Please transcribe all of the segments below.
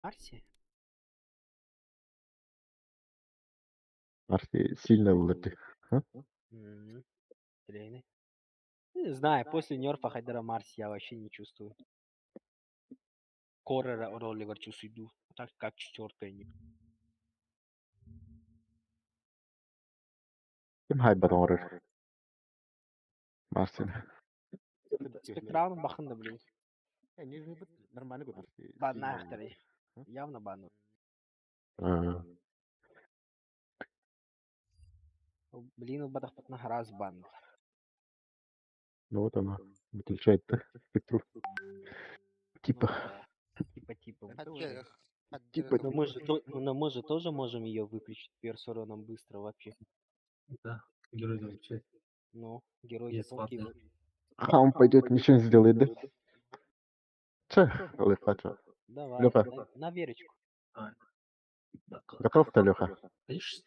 Марси? Марси сильно вылети. А? М, Интересный. Не знаю, после нерфа Хайдера Марси я вообще не чувствую. Коррера ролливер чувствую. Так как четвертая не. Ким хайбат оҥорор Марсины? Спектралом бахында, блин. Банахтары. Явно бану. А, Блин, убадахпатна раз бан. ну вот она выключает-то спектру. Ну Типа. да. Типа-типа выключает. Типа. Но мы же тоже можем ее выключить персоном быстро вообще. Да, герой замечает. Ну, герой Есть тонкий. ватный. Хам пойдет, ничего не сделает, да? Че, Лефачо. Давай, Леха. на Верочку. А, да, Готов-то, Леха? Конечно.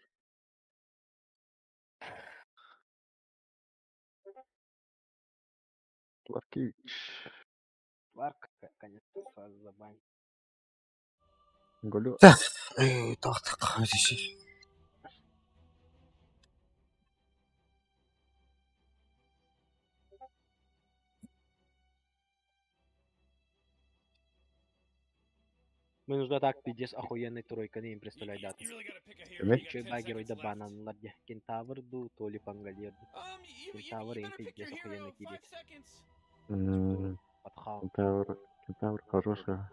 Ларкевич. Ларк, конечно, сразу забанить. Голю. Эй, тохтох. Мы нужна так пиздец охуенной тройка, не им представляй дату. Эмэ? Еще и багерой да банан ладья. Кентавр ду, то ли пангалер ду. Кентавр им пиздец охуенно кидет. Подхал. Кентавр. Кентавр хорошая.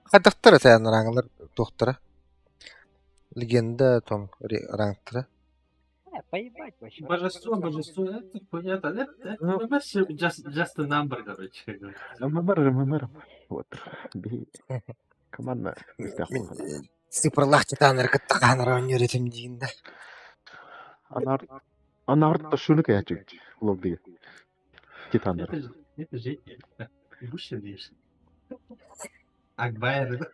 Хадахтара сән ранглар тохтара. Легенда том рангтара. Поебать вообще. Божество, божество, это понятно. Это Ну. вообще just a number, короче. Как говорится. ММР, ММР. Вот. Би. Команда. Цифрлах титанар каттаханар өнөрөтүм диинда. Анар. Анар шуну каячык. Лобби. Титандар. Это же Будешь видишь. Акбайр, да?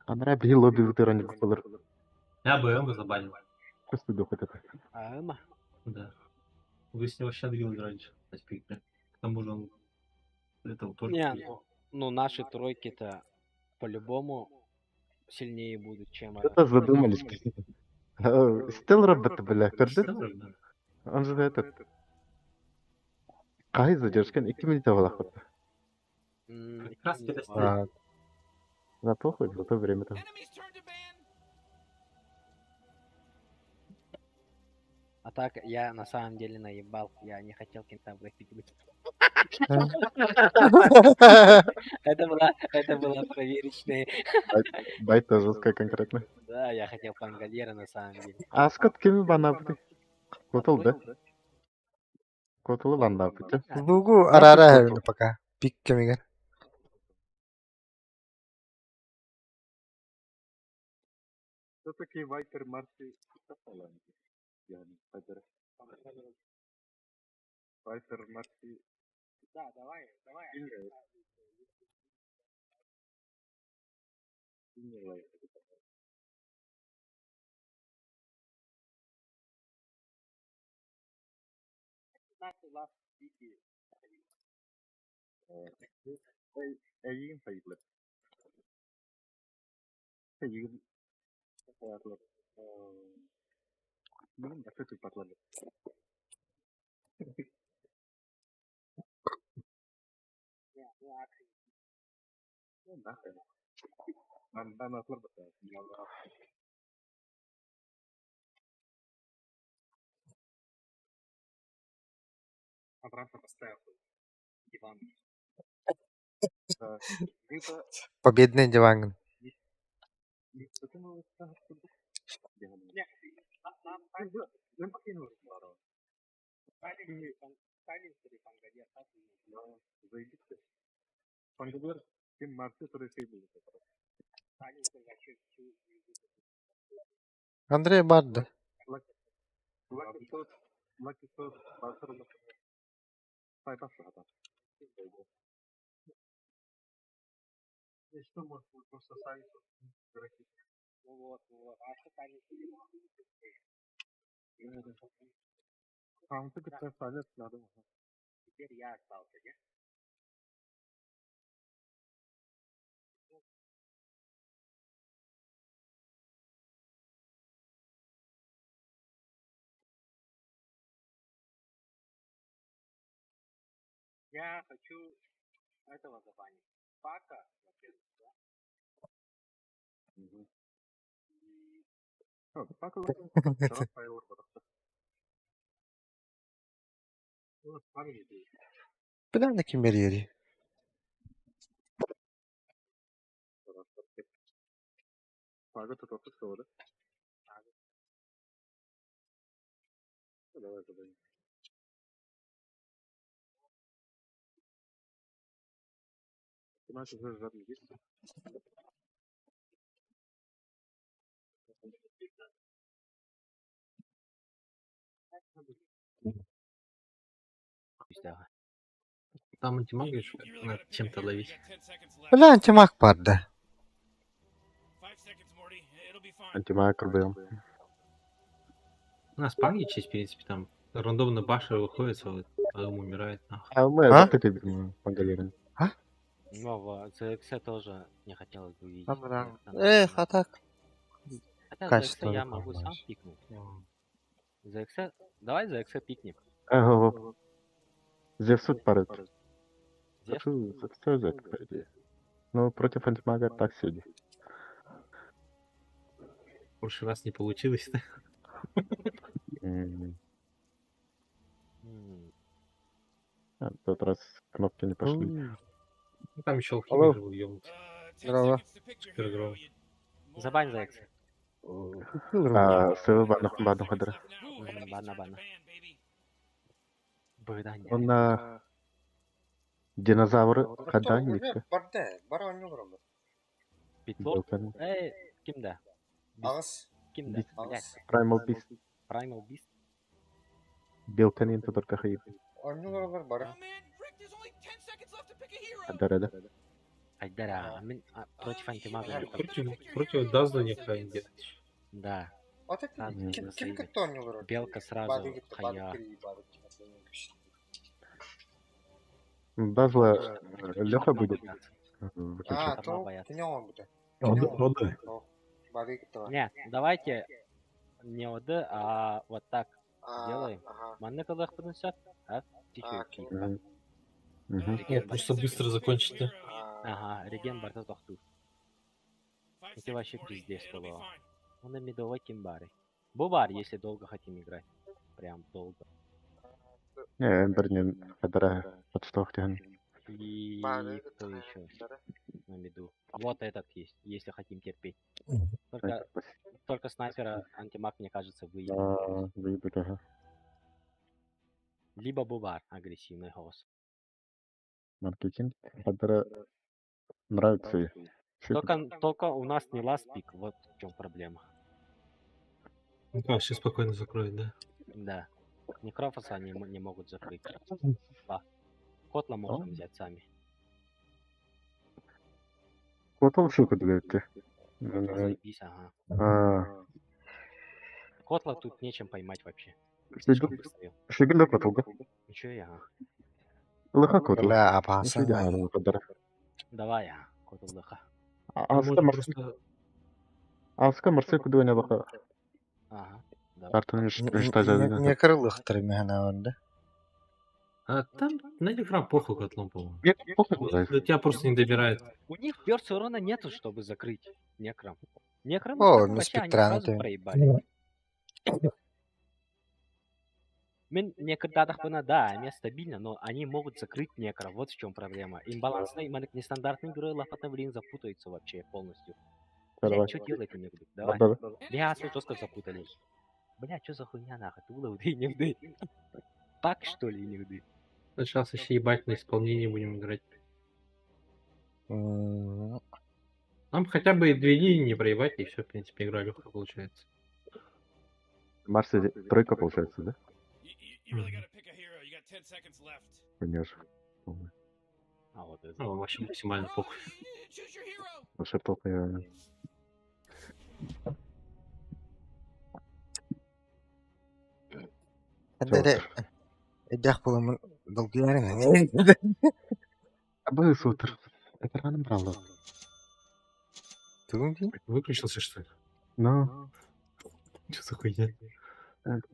Анара би лобби вытыран купалар. Я бы его забанил. Просто дух это. А, Эма? Да. Вы с него вообще ангел раньше. на спектре. К тому же он этого тоже. Не, ну наши тройки-то по-любому сильнее будут, чем... Что-то задумались. Стел работа, бля, көрдү? Стеллар, да. Он же этот. Кай задержка, 2 минута была хоть. Как раз не перед знаю. А, Да похуй, зато время там. А так я на самом деле наебал. Я не хотел кентавра пикнуть. Это была проверочная. Байта жесткая конкретно. Да, я хотел пангалера на самом деле. А скот кими банапты? Котул, да? Котулу банапты. Лугу арара хэвне пока. Пик кемигер. Все-таки Вайпер Марси Вайпер Марси Да, давай, давай. Эйин хайылы. Эйин хайылы. Блин, а что ты потлали? Обратно поставил диван. Победный диван. Андрей Барда. Что может быть просто сами игроки? Вот, вот. А что Теперь я остался, не? Я хочу этого забанить. Пака, во-первых, да? Билэн ким бэрийэрий? Да. Там антимаг еще надо чем-то ловить. Бля, антимаг барда. Антимаг кырбыйым. У нас пангич есть, в принципе, там рандомно башер выходит, вот, потом умирает, нахуй. А мы А? это Пангалерин. Но в ZX тоже не хотелось бы увидеть. Эх, а так. Хотя ZX качество я могу сам нормально. пикнуть. ZX... Давай ZX пикнем. Ага. Зевсут парит. Зевс? Хочу все взять, по идее. Ну, против антимага так себе. В прошлый раз не получилось, да? М, М, а, в тот раз кнопки не пошли. Ну, там еще Алло. алхимик же был ёбнутый. Здорово. Супергром. Забань ZX. А, сывы банах банах хадра. Бана бана. Быдание. Он на динозавры хада нитка. Барда, бара ойнуулар. Питлорд. Эй, кимде? Агыс, Кимде? Бист. Блядь, Primal Beast. Primal Beast. Белканин только хаип. ойнуулар бара. Хадара, да? Айдара, а мен а, против антимага. не Против, против Дазла неправильно делать. Да, Ата Сразу ким на ким сейве. кытта ойнуулар? Белка сразу хая. Дазла Леха будет выключать. А, то кино будет. Оды. Не, давайте не ОД, а вот так. Делаем. Манны кылых пынысат, а? Чуть-чуть. Мгм. Мгм. Нет, просто быстро закончить, да? Ага, реген барта тохту. Это вообще пиздец было. Он на медовой кимбары. Бубар, если долго хотим играть. Прям долго. Не, Эмбер не хадара подстохтен. И кто еще на меду? Вот этот есть, если хотим терпеть. Только, только снайпера антимаг, мне кажется, выйдет. Выйдут, ага. Либо Бубар, агрессивный голос. Маркетинг. Хадара нравится ей. Чё это? Только у нас не last pick, вот в чем проблема. Ну, вообще спокойно закроет, да? Да. Некрофоса они не могут закрыть. Два. Котла можно взять сами. Котл шука дверьте. Заебись, ага. А, Котла тут нечем поймать вообще. Шигин Слишком быстро. Шигин котл, да? Ничего я, ага. Лыха котл. Бля, опасно. Шигин хадара. Давай, ага. Котл лыха. Аска Может, марсы. просто Аска марсы куда не баха. Ага. Давай. Картон Не крылых тремя да? А там на экран похуй котлом, по-моему. Нет, похуй, да. Да тебя просто не добирает. У них перс урона нету, чтобы закрыть некром. Некром О, так ну вообще они спектраны сразу ты. проебали. Мен некрдадах да, они стабильно, но они могут закрыть некро. Вот в чем проблема. Имбалансный, нестандартный герой лапата, блин, запутаются вообще полностью. Давай. Блядь, что делать они будут? Давай. Да, да. Бля, всё жестко запутались. Бля, что за хуйня нахуй? Тула, уды, не уды. Пак, что ли, не уды? Сейчас еще ебать на исполнение будем играть. М, Нам хотя бы и две линии не проебать, и все, в принципе, игра легкая получается. Марсе тройка получается, да? Конечно. А вот это. Ну, вообще максимально похуй. Вообще толк не Эдере эдях буламын долгуярын. Абы сутр. Это рано брала. Тугун ди? Выключился, что ли? Но Что за хуйня?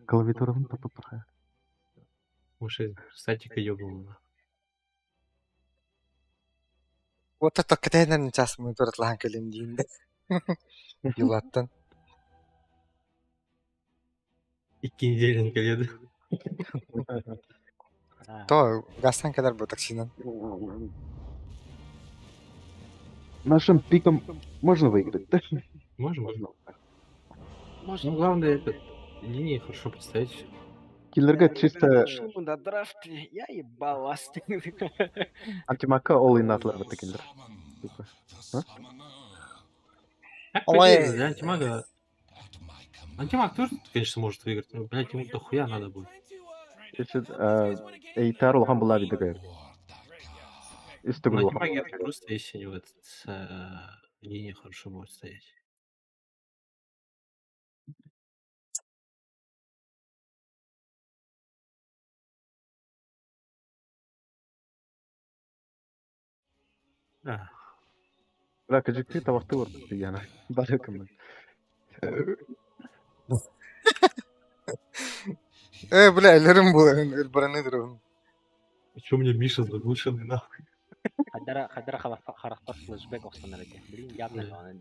клавиатура вон попала. Может, статика ебнула. Вот кэтэһинэн час мы туратлаһан кэлин диин да. Юлаттан. 2 недели кэлиэ. А, То газтан кэлэр бу таксинан. Нашим пиком можно выиграть, да? Можем, можно. Можно. Ну, главное, этот, линии хорошо поставить. Киллерге чисто Шел бы на драфт, я ебал вас. антимагка ол иннатлар бит киллер. Типа. А? Так, по Ой. идее, для антимага... Антимаг тоже, конечно, может выиграть, но, блядь, ему дохуя надо будет. Если Эйтар улахан була бит дэгэр. На Үстүгүл улахан. антимаге это просто, если у него этот, линия хорошо будет стоять. Да. Бля, кажется, тавахты бар яна. Бары кім. Э, бля, өлөрүм бу өлбөрөнү дурун. Чё у меня Миша заглушенный, нахуй? Хадара, хадара харахтар флешбэк охсонор этэ. Блин, явно он.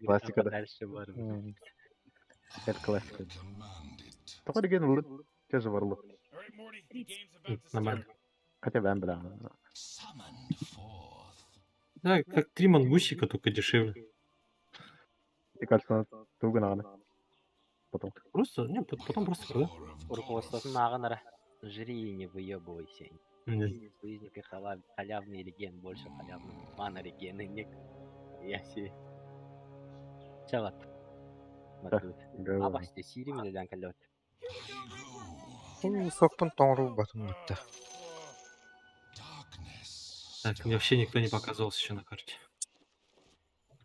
Классика, да. Дальше бар. Это классика. Тоҕо деген улут тоже барлы. Нормально. Хотя бы бля. Да, как три мангусика, только дешевле. Мне кажется, туган аны. Потом. Просто, не, потом просто продам. Руководствотун ааҕан эрэ. Жри и не выебывайся. Не. Союзники халявный реген, больше халявный. Мана регены, не. Я себе. Чалат. Да. Абасте сири мен калет. Сокпун тоҥруу батым бутта. Так, мне вообще никто не показывался еще на карте.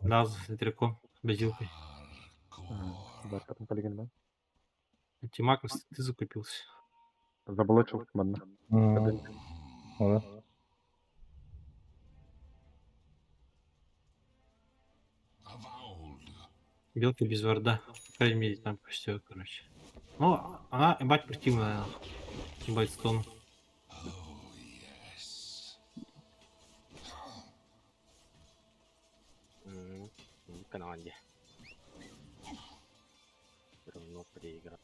Да, с ветряком, базилкой. Бар потом полеген, да? Антимаг, ты закупился. Заблочил манна. Ага. Белка без варда. По крайней мере, там все, короче. Ну, она, ебать, противная. нахуй. Ебать, стон. Канаанде. Все равно проиграл.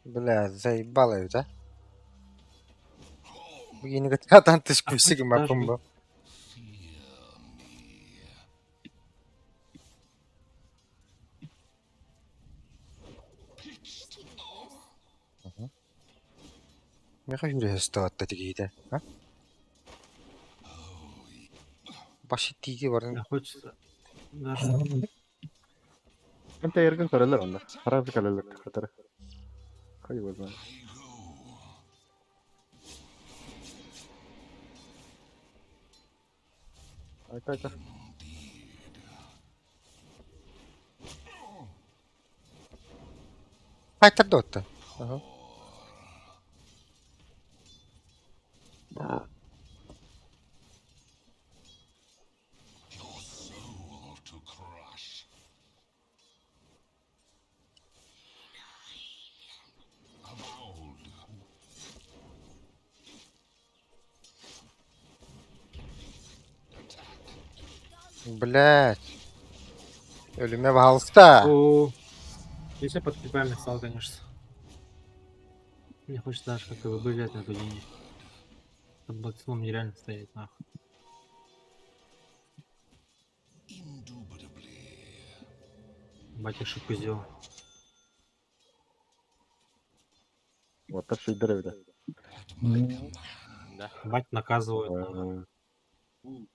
Бля, заебало это. Бу катан түспүсүк мапым бу. Меха жүрөстө тигиде. А? Башы тиги барын. Да, хочется даже... انت يرجع كارلر ولا خلاص كارلر خطر خي وزن. Айта айта. Файтер дотта. Ага. Блять. Өлүмэ пожалуйста. О, если под крипами стал, конечно. Мне хочется даже как ВБ взять на эту линию. Под Блэкстоном нереально стоять, нахуй. Батя ошибку сделал. Вот так что да. Да. Бать наказывают. Нахуй.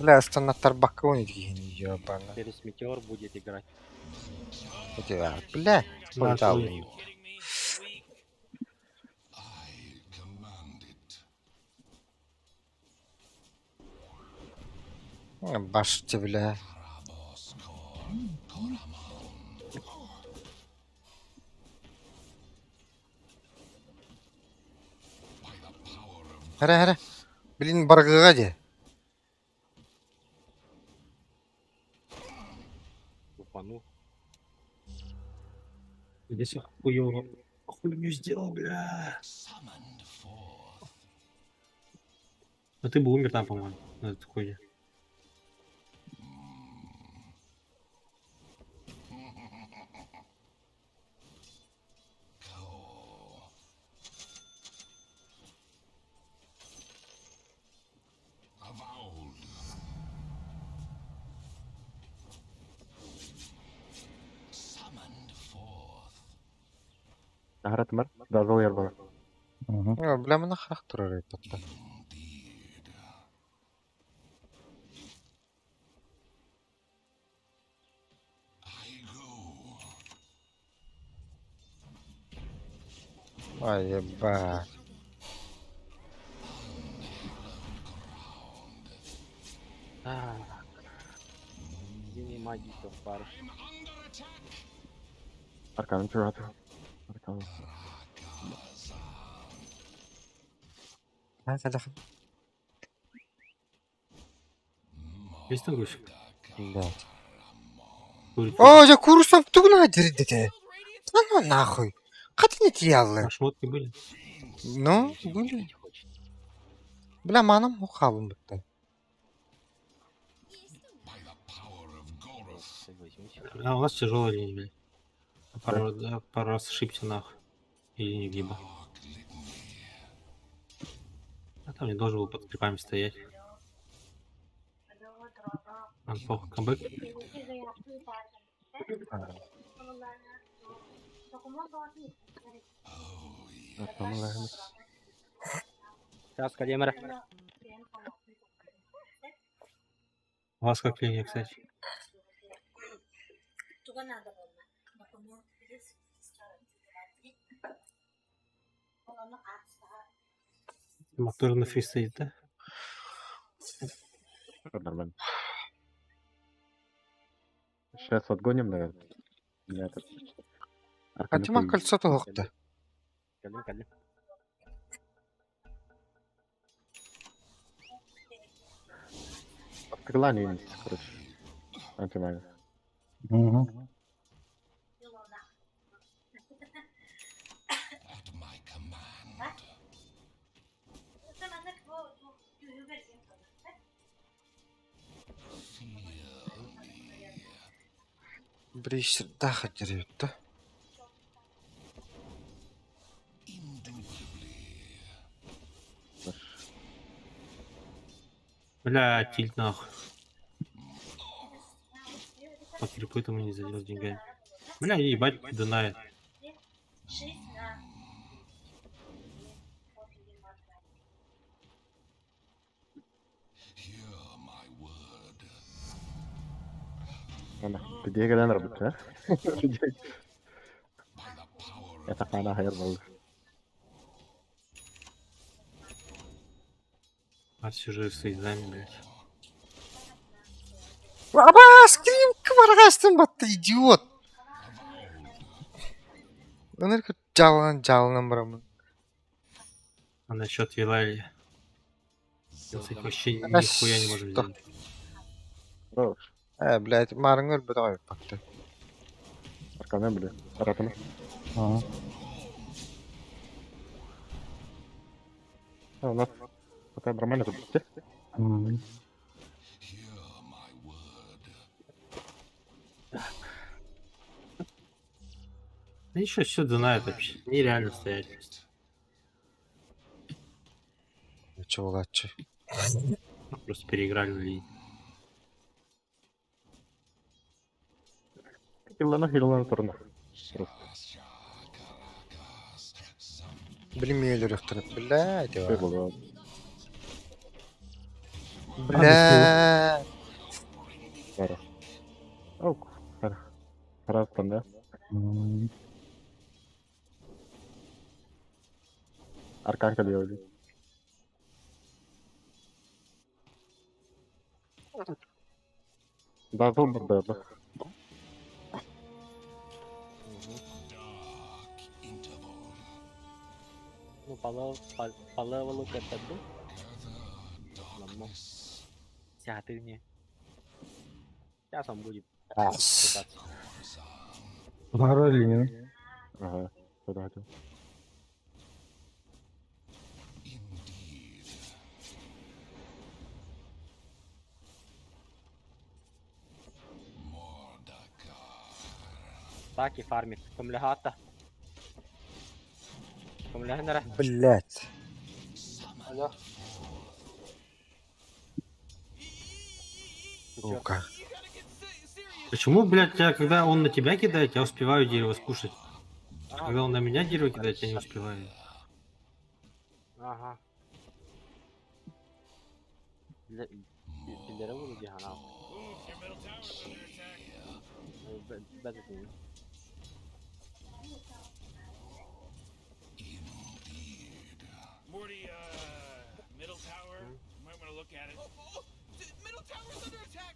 Бля, останаттар бакка тигини ебана. Через метеор будет играть. Бля, Да, портал. твой. Башты, бля. Хара хара. Блин, баргыга де. Упану. Здесь я хуёво. Хуйню сделал, бля. А ты бы умер там, по-моему, на этой хуйне. Ахара тымар. Дазыл ярбала. О, бля, мына харах турар эппетте. Ай, ебать. Так. Единый магии пар. Арканым чураты. Арканым. А, да, Есть там гусик? Блядь. Курица. О, я курсом тугна дирдете. Да ну нахуй. Каты не тиялы. А шмотки были? Ну, были. Бля, манам ухалым бітті. Возьмите. А у нас тяжелая линия, блядь. Пару, да, пару раз ошибся нахуй. Или не въебал. А там не должен был под крипами стоять. Анфох, камбэк. Арканым. Сейчас, Калемера. У вас как линия, кстати? Тимак тоже на фри стоит, да? Нормально. Сейчас отгоним, наверное. Меня этот... А Арканы тима появился. кольцо тоқты. Калим, калим. Стрела не есть, короче. Антимага. Бриш, даха дирбитті. Бля, тильт нахуй. По крипы там не задел с деньгами. Бля, ебать, донает. Ана, ты когда работаешь, а? Это хана хайр А все же с нами, блядь. Аба, скрим кваргастын батты, идиот. Өнер жалынан жалынан барамын. А насчет Вилали. Кстати, вообще А нихуя не можем что? сделать. Хорош. Э, блядь, марың өлбөт ой батты. Арканы, бля. Аратаны. А, у нас пока нормально тут. Да еще все донает вообще. Нереально стоять. Чулачы. Просто переиграли на линии. Хиллана, хиллана турна. Просто. Блин, өлөрөхтөр. Блядь. Что было? Бля. Пара. Ок. Пара. Пара да? Аркан калиоли. Да, зуб, да, да. По левелу кыттардым. Намно. Сятыне. Сейчас он будет пытаться. Второй линию. Ага, потратил. Так и фармит. Комлягата. Комлягнера. Блять. Алло. Сука. Почему, блядь, я, когда он на тебя кидает, я успеваю дерево скушать? А когда он на меня дерево кидает, я не успеваю. Ага. Биллere vurdu Cihan abi. Ben de değil. Morty, middle tower. You might want to look at it. Middle tower's under attack.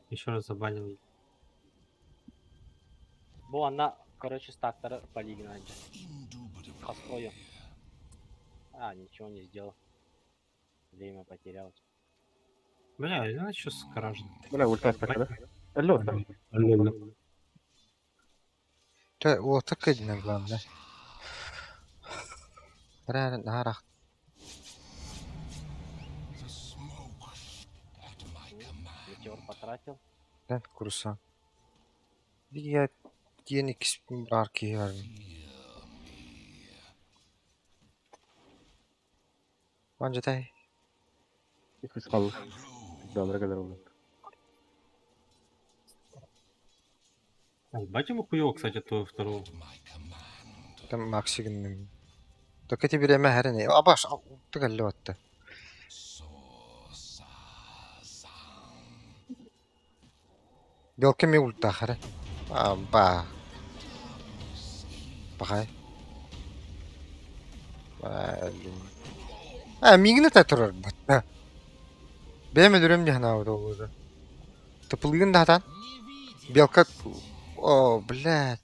Еще раз забанил. Бу анна, короче, стактары полигон анча. Косою. А, ничего не сделал. Время потерял. Бля, я еще скаражен. Бля, ультас пока, да? Алло, да. Тэ уота кэдинэ главное. Рэ нарах. Метеор потратил. Рэ курса. Я диэн иккис баар киһи бар. Ванжатай. Их искал. Далра кадр oldu. А, ебать ему хуёво, кстати, того второго. Там Максигин. Только тебе время хэрнэ. Абаш, тыгаллы батта. Белка ми ульта хэрэ. А ба. Бахай. Блин. А мигне та турар батта. Бэм өлөрөм дьаһана буолуо. Тыпылыгын даһатан. Белка О, блядь.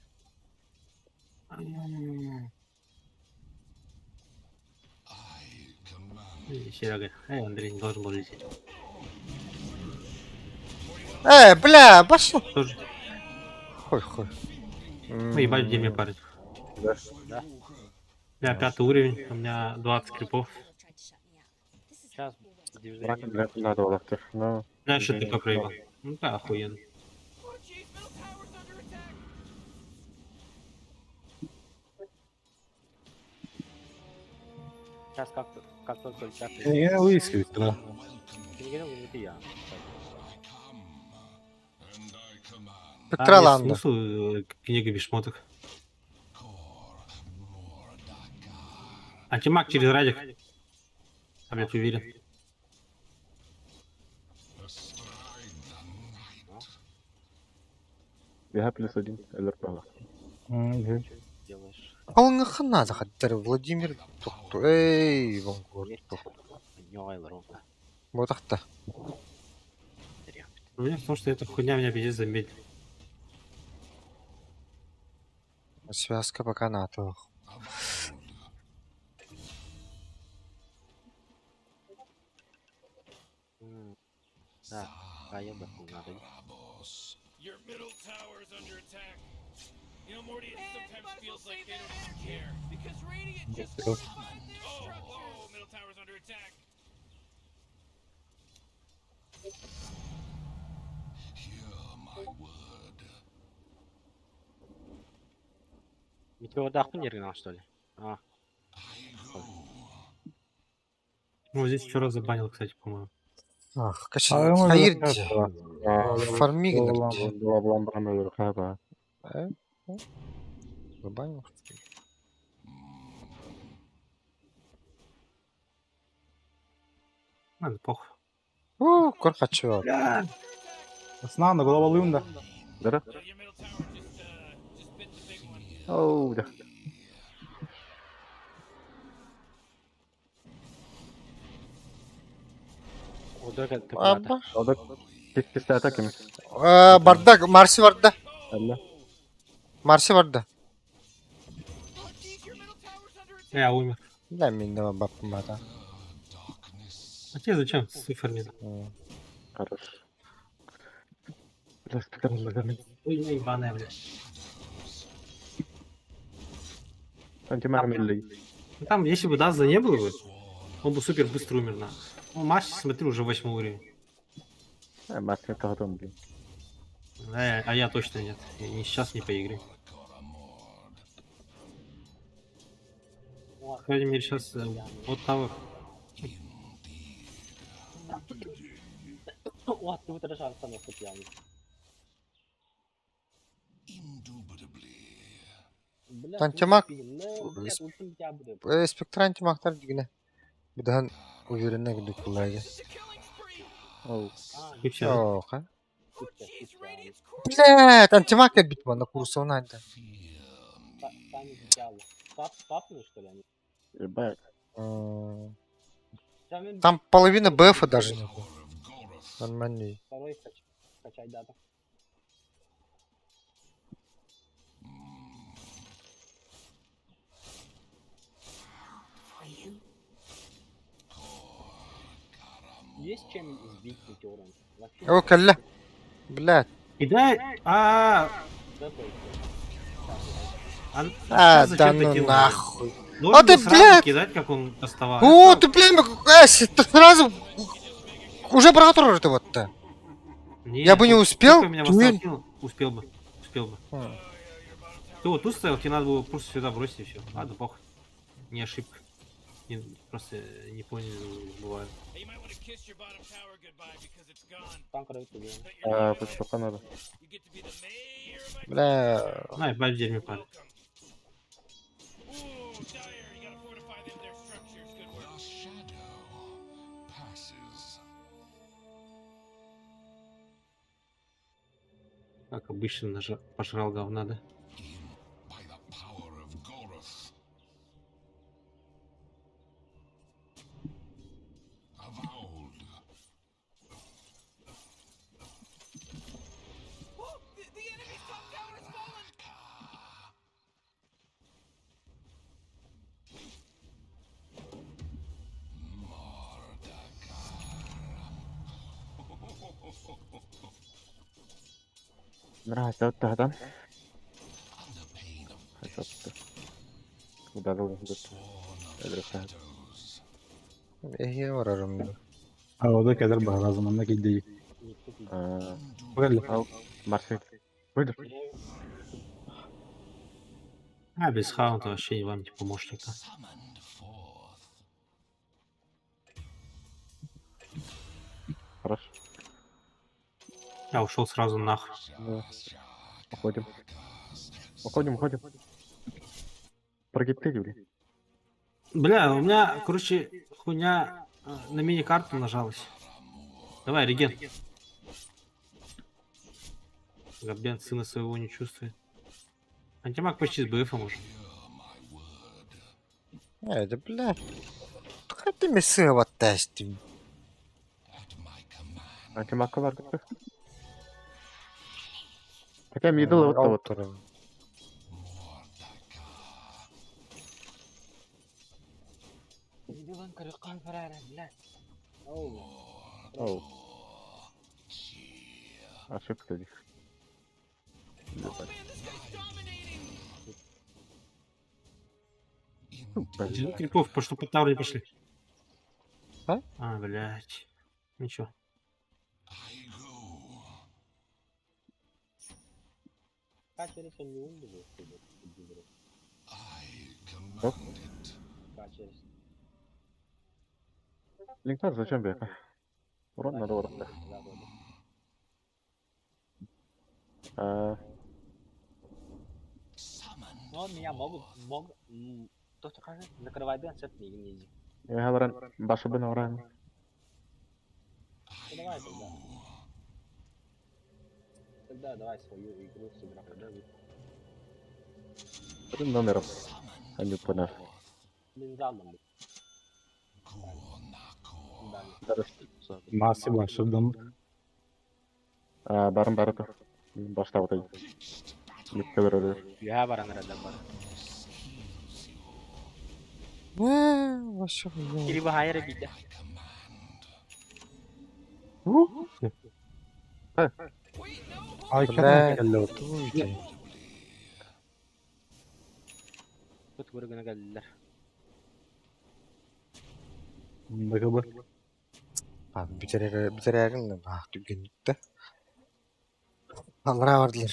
Серега, эй, Андрей не должен был лететь. Бля, пошел. Тоже. Хуй, хуй. Ну, ебать, где мне парень. Да. Да. У меня пятый уровень, у меня 20 крипов. Сейчас движение. Брака для надо олақтыр. Но Я еще ТП проебал. Ну да, охуенно. Oh, jeez, middle tower's under attack. Сейчас как, как только ульта Я выискиваю, да. Ты я. А, есть Петроланда. смысл книга без шмоток. Антимаг через радик. А, блядь, уверен. я плюс один. Элер пала. Делаешь. Алыңы надо хаттар Владимир Токту. Эй, вон Есть. Нёйлер, Ботахта. Проблема в том, что эта хуйня меня пиздец замедлит. Связка пока НАТО. Да, а я бы надо. Your middle tower's under attack. You know, Morty, it sometimes feels like they don't even care. Because Radiant just fortified their oh, oh, middle tower's under attack. Метеор даху не рыгнал, что ли? А, Ну, здесь еще раз забанил, кстати, по-моему. Ах, А кача. ему Хайыр. Фармигнер. Фармигнер. Забанил. Ладно, похуй. О, корхачо. Снана, голова лында. Да? Yeah, your middle tower just bit the big one. Оу, да. Удага тыпната. Аба. Ода кесте атаками. Бардак, Марси барда. Алла. Марси барда. Oh, jeez, your Я умер. Бля, мин да баппамата. А тебе зачем с цифрами? Хорош. Бля, спектр лаганы. Хуйня ебаная, блядь. Антимаг милли. Ну, там, если бы Даза не было бы, он бы супер быстро умер, на. Ну, Маш, смотри, уже восьмой уровень. Маска тахтом, блин. А я точно нет. Я ни сейчас, ни по игре. По крайней мере, сейчас вот тавер. О, ты вот шанса на пьяный. Бля, Антимаг. Блядь, ультим тебя буде. Спектр антимагтар дигине. Будахан уверенно гидик кулайга. This is a killing spree. Оу. А, И все. Ох, а. Oh, jeez, Radiant's Блядь, антимаг бит на курсу надо. Сами взяли. Пап, папну, что ли, они? Ебать. Там, Там половина БФа даже не было. Нормальный. Второй качай дату. Есть чем сбить метеором? Вообще О, калля. Блядь. И да, а, а, А, зачем да ты ну кинул? нахуй. Должен А ты, был сразу блядь! кидать, как он доставал. О, ты, блядь, эс, ты сразу... Уже брату ты вот-то. Не, Я бы не тут успел, только меня ты- восстал кинул, успел бы, успел бы. Хм. Ты вот тут стоял, тебе надо было просто сюда бросить и все. Ладно, похуй. Не ошибка. Не, просто не поняли, бывает. Hey, you might want to kiss your bottom tower goodbye because it's gone. Там, короче, тебе. That you're А, my пусть пока надо. You get to be the mayor of my Бля. На, ебать, в дерьме парень. Welcome. Ooh, Dire, you gotta fortify them their structures. Good work. Как обычно, пожрал говна, да? Oh, the enemy's top tower has fallen. Нравится тахтан. Хотя Куда должен быть? Эхе барарым. А вот так я разом, она кидей. Никто Бля. Марсель. Выйдешь? А, без хаунта вообще вам не помощника. Хорошо. Я ушел сразу нахуй. Да. Уходим. Уходим, уходим. Прогиб ты, блин. Бля, у меня, короче, хуйня на мини-карту нажалась. Давай, реген. Габен сына своего не чувствует. Антимаг почти с БФом уже. Это, бля. Как ты мессия вот тесты? Антимаг var gitti. Хотя мидл вот вот. Мидл Карюкан Феррара, блядь. Оу. Оу. Ошибка здесь. Oh man, this guy's dominating. Один крипов, по что по тавре пошли. А? А, блядь. Ничего. Качерис он не умный был, блядь. Что? Качерис. Линкар зачем бегать? Урон надо урон. Да, да, да. А, Но меня могут, мог, то, что кажется, закрывай дэн, сет не изи. Я говорю, баша бы на уран. Ну, давай тогда. Тогда давай свою игру сыграем, да? Один номером. А не по нас. Минзалом. Да. Маси баша дам. А, барым барыта. Башта вот эти. Я баран рада бар. Вообще хуёво. Кири баһайар эбиитэ. Ай, Бля, кэллэ вот. туй. Тут көргөнө кэллилэр. БКБ. А, бүтэрэрин баах түгэнниттэ. Аллара бардылар.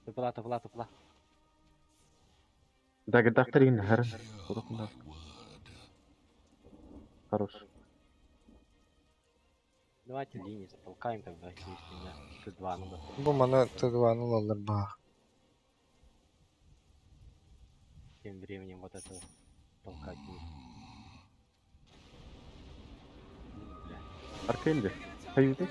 Тыпыла, тыпыла, тыпыла. Дагдахтарин хар. Хорош. Давайте линии затолкаем тогда, если меня Т2 надо. Бу маны Т2-ны ылаллар баах. Тем временем вот это толкать будет. Бля. Аркелди. Хаюды.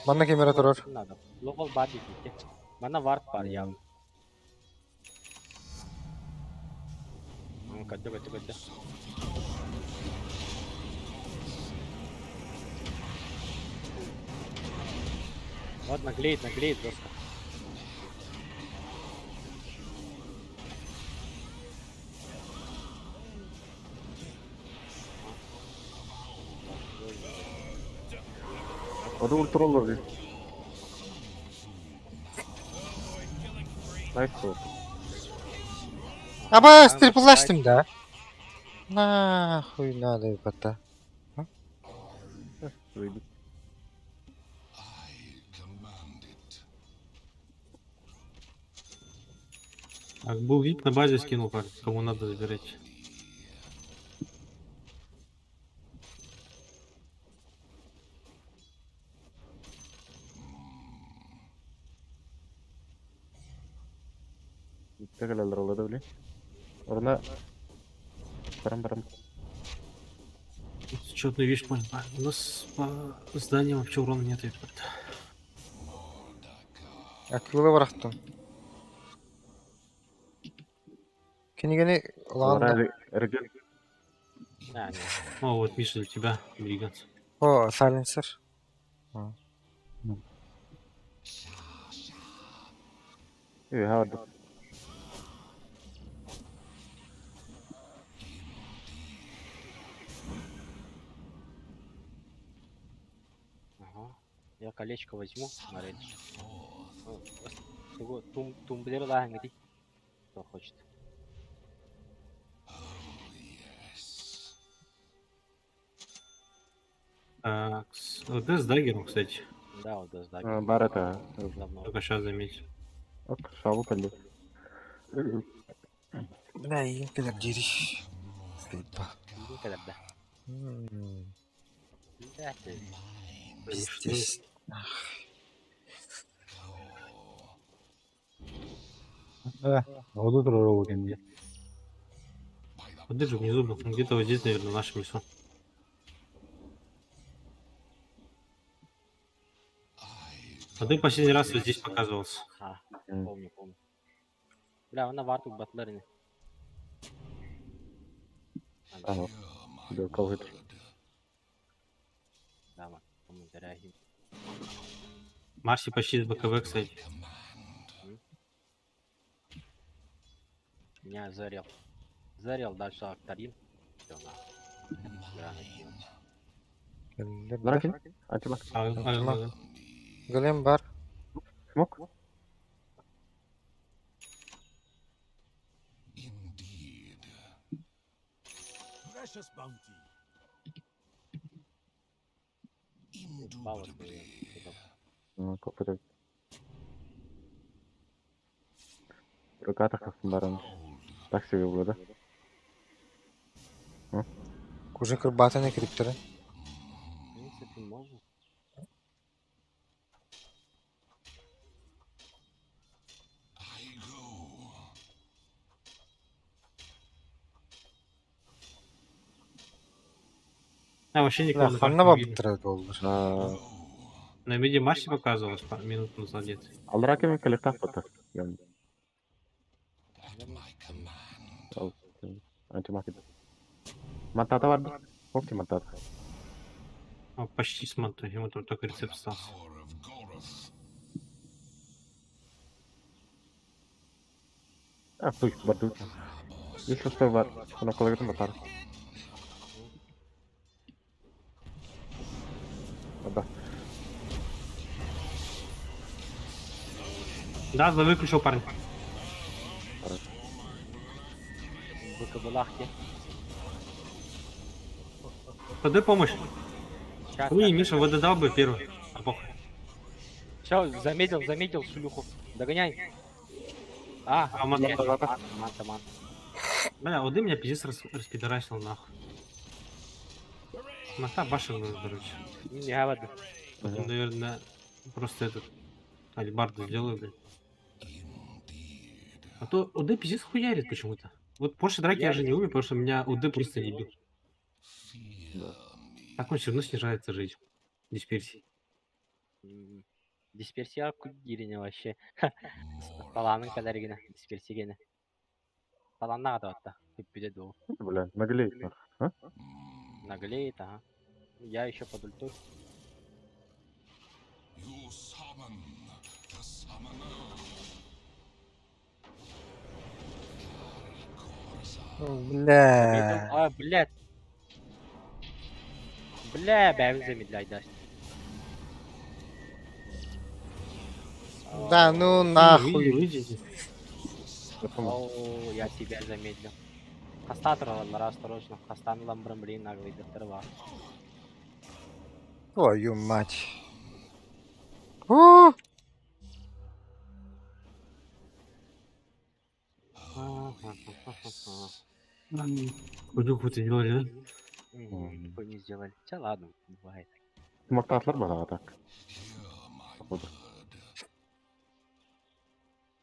Манна камера турар. Надо. Логол бар дите. Мана вард бар явно. Ну, катя, катя, катя. Вот наглеет, наглеет жестко. Оду ультроллар ди. Найс вот. Аба, стриплаштым да. Нахуй надо ебата. Выйди. Так, был вип на базе скинул, как кому надо забирать. Тегелелер олады били. Орна барам барам. Счетный виш понял. А, у нас по зданиям вообще урона нет, ребят. Акыла барахтым. Кинигени ладно. Реген. Да, нет. О, вот Миша для тебя, Бриганс. О, сайленсер. Хаварды. Ага. Я колечко возьму на рейдж. Тум, тумблер лаги. Кто хочет. Так, вот с даггером, кстати. Да, вот с даггером. Бар это. Давно. Только сейчас заметил. Ок, шабу калли. Бля, им кэлэр дири. Типа. Никогда, да. Да, ты. Пиздец. Да, оду турар кенди. Вот даже внизу был. Он где-то вот здесь, наверное, в нашем лесу. А ты последний раз вот здесь показывался. А, помню, помню. Бля, она варту батлерine. Ага. Да, кого это? Да, ма, помню, дорогие. Марси почти с БКБ, кстати. Меня зарел. Зарел дальше Актарин. Всё, на. Игра началась. Ларакин? Антимаг. А, Голем бар. Смок? Bounty. Копыта. Рука баран. Так себе было, да? Кужин кырбатаны кириптерин. В принципе, можно. А, вообще никого на Ханна карте не видно. бабыттыра болдур. На миде Марси показывалось пару минут назад где-то. Алракин коллектив фото. Антимаг. Мантата бар. Помните мантата? А, почти с мантой, ему там только рецепт остался. А, туй, бардыбыт. Если что, бар. Кнопкаларгытын батар. Да. Да, выключил парень. БКБлах те. Подай помощь. Сейчас. Хуй, Миша, ВД дал бы первый. А похуй. Все, заметил, заметил шлюху. Догоняй. А, А, ман- блядь, ман, ман, ман. Бля, ОД меня пиздец распидорасил нахуй. Мата башен, короче. Не говори. Потом, наверное, просто этот алибарду сделаю, блядь. А то ОД пиздец хуярит почему-то. Вот в прошлой драке я же не умер, потому что меня ОД просто не бил. Так он все равно снижается жить. Дисперсии. Дисперсия кудирине вообще. Таланын кадәргене, дисперсия Таланна атта. Күппүдэ дуу. Бля, наглеет нах. Наглеет, ага. Я еще под ультой. Бля. А, блядь. Бля, бэбин замедляй даст. Да ну нахуй. Выйдите. О, я тебя замедлю. Хаста осторожно. Хастан ламбрам, блин, наглый доктор Твою мать. У! Хуйню какую-то делали, да? Такой не сделали. Хотя ладно, бывает. Мактатлар бала так. Походу.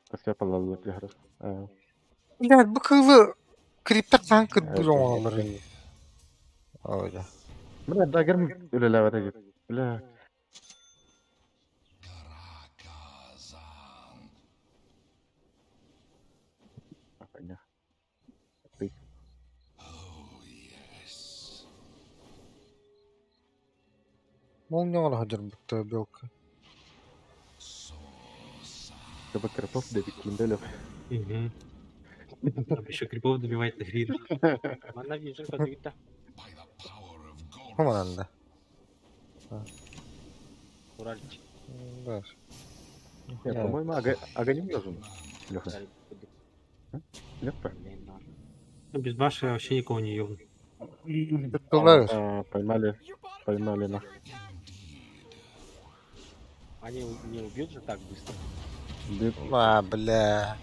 Касья палалар дихар. Блядь, бу кылы криптер танк бір оңалар. Ой, да. Бля, да герм үлеләвәтә дип. Бля. Понятно. Молния ола хадыр белка. Чтобы кротов добить, киндалев. Угу. Там еще крипов добивать на грир. Манна вижу, как Команда. Уральчик. Да. Нет, по-моему, Аганим должен. Леха. Нет, Ну, без баши я вообще никого не ебну. Поймали, поймали нах. Они не убьют же так быстро. А, бля.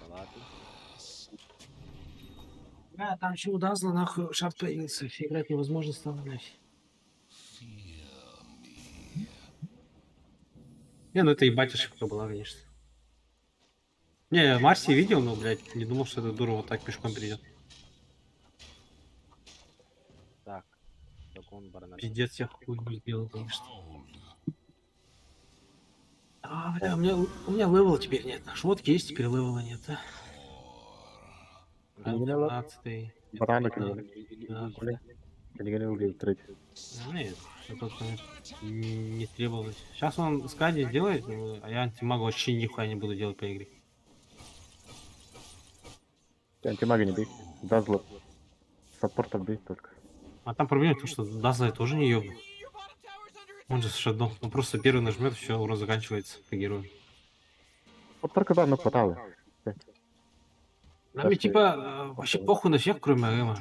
Да ладно. Бля, там еще у Дазла нахуй шарт появился. Играть невозможно стало, блядь. Не, ну это ебать ошибка была, конечно. Не, я Марси видел, но, блядь, не думал, что эта дура вот так пешком придет. Так. Догон барана. Пиздец, я хуйню сделал, конечно. А, бля, у меня левела теперь нет. Шмотки есть, теперь левела нет, да? У меня лев- 15-й. Барана Да. Кингене убил третий. Нет, на тот момент не требовалось. Сейчас он скади сделает, а я антимага вообще нихуя не буду делать по игре. Ты антимага не бей. Дазла. Саппорта бей только. А там проблема в том, что Дазла тоже не ёбну. Он же с шадом. Он просто первый нажмет, все, урон заканчивается по герою. Вот только да, ну хватало. Нам типа вообще похуй на всех, кроме АМа.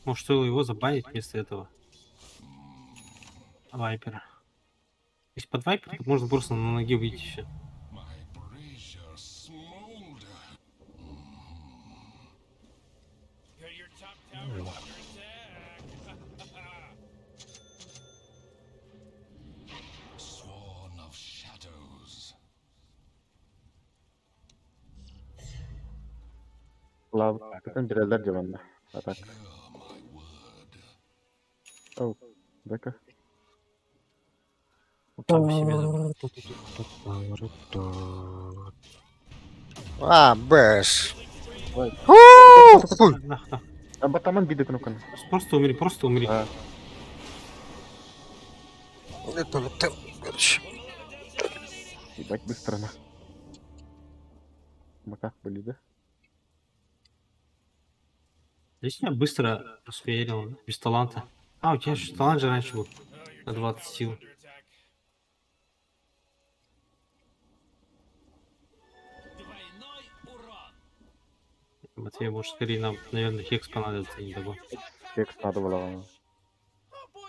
Может, стоило его забанить вместо этого. Вайпера. Если под Вайпер, то можно просто на ноге выйти еще. Лав, потом передар диван. А так. Оу, дай-ка. Там себе за- А, бэш. Ой. Хуй. Нах, нах. А батаман биды кнопка. Просто умри, просто умри. А. Это вот там, короче. Ебать быстро на. Макак были, да? Здесь меня быстро распиарил, да? Без таланта. А, у тебя же талант же раньше был. На 20 сил. Матвей, может, скорее нам, наверное, хекс понадобится, а не того. Текст надо было.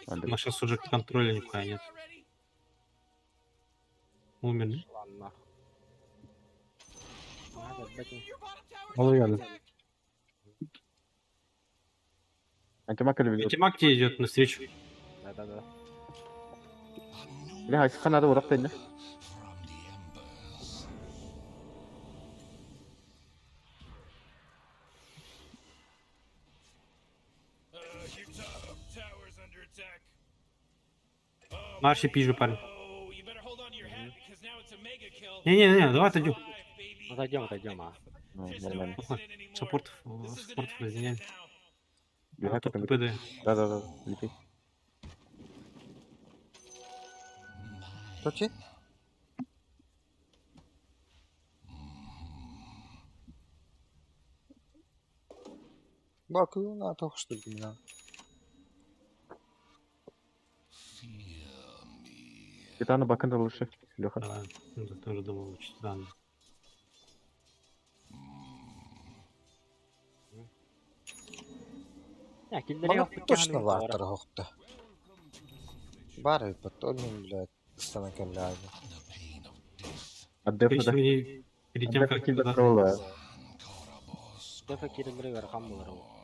У нас сейчас уже контроля нихуя нет. Умер. Ладно. Надо, блядь, Ол Антимаг или ведет? Антимаг тебе идет навстречу. Да-да-да. Бля, айсыха надо урак тенне. Марши пизжу, парень. Не-не-не, давай отойдем. Ну, отойдем, отойдем, а. Ну, нормально. Саппортов, саппортов разделяем. Бегай Топ потом. ПД. Да-да-да, лети. Кто те? Бакы на то, что ли, на. Титана бакында лучше, Леха. Да, ну, я тоже думал, очень странно. Не, киллери Мана yok, точно вартар хохта. Бары потом, блядь, станок ляги. Отдеф Скорее надо. всего, они перед тем, Отдеф как киллер туда- тролла. Дефа киллери верхам было.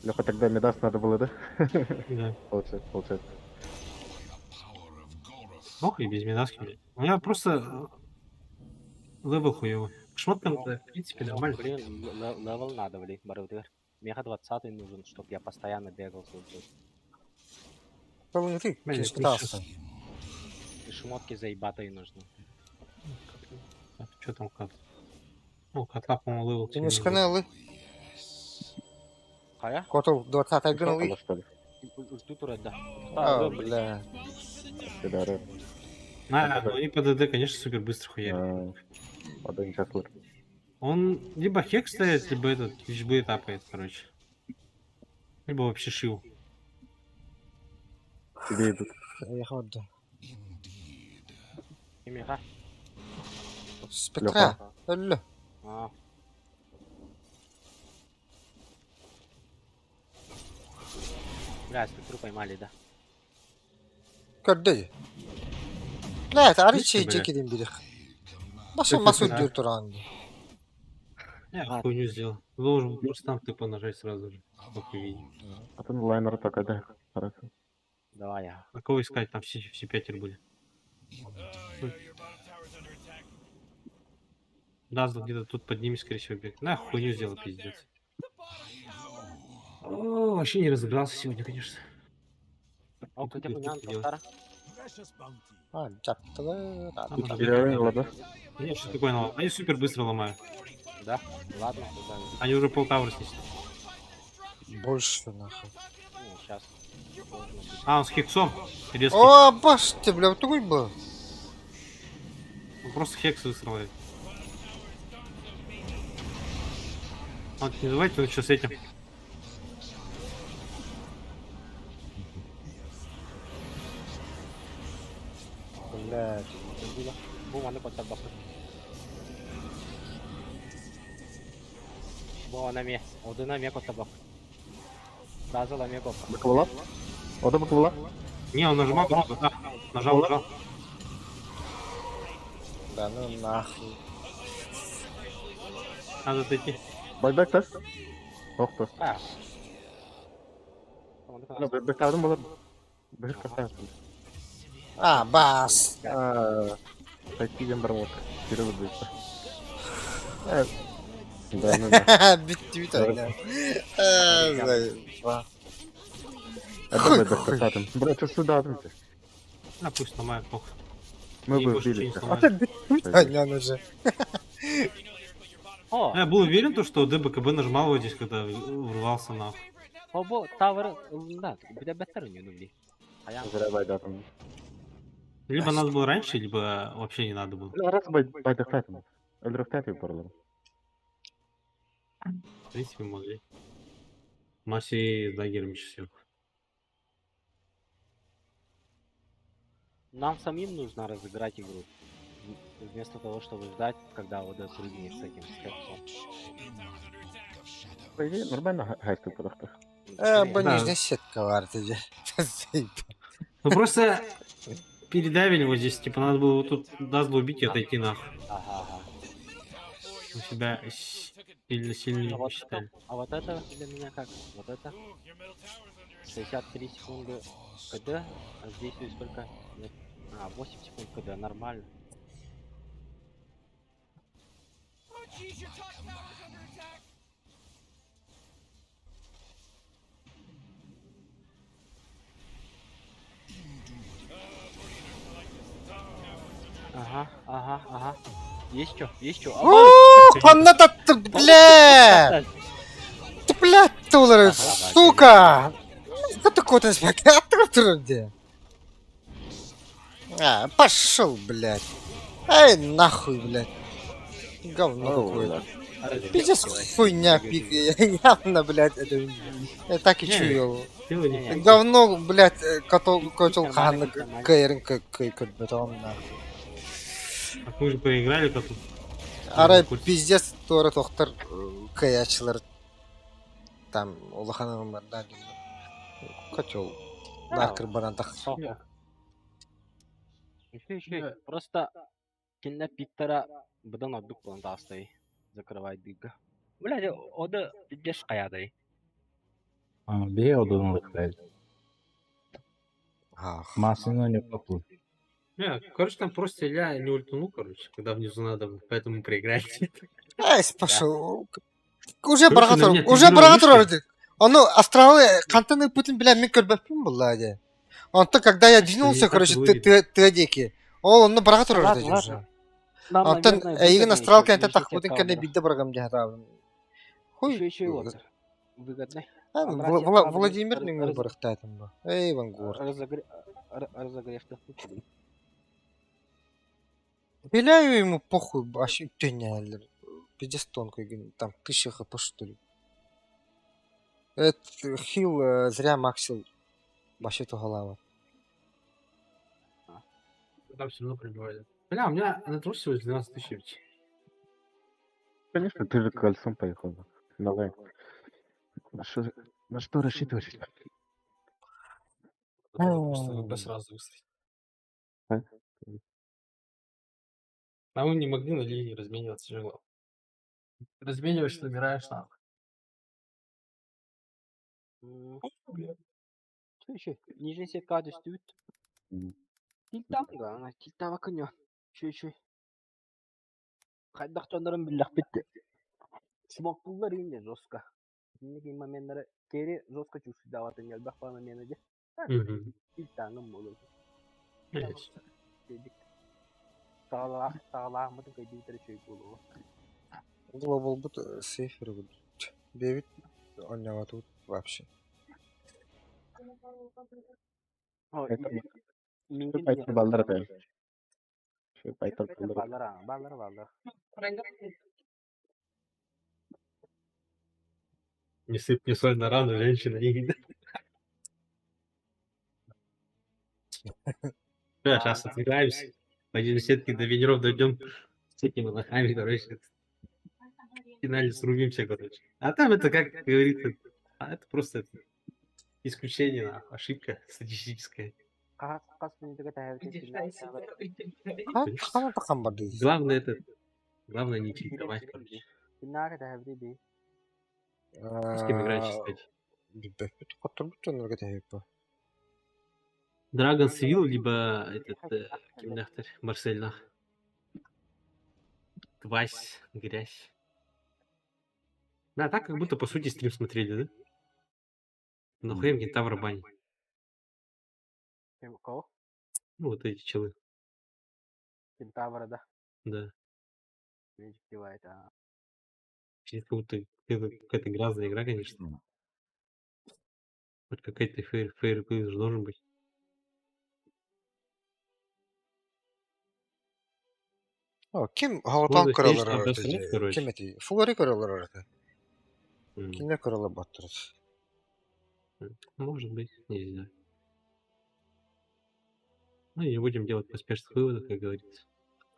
Леха, тогда Мидас надо было, да? Да. Получается, получается. Мог и без Мидаски, блядь. У меня просто level хуёвый. Шмотка, ну, в принципе, нормально. Блин, level надо, блин, барыбытыгар. Меха 20 нужен, чтоб я постоянно бегал с ультой. Павел, ты Блин, кистался. И шмотки заебатые нужны. Так, что там кат? Ну, котла, по-моему, level. Ты не сканелы? Хая? Котл 20 Шокола, гнули. что ли? Ульту турет, да. А, бля. Пидоры. А, ну они по ДД, конечно, супер быстро хуярят. А, Ладно, сейчас лучше. Он либо хек ставит, либо этот, лишь тапает, короче. Либо вообще шил. Тебе идут. Я ходу. Меха. Спектра. Алло. А. Бля, спектру поймали, да. Когда? Блядь, аричи Видите, бля? жекиден бирих. Баша масу дюр туранды. Я Ладно. хуйню сделал. Должен был просто там типа нажать сразу же. Как увидеть. А ты лайнер только, да? Хорошо. Давай я. А кого искать? Там все пятеро были. Дазл где-то тут под ними, скорее всего, бегает. На хуйню сделал, пиздец. О, вообще не разыгрался сегодня, конечно. О, Тут где тут хуйня, делать. Тартара? А, чаттала. Там надо Перерыв, ладно? Нет, что такое налом? Они супер быстро ломают. Да? Ладно, тогда. Они уже полтавра снесли. Больше нахуй. Ну, сейчас. А, он с хексом. Резкий. О, баш ты, бля, вот такой был. Он просто хекс высрал. Он не давайте, он еще с этим. Блядь. Бу маны котар баппыт. Бу ана ме. Одына ме котар баппыт. Дазыл ме котар. Баквала? Ода баквала? Не, он нажимал кнопку. А, нажал, нажал. Да ну нахуй. Надо отойти. Байбек тас? Ох ты. А. Ну, бэктадым болар. Бэк кастадым. А, бас. А, Такие бар вот. Перевод Да, ну да. Битти бит айна. А, заеба. Это бэк кастадым. Бля, что сюда ты? А, пусть ломает, похуй. Мы И бы больше вбили. ничего не А сломает. ты Бит айна уже. О, Я был уверен, то, что ДБКБ нажимал его здесь, когда врывался на. о, бу тавр, да, бит беттер не ну бли. Хаян. Зря байдатым. Либо надо было раньше, либо вообще не надо было. Раз байдахтатым. Өлрөхтәти барлар. В принципе, могли. Маси с даггером еще сверху. Нам самим нужно разыграть игру. Вместо того, чтобы ждать, когда ОД прыгнет с этим скепсом. По идее, нормально хайсту подохтах. Бу Да. нижняя сетка бар дии. Ну просто передавили вот здесь, типа надо было вот тут Дазла убить и отойти нахуй. Ага, ага. У себя сильно сильно А вот, это, считали. а вот это для меня как? Вот это? 63 секунды КД, а здесь то есть сколько? Нет. А, 8 секунд КД, нормально. Oh jeez, your top tower's under attack. Ага. Есть что? Есть что? Ууу, Ханна ты, бля! Ты, бля, тулары, сука! Что такое ты где? А, пошел, блядь. Эй, нахуй, блядь. Говно какое-то. Пиздец, хуйня пик. Я явно, блядь, это... Я так и Не. чуял. Дело не Не. Говно, блядь, котел, котел Нормально, ханна нормально. кайрын кай нахуй. Так мы же проиграли как тут. Арай Курс. пиздец туора тохтар каячылар там улахан барда котел наркыр баран тах Еще. Просто кине пиктера быдан ордук болан таастай. Закрывай дыга. Бля, ода пиздец каядай. Бие одун лыхтайд. Ах. Масына не попу. Не, короче, там просто Илья не ультанул, короче, когда внизу надо было, поэтому проиграли. Ай, пошел. Уже Короче, на баргатор, меня уже три баргатор. вышли. Ону астралы кантаны Путин бля мен көрбөппүн булла Он то когда я двинулся, не так короче, было ты видно. ты ты деки. Ол онну баргатор Ладно, уже. ладно. Нам, Онтон наверное, эйгин выгоднее астрал ещё кенте нижняя тахпутин сетка кене удара. бидде баргам жахата. Хуй. Еще и вот. Выгодно. А, А, братья, Владимир раз- не раз- барахтайтын ба. Эй, Вангор. Разогрев. Пиляю ему похуй, вообще тенялер. Пиздец тонкий, там 1000 хп что ли. Это хил зря максил. Вообще то голова. Там все равно пробивали. Бля, у меня на трусе всего 12 тысяч. ведь. Конечно, ты же кольцом поехал. На лайн. На что рассчитывать? Надо было просто ВП сразу выставить. А? А мы не могли на линии размениваться тяжело. Размениваешься, набираешь нахуй. Что еще? Нижняя сетка түстүбүт. М. Тилтам да, тилтаба күнү. Еще еще. Хайдах тоннорун биллах битти. Смоктулар инде жестко. Инники моменттары кери жестко чувствовать элбэх ба моменты де. Мгм. Тилтаңым болur. Блядь. Дедик. Сагалаах, сагалаахмытын көйдүбүтер үчүгэй буолуо. Глобал бут сейфер бут. Бебит тут вообще. О, Это мингин Файтер баллар опять. Файтер баллар. Баллар, а, баллар, баллар. Не сыпь мне соль на рану, женщина. Игорь. Бля, сейчас отыграемся. Пойдем сетки до Венеров дойдем с этими лохами, короче. В финале срубимся, короче. А там это, как говорится, а это просто исключение, нахуй, ошибка статистическая. Хас хас минутага таһабит. Хана тахан бар дейсіз. Главное это, главное не читовать, короче. Финалга таһабит би. С кем играешь, кстати? Бебит котурбут оннорга тахиппа. Драгон Свил, либо этот, ким нахтар, Марсель нах. Квась, грязь. Да, так как будто по сути стрим смотрели, да? Нахуя им кентавра банить? Кого? Ну, вот эти челы, Кентавра, да. да. Magic Divide, а. Вообще, как будто какая-то грязная игра, конечно. Хоть какая-то фейр плей же должен быть. О, ким хоҕотоон Можно сесть, көрөлөр обосрать, ким короче. эти Флори көрөлөр это. М, Кинилэр көрөлөр баттар. Может быть, не знаю. Ну, не будем делать поспешных выводов, как говорится.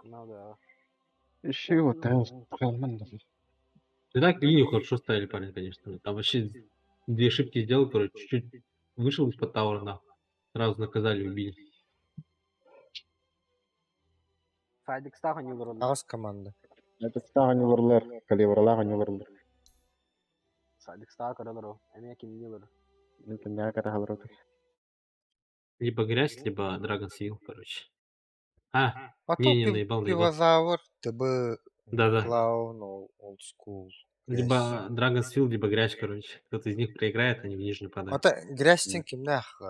Ну да. Еще вот там. И так линию хорошо ставили, парень, конечно. Там вообще две ошибки сделал, короче, чуть-чуть вышел из-под таура, нахуй. Сразу наказали, убили. Сайдикстаах ньулар Аҕыс команда. Это стаҕа ньуларлар, калибрлаах ньуларлар. Сайдикстаах көрөлөр эмиэ ким ньулар. Мин катахалар оту. Либо грязь, либо Драгон Сил, короче. А, А то не-не, наебал, наебал. пивозавр, ТБ, Да-да. Клаун, Олд School, грязь. Либо Драгон Сил, либо грязь, короче. Кто-то из них проиграет, они в нижнюю падают. Ата грязь кимнээх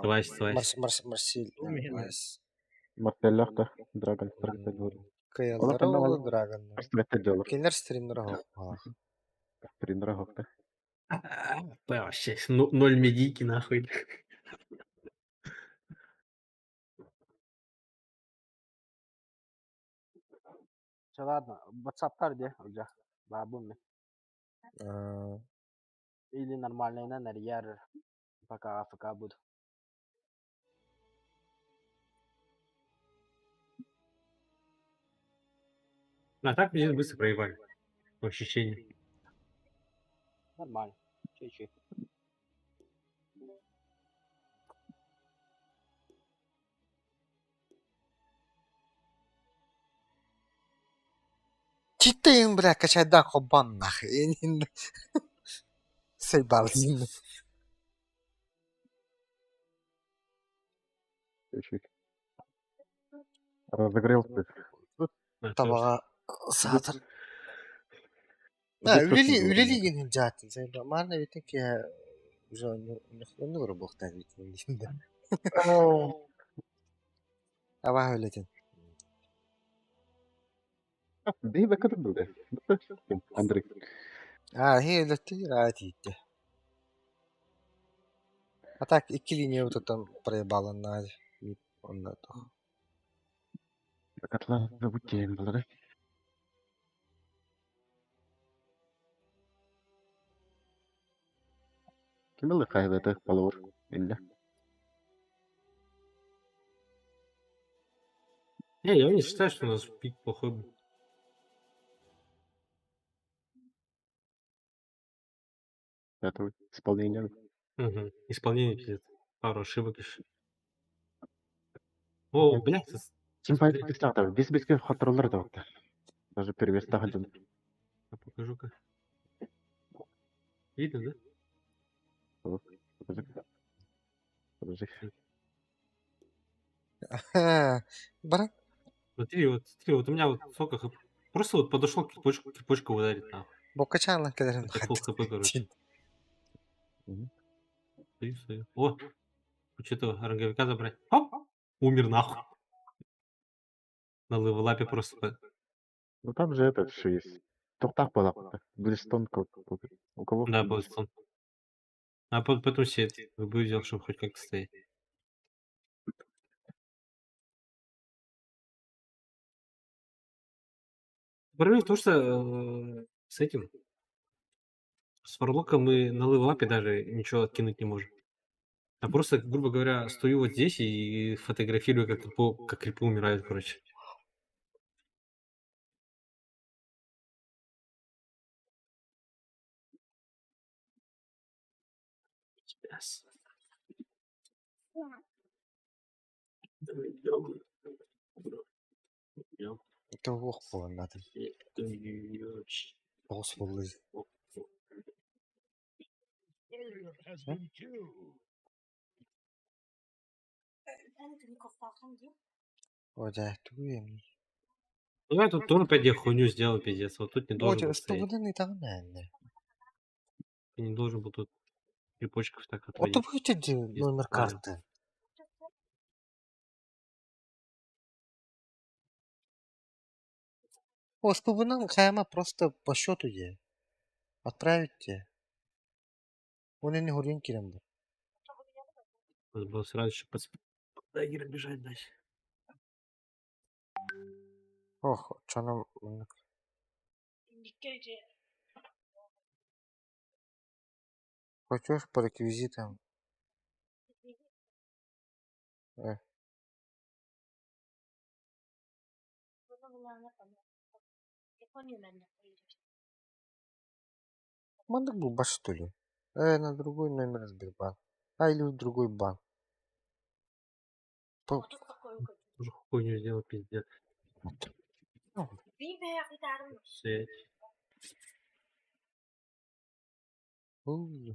Твайс, твайс. Марс Марсиль Твайс. Марселлах Драгон Страйк Кыйаллара Олох ол онно Драгоннар. Страйк дьолор. Кинилэр стримнера хоһоох. Стримнера хохта. Бля, вообще, ноль медийки, нахуй. Все, ладно, WhatsApp где? Уже. Бабуми. Или нормально, на нарьяр, пока АФК буду. А так пиздец быстро проебали. По ощущениям. Нормально. Чуть-чуть. Читаем, бля, качайда хобан нахуй. Сайбалзин. Чуть-чуть. Разогрелся. А, Табаҕа саатар. Где Үлели просто үлели гин жаатын. Сайба маана битин ки уже онну көрө буохтаа битин. Аба үлетин. Бейбе кадыр Андрей. А, хи үлетти раати итте. А так икки линия утутан проебаланна. Онна то. Котла забудьте балары. Ким ылы кайгыты балор? Инде. Не, я не считаю, что у нас пик плохой был. Это исполнение. Мгм. Исполнение пиздец. Пару ошибок еще. О, блядь, Ким пайда пистата? Бес беске хатырлар да вакта. Даже перевес тахадын. Я покажу-ка. Видно, да? Подожди. Подожди. Баран. Смотри, вот у меня вот сколько хп. Просто вот подошел кирпочку, кирпочку ударить нахуй. Бокачаан кэлэрин Это пол хп, короче. Стою, стою. О, хочу этого ранговика забрать. Оп! Умер нахуй. На левелапе просто. Ну там же этот еще есть. Тоқтақ была. Блистон у кого? Да, Блэкстон. А потом себе взял, чтобы хоть как-то стоять. Проблема в том, что с этим, с Варлоком мы на левелапе даже ничего откинуть не можем. А просто, грубо говоря, стою вот здесь и фотографирую, как крипы умирают, короче. Сейчас. Идем. Идем. Туох буолан Тоҕус буолла. О, дьэ, тугуй эмний. Ну я тут тоже опять я хуйню сделал, пиздец. Вот тут не О, должен дьэ, был стоять. устубунан итаҕын ээннэ. Я не должен был тут крипочков так Ото отводить. бүтэ номер Правильно. карты. О, устубунан хайма просто по счету е. Отправить тебе. Он не хурин кирем бу. Надо было сразу еще под даггером бежать дальше. Ох, чаным Платеж по реквизитам. Мандык булбат что ли? На другой номер Сбербанк. А, или в другой банк. По- Уже хуйню сделал, пиздец. Сеть. У,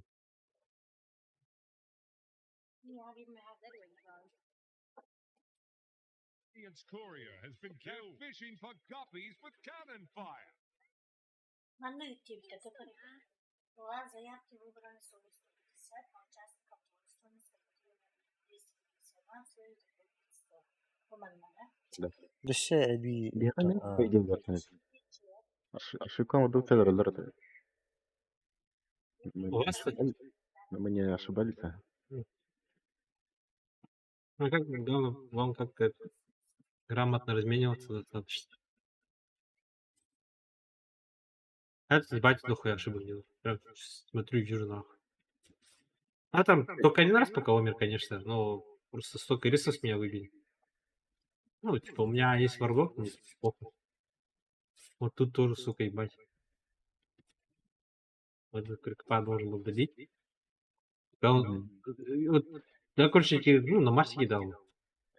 Radiant's courier has been killed fishing for guppies with cannon fire. Да. Десе эби Биһиэхэ эмиэ идеялар Ошибка был целый. У вас, кстати, Мы не ошибались, а? А как главное, вам как-то это грамотно размениваться достаточно. А это ебать дохуя ошибок делал. Прям смотрю, вижу нахуй. А там только один раз пока умер, конечно, но просто столько рисов с меня выбили. Ну, типа, у меня есть варгок, мне похуй. Вот тут тоже, сука, ебать. Вот этот крикпа должен был добить. Да, он, вот, да, короче, ну, на Марсе дал.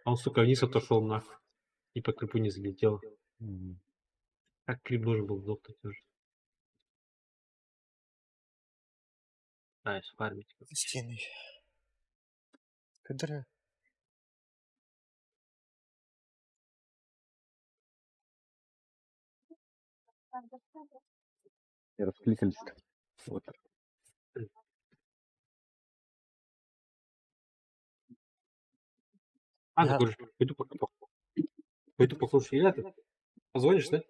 А он, сука, вниз отошел нахуй. И по крипу не залетел. Мгм. Как крип должен был сдохнуть уже. Nice, фармить. Стены. Кадра. И раскликались. Вот. А, Я- ну, короче, пойду пока пойду послушаю. Или ты позвонишь, да?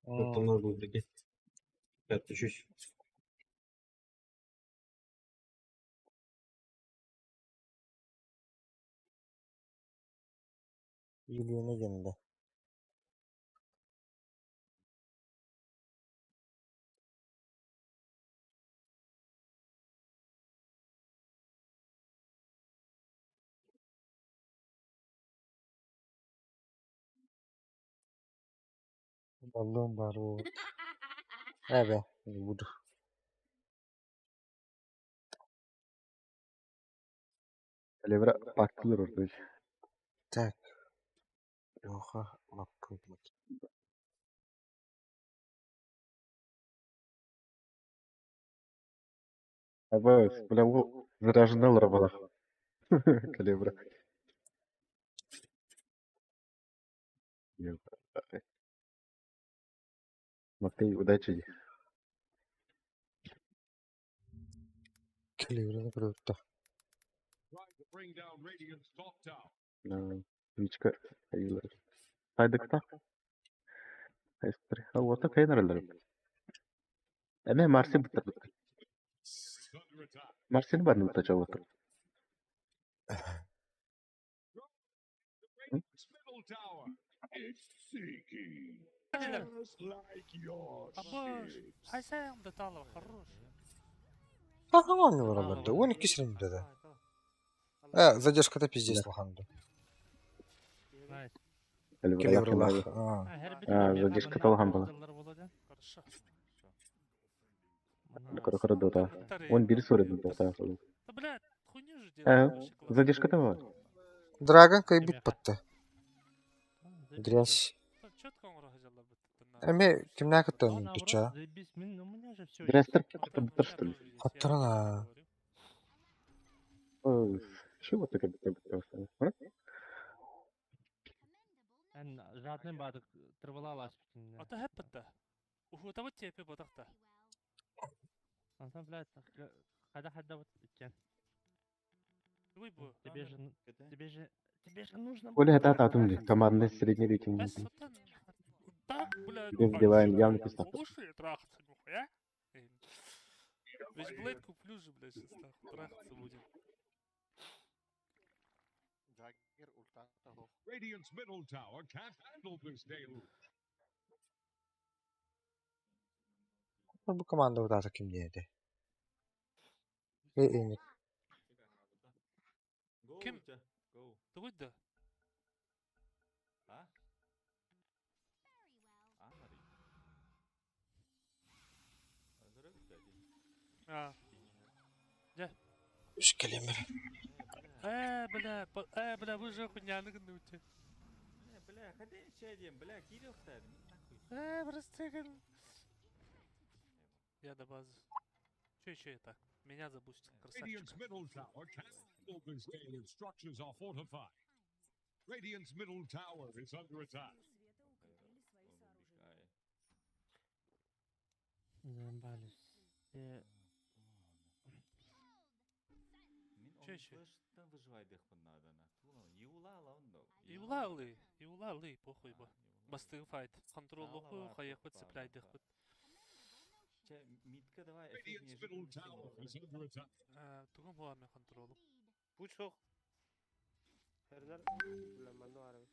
Вот там надо будет дойти. Я отключусь. Елена Генда. Баллон бару. Эбе, не буду. Калибра пактылар orada. Так. Леха лапы. Аба, бля, ол заряженный была. Калибра. Матвей, удачи. Калибраны круто. Trying to bring down Radiant's top tower. Твичка. Хайдыкта. Хайстер. Вот хайнаралар. Эме Марси бутар. Is under attack. Марсини бар нута чаватыр. Radiant's middle tower is seeking. Just like your Абаш, ships. хайсаям да талова, хорош. Ага, не баралар. Он кисрин да. Задержка-то пиздец лоханды. Nice. Калибр лах. А. А, задержка талхан была. Хорошо. Кара дота. Он бир суры дота. Да, блядь, хуйню же Э, делают. вообще классно. задержка того. Драгон кайбит патта. Грязь. Там Четко он разделал бы. Эме кимнәк тон туча. Заебись, мин, у меня же все. Грязтер бутар что ли? Хаттарана. Чего ты как будто Эн жадный бадык тырбалалас бүтүн. А то хэппэтэ. Уху того тепе бодахта. Антон, блядь, хада хада вот иккен. Ой, бу. Тебе же, тебе же, тебе же нужно. Оля, это атом командный средний рейтинг. Бэс сатан. Так, блядь. Без дела, явно пизда. Слушай, трахаться нихуя. Весь Блейд куплю же, блядь, сейчас нахуй трахаться будем. Radiant's middle tower can't handle this deluge. Бу команда утаата ким диэн этэй? Ким? Тугуй да? А. Дьэ. Үс кэлимир. Э, бля, э, бля, вы же хуйняны гынныбыт. Бля, ходи чайдем, бля, Кирилл ставит, нахуй. Э, прости, Я до базы. Че еще это? Меня забустил, красавчик. Radiant's middle tower can't hold this gale if structures are fortified. Radiant's middle tower is under attack. Заебались. Все. Че еще? Иулалы, Иулалы, похуй бо. Бастыгы файт. Контрол лоху, хайахпыт, цепляйдыхпыт. Митка давай, Radiant's middle tower is under attack. Тугум хуа мен контролу. Пучок. Хердер. Бля, манну арабы.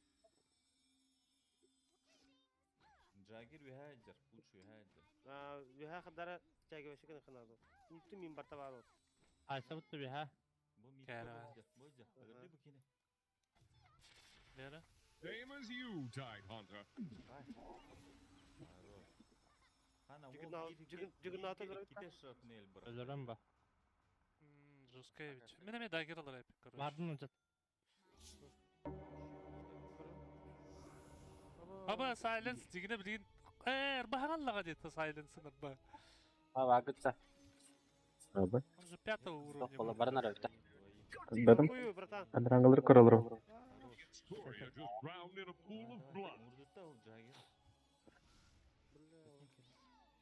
Джагир вихаджер, пуч вихаджер. А, виха хадара чаги вешикин ханадо. Ульту мин барта баро. А, сабытты биха. Бу митка бодья, бодья. Өлөрдү бу кини. Лера? Same as you, Tide Hunter. Өлөрөм ба. Жускевич. Мен эме дагер алар эпик, короче. Бардын учат. Аба, Silence дигине билигин. Э, баханаллага дейт Silence нырба. А, агытса. Аба. Он же пятого уровня. Тоққола баран арабыта. Бадым. Андраңылар көрөлөр. Courier just drowned in a pool of blood.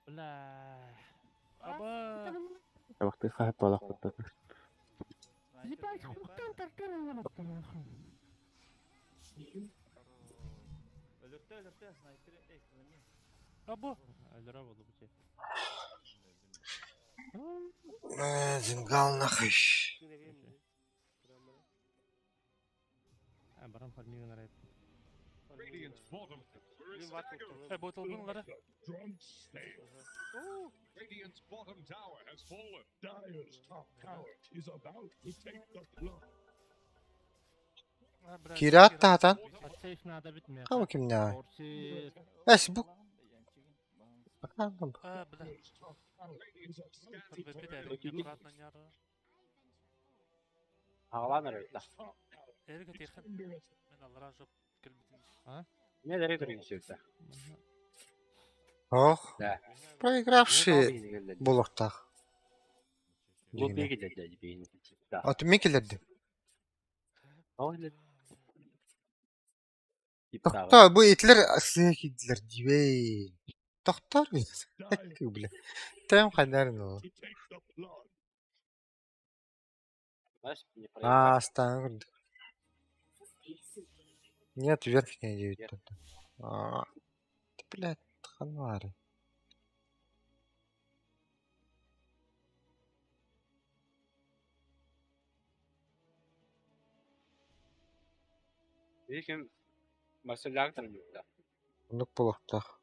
Бля. Аба. Табакты хап балак бутта. Ебать, хуктан тартан алып нахуй. Өлөртө, өлөртө, снайпер, эй, звони. Або. Өлөрө болду бу че. Зингал нахуй. А, барам фармиган арайт. Radiant's bottom tower is staggering. Э, ботулбун лара. Drunk state. Radiant's bottom tower has fallen. Dire's top tower is about to take the plunge. Кираат таатан. Сейф надо бит меха. Кама кимнээ? Орси. Эс бу. А, бля. Аккуратно няра. Агалан арабыта. Эрге техин. Мен алара жоп келбитим. А? Не дәрі көрген сөйтті. Ох. Да. Проигравший болуктаах. Бу беги деді бейін. Да. Аты мен келерди. Тохто, бу итлер сыхидлер дибей. Тохтор бля. Тем хайнарын ол. Знаешь, не А, станг. Нет, верхняя девять тут. А, ты, блядь, ханвары. Видишь, Марселяктор да. Онук болуктаах.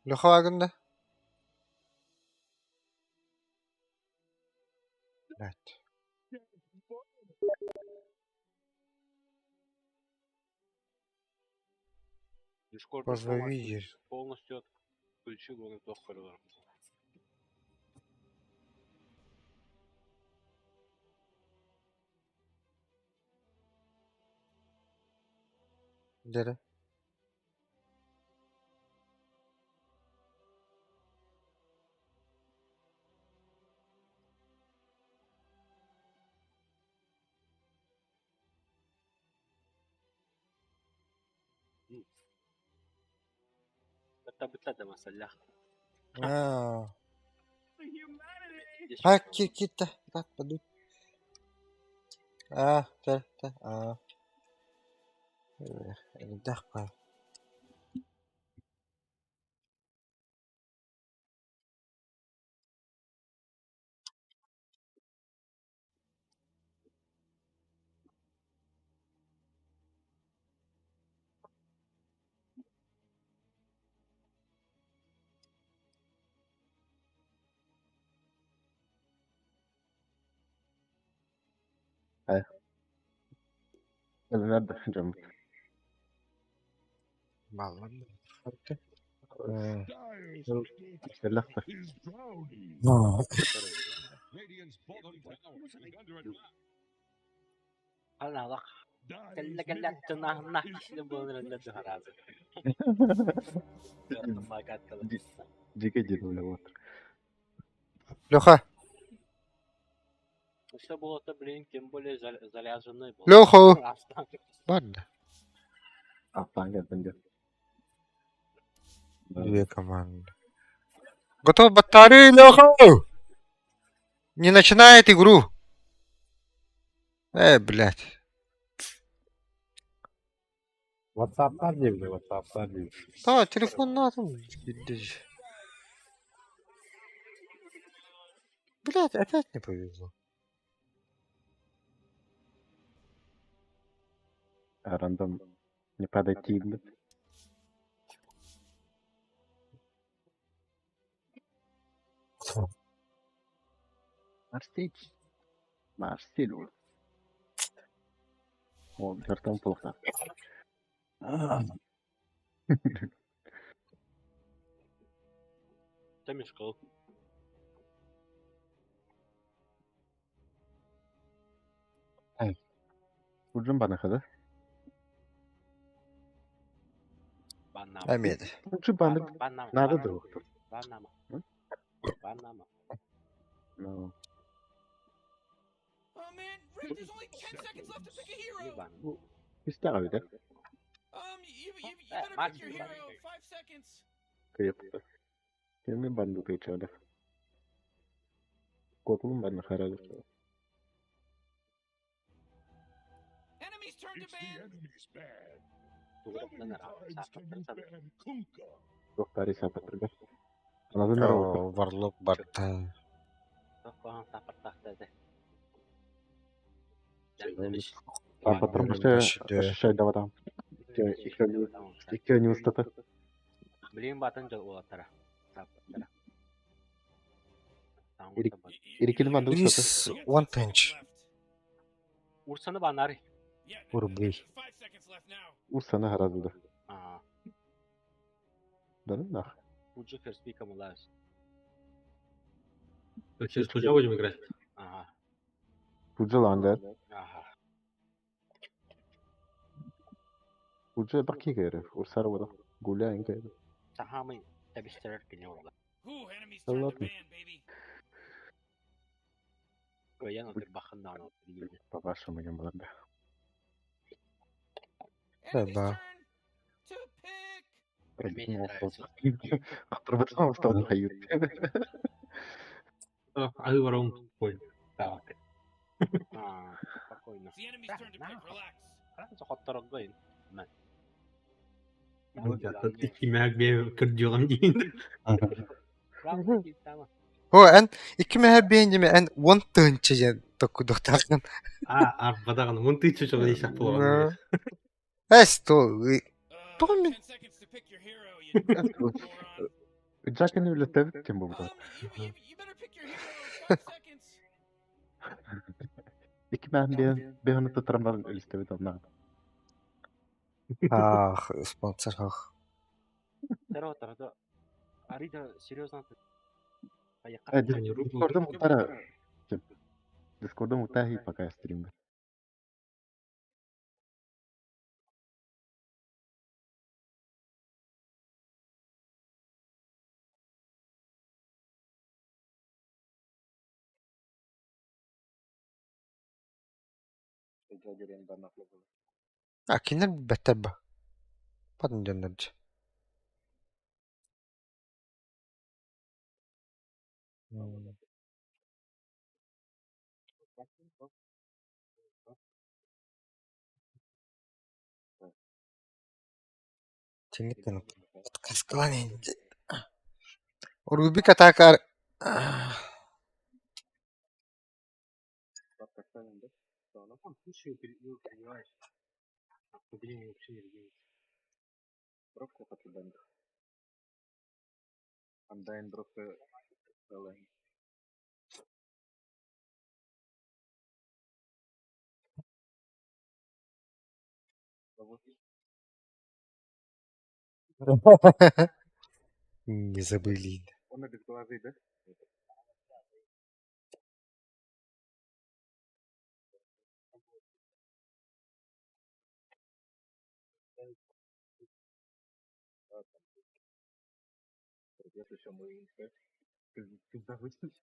Леха агында. Блядь. Дискорд Позови. полностью отключил, он тохкалар. Дере. Бытта да масалях. А. А, кир кир да. Так, подуй. А, да, да, а. Элдэх ба. Надо жамт. Баллан. Dire's middle Лахта. tower is drowning. Radiant's bottom tower is under attack. Аналах. Dire's Кэллэ middle кэллэ tower тынахна is кишини under буолар attack. харазы. Дике дедуля вот. Леха, Все было-то, блин, тем более заряженный был. Леха. Ладно. Апанга бенде. Две команды. Готов батареи, Леха! Не начинает игру. Блядь. WhatsApp'tan girdi, WhatsApp'tan girdi. Давай, телефон на там. Блядь, опять не повезло. Рандом не подойти. Марсель. Марсель. О, чертом плохо. Там мешкал. Уджин бана хада. Баннама. Амед. Уджин бана. Баннама. Надо было. Баннама. М? Баннама. Ну, Oh man, Rick, there's only 10 seconds left to pick a Не hero. баннама. пистолет, да? You better pick your hero. 5 seconds. Крепко. Кеми банду печали. Котлум бана харада. Enemy's turn to It's the ban. enemy's ban. How many times can you ban Kunkka? Доктор Исапа трга. Она замерла. О, Варлок Барта. А потом еще давай там. Еще не устата. Блин, батын жол олаттара. Ирикин банду устата. Please, one pinch. Урсаны банары. Рублей. 5 seconds left now. Усана харазуда. А, Да ну нах. Пуджи ферспика мулас. Через Пуджа будем играть? Ага. Пуджаланда. Ага. Пуджа баки гайре. Урсара вара. Гуляем гайре. Сахамы табистерер кинеола. Ooh, enemy's turn to Ладно. ban, baby. Гоян от баханна. По-вашему не было, да. Enemy's Да. turn to pick. Мне не нравится. Потому что он дают. А вором понял. Так. А, спокойно. It's the enemy's turn to pick. Relax. Сразу хотторог гоин. Кырдьыгым диин. О, эн iki mehe бенджими эн one тынчы жен токудуктагын. А, арбадагын 10 жыл ишак болгон. Эс то Томми. 10 seconds to pick your hero, you moron. Джакен үлетеп тем бу. You better pick your hero in 5 seconds. Ики мен бен бен тутрамдан үлестеп тамна. Ах, спонсор хах. Арида серьезно. Дискордом утара. Дискордом утахи пока стрим. А кинер беттерба. Батын жоннорж. Тиник Каскалан Рубик атака Он слушай, перебиваешь. Блин, вообще не регенится. Бровка потубанит. Андайн бровка лайн. Не забыли. Он без глазы, да? Придет еще мой инспект. Пизда вычислить.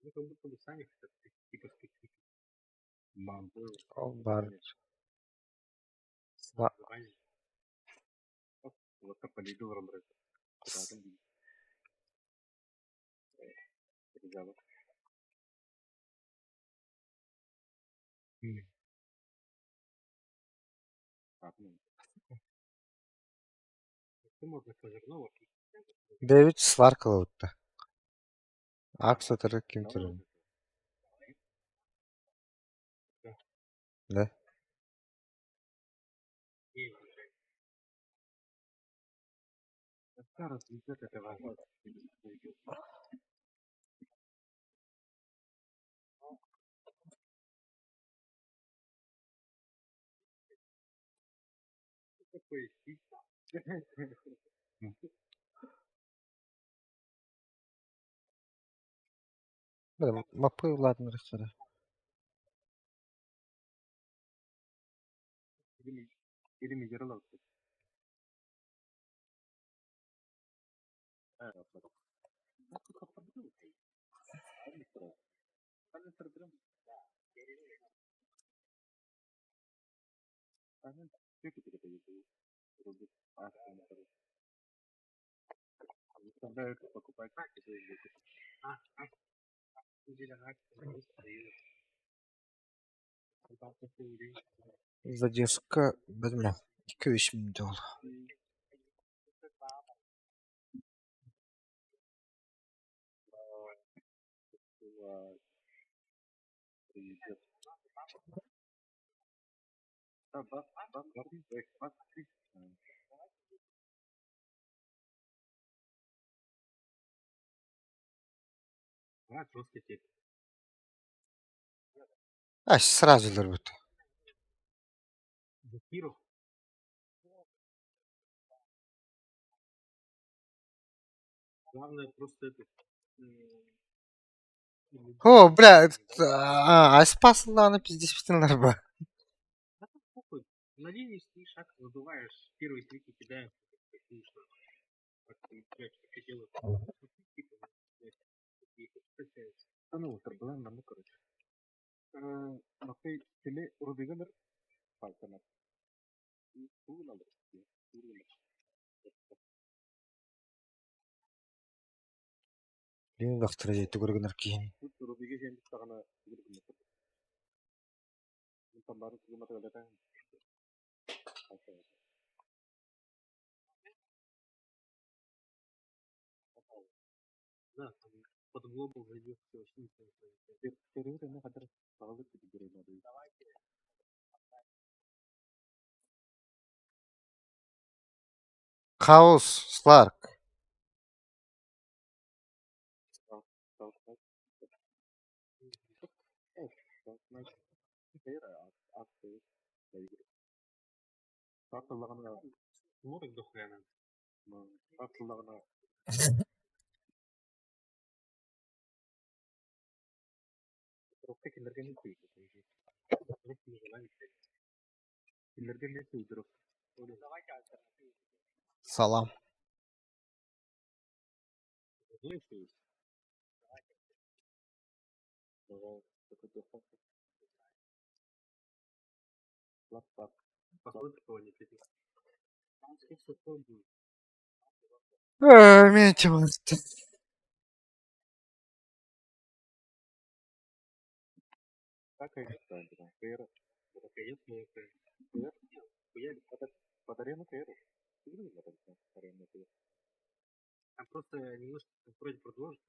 Ну, как будто бы сами хотят, типа, спикнуть. Мам. Ол бар. Вот полюбил Ромбрет. Можно Козырнова. Дэвид Сларкалабытта. Акс өтөрө ким турар? Да. Разведет это важно. Такой Бля, мапы ладно рахтара. Или Мизерлов. Заставляют покупать. Задержка бәдмә. 2-3 минут oldu. А, жесткий тип. А, сразу өлөрбүт. Закиров. Главное просто это... О, бля, а, спас ладно, пиздец, ба. Да там похуй. На линии стоишь, шаг задуваешь, первые трики кидаешь, как нужно. Как ты, блядь, что делают? Типа, блядь, такие, качаются. Ну, проблема, ну, короче. Мапы теле Рубиганер Фальконер. Лин доктор дии көргөнөр киһин. Рубиге жеміс тағына тамбары Да, там под глобал зайдешь, все вообще не Хаос Сларк. Морок дохуя надо. Салам. Ну, еще есть. Пожалуйста, такой духовка. Лап-лап. Походу такого не придет. Там, скорее всего, такое будет. Мен барда. Так и да, Там просто немножко вроде продолжить.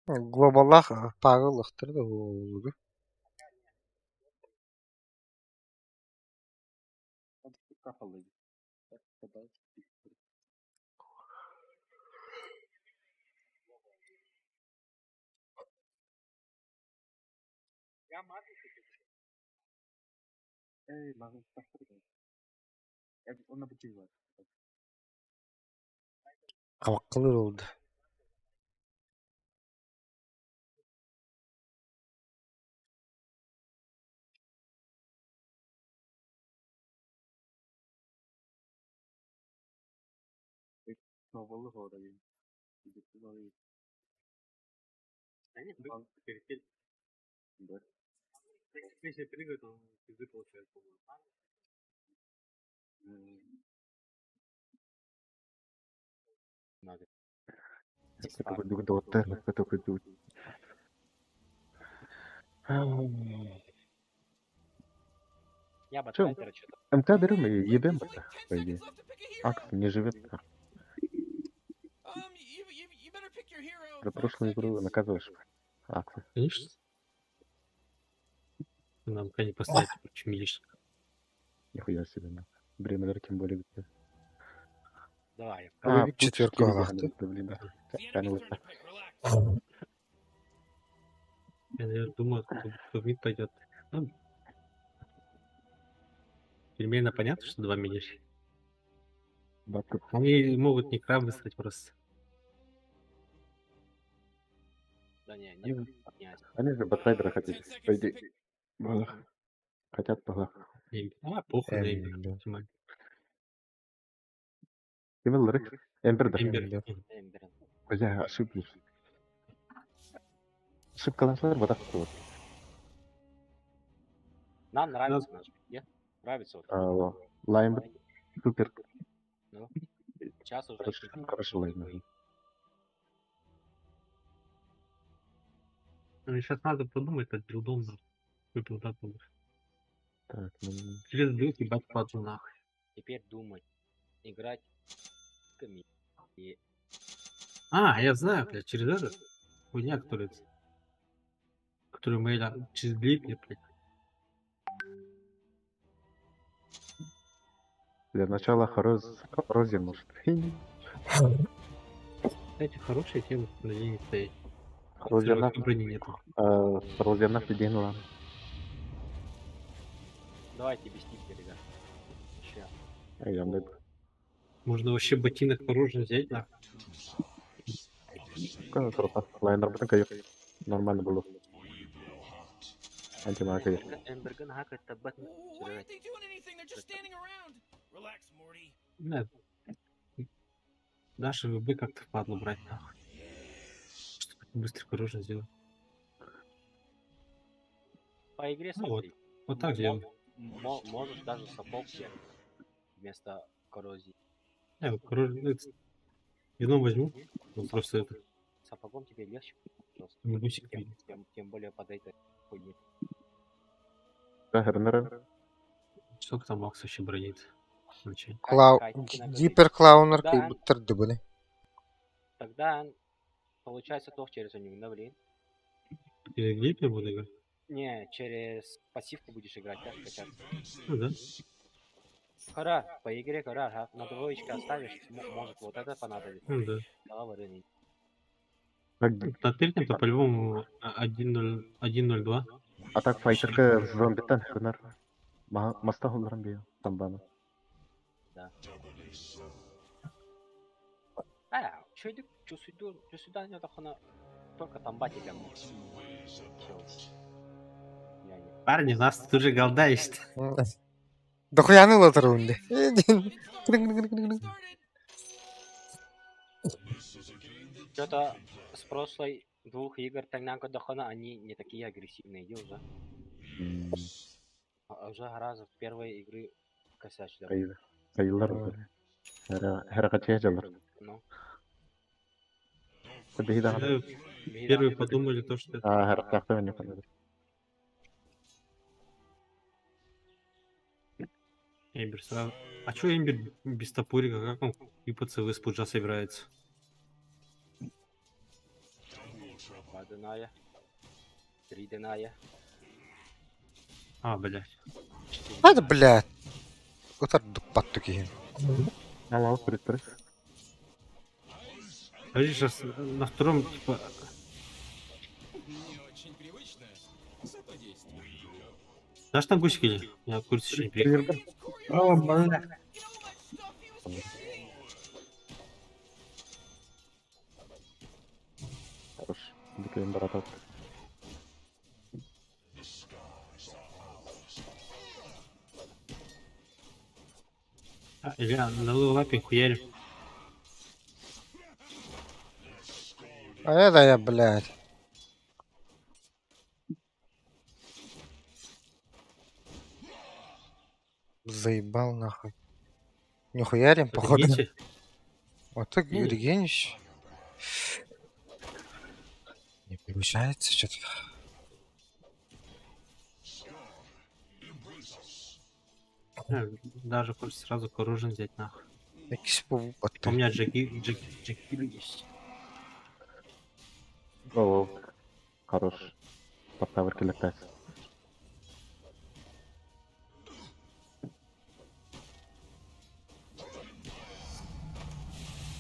Глобаллаах паагыл охтор да буолугу. Хабаккалыр oldu. Да нет, перетель. Если прыгает, он пизды получает, по-моему. Надо. Я бы Чё? Трайдера что-то. МК берем и ебем пока, по идее. Акс не живет. За прошлую игру наказываешь Акса. Конечно. Нам пока не поставить, короче, милишник. Нихуя себе, на. Бремлер тем более. где. Давай. А, Четверку четыре алахты. блин, да. Конечно. Я, наверное, думаю, кто в мид пойдет. Ну, примерно понятно, что два милишника. Бабка. Они могут не краб высрать просто. Да не, не, не. Они же Батрайдера хотят, по идее. Балах. Хотят балах. А, похуй на Эмбер. Эмбер. Нормально. Ким ылырык? Эмбер да. Эмбер. Эмбер. Бля, ошиблись. Ошибкалашлар вот так вот. Нам нравится наш нет? Нравится вот. А, Лайм супер. Ну, сейчас уже Хорошо, хорошо лайн. Ну, сейчас надо подумать над билдом, нахуй. Какой билд надо будет. Так, ну... Через билд ебать падлу нахуй. Теперь думать. Играть. Коми. И А, я знаю, блядь, через этот. Хуйня, которая... Которую мы через Глипнер, блядь. Для начала Хороз... Хорозе, может. Кстати, хорошая тема, на день стоит. Розерна. Брони нету. Розерна фидинула. Давайте без типки, ребят. Ща. А я дай. Можно вообще ботинок оружия взять, нахуй. Круто. Лайн работа Нормально было. Антимага. Эмберген хакает табат. Нет. Даже ВБ как-то впадло брать, нахуй. Чтобы быстро оружие сделать. По игре Ну вот. смотри. Вот так делаю. Можешь даже сапог взять вместо коррозии. Не, вот коррозию, ну, это вином возьму. Ну, просто это. Сапогом тебе легче. Просто. Не гусик Тем более под этой хуйней. Да, Гернера. Сколько там Макс вообще бронит? Вообще. Клау... Гипер Клаунер Да. кыйбыттар дыбыны. Тогда получается тох через него, блин. Или Глипнер буду играть? Не, через пассивку будешь играть, да, качаться. Ну да. Хара, по игре хара, ага. На двоечке оставишь, может вот это понадобится. Ну да. Давай, Рени. Так, На третьем-то по-любому 1-0, 1-0-2. а так файтерка зомбиттан хынар. Маста хулларан бейо. Тамбаны. Да. А, чуйдык, чусуйду, чусуйда тахана только тамба тебя может делать. Я не. Парни, нас тут уже голда есть. Да хуяны латарунды. Что-то с прошлой двух игр Тагнанка Дахана они не такие агрессивные, иди уже. А уже гораздо в первой игры косячили. Кайыл. Кайыллар бар. Хара жалар. Ну, Бейда. Первые подумали то, что это... А, хара тахта не понадо. Эмбер сразу. А чё Эмбер без топорика? Как он ИПЦ в пуджа собирается? Два деная. Три деная. А, блядь. Четыре. Hadi блядь. Утар дуппатту киһин. Алал күрүттөр. Подожди, сейчас на втором, типа... Не очень привычно, зато действенно. Дашь там гусик или? У меня курица еще не приехала. О, бля. Хорош. Дикейм баратат. А, Илья, на лапе хуярим. А это я, блядь. Заебал нахуй. Нихуярим, походу. Поднимите. Вот так Ну. Евгеньевич. Не получается что-то. А, Даже хочется сразу коррожен взять нахуй. Экспо У меня Джеки, Джеки, Джеки есть. О, хорош. Поставыр келектес.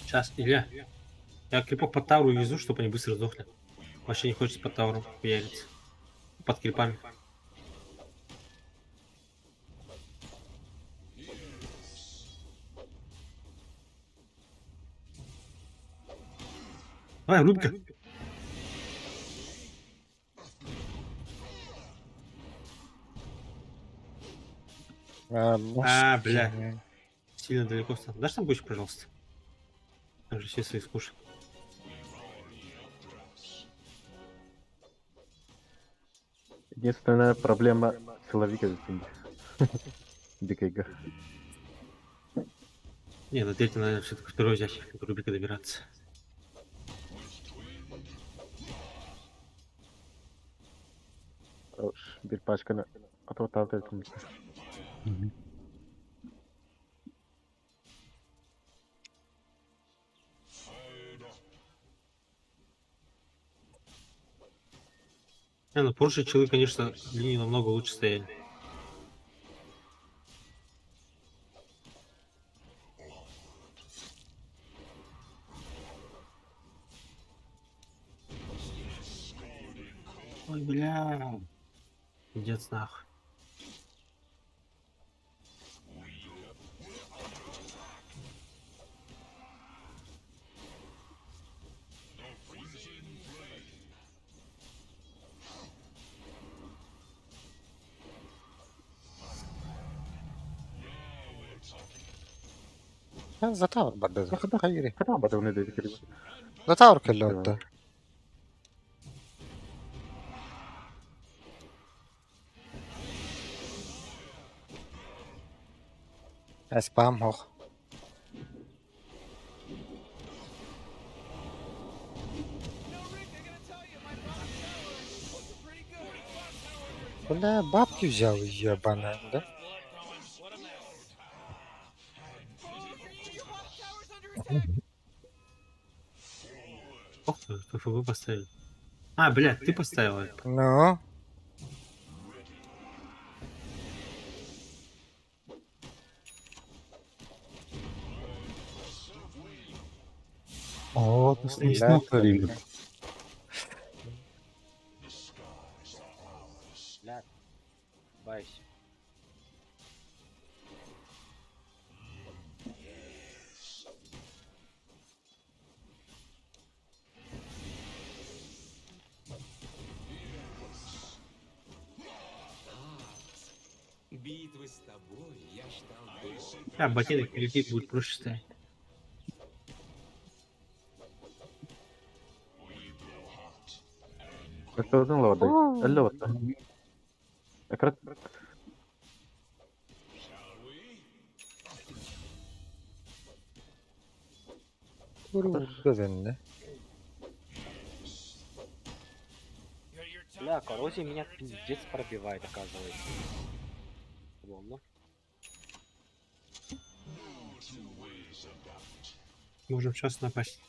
Сейчас, Илья. Я крипов под Тавру везу, чтобы они быстро сдохли. Вообще не хочется под Тавром хуяриться. Под крипами. Давай, рубка. А, бля. Сильно далеко встал. Дашь там гусик, пожалуйста? Там же все свои скушали. Единственная проблема силовика Дикейга. Не, на третий надо все-таки второй взять, до Рубика добираться. Хорош. Бир пачканы атып атап Не, ну прошлые челы, конечно, линии намного лучше стояли. Ой, бля. Пиздец нахуй. За тавр барды. Хайри. Хата бадыгны деди кирип. За тавр келле Спам хох. Бля, бабки взял, ебаная, да? Ох, ты, ФФБ поставили. А, блядь, ты поставил это. Ну? О, ты Бля. снеснул. Ошибаюсь. Битвы с тобой я ждал долго. А, ботинок перейти будет проще ставить. Өттөтүн лабардай. Әллә батта. Экрат. Дөгенне. Бля, коррозия меня пиздец пробивает, оказывается. Лоло. Можем сейчас напасть.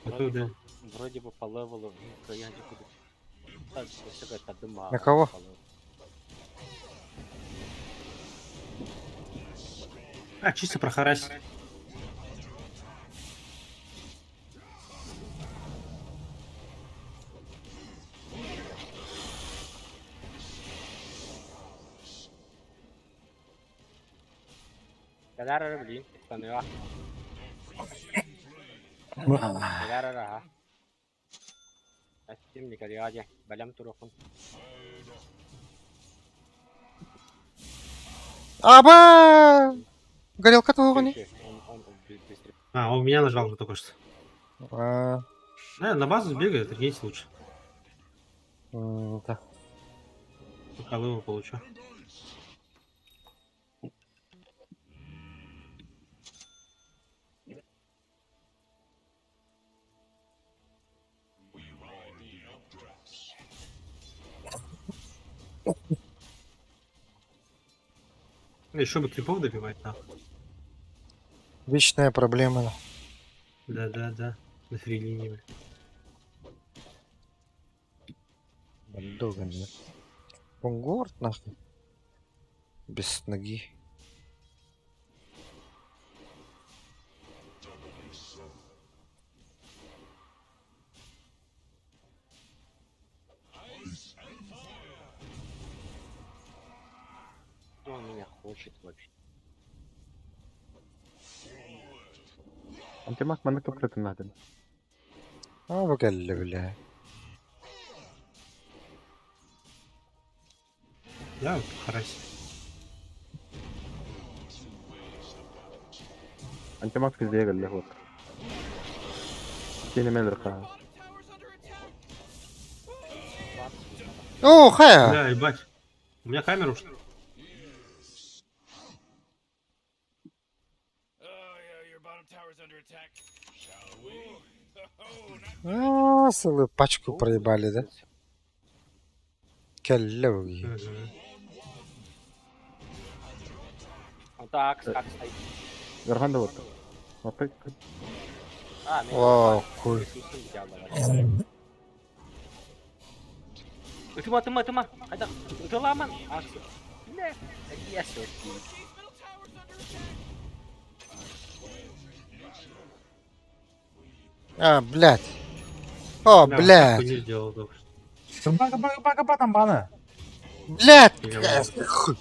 А то, Вроде да. бы, вроде бы по левелу, ну, я не буду. Так, всё какая-то дыма На кого? по левелу. А, чисто прохарасить. Кадара, блин, поняла. Кадара, ага. Аттим никогда, балям турохун. Аба! Горелка того не? Он быстрее. А, он меня нажал уже только что. А, Да, на базу сбегаю, отрегеньте лучше. да. Пока левел получу. Еще бы крипов добивать, нахуй. Вечная проблема. Да, да, да. На фрилине, бля. Доган. Бунгорд, нахуй. Без ноги. Что он меня хочет вообще? Антимаг маннык тохтотун наадын. А, бакалли, бля. Да, вот харась. Антимаг везде галле вот. Тени мелерха. О, хая! Да, ебать. У меня камера ушла. А, целую пачку проебали, да? Келле Он так, как стоит. Верханда вот. Опять. А, меня О, хуй. Тыма, тыма, тыма. Хайда, тыламан. А, всё. Бля, я всё. А, блядь. О, Бля, блядь. хуйню сделал только что. Бага, бага, бага, бага, там бана. Блядь! Я Хуй.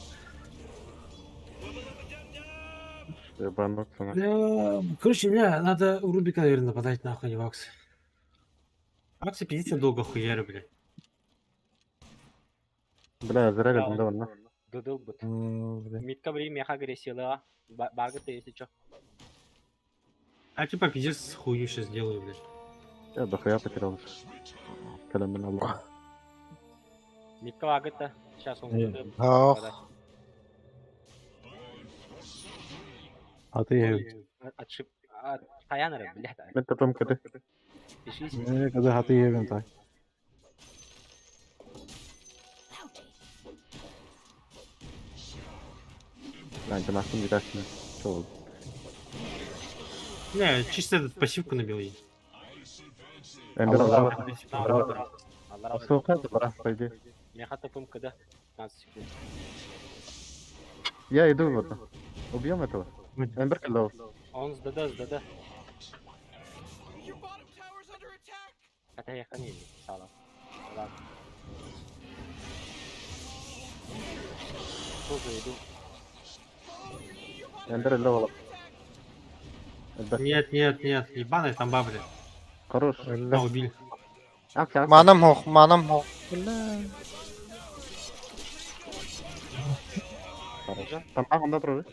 Ебануться на. Бля, короче, бля, надо у Рубика, наверное, нападать нахуй, а не в Аксы. Аксы пиздец я долго хуярю, бля. Бля, зря рядом давно. Дыдыл быт. Бля. Митка время агрессила. Багаты, если чё. А типа пиздец хуйню сейчас сделаю, бля. Я дохуя потерял. Когда меня лох. Митка багаты. Сейчас он дыдыл. Ох. А ты Отшип... Таянера, блядь. Мен топом кыды. Пишись. не когда хаты ебем так. Бля, антимагтын видасына. Чё? Не, чисто этот пассивку набил ей. Эмбер Алла. алла. Сука, добра, пойди. Меха топом КД. 15 секунд. Я иду вот. Убьем этого. Эмбер кидал. Он с ДД, с ДД. Хотя я хранили, сало. Ладно. Тоже иду. Эмбер өллө буолар. Элбэх. Нет, нет, нет, ебаная там бабля. Хорош. А, убили. Акция, акция. Манам суох, манам суох. Бля. Хорош. Там онда турар.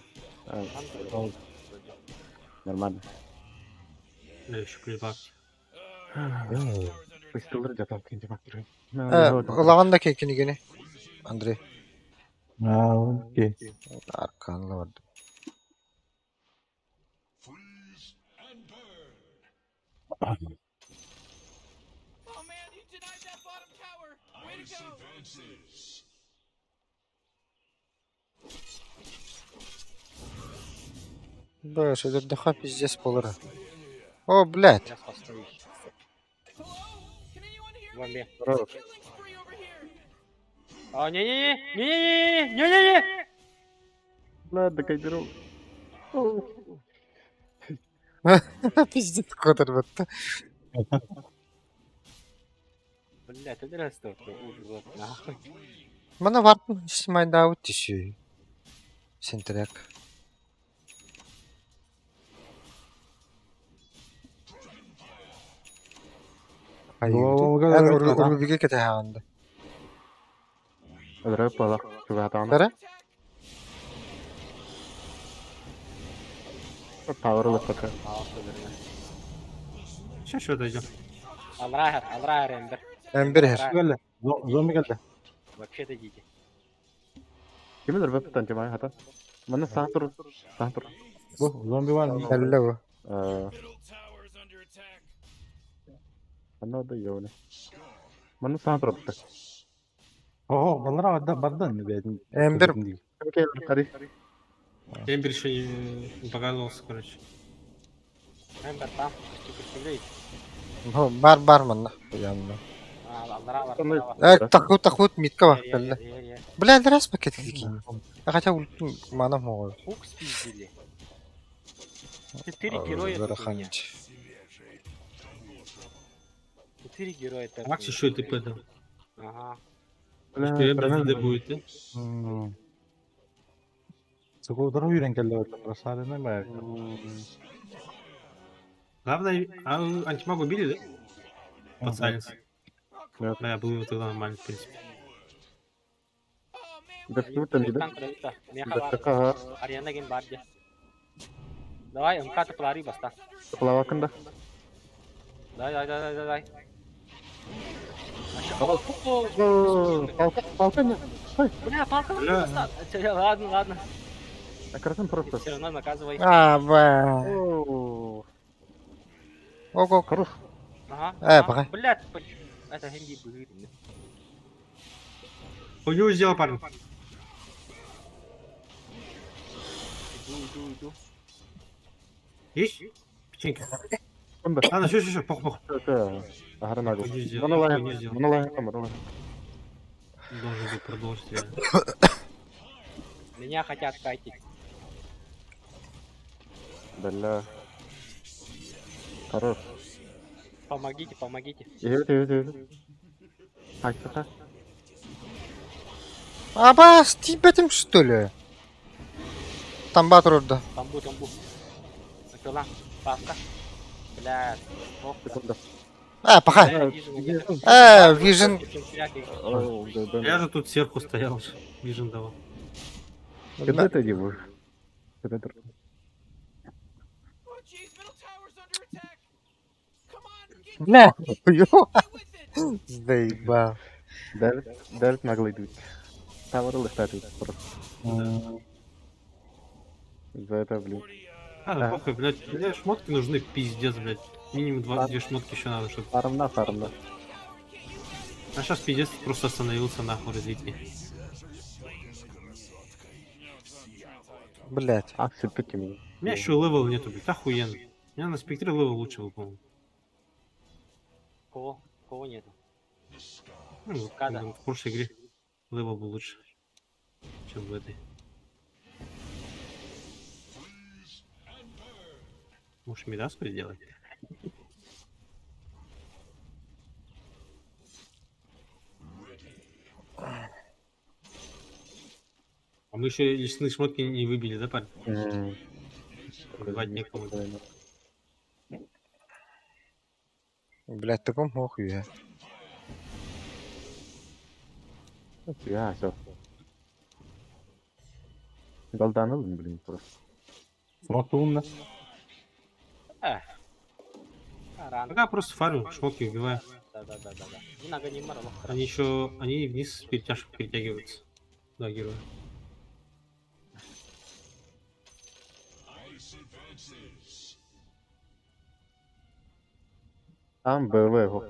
Нормально. Бля, еще плевак. Пыстылыр жатам кенже бактыр. Ылаҕын да кинигини. Андрей. А, окей. Арканла барды. Oh man, you denied that bottom tower. Way to go. Бля, сөдөрдөхө пиздец буолар. О, блядь. Я спасаюсь. Hello? Can anyone hear Вон me? мне. It's a killing spree over here. А, не-не-не! Не-не-не! Не-не-не! Ладно, кайдеру. Пиздец куотар бытта. Бля, ты дурак, ужас, нахуй. Мана бартын майдаабыт түсүй. Сентрек. Во-во-во, Эн да. урубиге кете хаанда. Ödüröp буолар. Чугаатаҕына. Бара? Power ылыппака. Сейчас еще дойдем. Алрахер, Алрахер, Эмбер. Эмбер хер. Келді. Зомби келді. Вообще-то идите. Ким өлөрбөт тантимай хата. Манна саха тур. Саха тур. Бу зомби бар. Элле бу. Middle tower's under attack. Манна да йоне. Манна саха тур битта. Ого, баллара барда бардан бәдин. Эмбер Окей, кари. Эмбер еще не показывался, короче. Эмбер там, представляете? бар бар манна. Янна. А, Алрахер, Сондай. Алрахер. Э, тахут тахут митка бар. Элле. Бля, раз пакет кики. А хотя ульту манам могу. Хук спиздили. Четыре героя тут у меня. Четыре героя там. Макс еще и ТП дал. Ага. Что Эмбер ТД будет, да? Сугудыр үйрен келді өтті. Сарына ба. Главное, а, антимага убили, да? Под сайленс. Нет. Да, было тогда нормально, в принципе. Oh man, Бэксут там Танк пролета. Меха бар. Бэксака. Арена ген бар де. Давай, МК ты плари баста. Плавакында. Давай, давай, давай, давай. Палка, палка не. Бля, палка Бля. баста. Ладно, ладно. Акрасын просто. Все равно наказывай. А, ба. О, Ого. Хорош. Ага. Э, ага. пока. Блядь, почему? Это Генди был. Хуйню сделал, парень. Иду, иду, иду. Есть? Печеньки. Онда. Ладно, еще, еще, пох, пох. Ахара нагу. Хуйню сделал, Мана хуйню лайх. сделал. Мана лайх, мана лайх. Должен был продолжить реально. Меня хотят кайтить. Бля. Хорош. Помогите, помогите. Evet evet evet. Hakikaten. Аба, стипетим что ли? Тамба турда. Тамбу, тамбу. Начала. Павка. Блядь. Ох, Секунда. А, пока. бля, вижу, где-то. Э, Вижен. Я же тут сверху стоял, вижен давал. Когда это делаешь? Oh jeez, middle tower's under attack. Come on, get Бля. Ё. with it. Заебал. Дәл, дәл наглый идут. Тавр летает просто. За это, блин. А, да похуй, блядь, мне шмотки нужны, пиздец, блядь. Минимум 22 шмотки еще надо, чтобы... Фармна, фармна. А сейчас пиздец просто остановился нахуй развитие. Блять. А, все-таки мне. У меня еще level нету, блядь, охуенно. У меня на спектре level лучше был, по-моему. Кого? Кого нету? Ну, Когда? в прошлой игре level был лучше, чем в этой. Может, Мидаску сделать? А мы еще лесные шмотки не выбили, да, парень? М, Убивать некому. Блядь, таком ох я. Я, все. Голданул, блин, просто. Смок умно. Э. Рано. Пока просто фармим, шмотки убиваю. Да, да, да, да, да. Не надо, не мара, лох. Они еще, они вниз перетяжку перетягиваются. Да, герои. Там БВ, гоп.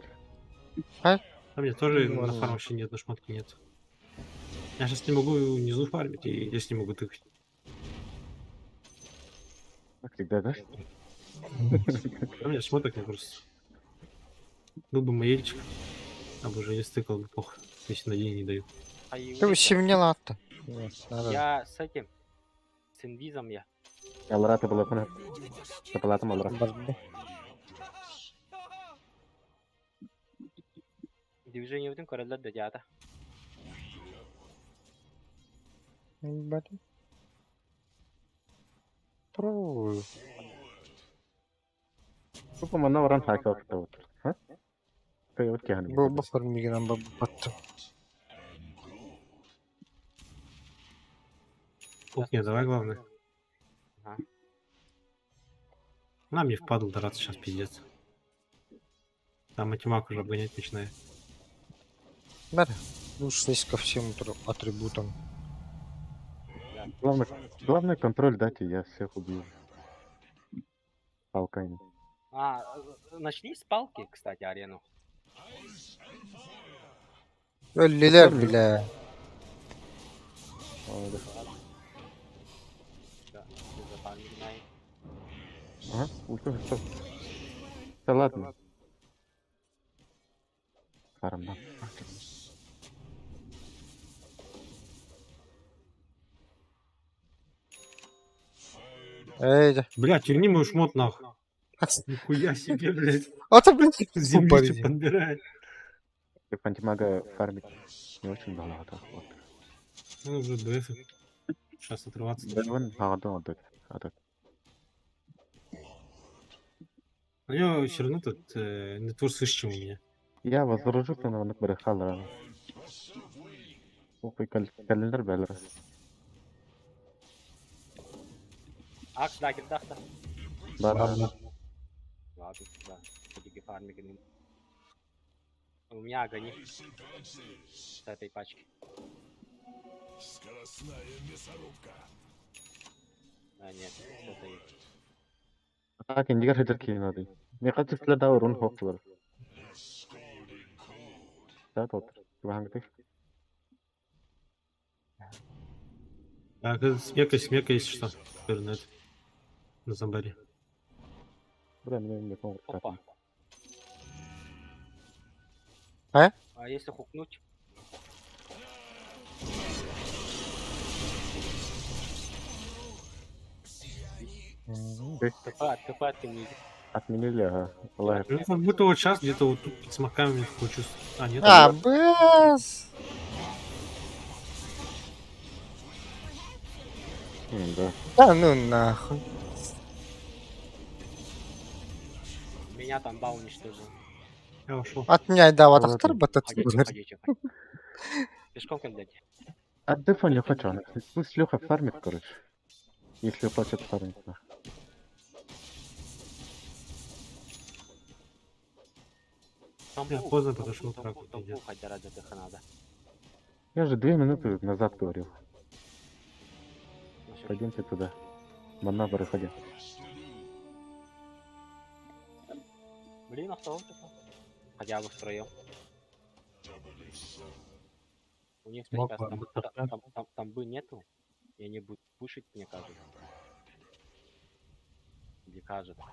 А мне тоже Ну, на фарм вообще нет, на шмотки нет. Я сейчас не могу внизу фармить, и здесь не могу тыкать. Как всегда, да? А у меня шмоток нет просто. Был бы маельчик. А боже, я стыкал бы плохо. Если на день не дают. А и Ты улица. семнела то. Надо. Я с этим. С инвизом я. Алрата была пана. Капалатом Алрата. Барды. Движение в король дядя. Барды. Пробую. Тупо мана варан хака вот. Ха? Ты вот кихан. Бу буфер мигран баттым. Пук не давай, главное. Ага. Она мне впадло драться сейчас, пиздец. Там матемак уже обгонять начинает. Бер. Душлись ко всем атрибутам. Главное, главное контроль дать, и я всех убью. Палками. А, начни с палки, кстати, арену. Өллилер бile. Да, за палки най. Ага, ульту, стоп. Да ладно. Фарм, да. Эй, да. Бля, тюрни мой шмот нахуй. Нихуя себе, блядь. А то, блин, Землицу тупо. подбирает. Ты антимага фармить не очень долго, так вот. Ну, уже БФ. Сейчас отрываться. Да, вон, а, да, да, а, да. У него все равно тут нетворс выше, чем у меня. Я возражу, но он брехал рано. Ой, календарь белрас. Акс, да, кирдахта. Да, да, да. Ладно, да. Подиги фармик. У меня огонь с этой пачки. Скоростная мясорубка. А, нет, с этой. Так, индигар хитер киноды. Мне кажется, что да, урон хоксвар. Да, тот. Вахангты. Так, это смека, смека, если что. Интернет. На зомбаре. Бля, мне не помню. Опа. А? А если хукнуть? ТП, ТП отменили. Отменили, ага. Лагерь. Ну, как будто вот сейчас где-то вот тут под смоками у меня такое чувство. А, нет. А, бс. Да. Да ну нахуй. Меня там ба уничтожил. Я ушел. Отменяй, да, вот ахтар батат. Ходите, ходите, ходите. Пешком кидайте. А дефа не хочу. Пусть Леха фармит, короче. Если хочет фармить. нахуй. Там Я поздно подошел к раку, пиздец. Хотя ради дыха надо. Я же 2 минуты назад говорил. Ну, всё. Пойдемте туда. Манна выходи. Блин, автоп. Хотя бы втроем. У них Мог сейчас бы там, быть там, там, там, тамбы нету. И они будут пушить, мне кажется. Или кажется.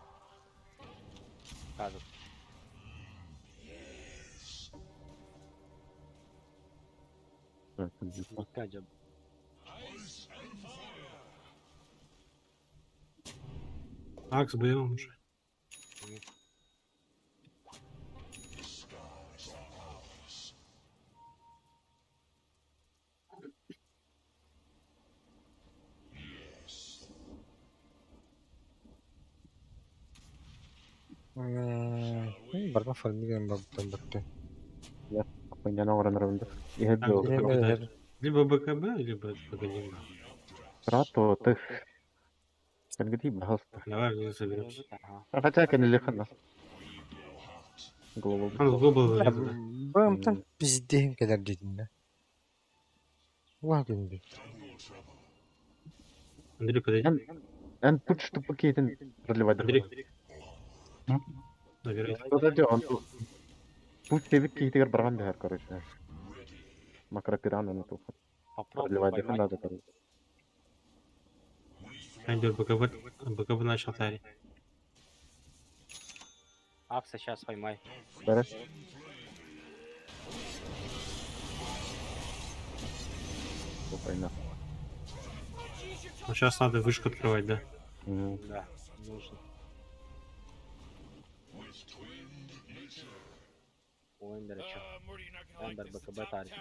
Кажется. Так, здесь. Опять же, Акс, БМ уже. Барба фармиган барбытан бартı. Хуйня оҥорон эрэ да. Иһэр А, дьол. где какой-то Либо БКБ, либо Паганин. Рато, ты. Кенгити, пожалуйста. Давай внизу соберемся. Ага. А хотя кенили хана. Голову. Он в глобал залез, да. Бамтан пиздейін кэлэр диэтиннэ. Уа күндү. Андрей, подойди. Эн тут что пакетин проливать. Андрей. Набирай. Подожди, он тут. Путь тебе кейтигер барган бэхэр, короче. Макропиран на тут. Попробуй Проливать поймать. надо, короче. Андрей, БКБ, БКБ начал тарить. Акса сейчас поймай. Да? Опа, Ну, сейчас надо вышку открывать, да? Да, нужно. У Эндера чё? Эндер БКБ тарит.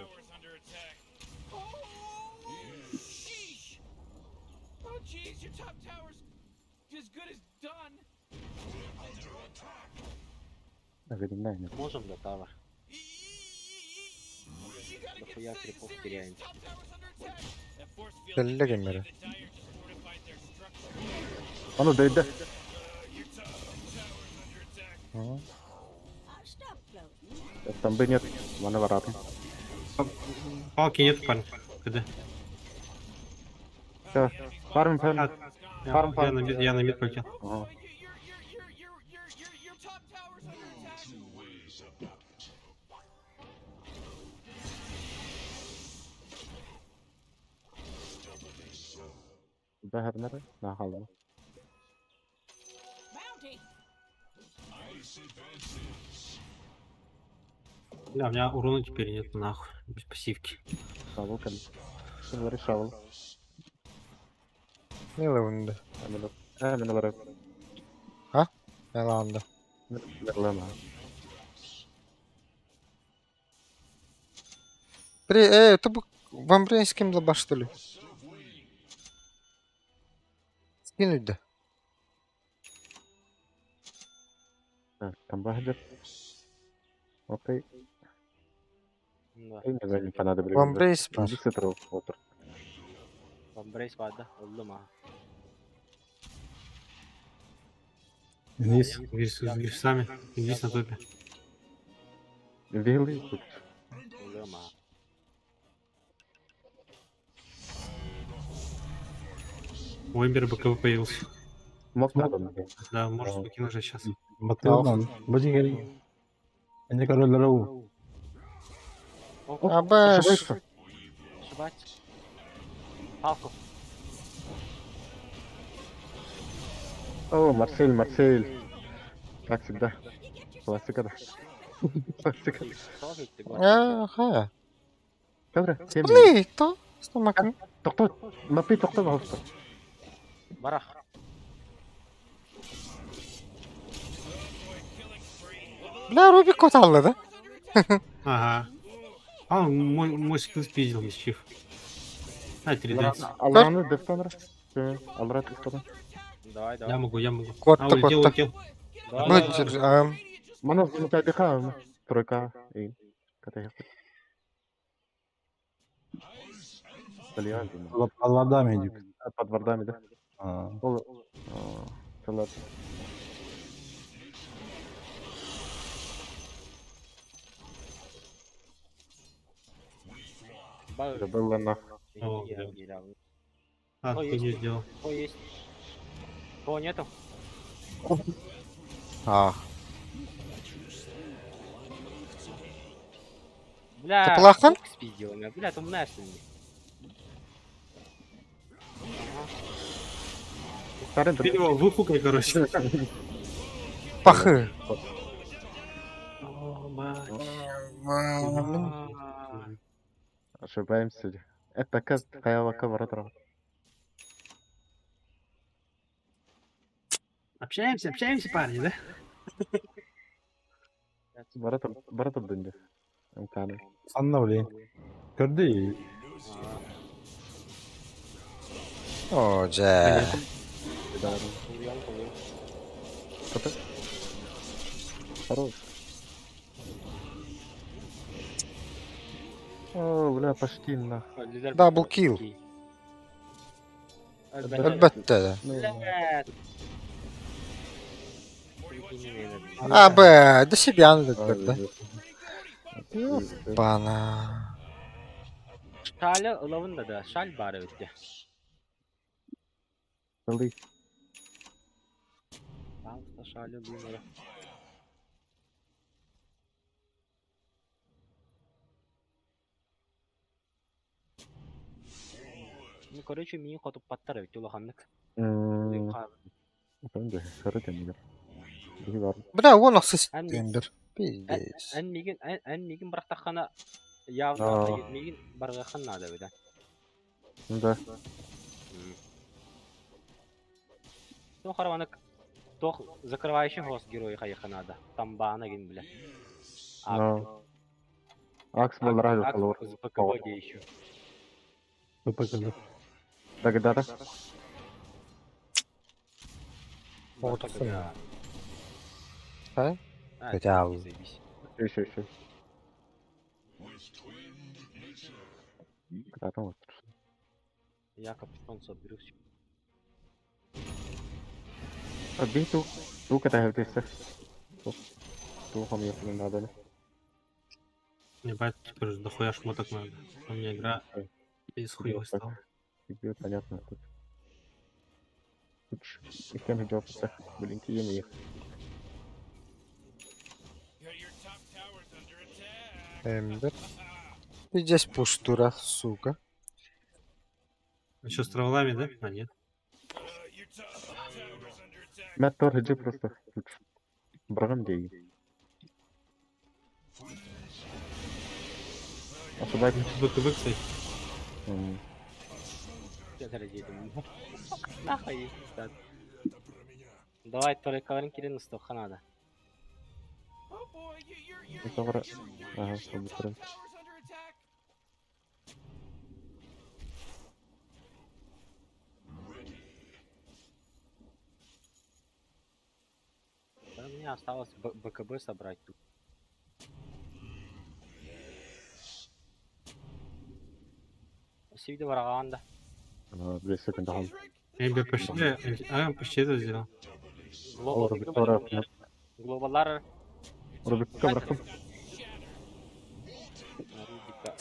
Sheesh! Oh jeez, your top tower's as good as done. Можем до тавер. Дохуя крипов теряем. Кэллэ кэммэрэ. Аны дөйдө. Там бы нет, маны баратын. Палки нет, парень. КД. Все, фарм, фарм. Я, Фарм, я фарм. на мид, я на мид полетел. Ага. Бәһәрнәре, нахалма. Бля, у меня урона теперь нет, нахуй. Без пассивки. Шавыл кәл. Шулары шавыл. Миле унда. Әмин алар. А? Мэлаанда. Лема. При, это бу вам с кем лаба что ли? Скинуть да. Там бахдер. Окей. Да. Не понадобились. Вамбрейс бар. Вамбрейс бар, да? Олду ма. Вниз. Вниз, с грифсами. Вниз на топе. Вилли тут. Олду ма. У Эмбера БКБ появился. Мог надо. Да, может покинуть уже сейчас. Батылдан. Бу дигери. Эне короллары у. Абаш. Ошибается. Палку. О, Марсель, Марсель. Как всегда. Классика, да. Классика. Ага. Кадра, семь. Блин, то? Стомак. Тохто, мапи тохто, пожалуйста. Барах. Бля, Рубик кот алды, да? Ага. А, он мой скилл спиздил, мисчиф. На, 3 дэнс. Алраны дефтанра. Алра дефтанра. Давай, давай. Я могу, я могу. Котта, А, улетел, котта. улетел. Давай, Ну, давай, давай. держи, ам. Мана замыкай Тройка и катая. Под вардами идет. Под вардами, да? А. Салат. Ба- Забыла нахуй. О, Я да. не лял. А, Кто хуйню есть? сделал. Кто есть? Кого нету? Ах. Бля, Ты плахан? хук спиздил меня. Бля, ты умная, что ли? Старый Ты его выхукай, короче. Пахы. О, мать. Ошибаемся. Это каст Хаялака Варатра. Общаемся, общаемся, парни, да? Баратр, Баратр Дунди. Мканы. Санна блин. Көрдү. О, жа. Хорош. О, бля, почти на. Double kill. Элбэтте да. Блядь. А, Б, да себя надо, да. Бана. Шаля ылавын да, шаль бары өтте. Ылый. Пожалуйста, шаля лунара. Ну, короче, миин хотуп паттар өтте улаханнык. Бля, вон ахсыс Эн- тембер. Пиздец. Эн мигин, эн мигин барахтахана явно мигин баргахан надо бит. Да. Ну, хараванак тох закрывающий хост герой хайха надо. Там бана гин, бля. Но. Акс был нравился лор. Акс БКБ еще. ППК. Тогда да. Вот хуйня. А? А, Хотя бы. заебись. Еще, еще. Когда там вот. Я капитан соберу всё. А бей ту. Ту когда я Ту хам я надо. Ебать, теперь уже дохуя шмоток надо. У меня игра из хуёвой стала. Тебе понятно тут. Тут их там идет, блин, тебе их. Эмбер. Пиздец пустура, сука. Еще с травлами, да? А, нет. Мэтт тоже просто. Тут Брагам дей. Ошибать. БКБ, кстати. Я дорогие, думаю. Нахуй, да. Давай, только кирин стоха надо. Ага, быстро. Да, мне осталось БКБ собрать тут. Сиди вараганда. Бля, секунду. Я почти, а, почти это сделал. Глобал. Глобалар. Рубик, брахом. Рубика.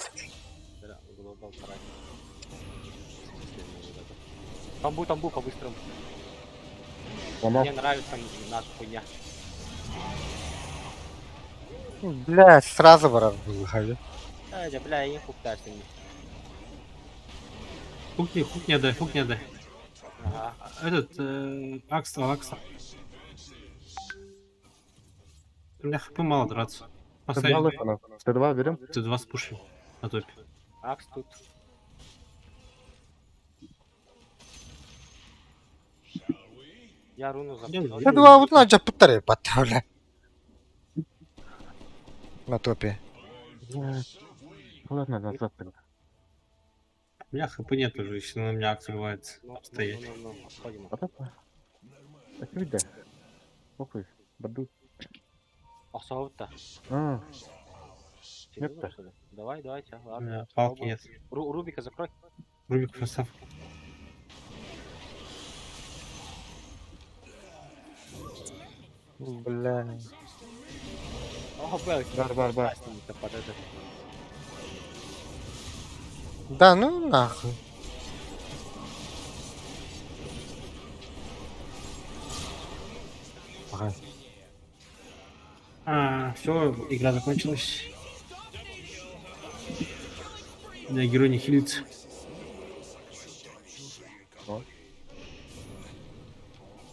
Глобал тарать. Тамбу, тамбу по-быстрому. Мне нравится наша хуйня. Бля, сразу враг был, хави. Да, бля, я не хук дашь мне. Хук не дай, хук не дай. Ага. Этот, Акса, Акса. У меня хп мало драться. Т2 Т2 берем? Т2 спушим на топе. Акс тут. Я руну запустил. Т2 вот на путаре потавля. На топе. Ладно, назад тогда. У меня хп нет уже, если на меня акция бывает стоять. Очевидно. Похуй, баду. Ахсаута. А. Нет-то. Давай, давайте, ладно. Палки нет. Рубика закрой. Рубик красав. Бля. О, бля, Бар, бар, бар. Да ну нахуй. Ага. А, все, игра закончилась. У меня герой не хилится.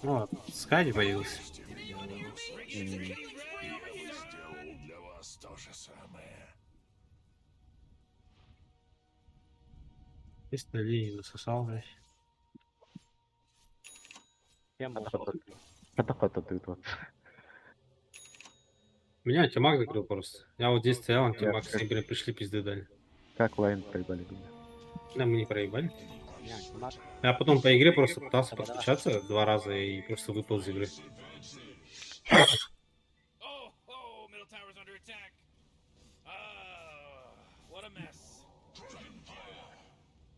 Ну, Скайди появился. Есть на линии засосал, блядь. Меня антимаг закрыл просто. Я вот здесь стоял, антимаг с Игорем пришли, пизды дали. Как лайн проебали? Да, мы не проебали. Я потом по игре просто пытался подключаться два раза и просто выпал из игры.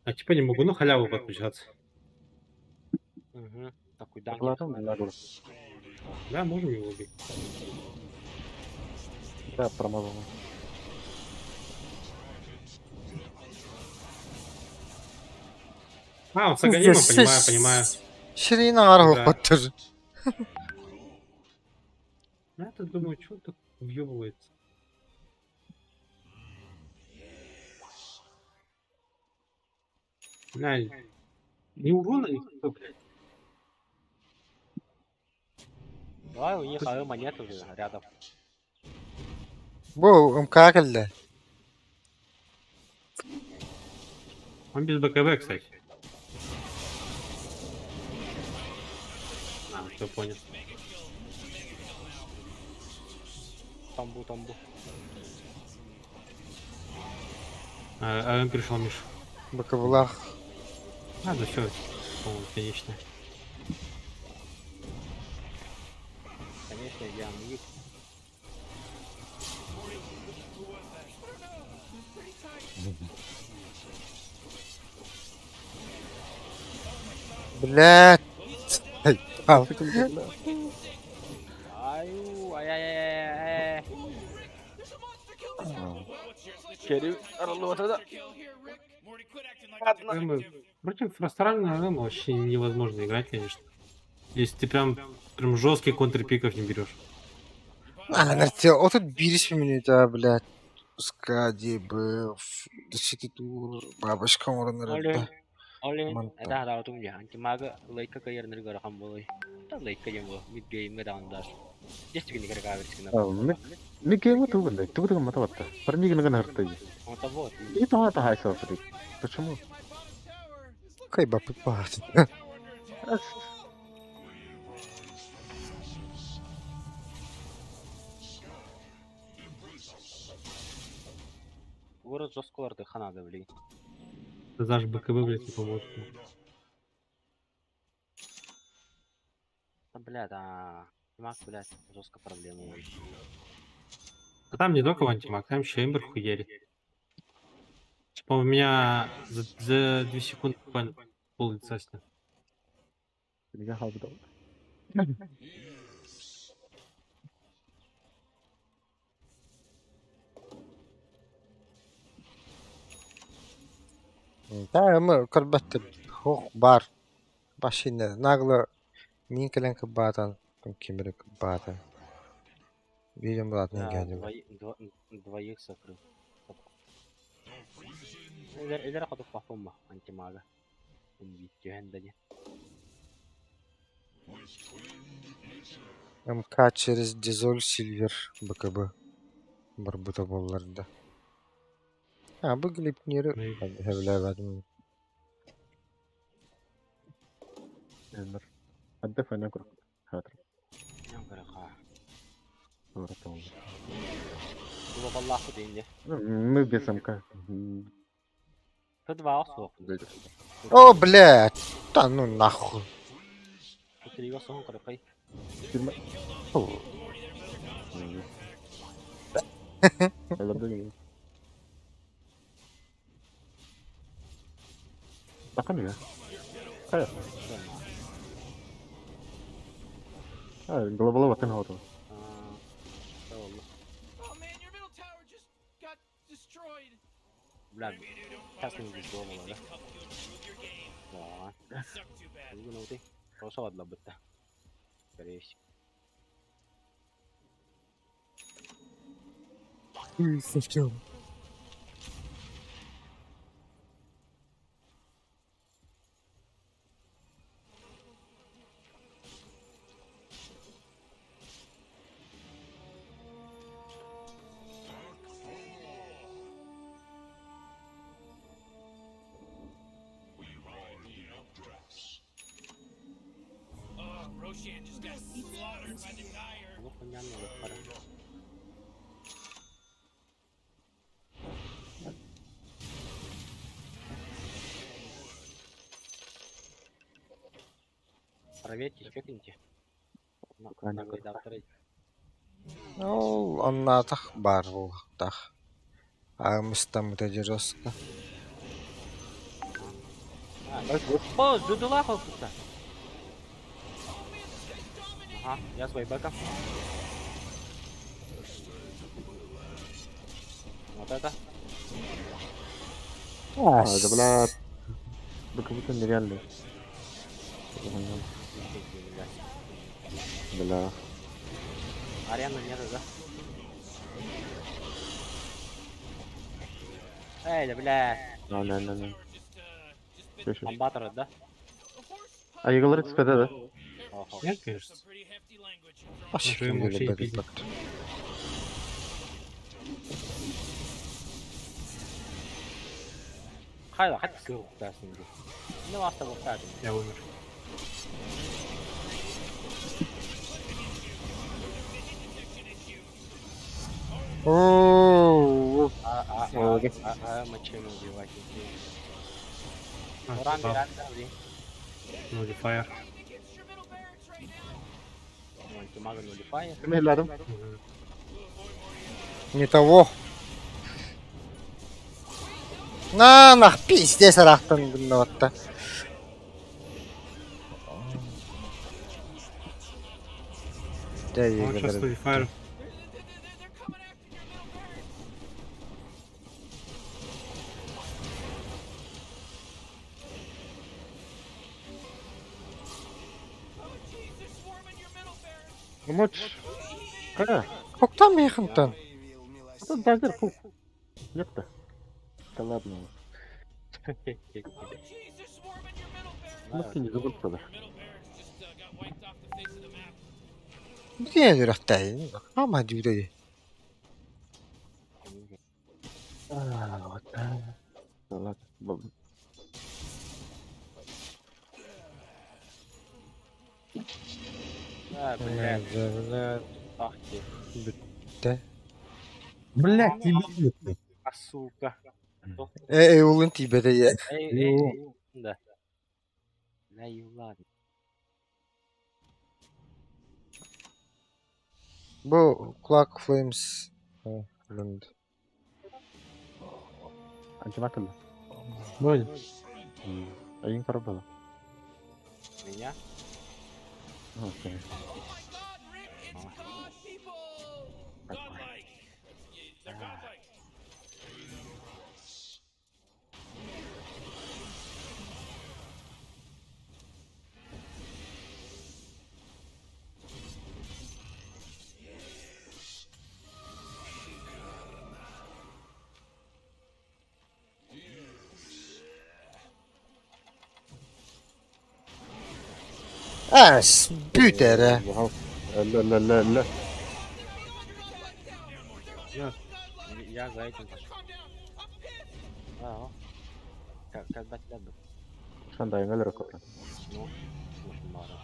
А типа не могу на халяву подключаться. Угу. Такой дан. Платон, да, Да, можем его убить. Да, промазал. А, он с Аганимом, понимаю, понимаю. Ширин ар Да. хоттур. Я-то думаю, что он так въебывается. Бля, ни урона, ни хп, блядь. Давай у них АМ нет уже рядом. Бу МК кэллэ. Он без БКБ, кстати. А, все понял. Тамбу, тамбу. А, АМ пришел, Миш. БКБлах. А, да все, по-моему, конечно. Конечно, я миг. Блядь. Ай, ау. Аю, ай-яй-яй-яй. Керри, да. АМ, Против астрального АМ вообще невозможно играть, конечно. Если ты прям, прям жесткий контрпиков не берешь. А, нарте, отут бирис минута, блядь. Скади был. Тур, бабочка Оле, морнар. оле, Манта. это да, вот у меня антимага лайка каернер гора хамболой. Та лайка ему мид гейм даундар. Здесь не каркаверскина. Ми гейм тугунда, тугунда матаватта. Пармигин гана хартаги. Вот вот. И то это хайсо Почему? Кай бапы пат. Город жестколарды ханада, блин. Даже БКБ, блядь, не поможет. Да, бля, да. Антимаг, блядь, жестко проблема. ой. А там не только в антимаг, там еще Эмбер хуярит. Типа у меня за 2 секунды буквально пол лица снял. Я хавдал. Да, мы көрбөттөр хох бар. Башина нагло мин кэлэн кыбаатан, кимири кыбаатан. Видим ладно Да, гәдим. двоих закрыл. Элер, элер хоту пахума антимага. Үн да МК через Дизоль Сильвер БКБ. Барбута болларда. А, бу глипнери хевләвәдим. Эмбер. Адда фана кур. Хатр. Ха. Тура Глобаллаху дейинде. Мы без МК. Т2 осуох. О, блядь. Да ну нахуй. Три осон каракай. О. Бакамия. Кая. А, глобалова тын хоту. Бля, сейчас не здесь глобала, да? Да. Ну ты. Хорошо ладно бытта. Скорее всего. Совсем. Roshan just got slaughtered by the Dire. Ну хуйня мне пора. Проверьте, чекните. На, на второй. Ол оннаатах бар буллахтах. Аҕамыстаммыта дьэ жестко. О, дудулах опыта. Ага, я с байбеком. Вот это. А, да бля. Да как будто нереально. Бля. Арены нету, да? Эй, да бля. На, на, на, на. Ща, ща. Амбатора, да? А Еголар ЦПД, да? Охо. Нет, конечно. Вообще Живем вообще не и пиздим. Хайда, хайда сырықтасын. Не ласта бұқтадым. Я умер. О, А, а, а, а, а, мочем убивать. А, Ран, попал. ран, ран, Нулифайр. Антимага нулифайр. Ким хилладым? Не того. На, нах, пиздец, арахтан гыннаватта. Дэ, Он сейчас егелер. нулифайр. Помочь. Кара. Хоктан мейхантан. Это дагер фу. Нет-то. Да ладно. Ну ты не забыл тогда. Где үрөхтэй? Ама дүүрээ. А, вот так. Да ладно. Бл- А, блядь. Бля, Ах ты. Бүтте. Блядь, дебил ты. А, сука. Э, э, улын тибеде. Эй, эй, эй, да. Да и ладно. Бу Clock Flames. Лүнд. Антимаг кэллэ. Вроде. Айын көрөр Меня? Окей. Эс, бүт эрэ. Ла ла ла ла. Я за этим пошел. А, о. Как, когда тебя был? Шандай өлөр көрөр. Ну, слушай, мара.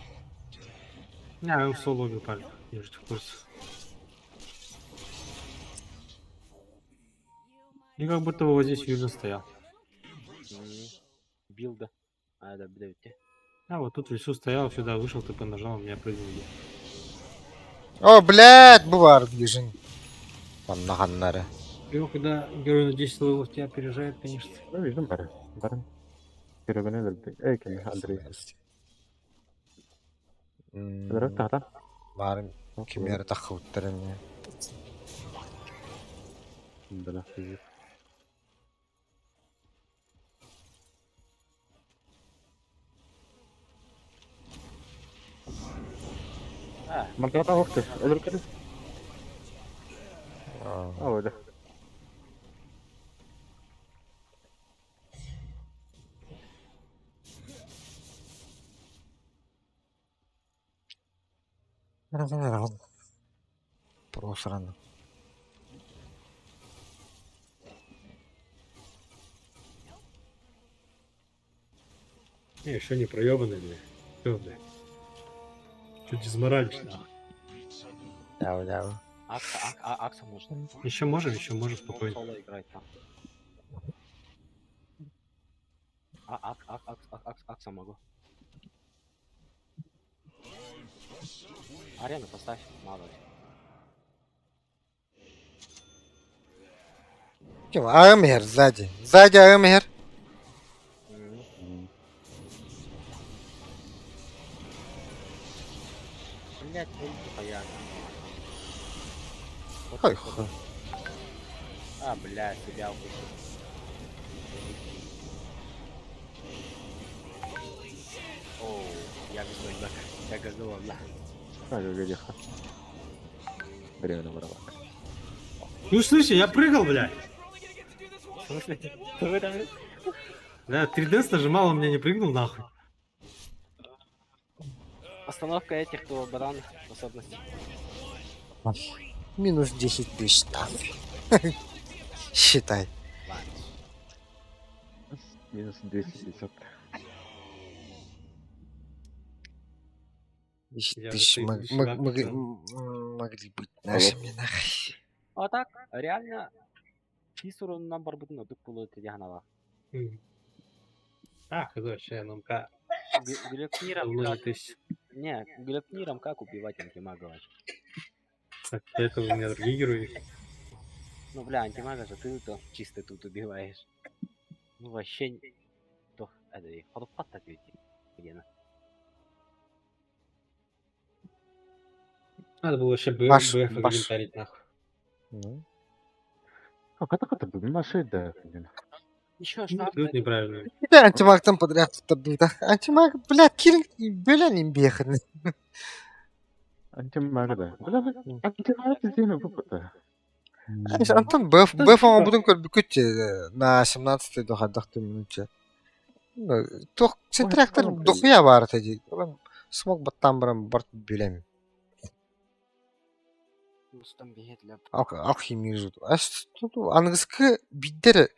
Не, я в соло убил парня. Я же в курсе. И как будто бы вот здесь Южин стоял. Билда. А, да, блядь. А вот тут в лесу стоял, сюда вышел, ТП нажал, меня прыгнули. О, блядь, бу бар дижин. Онна ханнары. Его, когда герой на 10 левелов тебя опережает, конечно. Ну, видим бары. Бары. Көрөгөнө өлөрдү. Эй, кем Андрей. Өлөрөк тахта. Барым кимер тахыттарын. Бля, физик. А, Мантата охты. Өлөрөк кэлэ. А, өлө. Просрано. Не, еще не проебанный, бля. Всё, бля. Чуть дезморалишь, нахуй. Да, да. Акса, ак, а, Акса можно. Еще можем спокойно. Соло играть там. А, ак, ак, ак, ак, ак, Акса могу. Арену поставь, мало ли. Ким аҕам иһэр сзади. Сзади аҕам иһэр. Блять, понятно. Ой, хуй. А, бля, себя укусил. Оу, я весной, я газовал, да. А, как Время воровак. Ну, слышь, я прыгал, блядь. В смысле? Что там? Да, 3DS нажимал, он меня не прыгнул, нахуй. Остановка этих, кто баран способностей. Минус 10 тысяч там. Считай. Минус 250. 10 Я тысяч уже мог- ты мог- сюда могли писал. могли быть нашими нахуй. А так, реально, Фисуру нам барбудно дукулу тедяханала. М. Ах, это вообще НМК. Глюкниром Давно как... не тысяч. Не, глюкниром как убивать антимага вообще? Так, для этого у меня другие герои. Ну, бля, антимага же ты то чисто тут убиваешь. Ну, вообще... То, это, холопат так ведь. Гена. Надо было вообще Б, Баш, БФ баш. инвентарить, нахуй. Ну. А как это было? Наши, да. блин. Еще Ну, шаг. Тут неправильно. Да, антимаг там подряд да. Антимаг, блядь, кирин, бля, не бехает. Антимаг, да. Бля, бля, антимаг здесь выпута. Антон, БФ, БФ он будем көрбүкүт на 17 дохадахты минуте. Ну, Тох, центрактор Ой, дохуя бар теди. Смог баттан баран барт билем. Устам бегет ляп. Алхимия Ас аныгыскы биддер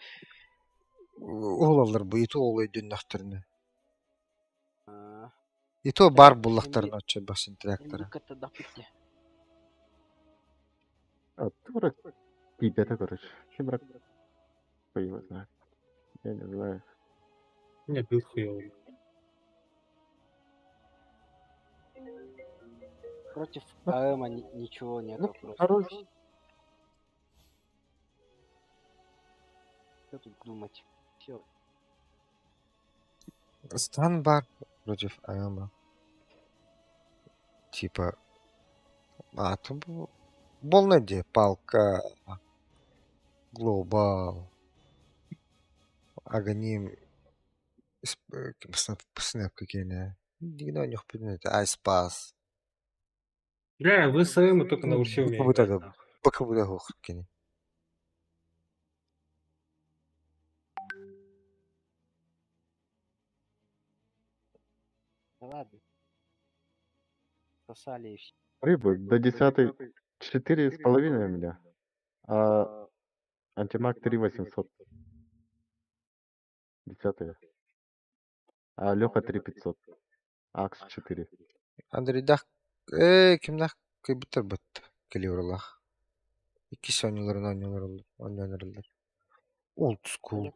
уолалар бу ито ол өйдөннөхтөрнө. А, Ито бар буллахтарына очо басын трактора. Индикатор допустим. А, дура, пипета, короче. Чем брат? Хуй его знает. Я не знаю. У меня билд хуёвый. Против АМа ничего нету Ну, просто. хорош. Что тут думать? Все. Стан бар против АМа. Типа а то болна де палка глобал Аганим снэп какие Дигно них предмет Айс Пас. Бля, в СМ только на урсе умею Как будто играть, это- нахуй. Пока буду хохкини. Да ладно. Сосали и все. Рыбы до десятой 4,5 у меня. А антимаг 3 800. Десятая. А Леха 3 500. Акс 4. Андрей дах кимнах кайбытар бат калибрлах. Икки ойнолорун ойнолор ойнонорулар. Old school.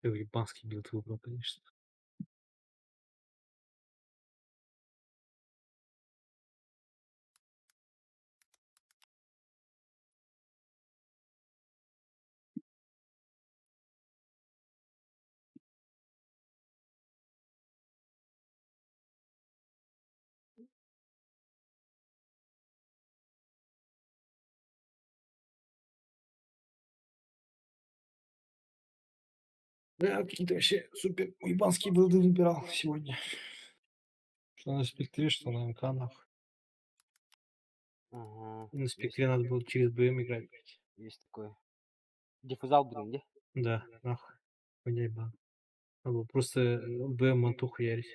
Я ебанский билд выбрал, конечно. Бля, какие-то вообще супер уебанские билды выбирал сегодня. Что на спектре, что на МК, нахуй. Ага. На спектре надо было через БМ играть, блядь. Есть такое. Диффузал, блин, где? Да, нахуй. Хуйня ебаная. Надо было просто БМ манту хуярить.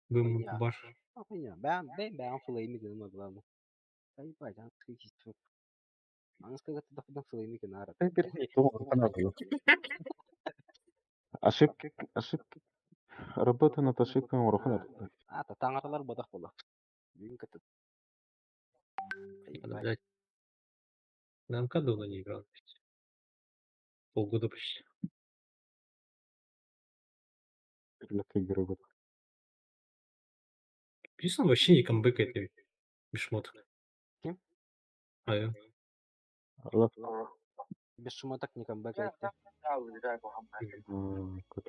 БМ Хуйня. манту баш. А, хуйня. Бэм, бэм, бэм, флеймик, ну, главное. Да ебать, а сколько Она сказала, ты доходом флеймик на Да бери, думал, Ошибки, ошибки. Работа над ошибками уруханат. А, та таңаралар бодах бола. Бүгүн кытыт. Надо, блядь. На МК давно не играл. Полгода почти. Игры. Плюс он вообще не камбэкает ведь. Без шмоток. Кем? А я. Без шмоток не камбэкает.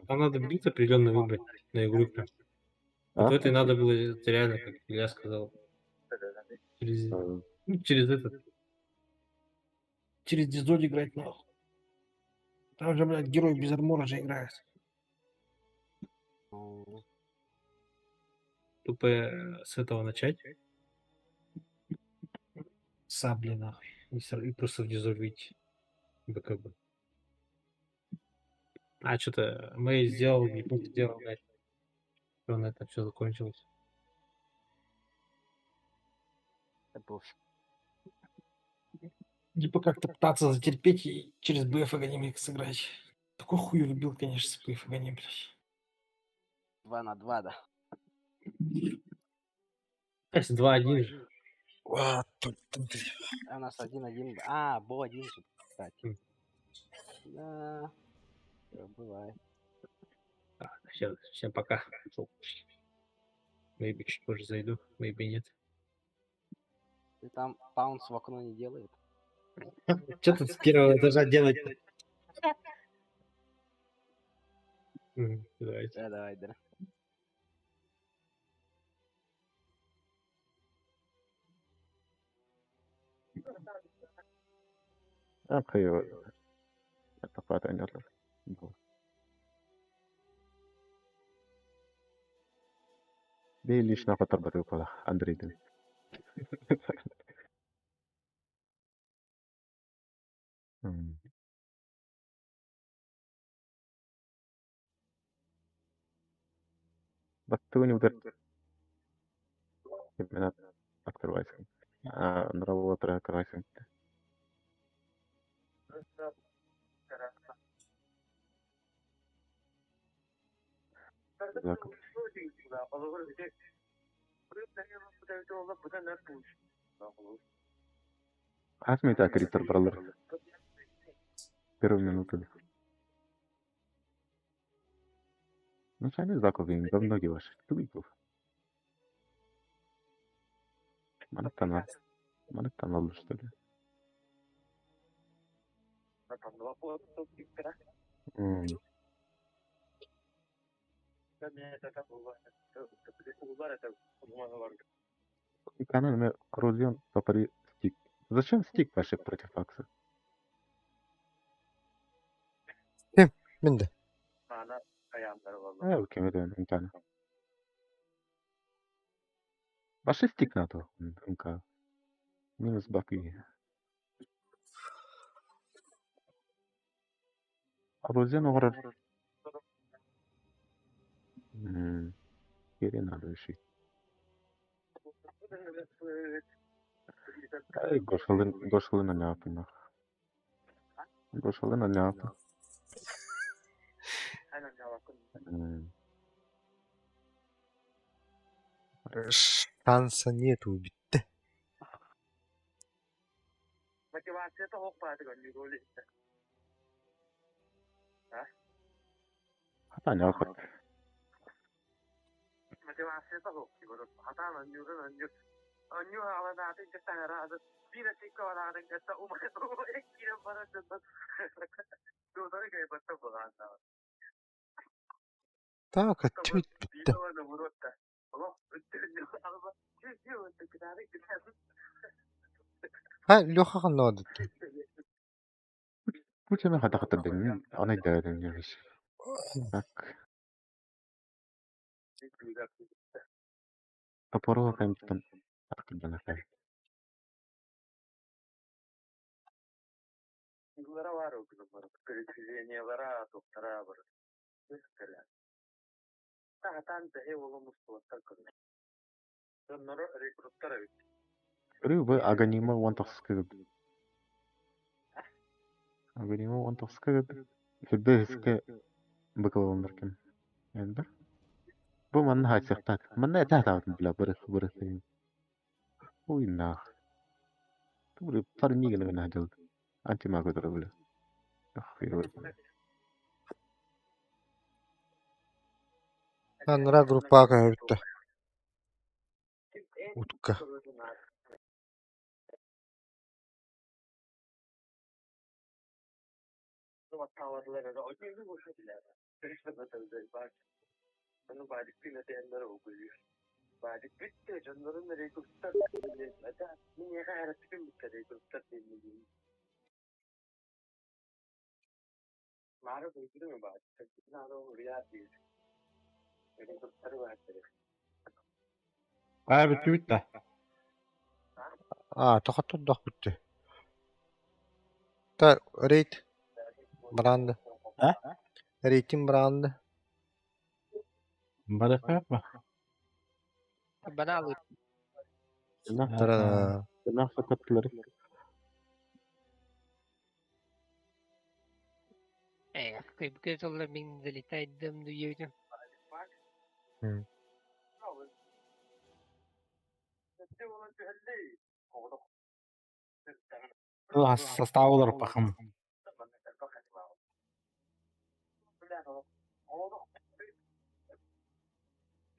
Там надо бит определенно выбрать на игру прям. Вот А? в этой надо было это реально, как Илья сказал. Через, ну, через этот. Через дизоль играть нахуй. Там же, блядь, герой без армора же играет. Ну, Тупо с этого начать. Сабли нахуй. И просто в дизоль выйти. БКБ. А, что-то Мэй сделал, не сделал, блядь. Всё, на этом все закончилось. Да пофиг. Типа как-то пытаться затерпеть и через БФ Аганим сыграть. Такой хуй любил, конечно, с БФ Аганим, блядь. 2 на 2, да. Кажется, 2-1 же. А, тут, тут. А у нас 1-1. А, был 1 же, кстати. Да. Всё, бывает. Всем, всем пока. Maybe чуть позже зайду, maybe нет. Ты там паунс в окно не делает? Что тут с первого этажа делать? Давайте. Да, давай, да. Après, Лично отрабатывал Андрей. Бастуни удар. Именно открывайся. А, нравотрая открывайся. Так. Асми так Риттер бралыр. Первую минуту. Ну, сами знаковые, давно ваши. Туиков. Манактана. Манактана, что ли? Канал Коррозион топори стик. Зачем стик вообще против Акса? Мин да. А, окей, это МК. Вообще стик надо, МК. Минус баки. Коррозион оҕорор. Кири надо решить. Ай, Гошалын, Гошалын аляпы нах. Гошалын аляпы. Шанса нету убить. Хата аляпы. Так, а чуть да. А, Леха надо. Куча хата хата дэн. Она дэ дэн вещь. Так. Топору кэмтэн аркыданахай. Рыбы аганима вантахскыгыт. Аганима вантахскыгыт. Фидеске быкыланыркин. Эндер. Бу манна хайсахтат. Манна этаатаатын била бырых бырых. Уй нах. Тури парнигэн гэнэ хадыл. Антимаг который, бля. Ах, его знает. Анараа группаҕа көһөрбүттэр. Утка. Аа бүттүбүт да. Аа, тохоттордох бүттэ. Та рейд бранды. А? Рейтинг бранды. Барыха ба. Баналы. Тара. Эх, кыйбыкы толлар мин залетайдым дуйдum. Состав олар пахым.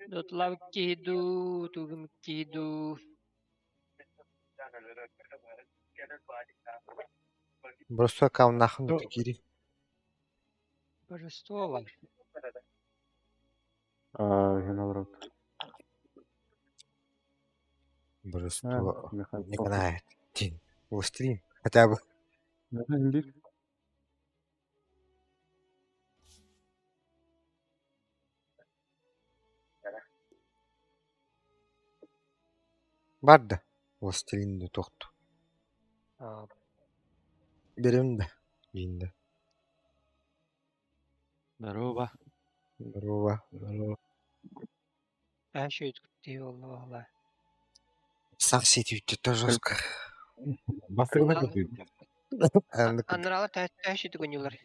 Дотлав киду, тугум киду. Просто аккауннахын да кири. Божество var. А, я наоборот. Божество. Михаил. Не знает. Тин. Властелин. Хотя бы. Бар да. Властелин да тохту. А, Берем да. Жинда. Здорово. Здорово. Здорово. а что это ты волновала? Сам сети это жестко. Бастыгына көтүт. Анрала тәші түгінюлар.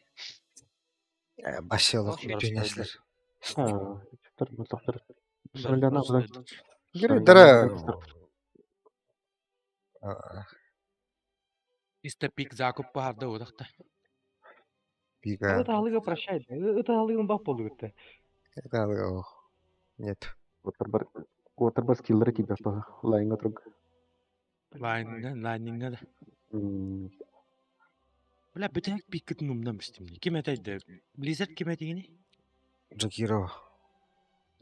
Башылық Вообще. түйнәшлер. Герой, Дара. Чисто пик закуп барды одақта. Бига. Это алыга прощай. Это алыгын бап болду битте. Это алыга. Нет. Waterbar скиллеры тебя по лайнга друг. Лайнга, лайнинга да. Бля, бүтәк пиккетин умнам истимни. Ким әтәйді? Blizzard ким әтигини? Джакирова.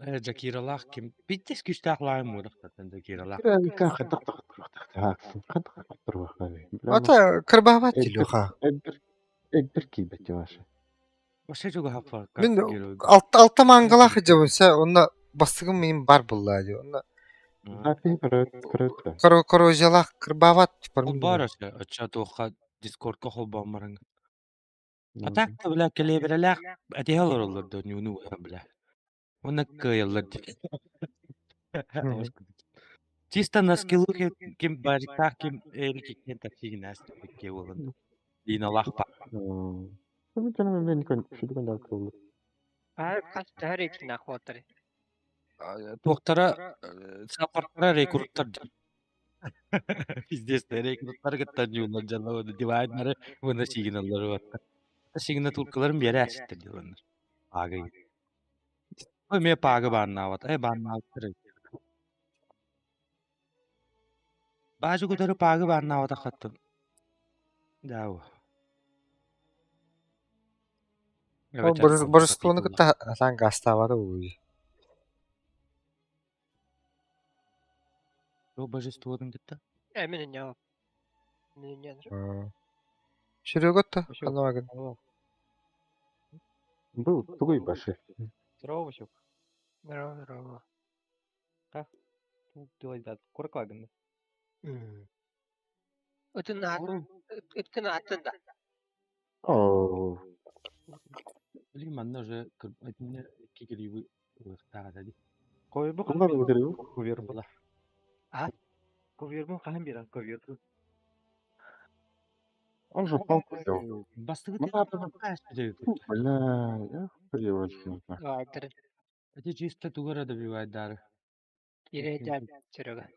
Джакиралах ким? Биттес күстәк лайм одақта Джакиралах. Ата кырбабат Илюха. Эдбер кийбет ваша. Вообще жога хапа. Мин алта алта мангалах жабынса, онна бастыгым менин бар булла ди. Онна коррозиялах кырбабат. Ол бар ошо, оча тоха Дискордка холбан барың. А так бля келеберелек әтиһалар олар да нюну бля. Оны кыялар ди. Чисто на скиллу ким бариктах ким элики кен таксигин астык болын. Диналах па. Ар қас тәрі нахватары. Тоқтара сапарттара рекруттар жан. Пиздец, рекруттар гыттан юлар жанна дивайнары вына сигналлары бар. Сигнатуркаларын бере ашыттыр диланнар. Пагы. Ой, ме пагы барнават. Эй, барнават. Бажы көтөрү пагы барнават ахаттын. Дау. Божествоны кытта асан гаставады уй. О, божестводың кытта. Ә, мен не Мен не Шүрөгөттө, канабагын. Был тугой баши. Здорово, Васек. Здорово, здорово. Как дела, ребят? Курклаган. Өтін өткін аттында. О, Блин, манна уже кикири выхтага ди. Койбу Кундан выиграл? Кувербу. А? Кувербу хахан бира, кувербу. Он же палку взял. Бастыгы Ну, Бля, я хуй Айтыр. Это чисто тугара добивает дары. Ире Серега.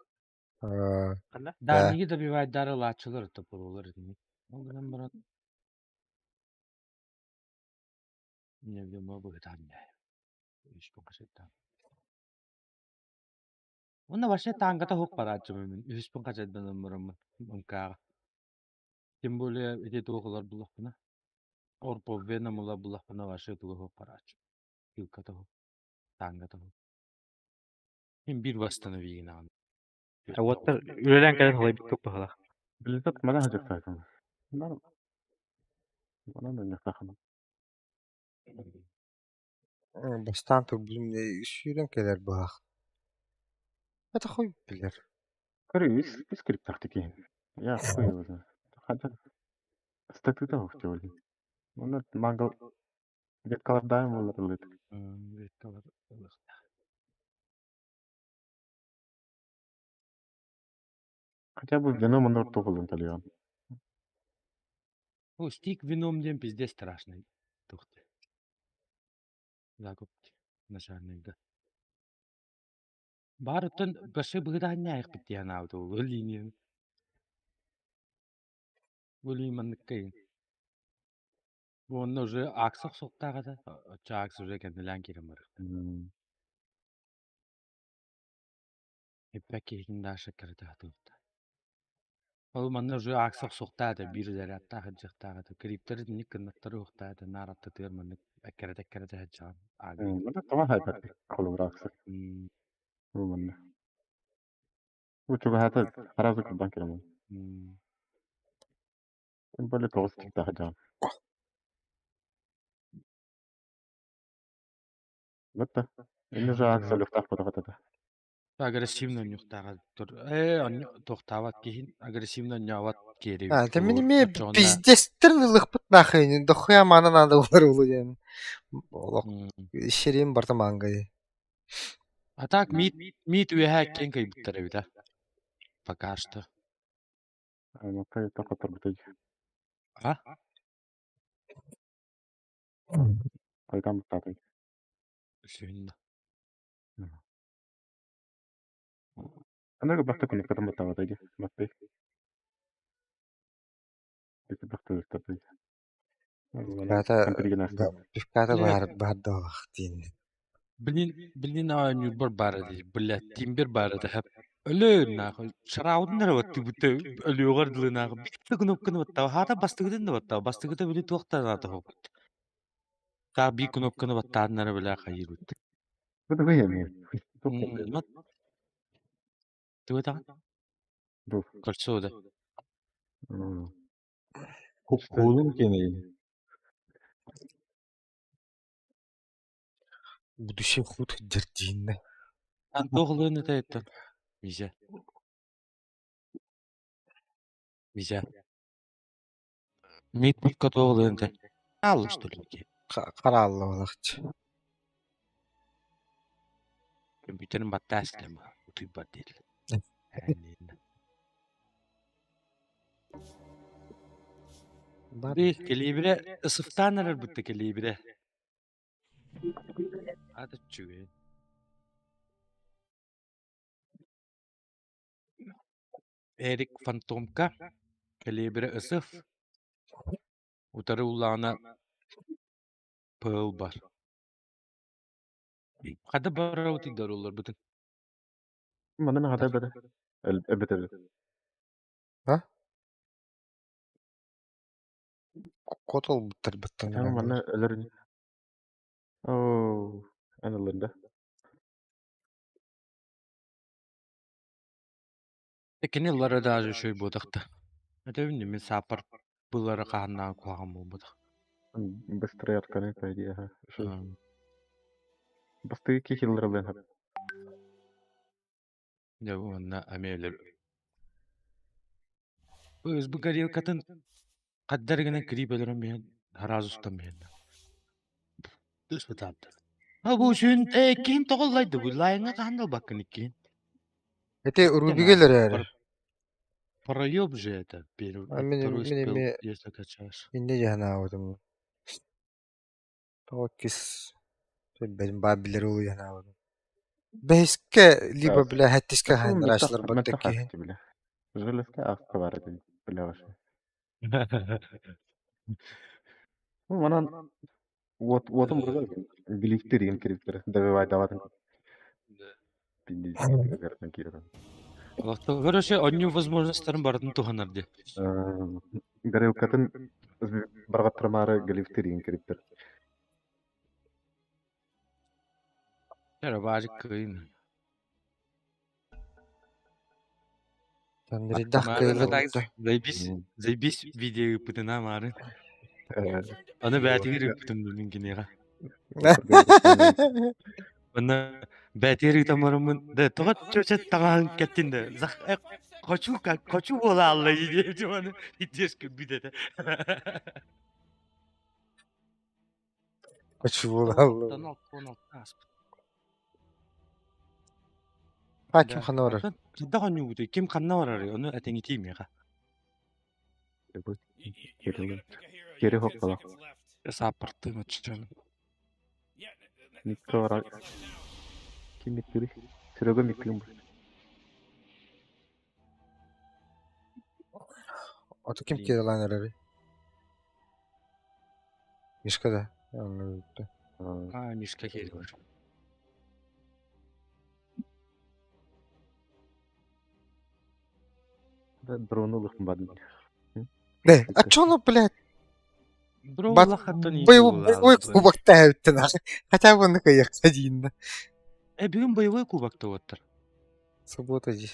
Да, неге добивает дары лачылар топурулар. Ол гынан баран Невдемо быһытаан Үспүн Уонна вообще таангата суох барааччыбын мин үһүспүн хачайданан бараммын МК-ҕа. Тем более ити туох ылар буллахпына Орпо Веном ылар буллахпына вообще туга суох барааччы. Хилката суох, таангата суох. Мин биир восстановигинаҕын. Уоттар үлэлээн кэлэн халайбыт быһалаах. Билбэт мана хадьыктаатым. Манан ынньахтахына. Бастаан турбутум сүүрэн кэлэр быһах. Это хуй билэр. Көрү үс үс кириптахты киһин. Я хуй его знает. Хадьа статута хух тиолин. Онно мангал веткалардаайым буоллар ылыт. Веткалар ылыахтаах. Хотя бы вино манор туһулун талыан. О, стик вином диэн пиздец страшный. Тухты. Закуп начальник Баар оттон башы быһыдаанньаайахпыт диэн аабыт ол линияны. Бу манныкка Уонна уже акс охсуохтаах этэ. Оччо акс уже кэннилээн киирэн барыахтаах. Эппэт киһитин Даша кыратаатыбыт. Ол манна уже акс охсуохтаах этэ, биир зарядтаах сылдьыахтаах этэ. Криптары итинник кыннаттары уохтаах этэ, наар аттытыгар маннык эккирэтэ-эккирэтэ сылдьаҕын. Маны тоҕо хайпат холобура аксы. Бу манна. Бу чугаһаата сразу курдан кэлэмин. Тем более тоҕус тиктаах дьаҕан. Бытта. Инне же акс өлүөхтээх ботаҕат этэ. Агрессивно онньуктааҕа тур ээ онньу туохтаабат киһин агрессивно онньообот киэри А, это холобур мин оччоҕуна пиздецтер ылыхпыт нахуй, дохуя мана надо булар улу диэн. Олох шерим барта мангай. А так мит мит үөһээ киэҥ кыйбыттар эбит а пока что. Аймакка тохоторбутай. А? Кайдан буттатай. Сүһүннэ. Аныгы бахта күнүккэ тамматтаабатай дии. Маттай. Ити бахта өлтөрдөй. Пивката пивката баар баардалах диэн. Блин, блин, а Нюрбар баар этэ, блядь, Тимбер баар этэ, хэп. Өлөө нахуй, шараудын эрэ баттыбыта, өлүөҕэр дылы нахуй, биир кнопканы баттаба, хаата бастыгытын да баттаба, бастыгыта били туохта наата хоҕут. Таах биир кнопканы баттааннара бля хайыырбыт. Бу тугуй эмиэ? Тугу этэҕин? Бу. Кольцо да. Кулун кини. Будущий худ дердииннэ. Ан туох ылыан этэ эттэн? Мизя. Мизя. Мит микка туох ылыан этэ? Аалла что ли? Харааллабалахчы. Компьютерин баттаас лема утуйбат диэтилэр. Би кэлиибирэ ысыфтаан эрэр бытта кэлиибирэ. Ата үчүгэй. Эрик Фантомка кэлиибирэ ысыф утары уллаҕына пыл бар. Хата барабыт ыйдарылларбытын. Манан хата бere. Эбэтэр. А? Котол буттар баттан. Манна өлөр. Оо, эн ылында. Кини ыллара даже үчүгэй буотахта. Этэбин мин сааппар быллара хаһаннааҕы куһаҕан буолбатах. Быстрее отканы по идее. Бастыгы кихиллер ылын. Дьэ уонна эмиэ Бу горелкатын хаддар гынан кирип өлөрөн биһэн сразу устан биһэн. Түспүт А бу сүн э ким тоҕоллайды бу лайыңа хаһан ылбаккын иккиһин. Эти Рубигелер эрэ. Проеб же это первый, А мин второй мин спел, эмиэ если качаешь. инньэ дьаһанаабытым. Тоҕо иккис билбэтим баар билэр улуйанаабытым. Бэһискэ либо бля сэттискэ хаһан рашлар баттаккиһин. Железка аска бар этин билэҕэ. Манан уот уотун бурга глифтер игин кириптер добивайдаватын пиндизден киирен. Короче, онньуу возможностарын барытын туһанар дии. Горелкатын барҕаттарымаары глифтер игин кириптер. Эрэ баажык кыайын. Тандырыйдах Маары кыылы так бутта. заебись, заебись видео ыыппытына Маары. Аны бээтигэр ыыппытым мин киниэхэ. Онно бээтигэр ыытан бараммын, да тоҕо чөчө таҥаһын кэттин да, хочу как хочу буола алла диэбитим аны итиэс көрбүт этэ. Хочу буолаллар. 16 ааспыт. А ким ханна барар? Хайдах оонньуубутуй? Ким ханна барарый? Ону этэҥитиий миэхэ. Кери хоппалах. Сааппартыым оччону. Никто барар. Ким миттири? Серега миттиим. Ото ким киэлээн эрэрий? Мишка да? Онно А, Мишка киэлэр. Дрону лыхын бардым. Э, а чё оно, блядь? Бро Бат улахаттан боевой кубок таһыттан хотя бы на каяк один да. Э, бүгүн боевой кубокта уоттар. Суббота дии.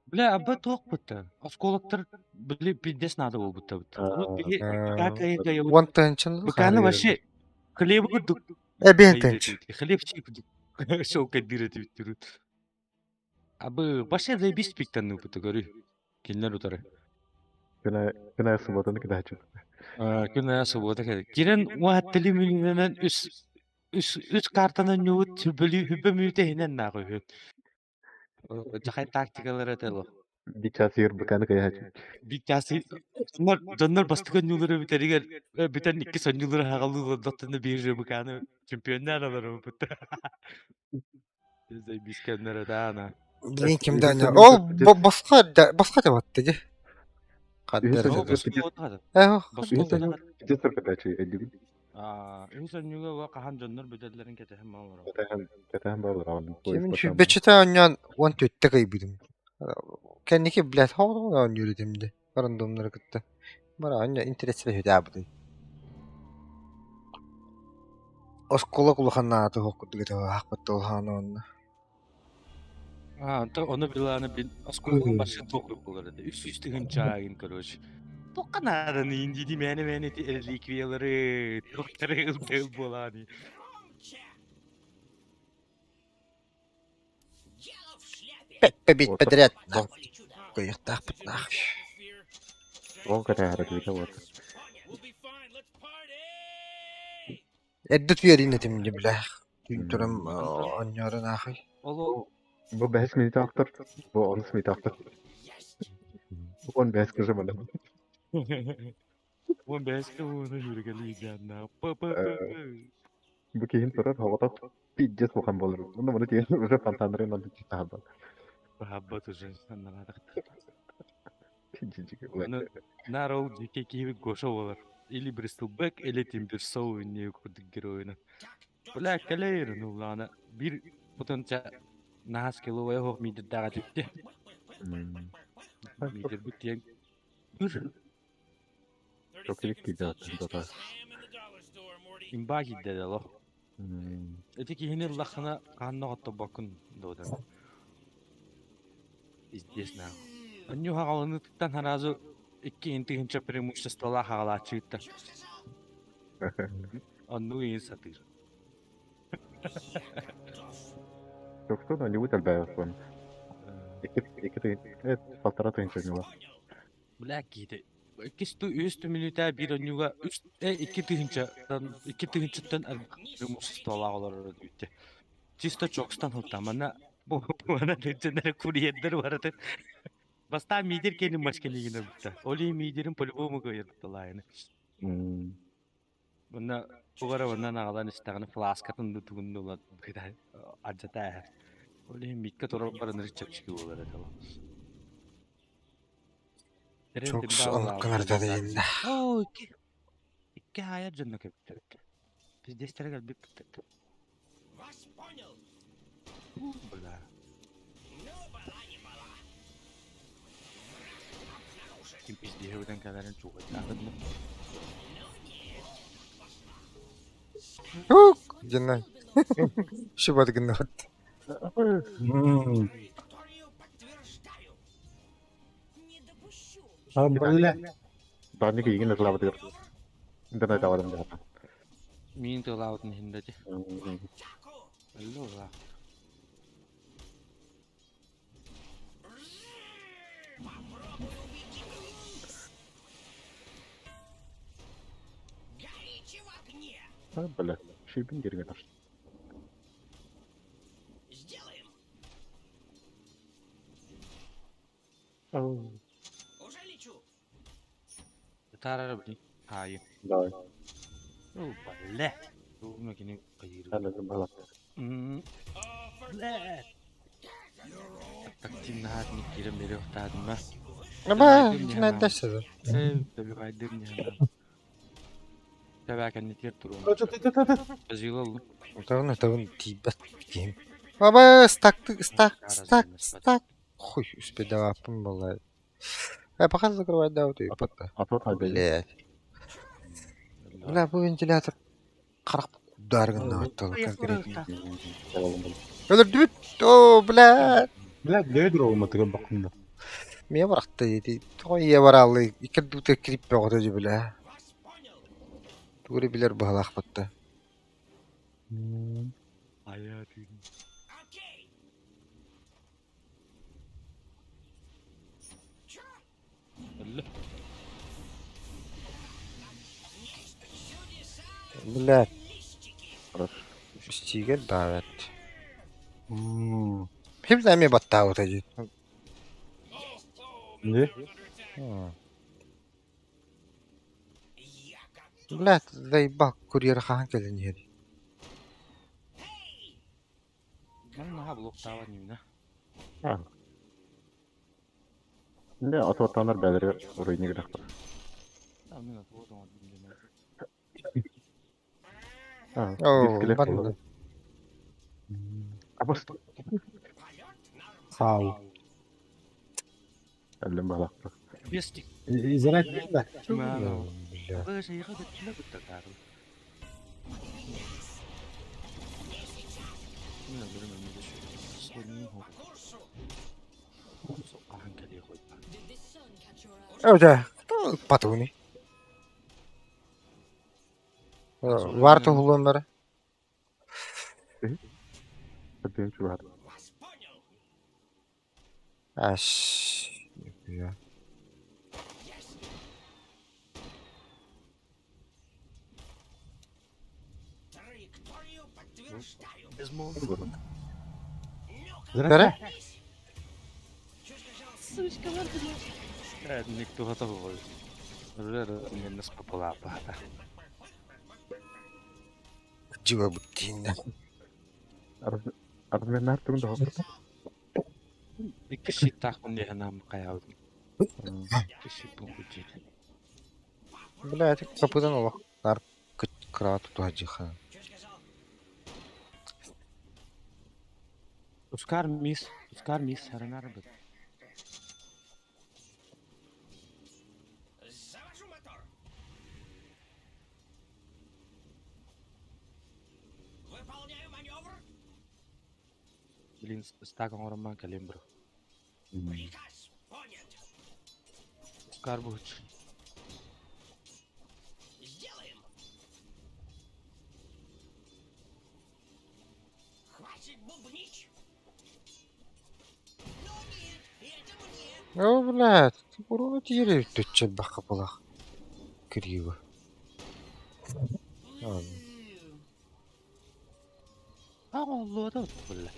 Бля, аба туох бутта. Осколоктор били пиздец надо буолбутта бут. Ону биһи какая Уон тыһыынчаны Быканы вообще хлеб курдук Э, биэн тыһыынча. хлебчик курдук шелкадыр этибит Абы вообще заебись пиктанны бутта көрүй. Кинилэр утары. Күнэ субботаны кыдаачы. Күнэ суббота кэлэ. Кирен уаттали мүнүнэн үс үс үс картанан ньуут сүбөлүү хүбө мүтэ хинен наагы үһү. Жахай тактикалары этело. Бир час егер быканы кыйаачы. Бир час дьоннор дьоннор бастакы онньуулары бүтэригэр бүтэн иккис онньуулары хагалыы олордохторуна биир быканы чемпионнар алар бутта. Заебись кэмнэр этаана. Блин, ким да Ол босха босха деп атты ди. Каддер. Пиздец кыдаачы элдибин. Үһүс онньууга хаһан дьоннор бүтэллэрин кэтэһэн балар. Кэтэһэн кэтэһэн балар аҕын. Кимин сүүрбэччэтэ оонньоон уон түөттэ кыйбытым. Кэнники, блядь, хоҕо оонньуур этим дии. Рандомнары кытта. Бара оонньоо интэриэстэрэ сүтээбитин. Оскуола улаханнаата суох курдук этэ аахпыт улахан уонна. А, онто ону биланы бил оскуола башы туох буолар этэ. Үс үс тыһынчаагын, короче. Туохха нааданы индиди мээнэ мээнэ ити реликвиялары, туохтары ылтыл буолааны. Пэппэ бит подряд. Кыйыктаахпыт нах. Ол кэтэһэрэ түбүтэ вот. Эрдэ түөрин этим дии бля. Түүн туран оонньоорун аахай. Ол Бу бэһис минута автор, бу онус минута автор. Он бэһис кыжы мана. Он бэһискэ ууну жүргәлийгәнна. П п п. Бу киһин турар хоҕотох пиздец улахан буолар. Онно маны тиийэн уже фонтаннарын онно таһабат. Таһабат уже саннаратах. Пиздец. Наар ол дьике киһи Гоша буолар. Или Бристлбэк, или Тимберсоу инние курдук геройна. Бля, кэлэйр, ну ладно. Бир потенция наһаа скилловая хоох миидердээҕэ түптэ. Миидербит диэн Чокилик киирдэ дота. Имба киирдэ да олох. Ити киһини ыллаххына хаанна хотторбоккун дуодан. Пиздец нахуй. Онньу хаҕаланыытыттан сразу икки тыһыынча преимуществолаах хаҕалааччыыттар. Оннук иһин сатыыр. Чокто нибудь элбээбэт Икки икки полтора тыһыынча ньула. Бля киһитэ иккис ту үһүс мүнүүтэ биир онньууга үс икки тыһыынчаттан икки тыһыынчаттан преимуществолаах олорор үттэ. Чисто чокстан хылта манна манна тыынчаннары курьердер барытын Бастаан мидер кэлин машкалигина бутта. Оли мидерин по-любому кыайырталаайыны. Манна тугара манна аҕалан истэҕинэ фласкатын да тугун ылан ардьата ааһар. Ол иһин микка турар бараныр чэпчэки буолар этэ. Чук оннук гынар Оо, икки, икки хаайар дьонно кэбиттэр. Пиздецтэрэ кэлбиппит. Бля. Ким пиздеһи бүтэн кэлэрин чугайдаабыт Ук! Диэн Шибат гынныбыт. А, бля. Баанньык игин ытылаабытыгар интернет аварым дьаһата. Миин тылаабытын иһин да ти. Алло, А, бля, шибин дерге таш. Тарара блин. Хаайы. Давай. О, бля. Тугуна кини кайыр. Хәле бала. Бля. Тактин наһаат кирем бере ухтаадым ба. Аба, итинэн Э, табигайдым не. Табакан тир турун. Базилал. Тавын тавын тиибэт киһим. Аба, стак, стак, стак, стак. Хуй, успедаваппын буолла. Э, пока закрывать да, вот и потта. А то хайда. Блядь. Бля, бу вентилятор харах ударгын конкретно. Өлөрдүбүт. О, бля. Бля, дөйдүр оҕума тыгын бакында. Мия барахта ити. Тоҕо ийэ барааллы. Икки дута кирип бөҕөтө дьи бля. Тугури билер баһалаахпатта. Ая түйін. Алла. Бля, Хорошо. стигер давет. Хим заме баттаабыта дьи. Не? Бля, заебал курьер хаан кэлэн иһэр. Ман наха блоктаабат нимна. А. Не, а то танар бәлере урыйны грахтар. Мен атып отырмын деймін. А, О, дискелер барда. болады. Абас. Сау. Әллем бала. Бестик. Израйт да. Бля. О, да. Патуни. Варто хулоннара. Әбден чугат. Аш. Я. Бәрэ? Никто готов. Нас попала. Жиба буттинна. Арменар тугун да. Икки щиттаахпын диэн нам хайаабытым. Икки щиппин кутин. Бля, это капытан олох. Нар кыра тутуһа Ускар мис, ускар мис, харанар бит. Блин, стак оҥоромман кэлиэм бро. Ускар буч. О, блядь, уруна тиери төччө бакка булах. Криво. Аҕоллуота булла.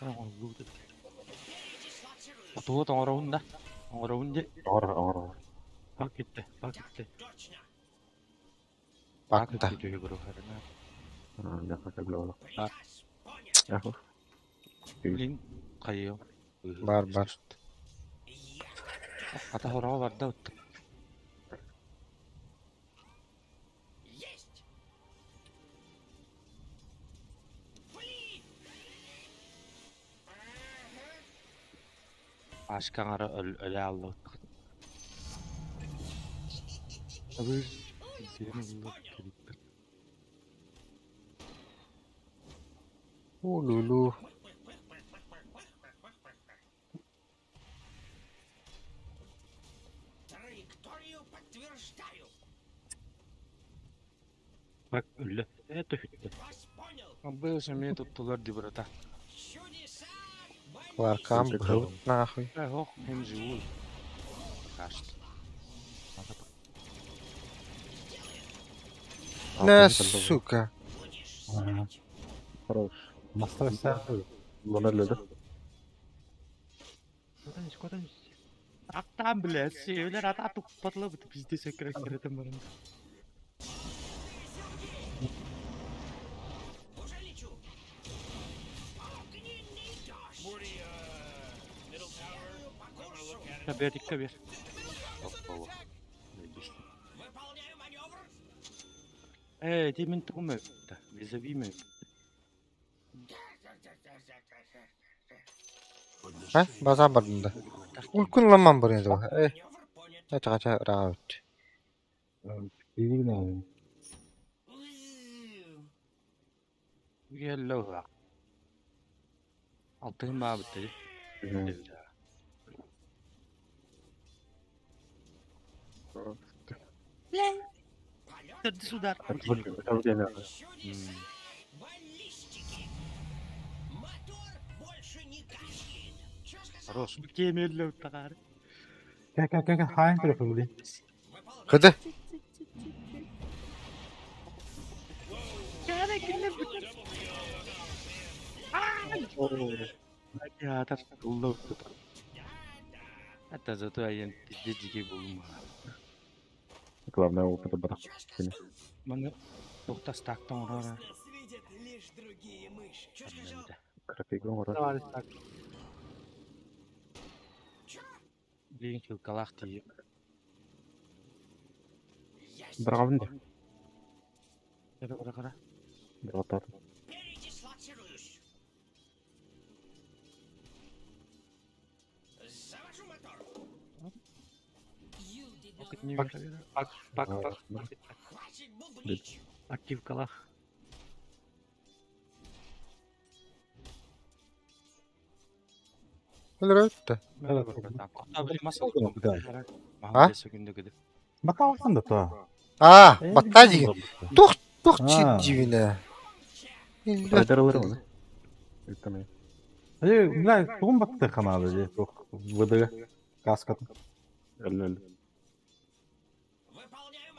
Аҕоллуота. Тугу тоҥороһун да. Оҥороһун дьэ. Ор, ор. Бак китте, бак китте. Бакта. Бак бро харанар. Я хотел бала. А. Яхо. Блин, хайыам. Бар, бар. Хата хороҕо барда оттон. Пашка аҥара өлө хааллыбыт. Абыыр диэн ылла кэлбит. Улулу. Bak өллө. Ээ төһүттэ. Абыыс эмиэ туттулар дии бырата. Кларкам быһыбыт нахуй. Э, ох, им живут. Пока что. На, сука. Хорош. Мастер Лонелле. Аттаан блядь, сиэлэр ата туппатлабыт пиздец эккирэтэн баран. Кабер, кабер. Оппала. Эй, ти мен тугум өттө. Визави ме. А, базан бардым да. Улкун ламан бар енді. Эй. Это қача ыраға өтті. Билигин Келле Алтын баабыт дии. Төрдүс удар. Хорош. Кемелле тагары. Кэ кэ кэ хаан көрө Кыды. Театр улла Это зато я пиздец дикий буолум. Главное опыта барах. Маны тухта стактан урара. Крапигон ура. Блин, хилкалах тиийэ. Браво. Кара кара кара. Братар. Пак, пак, пак, пак. Активкалах. Өлөр өтті. А? Баталхан да то. А, батта деген. Тух, тух дивине. Райдер ылыр оны. Үттеме. Э, бля, тугун батты ханады же. Тух выдыга. Каскат. Өллө өллө.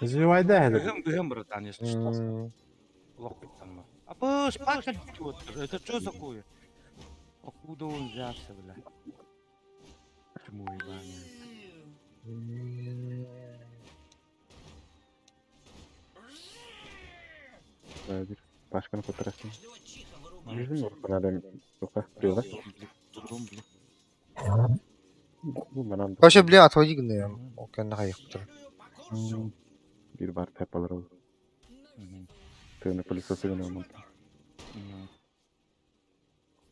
Живайда хәзер. Гым гым, братан, если что. Плохо там. А пыш, пак, это что такое? Откуда он взялся, бля? Чему ебаный? Бир. Башканы көтөрөсүң. Жүзүң орканадын туха прила. Бу манан. Вообще, бля, отводи гны. Окей, хайықтыр. Бир бар тепалар ол. Тыны пылесосы гына алман.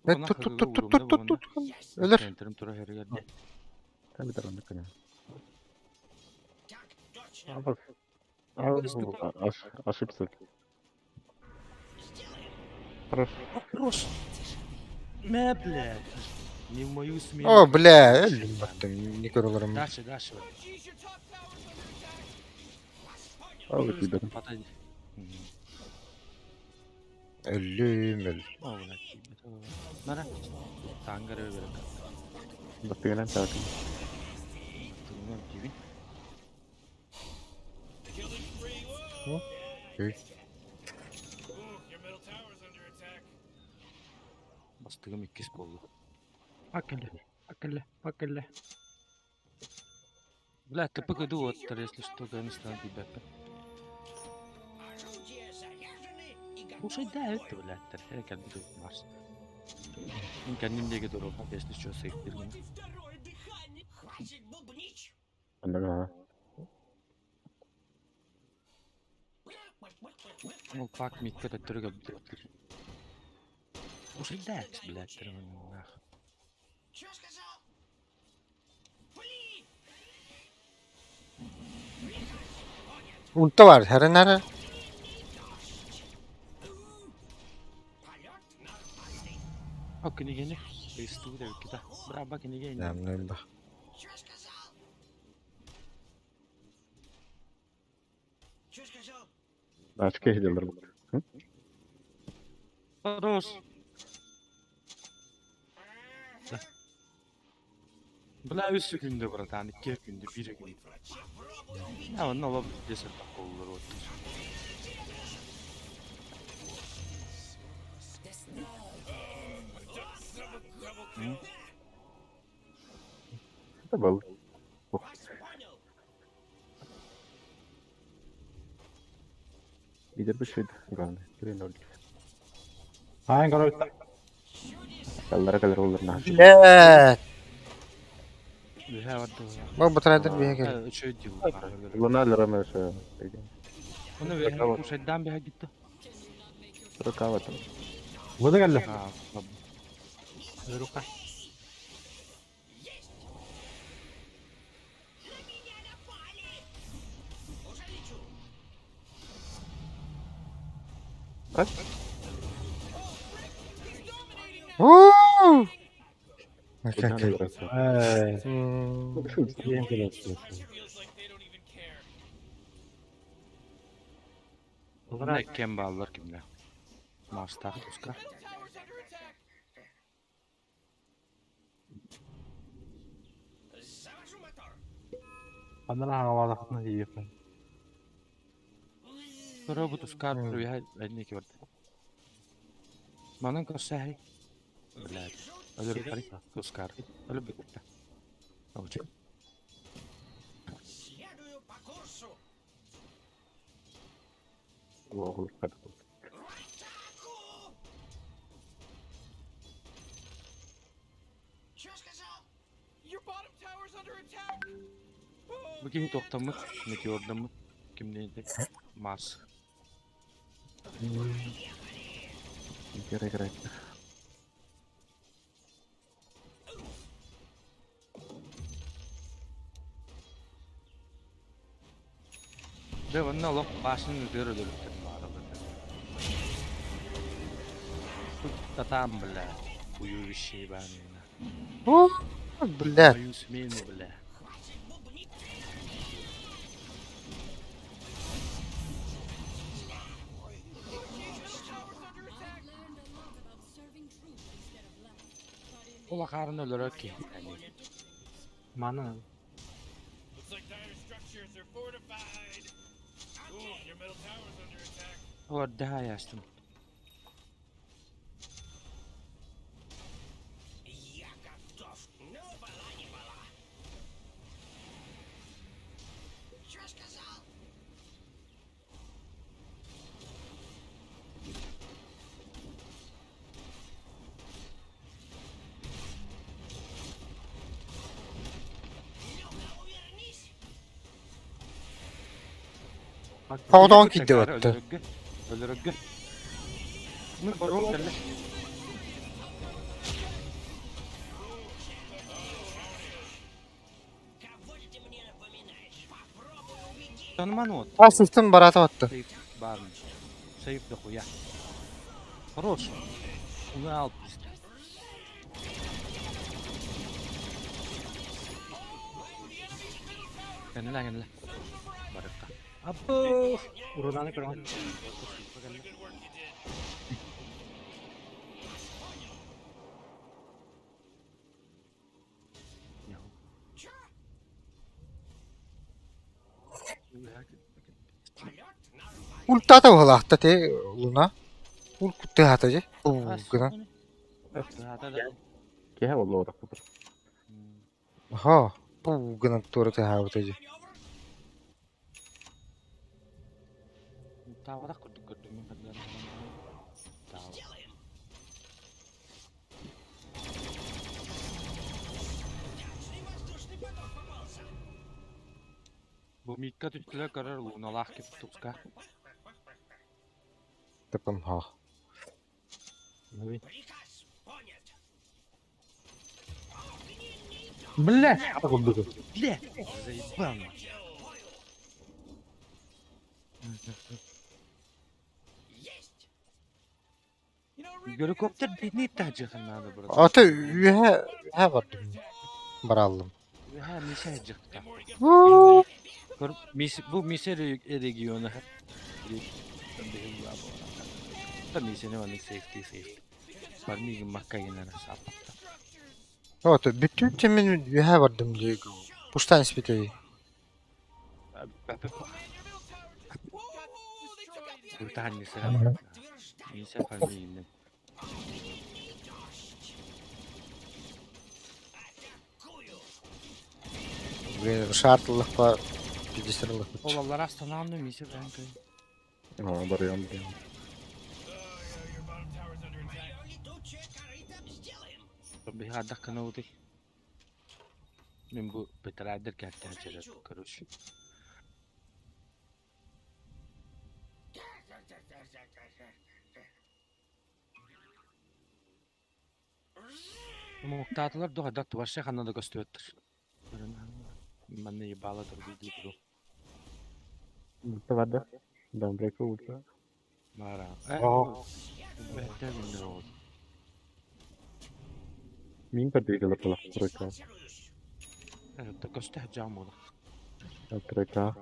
Тут тут тут тут тут тут тут. Өлөр. Tabi таранды кына. Ошибся. Хорош. Хорош. Мэ, блядь. Не в мою смену. О, бля, өлүм баттым. Не көрөлөрүм. Дальше, дальше. Ал кидер. Подойди. Өлүм, өл. О, блядь. Нара. Тангары берек. Баттыгынан так. Тыгынан тибин. Үй. Бастыгым иккис болду. Пакеле, пакеле, пакеле. Бля, ТП иду вот, если что, конечно, ребята. Слушай, да, это, блядь, я как бы Марс. Мен кәдімгідей дорога, если что, сейф берген. Онно Ол пак миккэ төттөрү кэлбит. Ушельдээт, блядь, нах. Ульта бар, хэрэн эрэ. О, кинигэни ыйыстыбыт эбиккит а. Браба кинигэ иннэ. Нэмнэм ба. Очки иһдилэр. Хорош. Бля, үс күндө, братан, икки күндө, бир күндө. Я онно олох десерт боллар вот. Это был. Ух. Лидер бешит, главное. 3-0. Аан короче. Каллара каллара олар нахуй. Блядь. Үһэ барды. Бу бутарайдар биһэ кэл. Үчүй дил. Луна лераме ше. Оны бэһэ кушайдан бэһэ гитте. Рукава там. Выда кэллэ. Рука. Как? Уу! Луна лераме. Ээ. М, Диэн кэлэсти. Мына кем баалар кимне? Мастах туска. Аннара хаҥалаатахпына тиийиэхпин. Көрө бу тускар үһэ энни киберде. Манан көрсәһи. Блядь. Өлөр хари тускар. Өлөр битте. Оучу. Оҕол хат. Your bottom tower's under attack. Бу киһи тохтаммыт, метеордаммыт. Кимнейди? Марс. Игра играть. Дэ онно олох башын өтөр өлөрүктэр бааралар. Татам, бля. Уювище ебаный. Уу, Блядь. Твою смену, бля. Улахарын өлөрөр киһи. Мана. Looks like dire structures are fortified. Ooh, your middle tower's under attack. Ордаha ястым. Паудон кидде батты. Өлөрөргө. Өлөрөргө. Ну, барок кэллэ. Таныман вот. Асыстын барата батты. Сейф бармын. Сейф дохуя. Хорош. Уны алып пизде. Кэннилэ кэннилэ. Барыкка. Аппо! Урунаны көрөн. Ультата буолаахта те луна. Ул кутты хата же. Уу гына. Киһи боллоо тахпыт. Аха. Бу гына туора те хаабыта же. Тавадах көрдүк көрдүм мен хаддар. Тава. Бу Митка түстүлэр көрөр луналаах киптуска. Тыпым хоох. Бля! Курдук. Бля! Заебал. Геликоптер бини тахжыхын надо брат. Аты үөһэ үөһэ бардым. Бараллым. Үөһэ мише жыкта. Көр мис бу мисе региона. Та мисене маннык сейфти сейфти. Бармигин макка генера саппатта. Ото бүтүн тимин үөһэ бардым дии. Пуштан испитей. Уртахан мисе. Мисе фамилия. Шартыллахпа пидестрыллахпыт. Ол аллар астанаанны мисе бән көй. Аа, барыйам барыйам. Биһи ардах кынаутый. Мин бу Петрайдер кәртәһэ короче. Муктаатылар духа да вообще ханна да көстүбэттэр. Манна ебало турбуйдуу туру. Ульта бар да? Даунбрейка ульта. Бара. Аа. Бэттэ күндер ол. Мин көрдүгү лаппалах тройка. Это көстө жаам була. Тройка.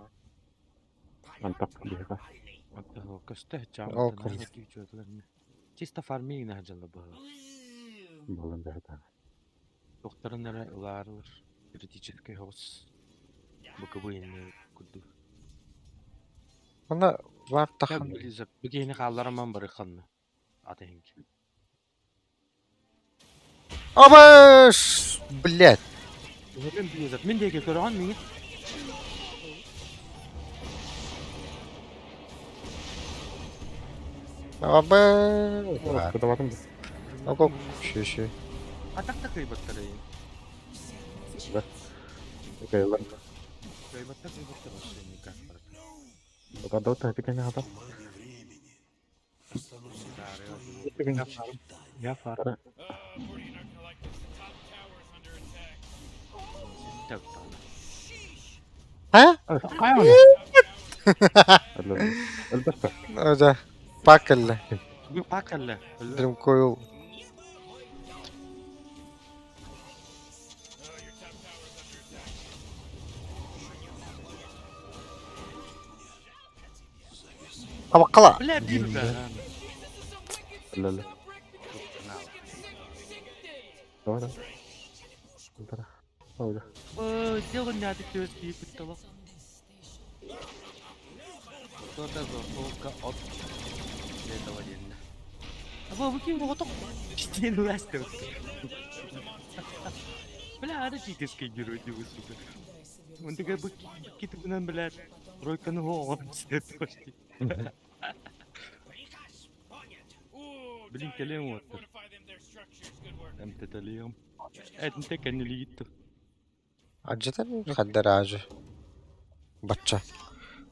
Антак биһиэхэ. Көстө жаам. Ол курдук. Чисто фарминг нахажалла баһа. Болон бэһэтэ. Докторын эрэ ылаарылар. Критический хос. Букабыйны курдук. Онно бар тахан. Бүгүнү хааллараман барыханна. Атыһынки. Абаш! Блять. Мен Blizzard. Мен деге көрөҕүн миҥин. Абаш! Кытабатым да. Око шү-шү. Атакта кыйбаттар эйин. Да. Кыйылар. Кыйбаттар кыйбаттар вообще никак брат. Кадау тахтикene хата. Я фарм. Я фарм. А? Элбэхтэ. Да. Пакалла. Бу пакалла. Дрим койл. Абаккала. Бля, бир Лала. Давай, давай. Давай. Ой, Ой, сделан надо көз кийип бүттө Кто-то заполка от этого день. А бу ким бу готов? Стену ластил. Бля, ары читерский герой диbu сука. Он такой быки, быки тугунан, блядь. Тройканы оҕон сиэт почти. Блин, кэлиэм уоттар. Эмтэтэлиэм. Этинте кэннилигитту. Ажыта хаддар ажы. Бачча.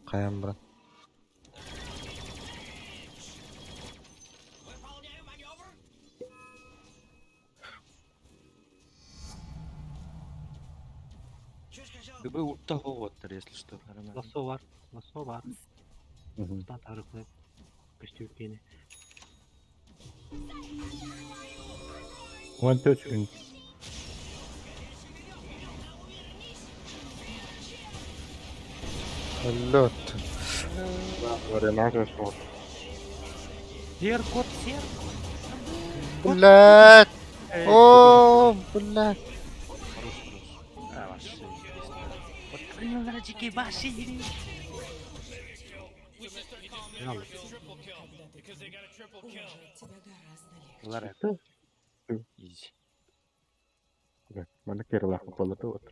Хайан брат. Дыбы утта оҕуоттар, если что. Лассо бар. Лассо бар. Стан тарыклы. Көстүүккени. One touch win. Лёт. Ренато шо. Сер кот, сер. Блять. О, блять. Хорош, хорош. А, вообще интересно. Вот крыльчики ваши. Лара. Изи. Мана керла холото вот.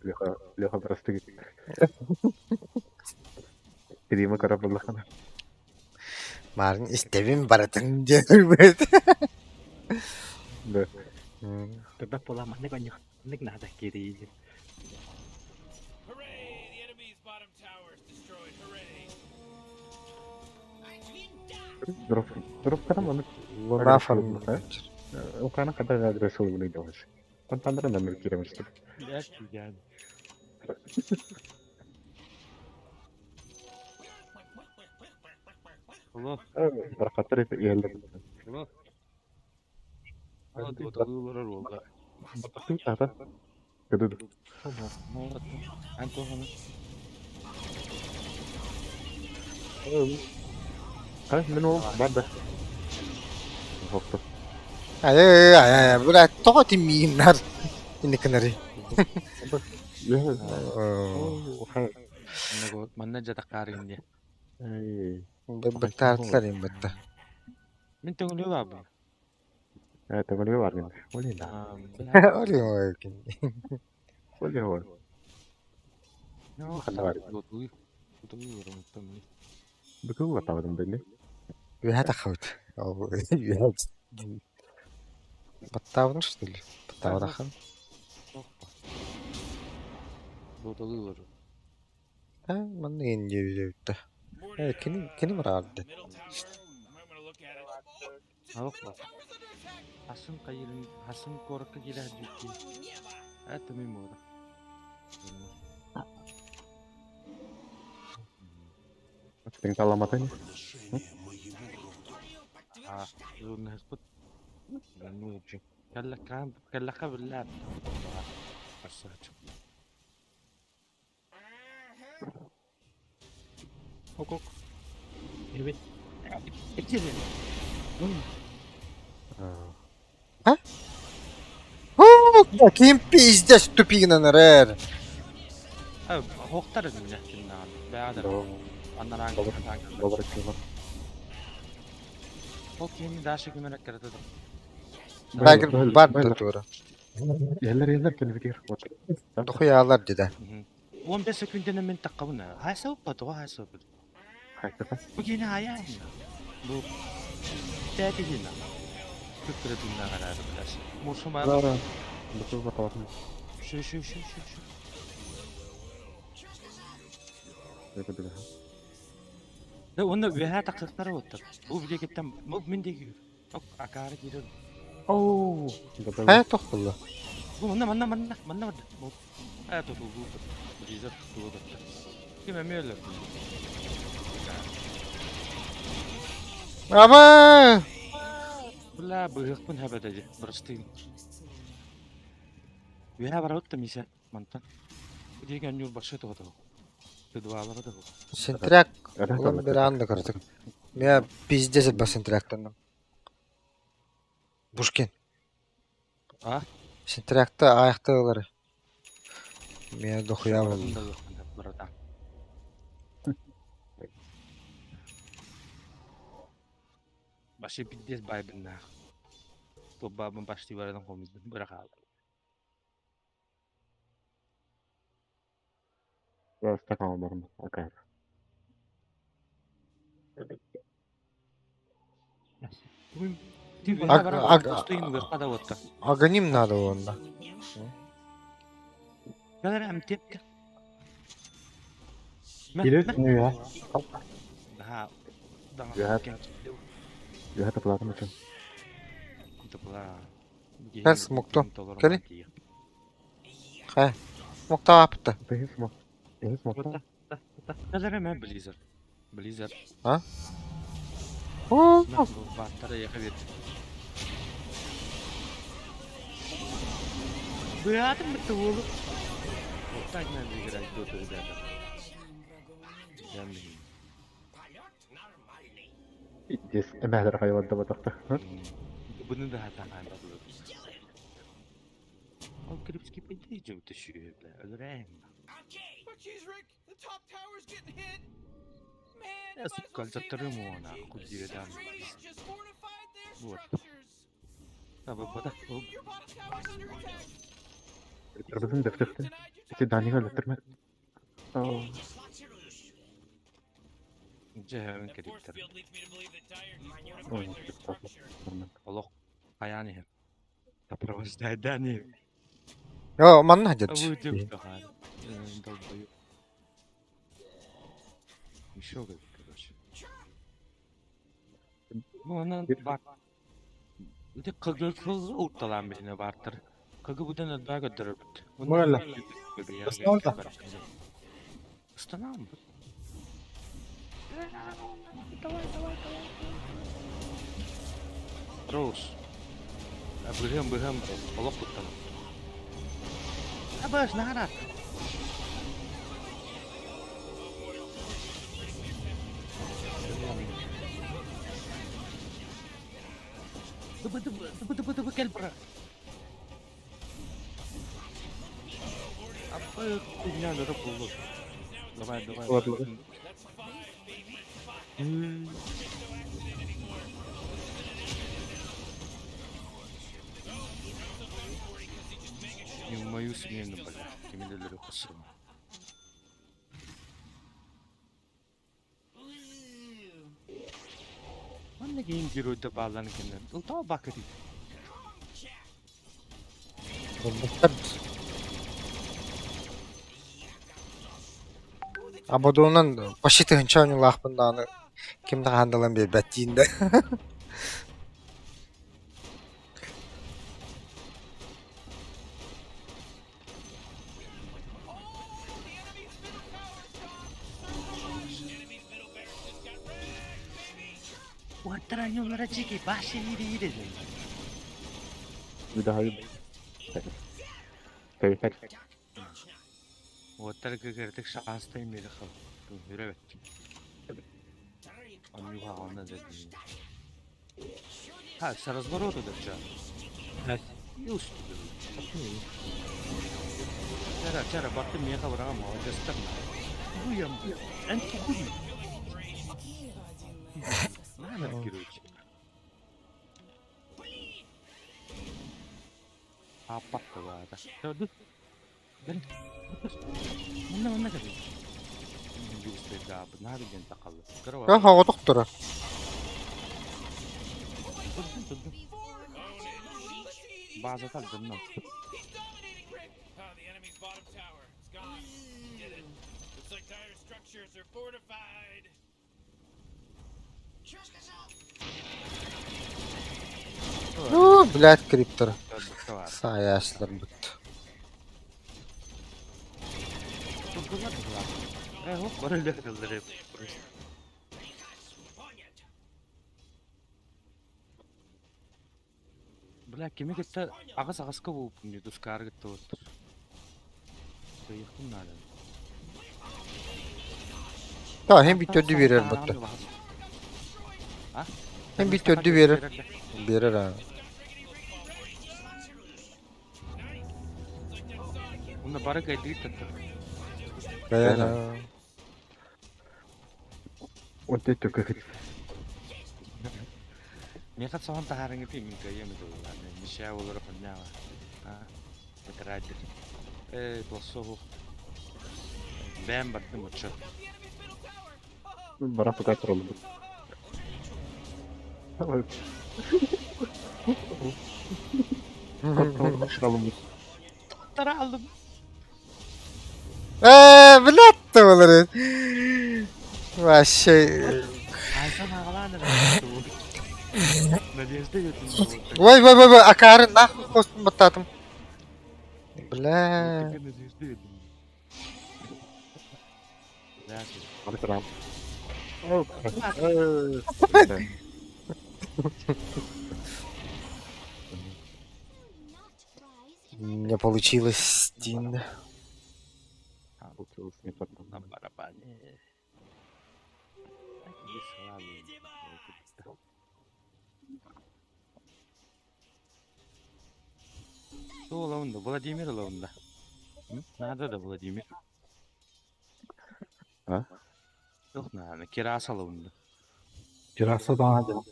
Леха, Леха просто Кирима карабаллахана. Марын истебин баратын диэн блять. Да. Көрбөт буолла маннык онньук маннык наада киирии. Hooray! The enemy's bottom tower is destroyed. Hooray! Дроп дропката маннык Луна агрессия фармит. Украина когда агрессия выглядела. Контандра номер киремешти. Блядь, я. Алло, Барахаттар иһэллэр. алло. Алло, доталыы олорор уолга. Батахтыы таата. Көдүд. Антон Хай мен ол бар да. Хопто. Ай ай ай, блядь, тоҕо тимииннар. Инникинери. Хай. Манна жатаққарыгын дии. Эй. Быттаартылар им бытта. Мин төҥүлү баабын. Э төҥүлү бар гин. Оли да. Оли ой кин. Оли хор. Ханна бар. Доталыы. Доталыы олорор Бүкү батабытым били. Үһэ тахабыт. Үһэ. Баттаабын что ли? Баттаабыдахан. Доталыы олорор. А, манна ин диэбитэ. Э, кини кини бараарды. Middle tower. You might want to look at it. Алох ба. Хасын кайырын, хасын коракка киирэ дьүкки. Это мин буолар. Тиң таламатын. А, зурнаспыт. Ну, вообще. Каллакка, каллакка биллэр. Арсач. Ок, ок. Ребят, А? О, ким пиздец тупигнан рэр. А, хоқтар эдим яхтиннаан. Баада. Аннараан катаан. Добр кило. Ол кини даша кимерек керетет. Дагер бар да тура. Иһэллэр иһэллэр кэлбитигэр. Дохуяалар дида. 15 секундынан мен таққабына. Хайса уппа, тоға хайса уппа. Хайта. Бу кини хая. Бу тәти дина. Күптүрө динна карады билес. Мурсума. Да. Бүкү батабытым. Шу шу шу шу шу. Көдүд. Да онда үһә тақсықтары оттыр. Бу бile кеттем. Бу мен деги. Ок акары кирер. Оу. Хай тохулла. Бу манна манна манна манна барда. Бу. А ту ту бу. Близер ту да. Ким эмелер. Аба! Бля, быгыкпын хабадади. Бырыстыйм. Үһә бар отты мисе. Мантан. Бу деген юр башы тоғды. Тыдвалары да. Сентряк улан бир анда кырдык. Мен пиздец ба сентряктан. Бушкин. А? Сентрякта аяктагылары. Мен дохуя болду. Братан. Башы пиздец байбын нах. Тобабын башты барадан комуздун. Бырақ алды. Стакан барым. Окей. Аганим надо онда. Кирер не я. Да. Я это платым өчен. Кел смокту. Кели. Хай. Смокта апты. Бэхис мо. Бэхис мо. Близер. Близер. А? О! Баттара яха бер. Быатым бітті олы. Вот так надо играть в доту, ребята. Дес эмәлер хайванда батакта. Бұны да атаған. Ол Крипский пойди, ты бля. Өлірәйін. Oh, jeez, Rick, the top tower's getting hit. Man, Я, you might as сука, well save that заттырым оны, energy. құдиреден. Radiant just fortified their Вот. structures. Таба бата. Your bottom tower's under attack. Ырбызын дөптөптө. Ити Данига өлөттөрмө. Жэхэмин That force кириптер. field leads me to believe that Dire just fortified their structure. Олох аян иһин. Сопровождай, да, не. О, манна дед. Выйдем, долбоёб. Еще как, короче. Ну, она бар. Ити кыгы урталаан билине баартар. Кыгы бүтэн элбээ көрдөрөбүт. Муэлла. Ыстаналда. Ыстанаам. Давай, давай, давай. Роуз. Быһыам, быһыам, олох куттанам. Абаш, нахара. Тыбы тыбы тыбы тыбы тыбы кел бра. Аппы хуйня да булду. Давай, давай. Ладно. Не в мою смену, бля. Кимделери косырма. Манна кейін геройда баалан кенен. Ылтаа бакыты. Абадонан почти тыһынча оонньуулаахпын даҕаны ким да хаһан да ылан биэрбэт диин да. Уаттараньолара чики баши ири Выдаю. Переход. Уоттар кыртык шаастай мери хал. Хүрөбөт. Анюха онна дедин. Ha, с разворота да ча. И усту. Чара, чара, баттым меха бырага молодецтар. Буям, эн тугуй. Надо, короче. Аппатта баата. Бери. Манна манна кэлин. Биристэргэ диэн тақаллы. Оҕотох турар. Турдун турдун. База тардынна. Oh, the enemy's bottom tower. It's gone. Did it. Looks like dire structures are fortified. Уу, блядь, криптор. Саяслар бут. Турдулар турдулар. Э, хоп, барылы кылдырып. Бля, кими кетте агас агаска болуп не дускар кетте вот. Кыйыктым надо. Та, hem bir төрдü берер бутта. А? Hem bir төрдü берер. Берер а. Уна бары кайдыгит татты. Бэйэ. Вот это как Меха сохон тахарыңы ти мин кайым дулар. Миша олар хунява. А? Бетрайдер. Э, туассо. Бэм баттым очо. Бара пока тролл. Давай. Тара алдым. Э, блядь, олар. Вообще. Айсан агаланы. Надежда етин. Ой, ой, ой, ой, акары нахуй хостун баттатым. Бля. Надежда етин. Не получилось, Дин. Получилось не так. На барабане. Такие слабые. Лаунда, Владимир Лаунда. Надо да Владимир. А? Yok надо, Кираса Лаунда. Кираса даҕаны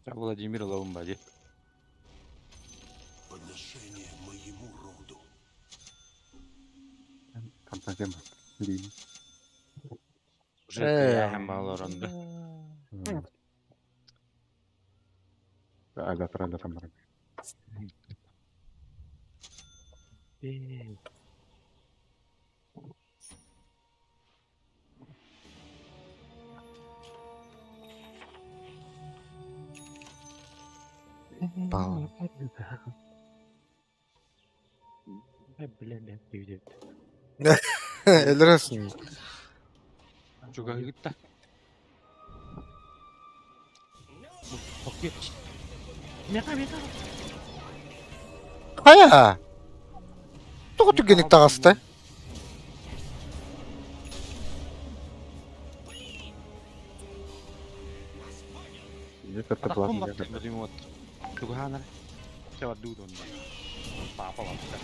Владимир Лаунда ди. Подношение моему роду. Константин. Лин. Уже Э. балларонда. Ага, правильно там. Э, Пал. Блин, бля, Өлөрөсүн. Чугаһыгытта. Меха, меха. Хайа? Тоҕо түргэнник таҕыста? Атахпын баттыйбытым вот. Чугаһаан эрэ. Чэ бардыы донна. Папа барда.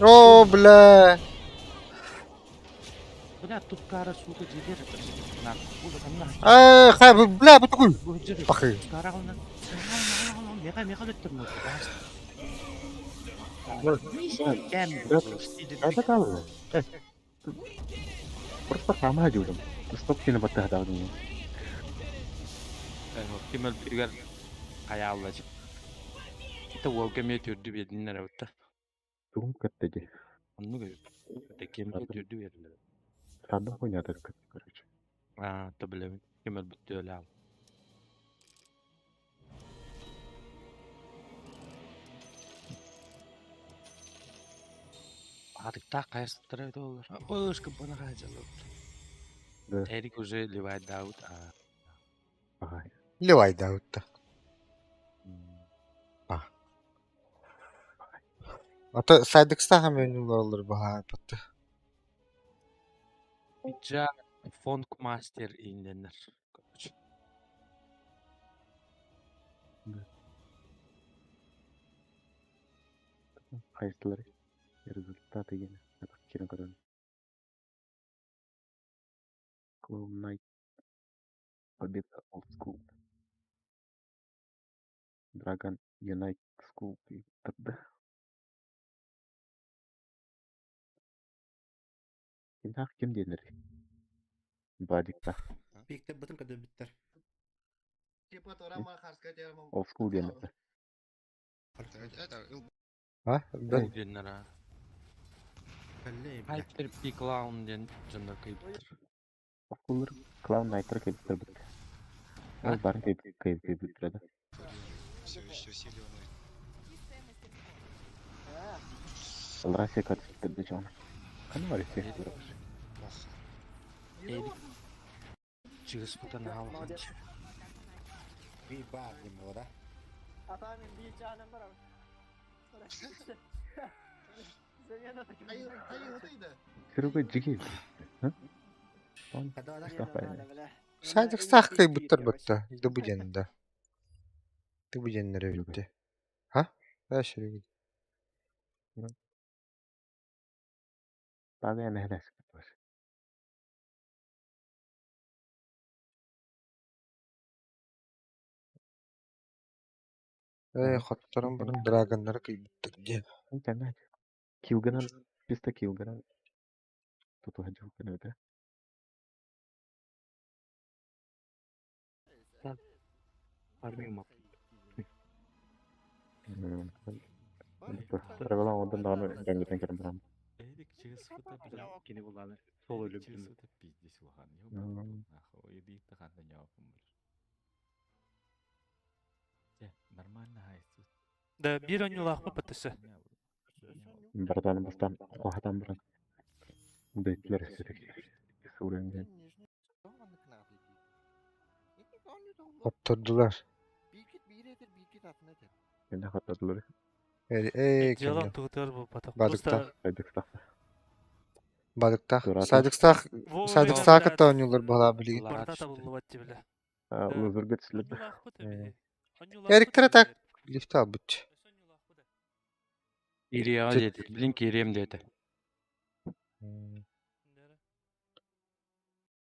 О, бля. Бля, тупкара сука дьиэтэр. На, Э, хай, бля, бу тугуй? Пахы. Меха, меха дөттөр Просто хаама дьулум. Стоп кини баттаһатаҕын. Ким өлбүтүгэр хайаалла Это уолга эмиэ түрдү биэрдиннэр эбитта. Тугун көттө дии. Оннук эбит. Это ким түрдү биэрдилэр. Сарда хуйнятыр көттө, короче. Аа, то билэбин. Ким өлбүттү өлөөл. Аатыктаах хайастара это олар. Ой, бана хаажалар. Да. Эрик уже ливайд аут. А. Ага. Ливайдаутта. А. Ата сайдыкстаха менюлар баһаа патта. Джа фонк мастер инденнер. Короче. Хайстылар. Результаты гене. Кирен көрөн. Clown Knight. Победа Old School. Dragon Unite School и т.д. Кимнах ким денер? Бадикта. Пиктер бытын када биттер. Old School денер. А? Да. Деннер а. Хайпер Пи Клаун ден жоннор кыйбыттыр. Old School'lar Clown Knight'lar кайбыттар бит. Ол барын кайып кайып кайбыттыр да. Все еще зеленый. Россия катыстыр да жана. Каны бар эсе? Эрик чыгыспытан аалаханчы. Серега жиги. Он Сайдыкстаах кыйбыттар батта. Дыбы да. Дыбы деннер эбитте. А? Да, Серега. Бага мехнес. Э, хотторон барын драгоннары кыйбыттар дии. Килганан писта килганан. Тут уходил да? Армима. Ревелан ондан даҕаны дьоҥҥутун көрөн баран. Эрик чыгыспыта бля. Кини буланы сол өлүбүтүн. Чыгыспыта пиздец улахан. Нахуй, иди ханна ньоопун бир. Чэ, нормально хайсыз. Да, бир онньулаахпы баттысы. Братан бастан куһатан баран. Бэйтлер сүрүнген. Хоттордулар. Кэннэ хаттадылар. Э, э, Дьыалам кимде? тугутугар буолбатах. Бадыктаах. Просто Сайдыкстах. Бадыктаах. Туратан. Сайдыкстаах, вовремя, сайдыкстаах блядь, кытта оонньуулар баһаа билигин. барда табыллыбат дии, бля. Лузерга түслүр. Онньулаахпыт эбии. Эриктер так лифт албыт. Кириэҕэ диэтэ. Билин кириэм диэтэ.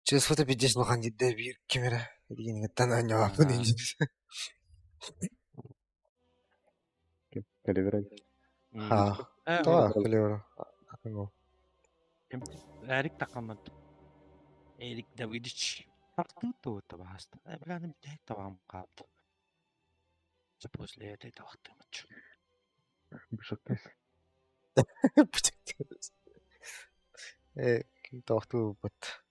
Чыспыта пиздец улахан дидде биир кимэрэ илигиниттэн оонньообаппын индит. Кэлибер. Ха. Тоа кэлиора. Эрик такамат. Эрик Давидович. Тахтыы туота бааста. Бля, бля, табам каапты. После этой тахтымыч. Бышаттас. Э, тохтуубут.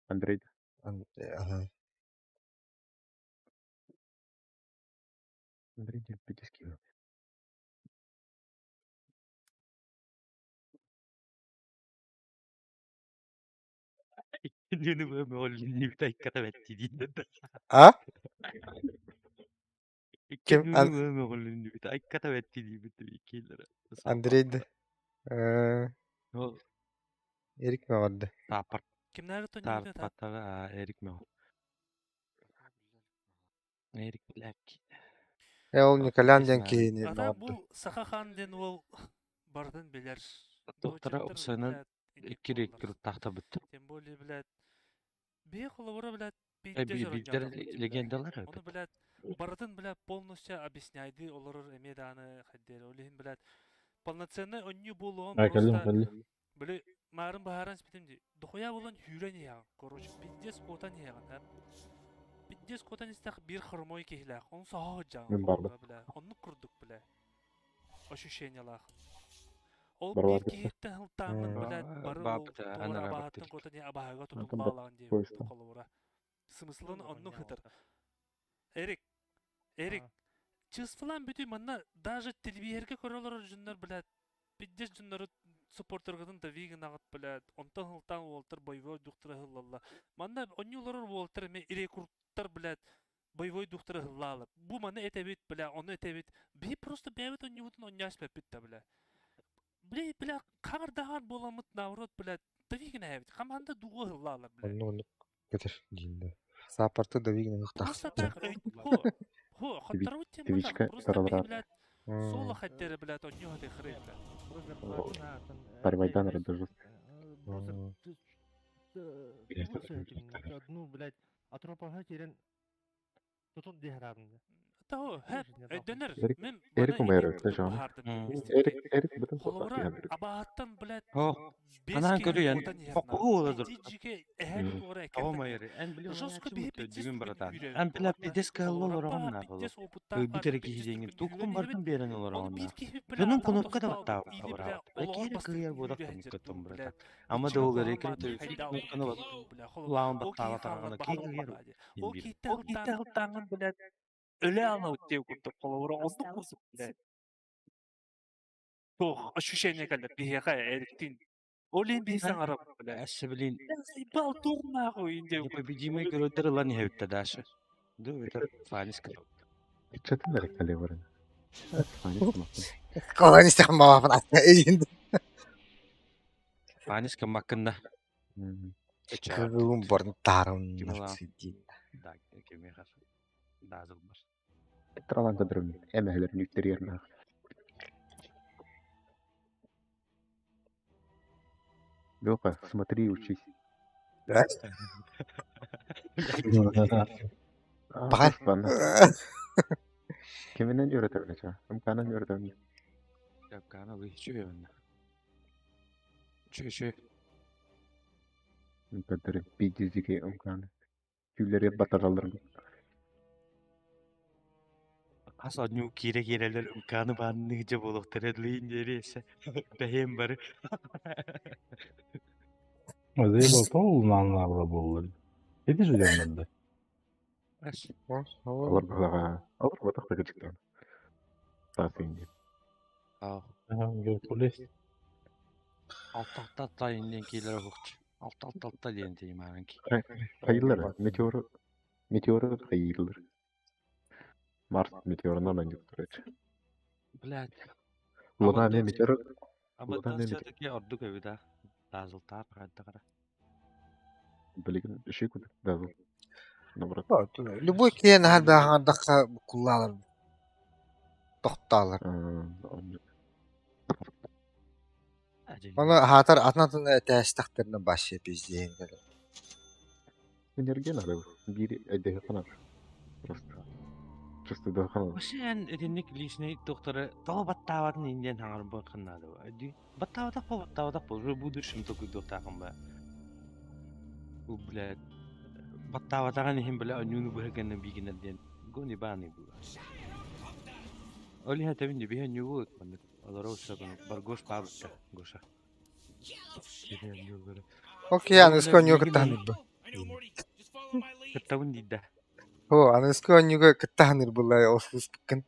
Андрей. Ага. Андрей Дельпидиский. Кинини мөҕүллүбүт айката бэттии дииллэр. А? Ким? Иккини мөҕүллүбүт айката бэттии диибит иккилэрэ. Андрей да. Ол Эрик мөҕөрдө. тааппар Кимнээҕи тонньуйда та? таарпаттаҕа Эрик мөҕө. Эрик блядь. Э, ол Николян диэн Знаю. киһини Ата мөҕөрдө. бу Саха хаан диэн уол барытын билэр. Доктора Нуучаттар, Оксанан блядь, инник икки буоллар. рекрут тахтабыт. Тем более, блядь, бии холобура, блядь, пиздец Биирдэр оронньоотохпут дии, блядь. легендалар Ону, эбит. блядь, барытын, блядь, полностью объясняйдыы олорор эмиэ даҕаны хайдыыр. Ол иһин, блядь, полноценный онньуу буолуоҕун А, кэллим, просто кэллим. били маарын быһааран испитим дии. Дохуя буолан сүүрэн иһэҕин, короче, пиздец куотан иһэҕин, һэ. Пиздец куотан истэх биир хромой киһилээх, ону соһо сылдьаҕын Мин бардым. холобура, бля. Оннук курдук, бля. Ощущениелаах. Ол биир Барылар кытта. киһиттэн сылтааҥҥын, блядь, бары ол Баабыта туора анараа абаһыттан баттыыр. куотан иһэ абаһыга Антон тутуллаалаҕын диэбит поезда. холобура. Смыслын оннук сытар. Эрик, Эрик, чыысфылаан бүтүй манна даже телевизорга көрө олорор дьоннор, блядь, пиздец дьоннору суппортергытын да гынаҕыт, блядь, онтон сылтаан уолтар боевой духтара ыһыллаллар. Манна онньуу олорор уолтар эмиэ рекруттар, блядь, боевой духтара ыһыллаалар. Бу маны этэбит, бля, ону этэбит. Биһи просто бэйэбит онньуубутун онньоо испэппит да, бля. Бля, бля, хаҥырдаһан буоламмыт, наоборот, блядь, дави гынэбит. Хамаанда дуо ыһыллаалар, бля. Оннук оннук көтөр диин Саапарты давигин Просто ыһыктаах. так, өй, хо, хо, хотторбут тем матах, Твичка просто биһи, баралар. блядь, соло хаттеры, блядь, онньуу хаты хры, бля. Парвайдан радужу. Одну, блядь, атропаға терен тутун дихарабын. Того, хэп, өйдөнөр, Эрик мен Эрик маны умайыр ити өттө жон. быһаардым диэн Эрик Эрик бүтүн Холобура, сотак Эрик. абаһаттан, блядь, О, бес анаан киһи көрүйэн куотан иһэр хокку уола Пиздец жике эһэбит уора Тоҕо эккирдэн майыры эн били Жестко биһи пиздец бүгүн түгэн братан. күүрэр. Эн била пиздец кыһалла Холобура, олороҕун баа, на болу. пиздец опыттаах Өлбүт баар, эрэ киһи пиздец диэҥин түгэн туоххун күүрэн бартын иһэбит. биэрэн Ону олороҕун биир на. киһи бля Дьонун атаҕын кунукка да тостаабыт, баттаабат или бля абыраабат. олоҕор Киһи бастакы кыйар буодах күүрэ сылдьар кунукка дуу, братан. блядь. Ама да Быччыҥа ол куһаҕан рекрут бааннык хайдаалык кнопканы дуу, бля, холобур, лаан ол киһи баттаабат хааллар аҕана баһа киһи кыйар буоллаҕа дии. Ол бир. киһиттэн Ол киһиттэн сылтаан ылтааҥҥын блядь өлө анаут диэн курдук холобура оннук курдук блядь. Туох ощущение кэллэ биһиэхэ эриктин. Ол иһин биһи саҥарабыт, блядь. Әссе билин Заебал туох нахуй индия непобедимый геройдар ылан иһэбиттэ Даша. Ду это Фаниска. Чатын Эрик кале баран. Фанис маккын. Колон истэх мабафын атта эйин. Фаниска маккында. Кыгын барын таарын Кимала. диин. Да, кемеха. Дазыл бар. Тралан кадрым. Эмэхлер нүктерернах. Лёха, смотри, учись. А, Баҕар. ладно. Киминен үйрөтөбүнэ Ымканан үйрөтөбүнэ. Капкана вы чү Чү чү. Көдөрү пиздизиге ымканы. Күллери батаралар. Хас одню кире кирелер ымканы баанны же болуктар эдлейин дересе. Бэһем бары. Заебал тол нааннаабыла буоллар. Ити сүдэммэнде. Алар балага. Алар батак та кычыктан. Тасыйын деп. Аа. Геркулес. Алта алта алта инден кийлер хукч. Алта алта алта диэн теймаран ки. Хайылар. Метеор. Метеор хайылар. Марс метеорынан аньып короче. Блядь. Луна не метеор. Ама Луна не метеор. все-таки ордук эбит а. Дазыл таар хайдагара. Билигин үші күн. Дазыл. Наоборот. Любой киһи наһаа бааһаҥардахха буккуллаалар тохтаалар. Оны хаатар атын-атын этээстэхтэринэ башы пиздиэн кэлэр. Энергия надо. Бири эдеhe канар. Просто. Чисто да канар. Ошен этинник личный доктора того баттаабатын инден хаңар бакыннады. Баттаабатак бо баттаабатак бо уже будущем только доктакын ба. У блядь баттаабатаган ихин бля онюну быһыгын бигинер диэн гони бааны бу. Ол иһэ тэбин биһэ ньугу маннык олору сабын Баргош паабытта Гоша. Окей, аныгыскы оонньууга кыттаһан ырба. Кыттабын диидэ. О, аныгыскы оонньууга кыттаһан ырбыллар ол сыыспыккын.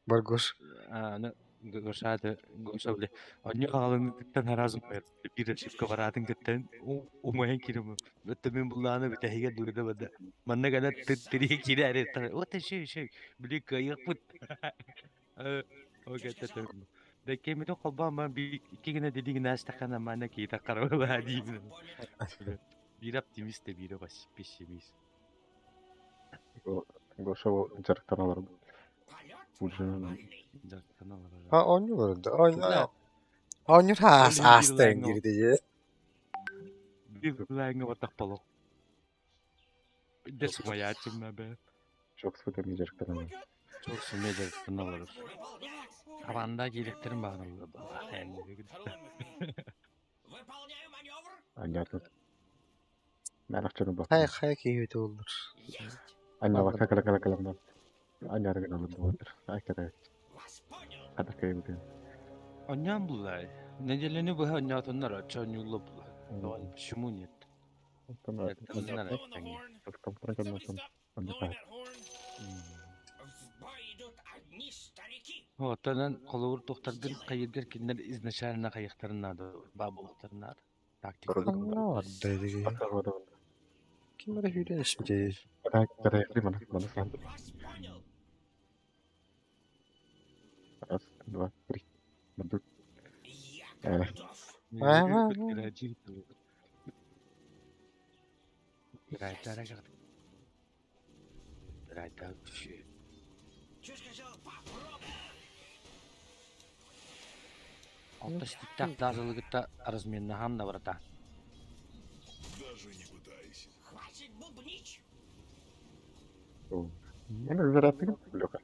Баргош. Аны Гоша Гоша бile онньу хаалыныттан аразым биир ошибка бараатын кыттан умайан кирим. Өттө мин буллааны бүтэһигэ дурда бада. Манна гана тирие киирээри вот еще еще били кыайыахпыт. Окей, Бэккэммитин холбоон баран биир икки гына дилигин аастаххына манна киһитэ харабылаа диибин. Биир оптимист да биирэ пессимист. Гоша ол дьарыктана олорбут. Ужинанан. Дьарыктана олорор. А оонньуулар да. Оонньуур аас ааста диирдэ. Биир лайнга баттах боло. Дэ сумайааччым бэ. Çok sıkı дьарыктана Çok сумая дьарыктана олорор. Абанда кииректерин баараллар Анньаатын. Мэнахчыны Хай баттым. хай киһи оллар. Анньалакка кала кала кала Анньарыгын алын болдыр. Айкара. Хата кайбытын. Онньоон буллай. Неделени быһа онньоотуннар оччо онньуулла булла. Почему нет? Дьарыктаннар эттеңге. Оттонон холобур тухтаргын хайыргар кинилэр изначально хайыхтарын наада, баа буолуохтарын наада. Тактика. Ким эрэ сүүрэн испитий? Раз, два, три. Алта стиктах дазылыгытта разменнаһан да барата. Даже не пытайся. Мен вероятно, Леха.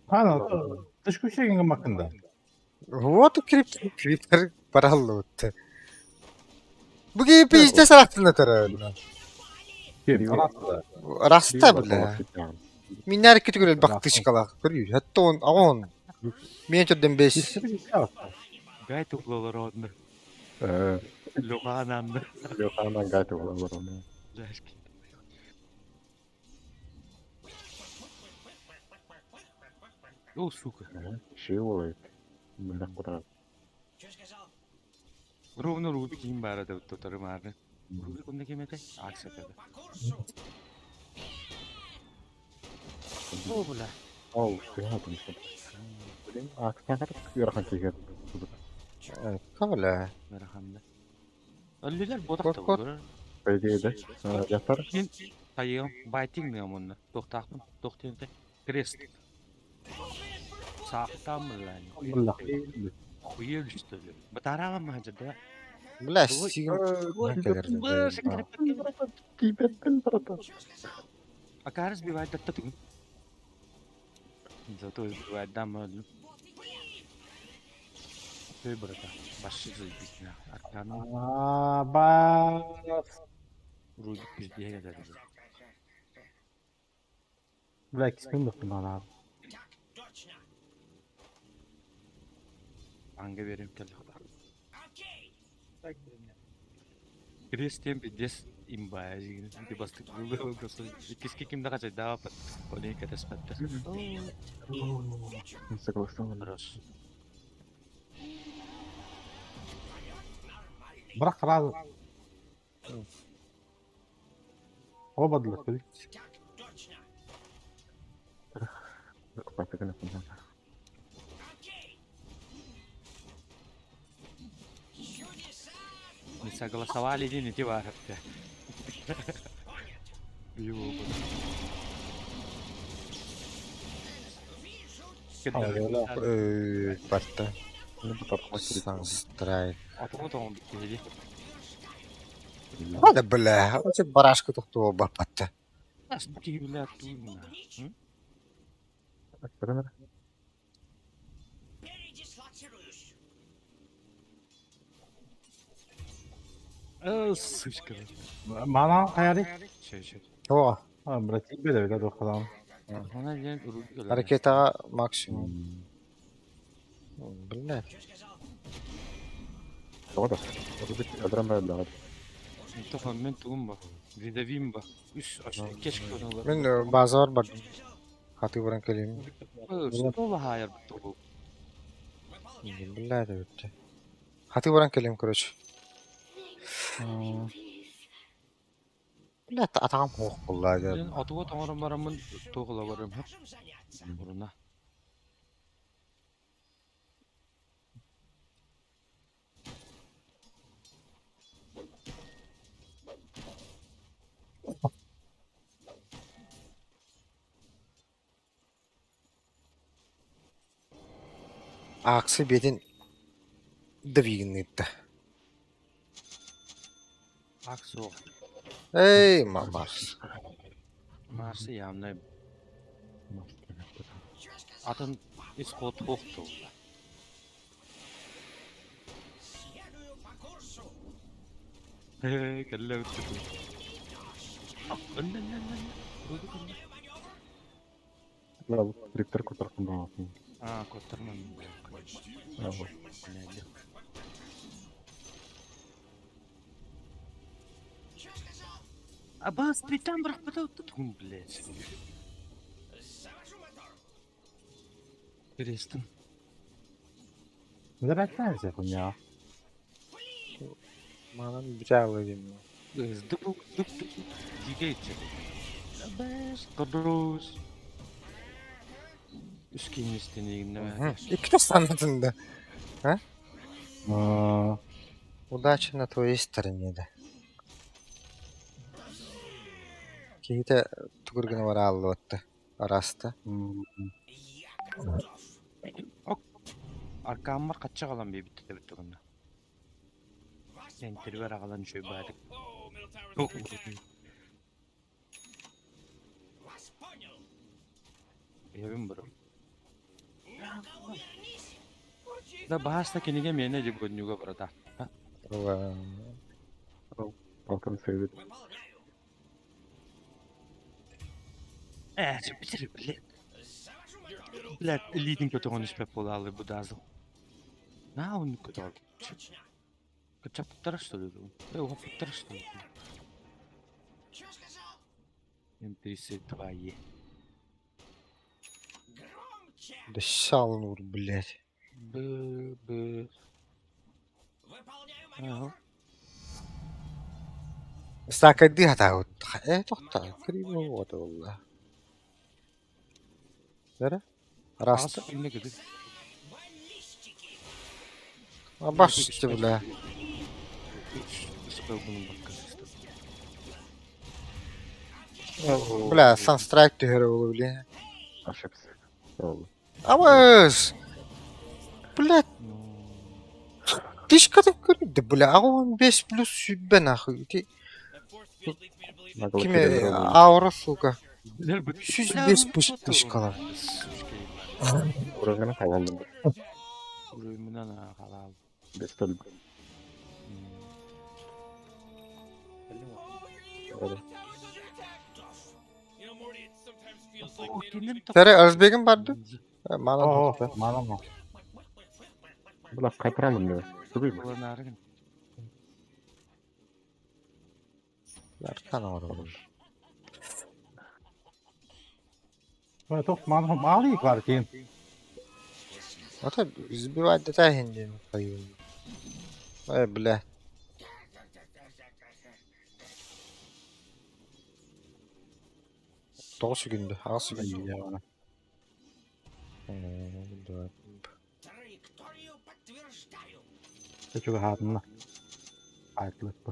Ана, тышкүшегин макында. Вот крип криптер бараллы. Бу пизде сараттын өтөрө. Раста бля. Миннер күтүгөр бактышкала. Көрүү. Хатта он агон. Мен түрден беш. Гай туплолор одну. Лухананды. Луханан гай туплолор одну. О, сука. Шиолайт. Мында куда. Ровно Рубик кийин баара деп тотары маары. Рубик онда кемете? Аксатады. О, бля. Ол, сыйхатын. Блин, аксатар ыарахан киһи. Кабыла. Ыараханда. Өллүлэр ботакта болор. По идее, да? Жактар? Мен тайыгым, байтинг мен онна. Тохтаахпын, тохтенте. Крест. Саахтаамын лаани. Хуел что ли? Батараама махажада. Бля, сигим. Акар сбивает датта тугун. Зато сбивает дам. Ты брата, баши заебись на. Аркану. А, бас. Рубик пиздеге деді. Бля, киспин баттым ана. Анга берем келdi. Крест тем пиздец имба жигин. Ди бастык булды просто. Киске кимде качай даа пат. Олей катаспатта. Согласован. Хорош. Бірақ сразу. Оба для Не согласовали не те барыпты. Барта. Страйк. Hadi бля, оче барашка тохтуо бапатта. Сучка. Мана хаяри? Че, че. О. А, брат, тебе да веду хадан. Она диэн урут өлөрө. Ракетаҕа максимум. Блядь. Тоҕо да? Урут өлөрөн бараллаҕа. Тохон мен тугум ба? Видовим ба? Үс кешке онулар. Мин базар бардым. Хатыы баран кэлиим. Стол хаайар тугу. Блядь эбитте. Хатыы баран кэлиим, короче. Блядь, атаҕым суох буолла дьэ. Дьэн отуга тоҥорон бараммын туох ыла барым хөп. Уруна. Ааксы биэтин да биигинниирдэ. Ак суох. Эй, Марс. Марсы явно атын исход суох туолла. Кэллэ Виктор кутаркын баҕатын. Аа, куттарман. Абаас питан бырахпата тутум, блядь. Перестан. Забирайся, хуйня. Манан бүтэ диэн. Дыбу дыб дигейче. Абаас кодос. Үскиннестенигинне. Иккитэ санатын да. А? Аа, Удача на твоей стороне да. Киһитэ тугургына барааллыбатта. Араста. Аркааммар хачча галан биэбитте тэбиттэгинна. Сентербер агалан үчүй баадык. Oh, middle tower's under attack. Эбин бро. Да бааста киниге миэнэ дьэ гоннюга барата. Алтын сыйбыт. Ээ, битер блядь. Блядь, лидинг көтөҕөн испэп буолаалы бу дазыл. На он көтөҕөр. Кычаппыттара что ли? Э, уһаппыттара что ли? М32 Е. Да шалнур, блядь. Б, Б. Ага. Саакайдыы хатаабыт. Э, тохтоо, криво вот буолла. Эрэ? Араста. Аҕыс күннэ кыды. Абас бля. Бля, Санстрайк түһэрэ буолуо били. Ошибся. Ол. Абас! Блядь, тышката көрдө, бля, аҕа 15 плюс сүүрбэ нахуй. Ити That force field leads me to believe that кими аура, сука. 105 пусть тышкалар. Урагана халалым. Уруймунан халал. Бестол. Oh, your bottom tower's under attack. You know, Morty, it sometimes feels like they don't even Тэре Özбегин барды. Мана Оо, тохто. манан. Була кайтаралым деп. Тугуй. Уланаарыгын. Аркан аура. Ой, тох манан мали квартин. Ата избивать да тахин диэн хайыы. Ой, бля. Тоҕус күндө, аҕыс күндө. Да. Чуга хаатынна. Айтлыппы.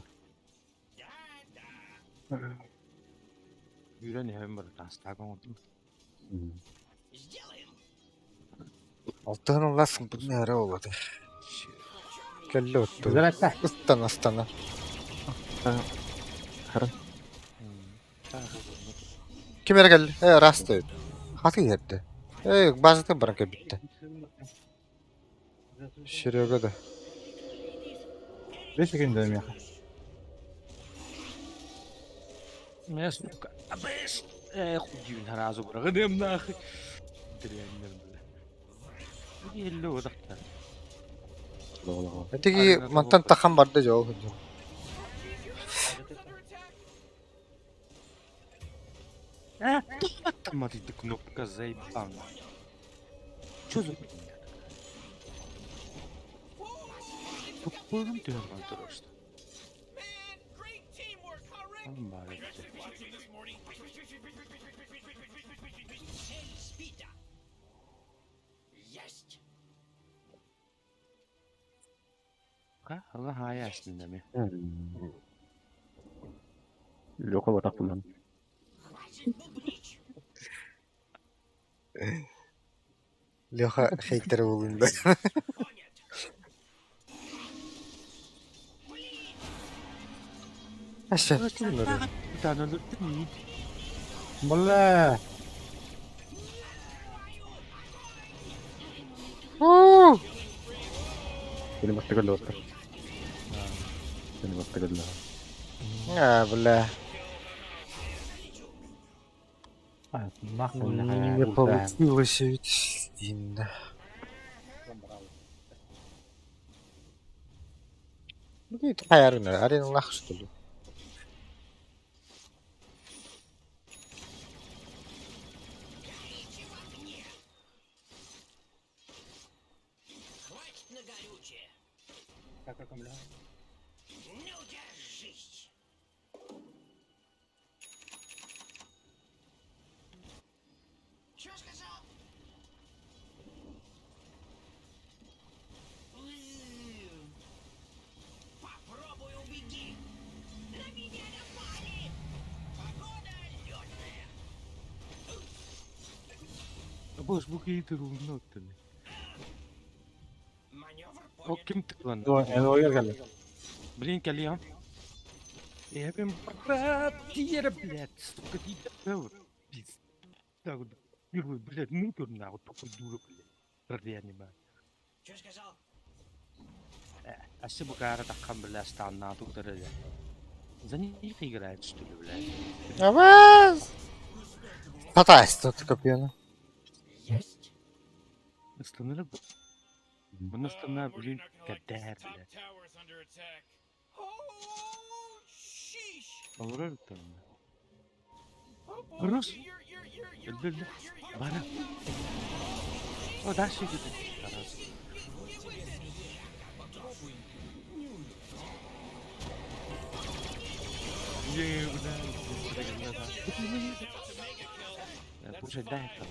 Үрэн иһэбин бар таастаага оҥордум. Алтыһын улаас бу нэрэ буолла. Кэллэ отту. Забирайся. Ыстана ыстана. Харан. Ким эрэ кэллэ? Э, раста. Хаты иһэрдэ. Э, базатын баран кэлбиттэ. Серега да. Бес күндө меха. Меня сука. Абыс. Эх, хуй сразу быраҕыныам нахуй. Дряннер, бля. Елле одахтар. Этиги мантан тахан барда дьол сылдьар. Э, там эта кнопка заебала. Чё за хуйня такая? Тупым ты просто. Леха вот так булан. Леха хейтер булунда. Аша. Бля. Seni бастыгылла бастыр. Seni бастыгылла. А, бля. Нахуй Не получилось ведь. Да. Ну, арена, арена нахуй, что ли? Boş bu kıyıdır onu O kim tıklandı? Эн geldi. Блин, кальян. Я прям брат, блядь, сука, ты Так вот, первый, блядь, мутор, нахуй, такой дура, блядь. Реанимация. Что сказал? Асы букара такхан, блядь, станна тут За них играет, что ли, блядь? Аваз! Хатайс тут копьяно. Останови. Он остановил, блин, кадер, блядь. Олорор там. Рус. Бара. О, дальше идет. Раз. Пушай, дай там.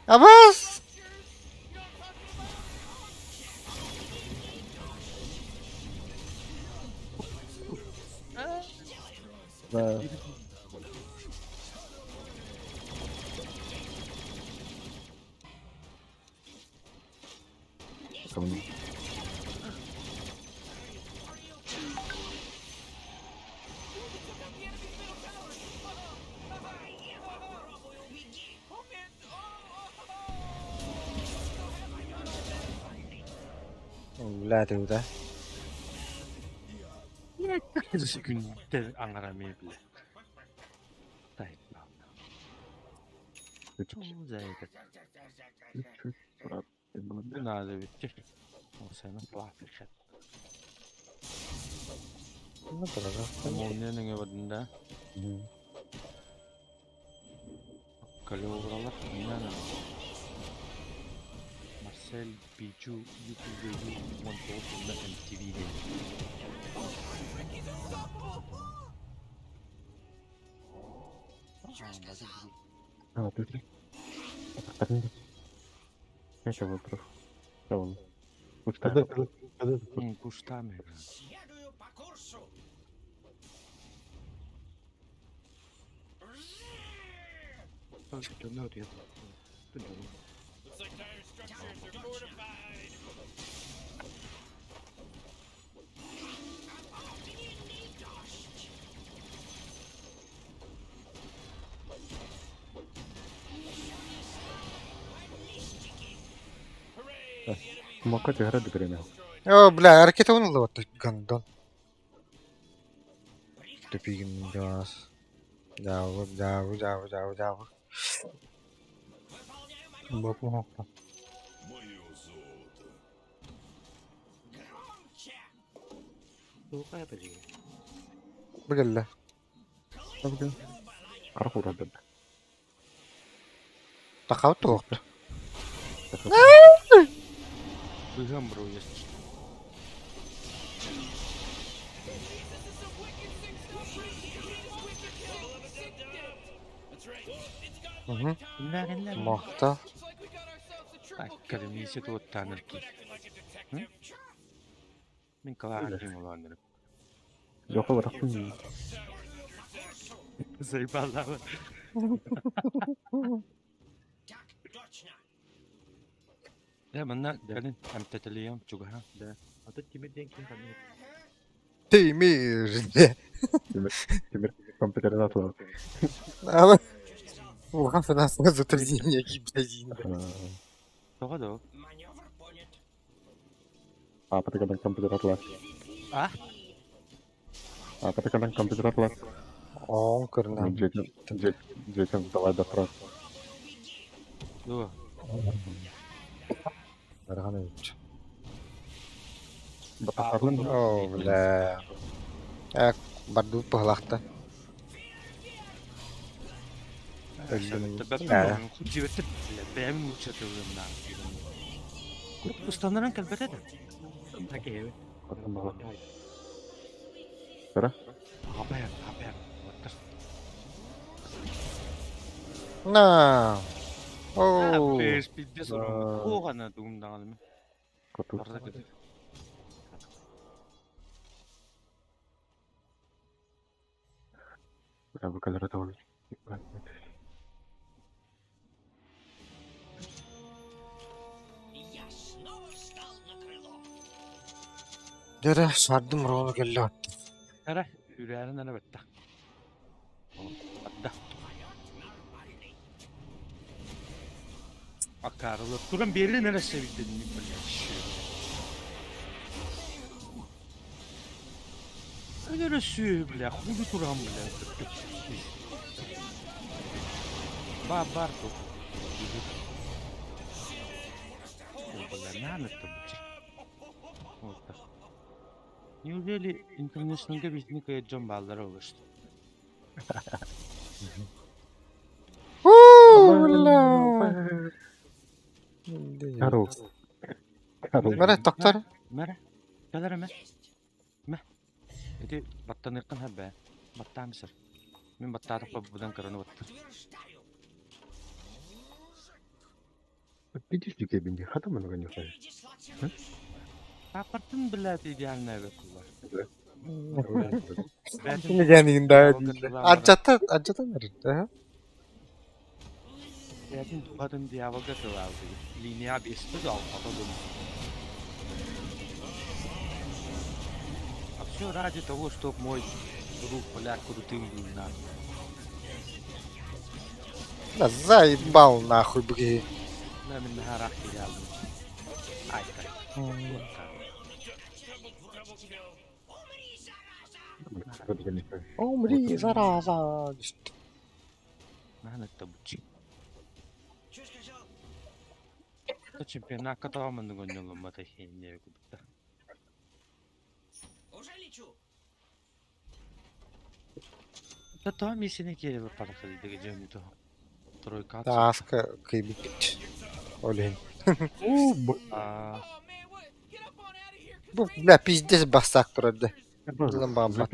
Аваз! Да. Говно. Бля, ты да? Күндер аңарамай бля. Дай, За это. Надо ведь. О, сен платишь. Ну, пожалуйста. Молнияның эбадында. Калеобралар Марсель Бичу UPVU 19 MTV ден. А, тут. Я еще вопрос. Он? Куда? Куда? Кустами. Следую по курсу. Макоти играть время. О, бля, ракета ылла гандон. Тупигин газ. Дьаабы, дьаабы, дьаабы, дьаабы, дьаабы. Боппуһуохта. Бу кэллэ. Харах уурардар. Тахабыт туохта. Быһыам бро, если что. Угу. Иннэ иннэ. Мохто. Академия туоттааныр ки. Мин калаахтым улааннырым. Жокко барахпын. Заебала. Да, манна кэлин эмтэтэлиэм чугаһа. Да. А тут Тимир диэн киһи ханнык? Тимир. Тимир, Тимир компьютерин атылар. Ама улахан финансовое затруднение гибридин. Тоҕо доо? Аапатыкадан компьютер атылар. А? Аапатыкадан компьютер атылар. Оон көрүнэ. Дьиэтин, дьиэтин давай допрос. Дуо. Бархан эбит. Батахарлын О, бля. Э, бардыбыт быһалаахта. Өллүм. Дьиэбэттэ бэйэм лучше тылым на. Устаннаран кэлбэтэ да. Окей. Кыра. Хапайар, хапайар. Оттар. На. Оу. Пеш пиздец урон. Кугана дуумдаҕаным. Коту. Барда кыды. Бу кэлэрэ табыл. Дөрө сардым рону кэллэ. Ара, үрээрин ара бэтта. Адда. Акарылы. Туран берин ара себиддин, блядь. Өлөрө сүү, бля, хули туран, бля. Ба бар тут. Бля, на это Вот так. Неужели интернешнлга биһини кыайар дьон бааллара олушт? Уу, бля. Карл. Карл. Мэрэ, доктор. Мэрэ, кэлэр эмэ. Мэ. Ити баттаныаххын хэбэ. Баттаам сир. Мин баттаатахпа будан кыраны баттар. Видишь, дикий хата много не хай. Паапартын блядь идеальная эбит кулар. Кини диэн да Аччата, аччата нэр. Бэйэтин духатын дьяволга тылаабыт. Линия биэстэ да алтата дум. А все ради того, чтоб мой друг, блядь, крутым был на. Да заебал нахуй, бри. Да, мин наһаа идеальный. Ай, Умри, зараза. Наһаа табучи. То чемпионакка тоҕо гонньоломмата хинне кудукта. Да то миссияне кире парахали деге жөнү то. Тройка. Тааска кыйбыт. Олин. А, Бу, бля, пиздец бассак турады. Дылым бааммат.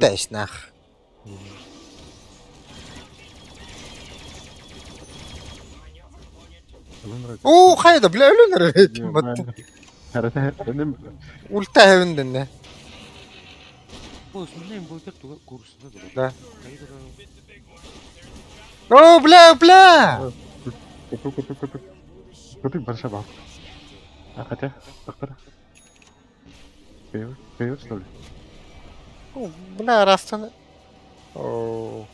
Тэш нах. Оо, хайда, бля, өлөнөр Ульта хэвэндэнэ. Бу основной инвокер туга курсunda да. Да. Оо, бля, бля! Куту, куту, куту. Куту большая бабка. А хотя, доктор. Перевод, перевод, что ли? О, Бля, растаны. Оо.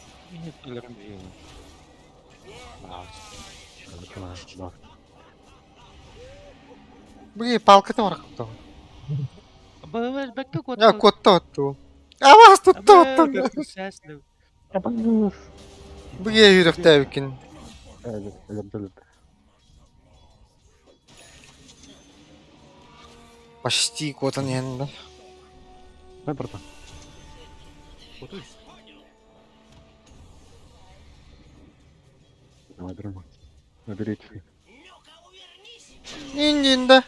Да. Бу палката барахтаҕа. Бэккэ Я куотта отту. Аваас тутта оттон. Бу үрэхтээбиккин. Почти куотан иһэн да. Дай, братан. Давай, друг. Наберите. Иннин да.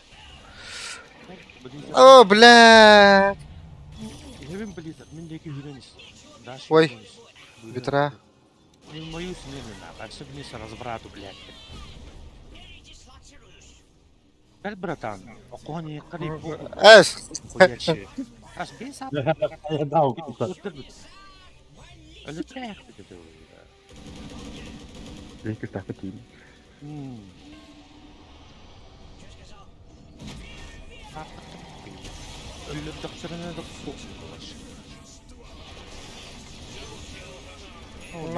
О, бля. Иһэбин Blizzard, мин диэки үүрэн ис. Даш Ой, ветра. Не в мою смену, нахуй, а все вниз разврату, блядь. Бэл, братан, окони кали Эс. Ас бес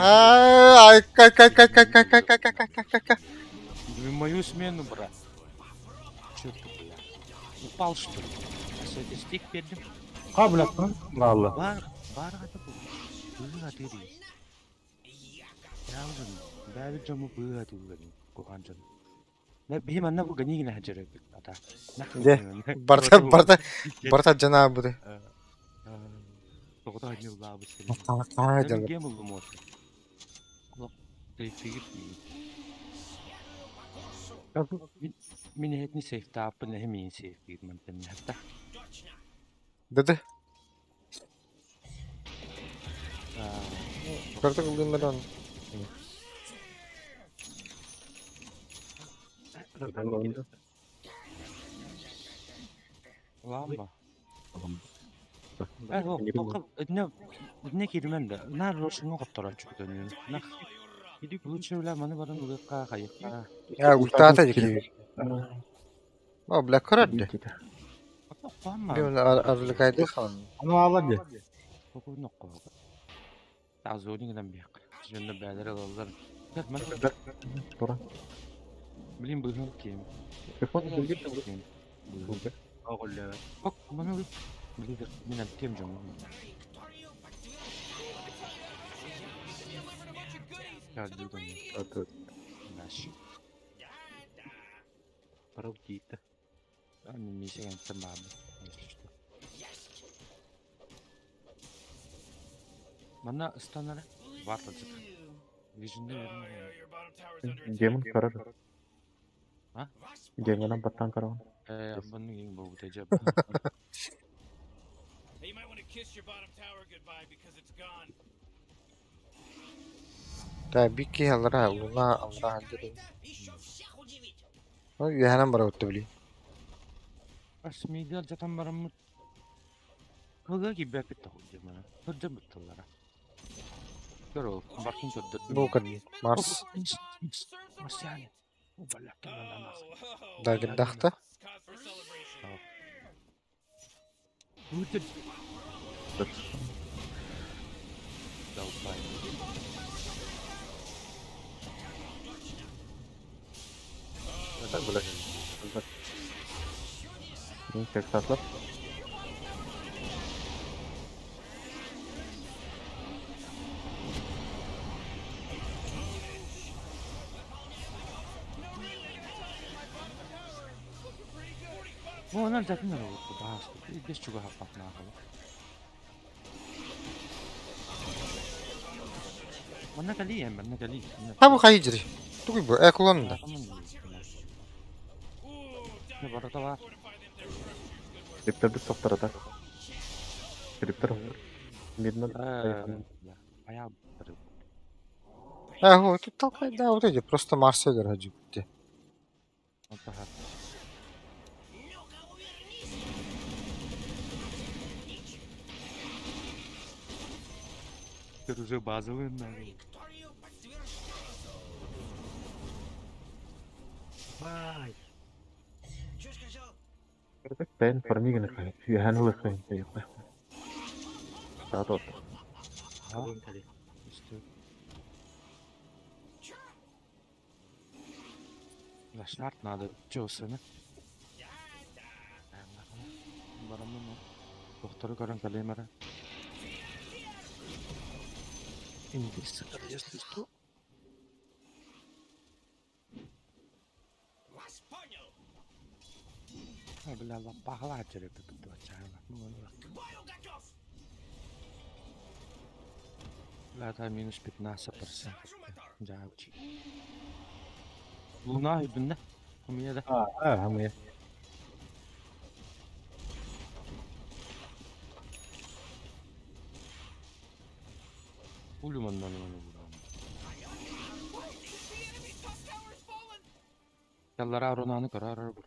Ай, кай кай кай кай кай кай кай кай кай кай кай. В мою смену, брат. Чё ты, бля? Упал, что ли? Кстати, стих пердим. Ха, бля, Ладно. Бар, бар это был. Быга ты. Яузын, бәбі жамы быга ты угани. Кухан жан. Не бихим анна бу гани гина хаджары ата. Де, барта барта барта жана буды. Тоғыта не лабы. Кай дел. Гем булду мот. Лок, тейфигит. Мин хетни сейф тааппын эһи мин сейф диир мантан хатта. Деді. Карта кылдымдан. Ламба. Э, тоқа эдне эдне кирмен да. Нар рошуну коптора чүктөнүн. Нах. Лучше ула маны баран улыкка кайыкка. Я ультата дикли. О, бля, көрөдү. Куамма. Бим арылыкайды хан. Аны алла де. Коку нокко. Тазони гынан бияк. Жөннө бәлер алалар. Мен Тура. Блин, быһын кем. Ок, маны блин, мен тем жон. Правдита. Манна ыстанара варладык. Вижинде Демон карар. А? Демонам баттан караган. Э, абаны ең болду жап. Hey, you might want to kiss your bottom tower goodbye because it's gone. Да, бики алра, луна алра хандыр. Ну, яһанан бара өттө били. Ас медиал жатан бараммыт. Кылга кибәпит таху мана. Хыржа бутталара. Көрө, бартын көддөр. Бу кад Марс. Марс яны. Бала кеман Да, гдахта. Өтөр. Долбай. Так, бля. Как татлап. Онан жатын ара баас. Бес чуга хаппат нахал. Манна кали эм, манна кали. Хабу хайжри. Тугуй бу, э кулон да. Не барата бар. Криптерді соқтырады. Криптер меднен. Ая Э, вот тут толкай, да, вот эти просто Марселер хаджи. Это уже базовый наверное. Бай. Бен фармигін қай. Юханылы қай. Саат отты. Лашнарт надо. Чё, сына? Бараммын Доктору көрөн кэлиэм эрэ. Индийская если что. А, бля, лаппахалааччы эрэ Бля, это минус 15%. Дьаабычы. Луна үрдүнэ. Умия да. А, хамыйа. Улюманнан оны булам. Яллара Рунаны көрөр бу.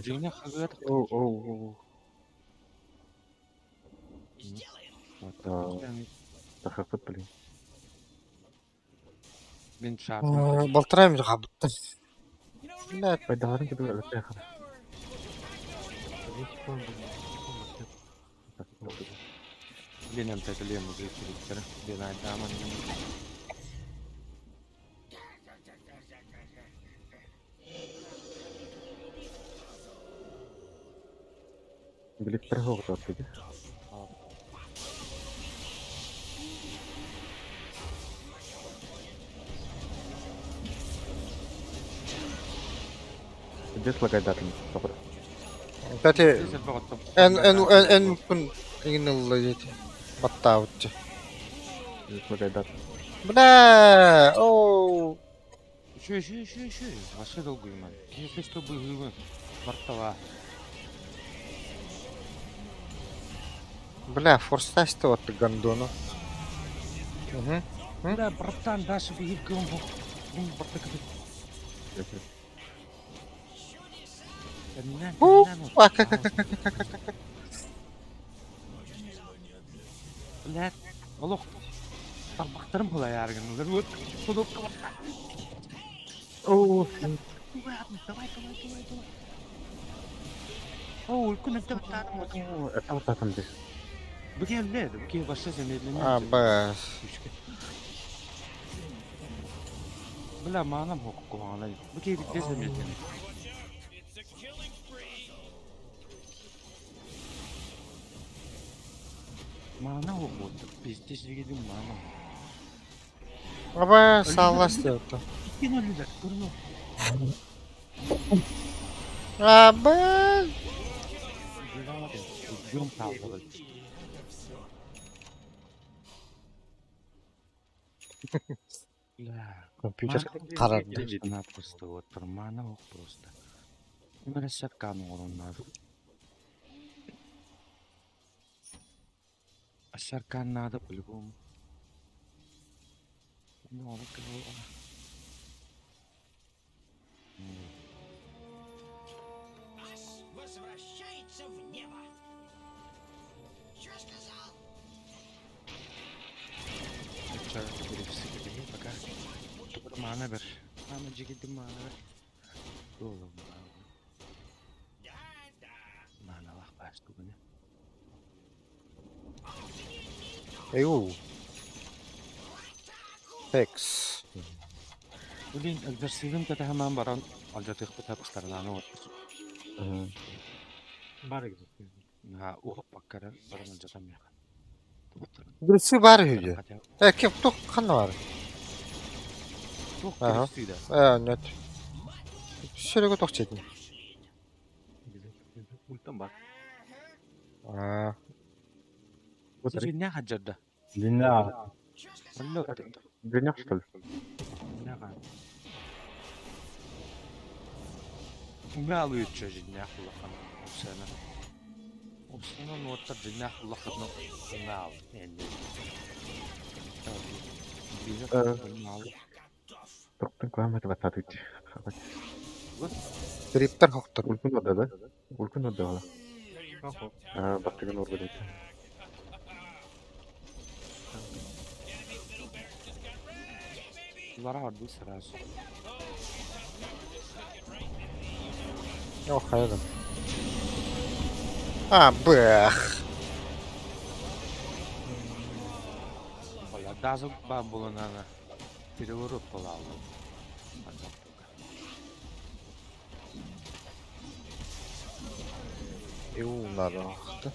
Дьиҥэ хаһыат Оу, оу, оу. Тахаппыт, блин. Мин шаарбын Балтараа минут хаалбыттар. Блядь. Пайдаларын кытары өлөттөөх. Блин, эмтэтилиэм уже кириттэрэ. Блин, айдааман. Билиттэр хоҕутааттыгы. Дес лагайдатын тоҕо. Кстати, эн эн эн эн күн игин ылла диэти. Баттаабытчы. Дес лагайдатын. Бля, оу. Үшө, үшө, үшө, үшө. Вообще долгуйман. Если что быһыыбын. Бартала. Бля, форстасты вот гондону. Угу. Бля, братан, дальше быһыып кыым бу. Барта кытык. Кэннинэн, У, кэннинэн а, от. как, как, как, как, как, как. Блядь, олох. Тарбахтарым булайааргын. Вот, кнопка вот. Оу, Давай, давай, давай, давай. Оо, үлкүн өттө баттаатым вот. это вот там здесь. Бу келле, бу кел башта сен А, бс. Бля, маанам хокку хаана. Бу кел битте семедлен. Маана хокку. Пиздец дегеним маана. Аба, салласты вот. Иккен өлүлөр, көрүнө. А, б. Гүм таалды. Бля. Компьютер карарды. Напросто вот маана хок просто. Өмөрөсөр кан ороннар. Асаркан надо по-любому. Ну, он Ас возвращается в небо. Что сказал? Пока. Мана бер. Мана жигитим мана бер. Oğlum Мана лах баш тугуна. Эйу. Текс. Блин, экзорцизм катахаман баран алжатых бутап стараланы вот. Бар экзорцизм. На ухо паккара баран алжатам яха. Гүрсү бар үйдө. Э, ким тух ханна бар? Тух Ага. кирсида. Э, нет. Сүрүгө тохчетин. Ультам бар. А, Жиння хаджарда. Длина. Алло. Длинняк, что ли? Длинняга. Умялы үчө жиння хулахан. Усана. Усана нуоттар жиння хулахан. Умял. Энди. Тоқтың кламаты баттатыч. Криптер хоктор. Үлкүн ода да? Үлкүн ода бала. А, баттыгын орга дейт. Лара орду сразу. Ох, хайдам. А, бэх. Бала дазы ба буланана. Переворот полалу. Иунараахта.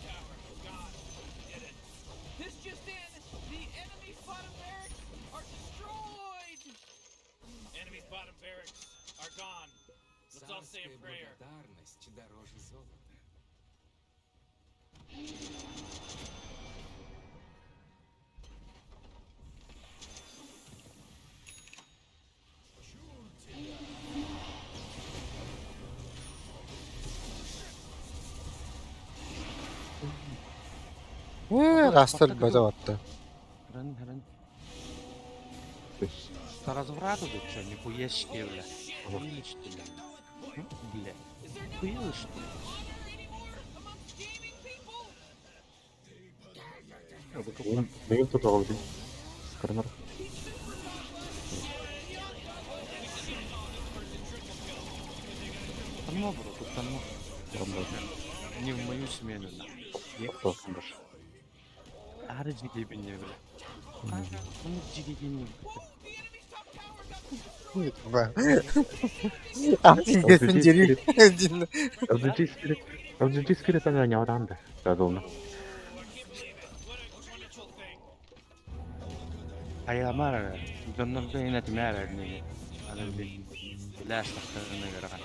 Растер база Ран, ран. По разврату ты чё, нихуя себе, бля. Охуели, что ли? М, Бля. Охуели, что ли? Бэйэм тутаҕабытый? Скарнар. Давно, бро, тут давно. Не в мою смену, нахуй. Ары жигебине, бля. Аны жигебине. Атын LGG Spirit. LGG Spirit аны нявранды. Дадылны. Айламар, доннор бэйнэ тимээр не. Аны билээс тахтарына гарага.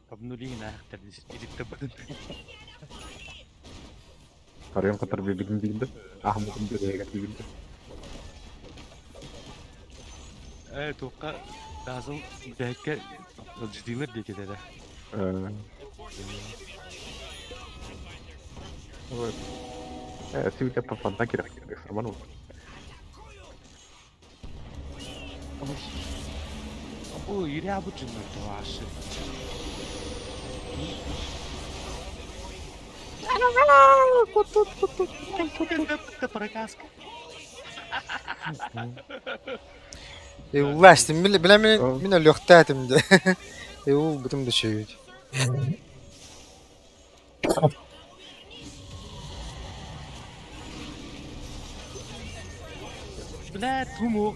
Обнули нахтар спирит табын. Харыйым катар бибидин дигинде. Ахмытым бирегер дигинде. Э, тоққа дазыл бәкке LGD-лер декеде. Вот. Сивите пафанта кирек. Сарман Бу иря бу жиннер тавашы. Проказка. Уластым, биле мен мин өлүөхтээтим дэ. Ул бутум да шүйүт. Бля, туму.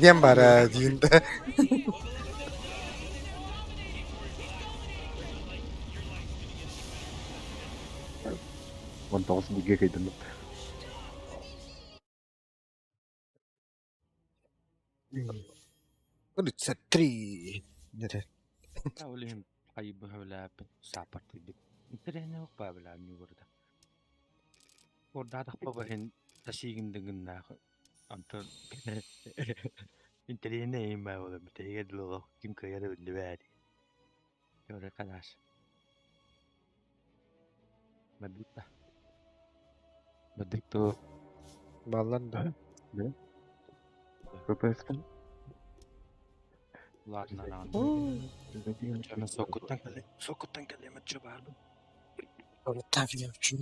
Диэн бара диин да. Он тоғыз биге кайдан. 33. Нere? Олим айбы хавлап сапарт бит. Интерне бабла ми бурда. Орда да пабахин тасигиндигин Антон интерне има ола битеге лого ким каяра билбәди. Тора канаш. Мадикта. Мадикто Баллан да. ППС-пен. Ладно, ладно. Мен сокуттан кале. Сокуттан кале мачо барбын. Сокуттан кале мачо.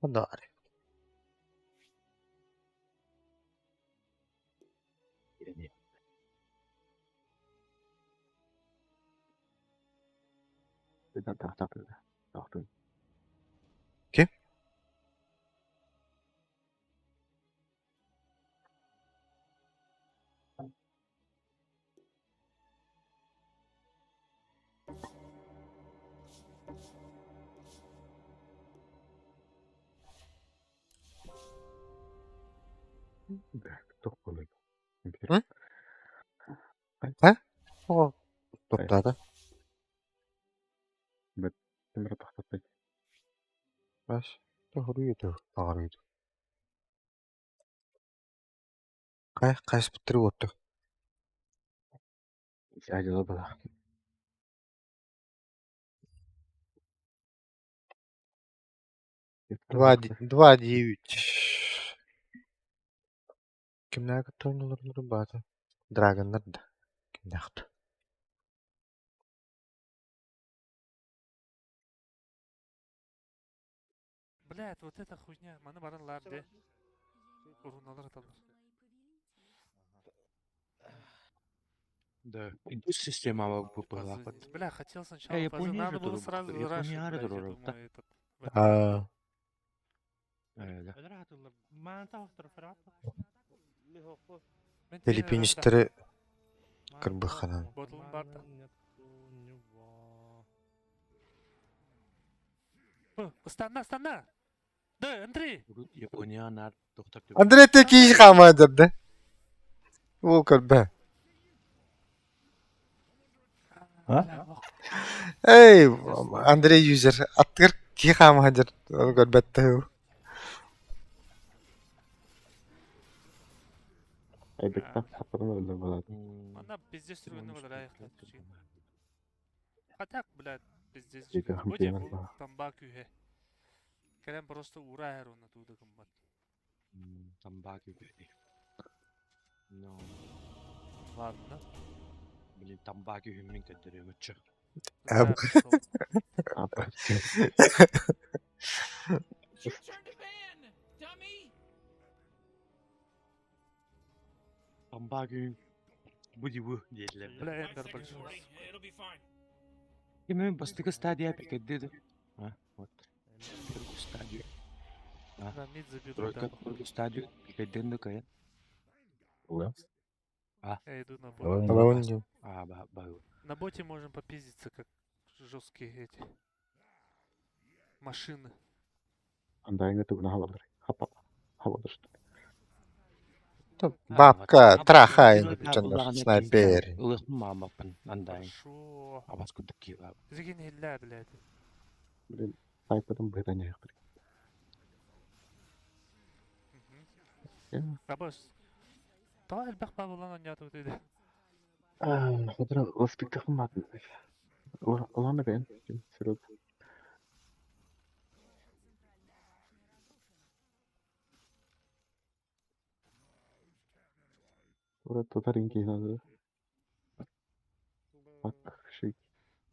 Подарок. Ким? М? Э? О, топтаата. Бас, тоһуруйа тоһуруйа. Хай, хайаспыттары уотту. Два, 2-9. Кимнээх кытта оонньуулларын баата? Драгоннар да? Кимнээхт? Блядь, вот это хуйня. Маны баран лаар де. Уруналар аталар. Да, система быһалаахпыт. Бля, хотел сначала Э, фазы. Япония Надо же было турбу- сразу Япония рашить, ары блядь, я турар, да. думаю, этот. в этом. Аа, Э, да. Мен тебе Филиппинистэри кырбыхханан. Ботулун барда. Станна, станна! Да, Андрей! Япония нар доктор Андрей ты киһи хаамаадыр да? Ол көрбө. А? Эй, Андрей юзер, аттыгар киһи хаамаадыр, ол көрбөттө. Она пиздец сүргүнү болар аяқта. А так, блядь, пиздец. Буде бу тамбак үһе. Кэлэн просто ура эр уна туда гыммат. Тамбаки үһү. No, Ладно. блин, тамбаки үһүммүн көрдөрүөмүччү. Да, Эм. пошел. It's your turn to ban, dummy! Тамбаки үһүн бу дибу диэтилэр. Бля, Five Эндер seconds, большой. Morty. It'll be fine. Кими бастакы стадия пикэдди А, вот. Первую стадию. А, Да, мид заберу, тройка да. первую стадию пикэддин да кайын. А, Я иду на бот. Балаундин. а, ба, ба. На боте можем попиздиться, как жесткие эти машины. Бабка, трахай, чандар, снайпер. Ылых мамапын, андайын. Хорошо. Абас кудук кила. Зигин хилля, блядь. Мгм. Абас. Та элбэх бабылан онньооту диде.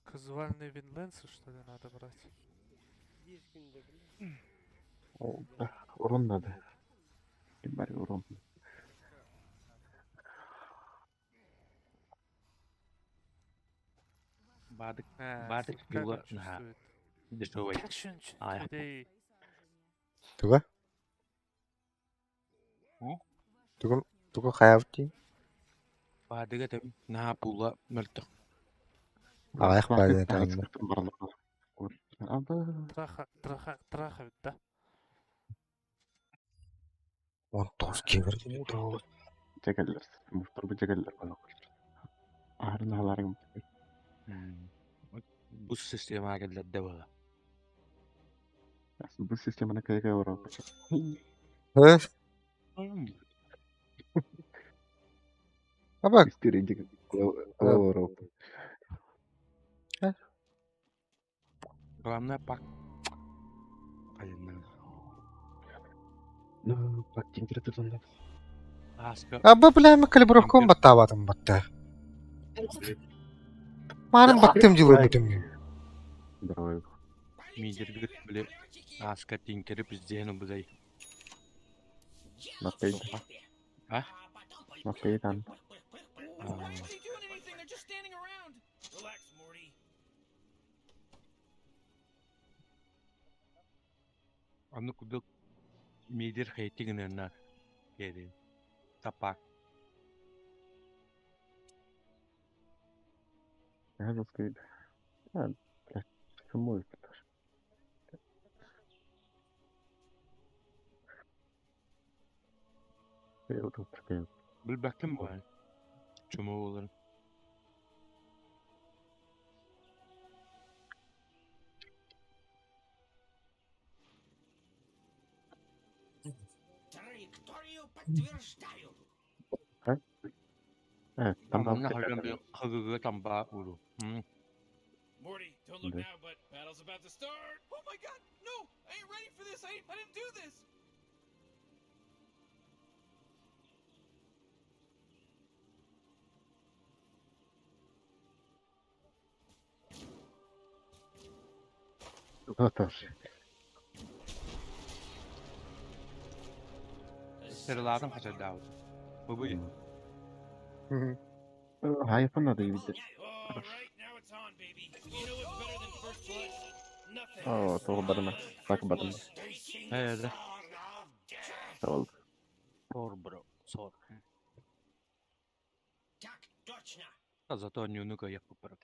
Казуальные винленсы, что ли, надо брать? Бадык, А, бадык сука, как пила он на чувствует? дешевый. Как же он А, чувствует, эй? Туга? Тугу тугу хаявти? Бадыга тем на пула мөлтөх. Аҕыйах баайдан таҕынна. Траха, траха, трахают, да? Он тоҕус киһи Бу система келлерде бала. Э? Аба. Э? Главное пак. Айынан. Аска. Аба бля, калибровком баттаабатым батта. Маарын баттым дилер бүтүм. Мидергит били ааска тиҥкэри пиздеһин убудай. Маккей. А? Маккей там. Аны курдук мидер хейти гыныанна кэрин. Тапак. Я А, блядь, чему это тоже? Я вот тут такая. Билбэккин буолан. Чума буоларын. Там Манна хаһан хагыга тамба уру. Morty, don't look now, but battle's about to start. Oh my god, no! I ain't ready for this. I didn't do this. Тоже. Сырылаатын хачардаабыт. Бу Хайфа надо видеть. О, того барына. Так барына. Э, Ол. Сор, бро, сор. А зато нюну каяк барат.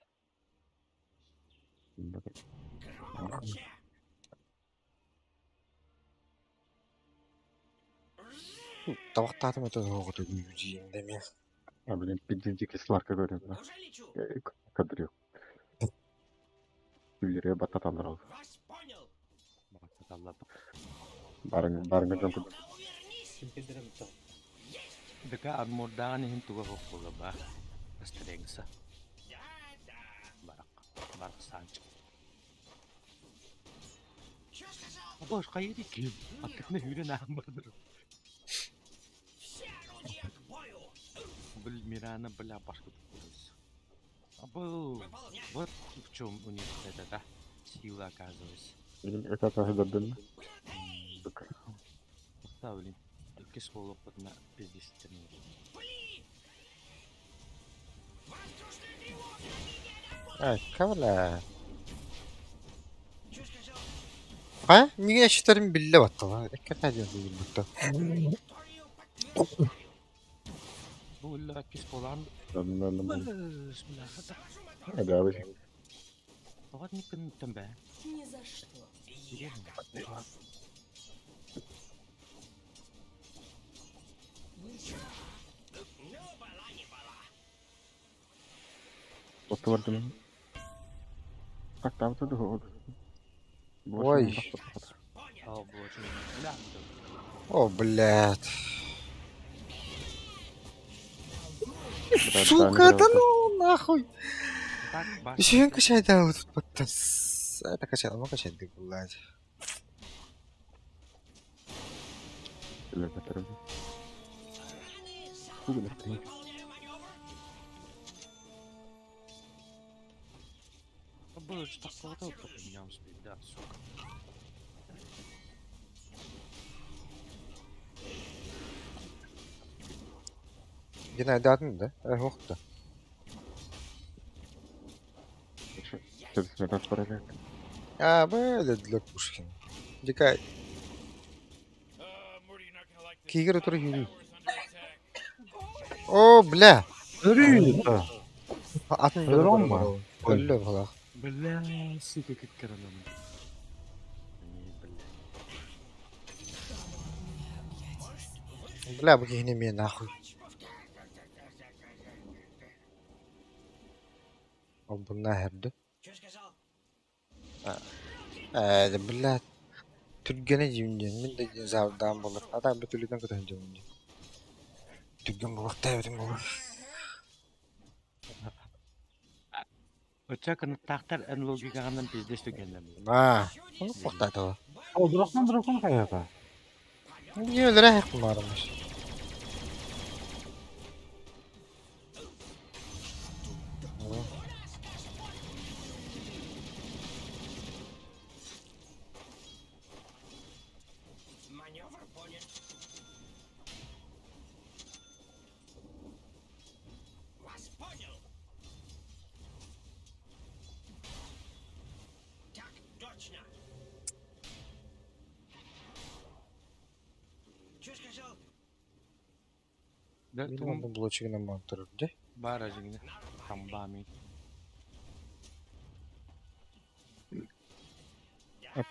Табақтатым это оғыты жиын деме. А, блин, пиздец, кисларка говорю, да. Кадрю. Күллере бататалар ол. Бататалар. Барың, барың жон куд. Бека армордаан иһин туга хоккула ба. Астрengса. Барак. Барак санч. Абаш кайри ким? Аттыкны хүрен аам бардыр. Бил Мирана бля башка тупорыз. Абыл, вот в чем у них это, да, сила оказывается. Это тоже дадын. Оставили. Икки болуп на пиздец Ай, кавла. А? Миге считарым билле баттала. Экката ден бутта. Бу illa кис болан. Бисмилlah. Да, вы. Тоғат никін тәмбә. Ни за что. Отты бардым. Так, там тут вот. Ой. О, блядь. Сука, да ну нахуй. Еще качай, да, вот это качай, ну качай, ты, блядь. Да, сука. Геннадий да? Ох да. А, бля, для Пушкина. Дикай. Кигер тур юри. О, бля. Это. Атын Рома. Өллө балах. Бля, сука, как коронавирус. Бля, бу кихини мен нахуй. О, бұна херді. Э, бля. Түргене жеймін мен де завдан болар. Ата бүтүлүдөн көтөн жеймин. Түрген болар, тәбитин болар. Оча тақтар ән логикағаннан пиздец түгенлер. А, оны тоқтады. Ол дракон дракон қаяқта? Не өлөрө хак бармыш. Да, Мин тугум онно блочигынан баран турар дии. баар дьиҥинэ. Тамбаамый.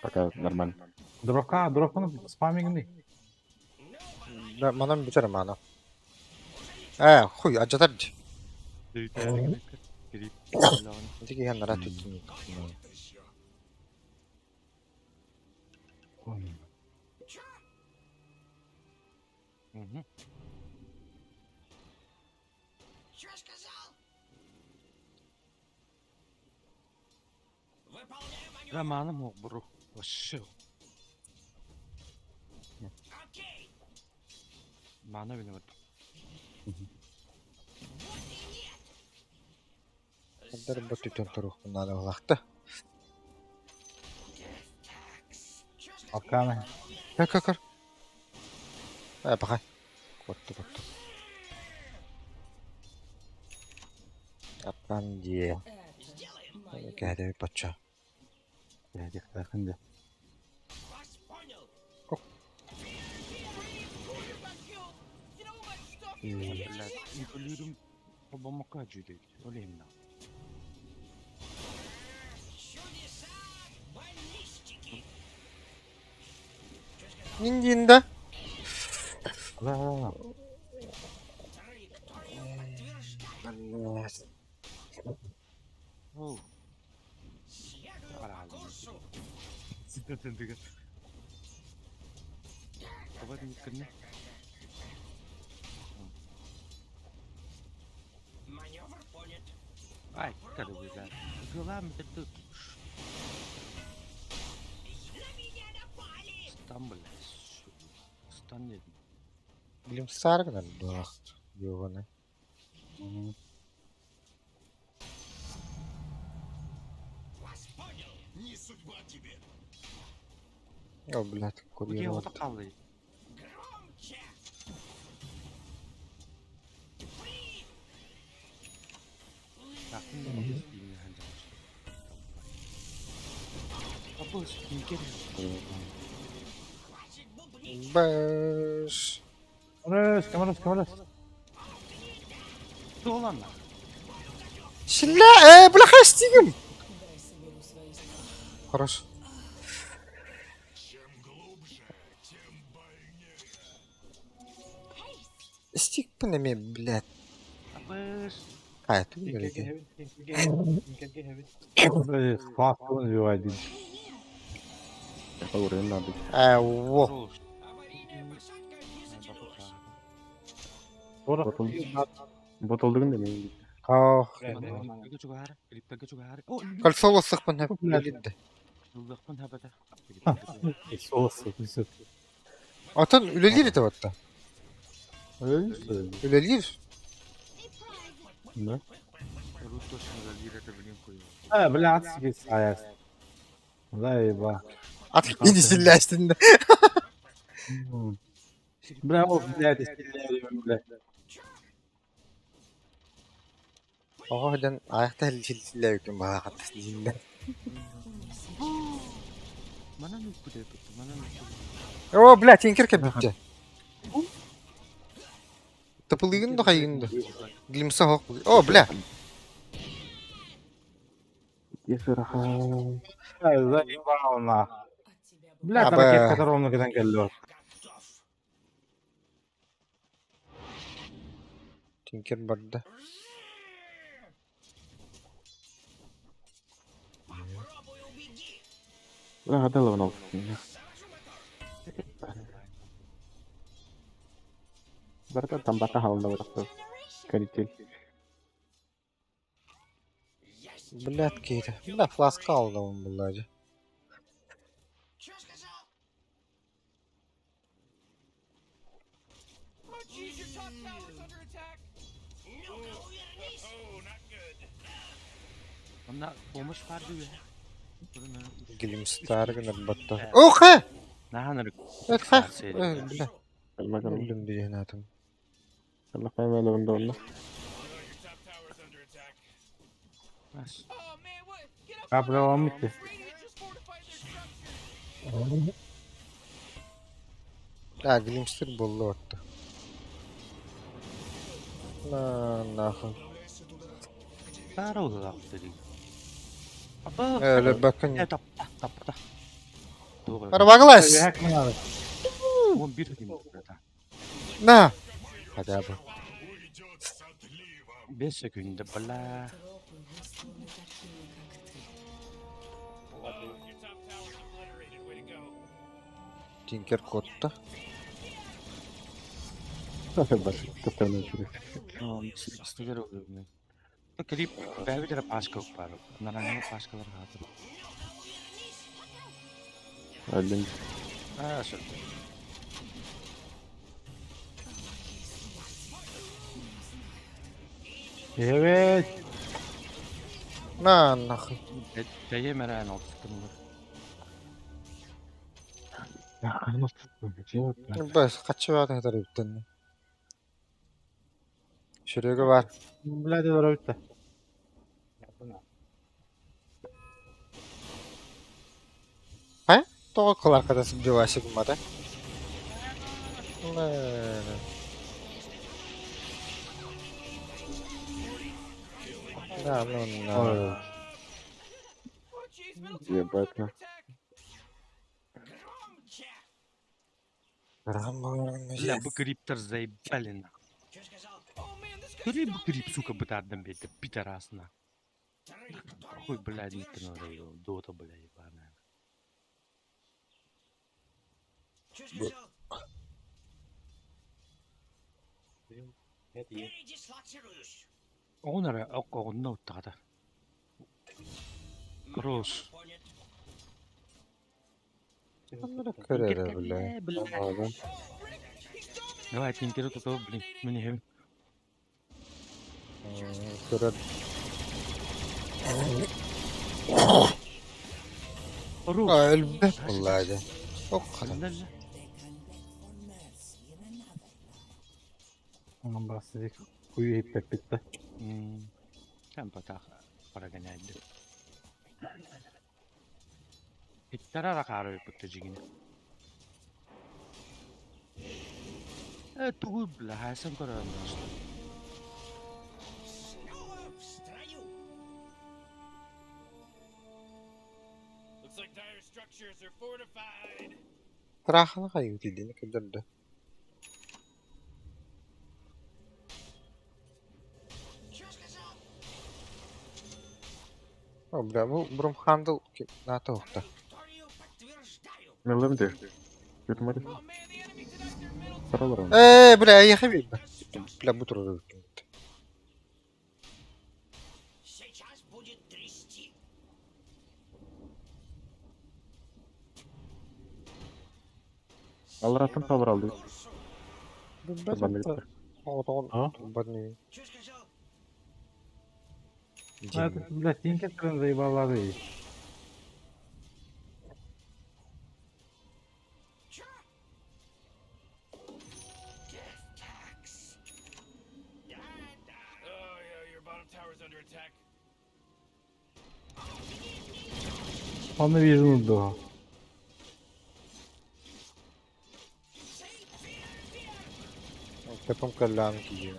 Пока нормально. Дробка, дробканы спамигни. Да, манан бүтэр маана. Ээ, хуй, адьатар дии. Кирип. Ити киһи нара түттүн. Романым ох бро. Вообще. Мана виноват. Дар бу түтэн туруохпун наада буолаахта. Арканы. Көр, көр, көр. Э, пахай. Куотtu, куотtu. Аркан дии. Кэһэтэбит бачча. Кэһэтиэхтээххин дии. Блядь, инкөлүүрүм холбоммокко дьүүлэйбит. Ол иһин Ниндин да? Да. Блядь. Оу. Давай не кырны. Ай, как бы, да. Главное, это тут. Стан, блядь. Стан нет. Билим сааргынан буолаахт. Ёбаный. Не судьба тебе. О, блядь, Где курьер. вот қалай? Бэш. Камерас, камерас, камерас. Шилля, э, бляха, стигим. Хорош. Стик пынами, блядь. А, это не говорите. Классно убивает. Уровень надо. Э, во. Ботолдугун да мен. Ах. Кольцо лоссах пын хәп. Отон үлелир это вот-то. Үлелир. Да. А, блядь, саяс. Заеба. От иди силлястин. Бля, о, блядь, стреляли, блядь. Ого, ден аяқта силләүкін бала қаттас дейін. О, блядь, тинкер кәбітті. Тапылыгын да хайын да. Глимса хоқ. О, бля. Заебал нах. Бля, ракетка ровно кыдан келди. Тинкер барды. Бля, гадала вон Барта там бата халында баракта. Каритель. Блядь, кейді. Бля, фласка алды он бұллады. Глимстар гынар батта. Охе! Эх, бля. Өлдüm диэн атым. Капля А, Глимстер болду отта. На нахуй. Таара улаах дии. Өлөрбөккүн. Тапта, тапта. Барбаглас! 11 күн. На! Хотя бы. 5 секунда, бля. Тинкер куотта. Стыгар Клип бәбидер пашка бар. Наранга пашкалар хатыр. Один. А, шо. Evet. На нахуй. Бәйе мәрән олтыстымлы. Бас качып атар үттен. Шүрегі бар. Блядь, это А? Тоҕо кыларката сылдьыбашы гыммата. Да, ну на. Ебать, на. Бля, бу криптер заебали нахуй. Көрей бу крип, сука, бытардан бейді, пидорасына. Хуй, блядь, не ты дота, бля, ебаная. Оҕун эрэ оҕунна уттаҕата. Кросс. Көрөрө бля. Давай, тинкери туту, блин, мин иһэбин. Көрөр. Өлбөт буоллаа дьэ. Ох хата. Onun bahsedecek kuyu hep bitti. Sen patah paraganaydı. Иттара рахары пытты жигине. Э, тугу бля, хайсан көрөн Looks like dire structures are fortified. Трахана хайы тидини көрдөрдө. О, бля, бу Брумхандл НАТО ухта. Мелем де. Yutmadı. Саралар оны. Э, бля, я хабиб. Бля, бу туру. Алратын тавыр алды. Блядь, Тинкерін заебалады. Oh yeah, your bottom tower's under attack. Onu bir unuttu. Тепом каллян киен.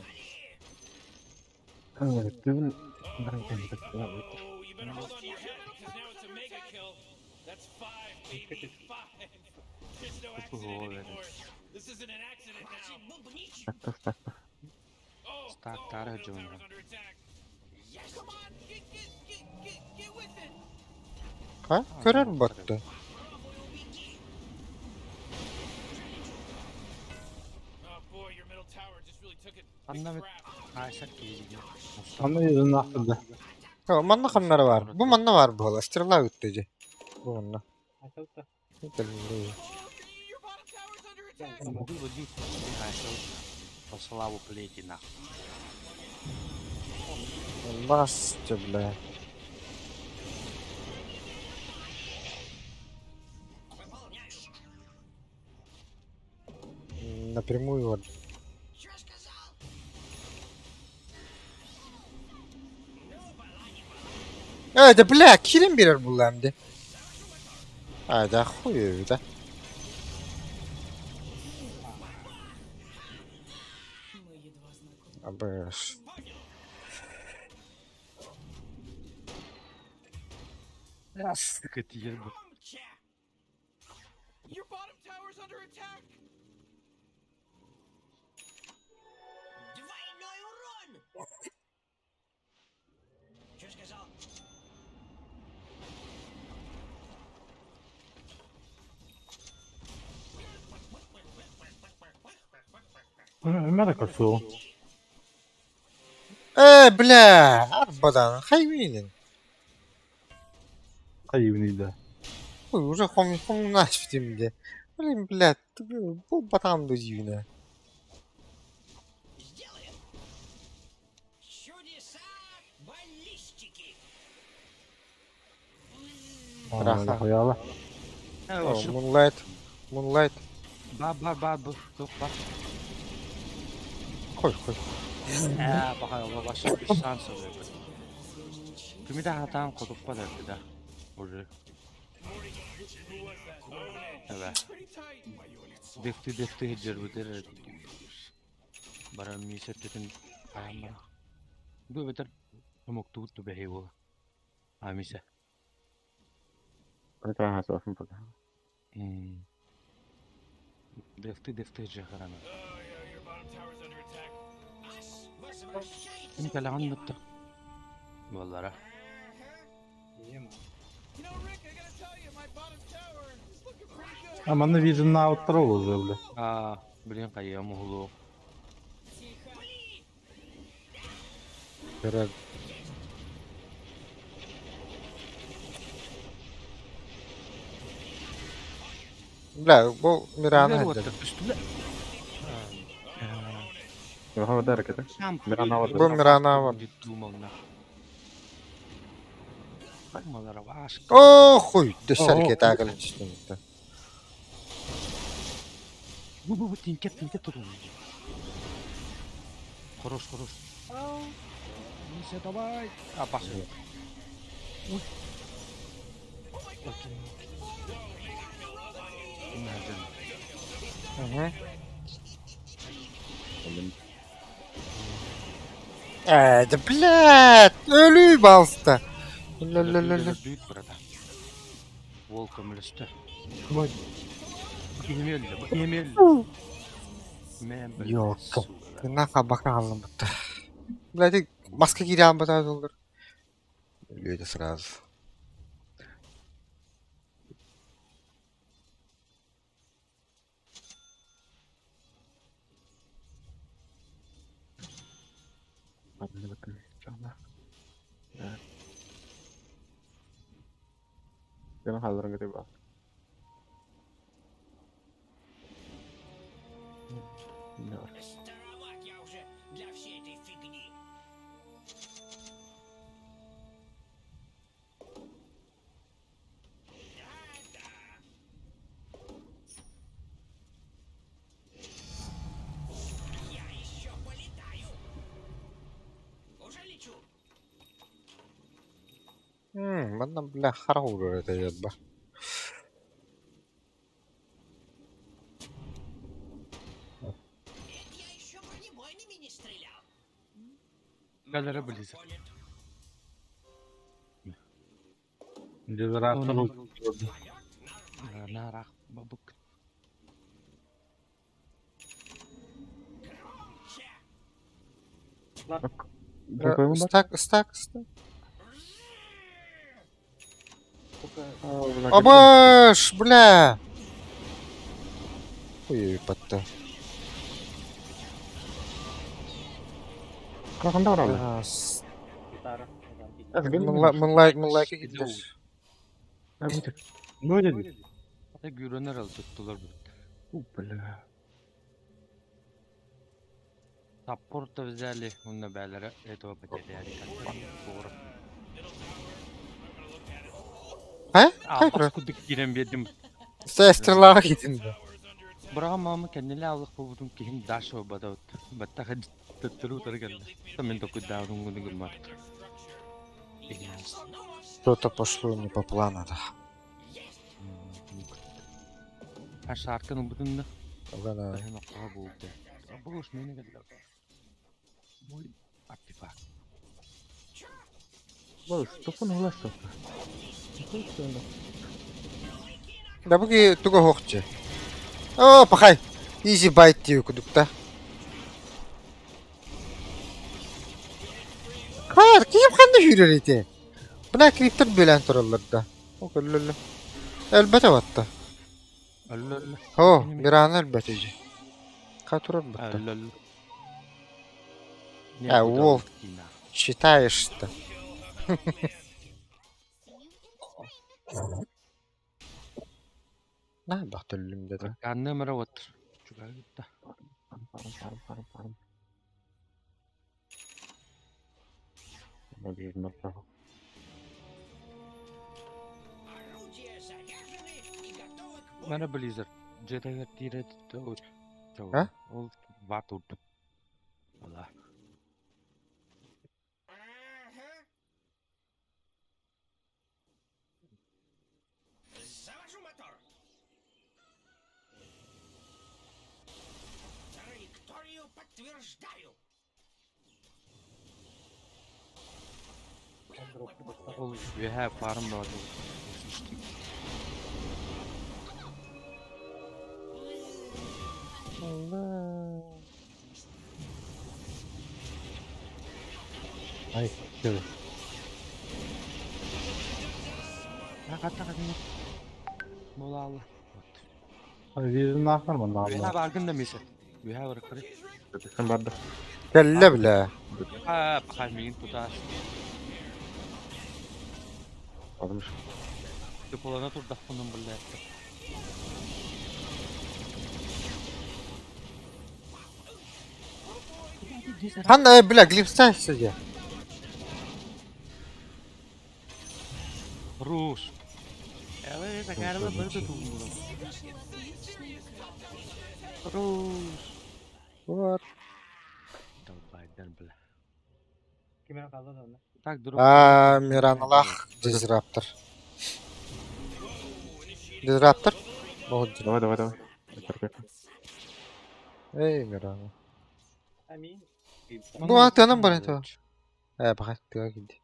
Түбүн Oh, you better hold on to your hat because now it's a mega kill. That's five, baby, five. There's no accident anymore. This isn't an accident now. Так, так, так. Oh, Стак oh, тара middle жуна. tower's under attack. Ха? Көрөр батты. Oh boy, your middle tower just really took a big Анна crap. хайсан киһиги. Onu bir unuttu. Манна ханнара бар. Бу манна бар буола. Стрела үттэ же. Бу манна. Your bottom tower's under attack. Бу бу хайсан. По славу плети нахуй. Бас, бля. Напрямую вот. Э, да бля, кирин берер бұл әмді. А, да хуй, да. Бэш. Сука, тиийэр бу. Мэ да көрсүөҕүм. Ээ, бля, арбадан, хайвинин. Хайыбыный да. Ой, уже хом хомнач де. Блин, блядь, бу батам до дивина. Раха. Хайала. О, Moonlight. Moonlight. Ба ба ба бу тух ба. Хой хой. Ээ, баха баша шанс oluyor. Кими да хатаан хотуппат эбит да. Уже. Эбэ. Дефти дефти хеджербитер. Баран миисэттэтин хааммара. Бу эбэтэр омуктугут тубэһи буола. Амиса. Это суохпун пока. Дефти дефти хеджерхарана. Ким кэлэҕин бытта? Буоллара. А манна виженнаабыттара олус бля. Аа, блин хайыам уһулуох. Көрөр. Бля, бу Мирана Үлэр сылдьар. уоттар түстүлэр. Уха ракета. Мирана Бу Мирана бар. Думал на. Малара ваш. О, хуй, дөссөр кетаа кэлэн түстүм. Бу бу бу тинкет тинкет турун. Хорош, хорош. Миша, давай. А, пошел. Ой. Окей. Надо. Угу. Ээ, да блядь, өлүү балста. Ля-ля-ля-ля. Büyük burada. Волком үлэстэ. Киһим өллө, бу киһим өллө. Мэн блядь, Ёлка. сука. Наха бака алым бутта. Блядь, маска киирэн бата доллар. Өлүөдэ сразу. Дьоно хаалларан кытыы баар. Манна бля хара урар это ядба. Галера близ. Дезератор Нарах бабык. Стак, стак, стак. Абаш, бля! Ой, батта. Ханда баралар? Moonlight, Moonlight киирдэ. Будет. Гүрөнөр ал туттулар бүт. У, бля. Саппорта взяли, онно бээлere этого потеряли. Doğru. Э? А, Хай бро. кудык кирен бердим. Сестралаах киирдин. Браға мама кәннеле аллах болудun кихим даша бада батта төттөрү утары Мен токуй даурун гуну гыммат. Что-то пошло не по плану, да. А шарканы бүтүннү. Ладно. Бэхэн оккоға болду. Болуш мени келди. Мой артефакт. Бол, стопон уласса. Да бу киһи туга суохчу. Оо, пахай. Easy bite диэбит курдук да. Хайа, киһим ханна сүүрэр ити? Бына криптер бүөлээн тураллар да. Ол көрүллэллэ. Өлбөтө батта. Өллө О, Мирана өлбөтө дьэ. Ха турар батта. Өллө А, уол, считаешь-то. Наһаа элбэх төллүм дэтэ. Анны мара вот. Чугаһыта. Мара Blizzard. Дьиэтигэр тиирэ А? Ол ват урдук. Ола. Завожу мотор. Траекторию подтверждаю. Ол үөһэ фарм бөҕөтө. Ай, кэл. Хата хата. Молалла. Вижен ахмар манна. Үөһэ баргын да мисе. Үөһэ барыккары. Sen барда. Кэллэ бля. А, пахай миин тутаас. Almış. Тыпылана турдахпынын билээттэ. Ханна, бля, глипса сидя. Руш. Эле такарла бырды тулмула. Руш. Вот. Долбайдар бля. Кимер kaldı da onda. Так дурак. А, Мираналах дизраптор. Дизраптор? Вот. Давай, давай, давай. Эй, Мирана. Амин. Бу атынан бар это. Э, бага, тыга киди.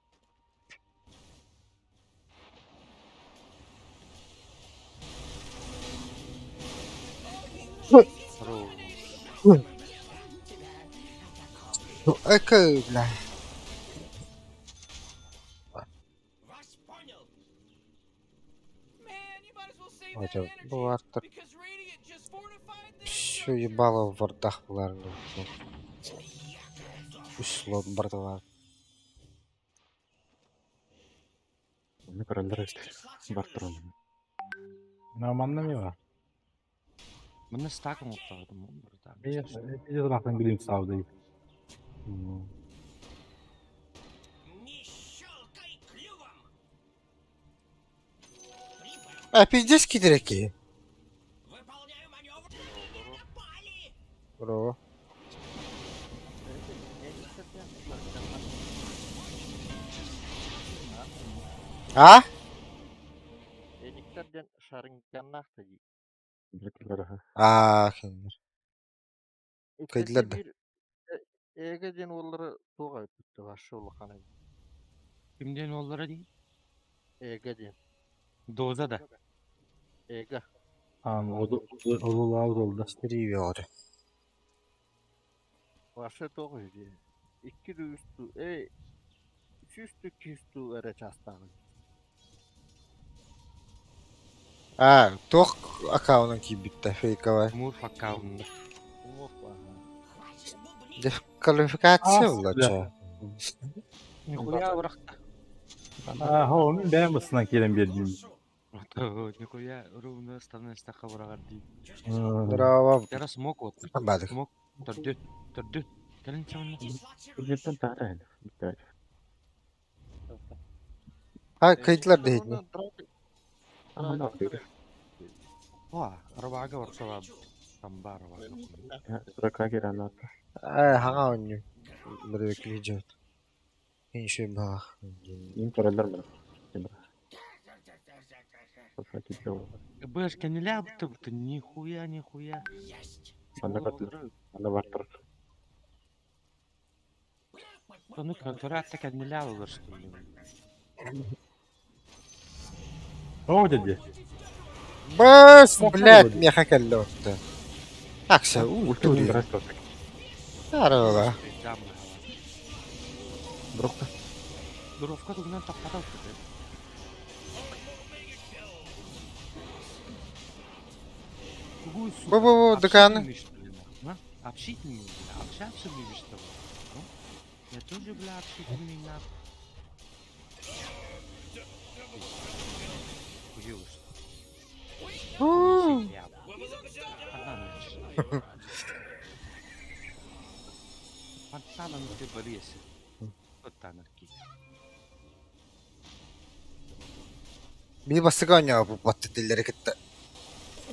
Руш. Эка, бля. Вас понял. Хотя, бу артыр. Всё ебало в вардах булар. Үс лот бардылар. Ne kararlar işte. Bartron. Нормально ми бар. Мына стак оңоттоодум. Мен лахтан билим сауды. Не щелкай клювом. А, пиздец кидереки. Выполняю маневр. Не напали. Браво. А? Эниктерден шарыҥканнаах дии. А, хиннер. Кыйдылар да. Эгэ диэн уоллары туох эбит вообще улахан эбит. Кимден оллара дии? Эгэ диэн. Доза да. Эгэ. Ан олулаа олда. Привет. Вообще туох үһү дии. Икки үс туу, эй үс туу, икки туу эрэ чаастааҕын. А, туох аккаунтан киирбиттэ, фейковай. Мур аккаунт. Дисквалификация булача. Нихуя бырахта. А, хо, мен бэм бысынан келен бердим. Нихуя ровно становится хабарагар дии. Браво. Яра смок вот. Бадык. Смок. Төрдү. Төрдү. Кэлин чамна. Бюджеттен тахта. А, кыйдылар дейт. Ва, арбага барсала. Тамбар бар. Сурака киранат. Э, хаҥа онньу. Быры видео. Инши бах. Им каралар мана. Бэш, кенеля бутты нихуя, нихуя. Анда катлар. Анда бартыр. Ону көрөөт да кэннилээх олорор Оо деді. Бас, блядь, миэхэ кэллэ отто. Акса, уу, тури. Арыла. Бровка. Бровка тугунан таппата отто. Бу бу бу дыканы. Общительный, бля, общаться любишь с тобой. Ну, я тоже, бля, общительный нахуй. Биир бастакы оонньообут батты тиллэри кытта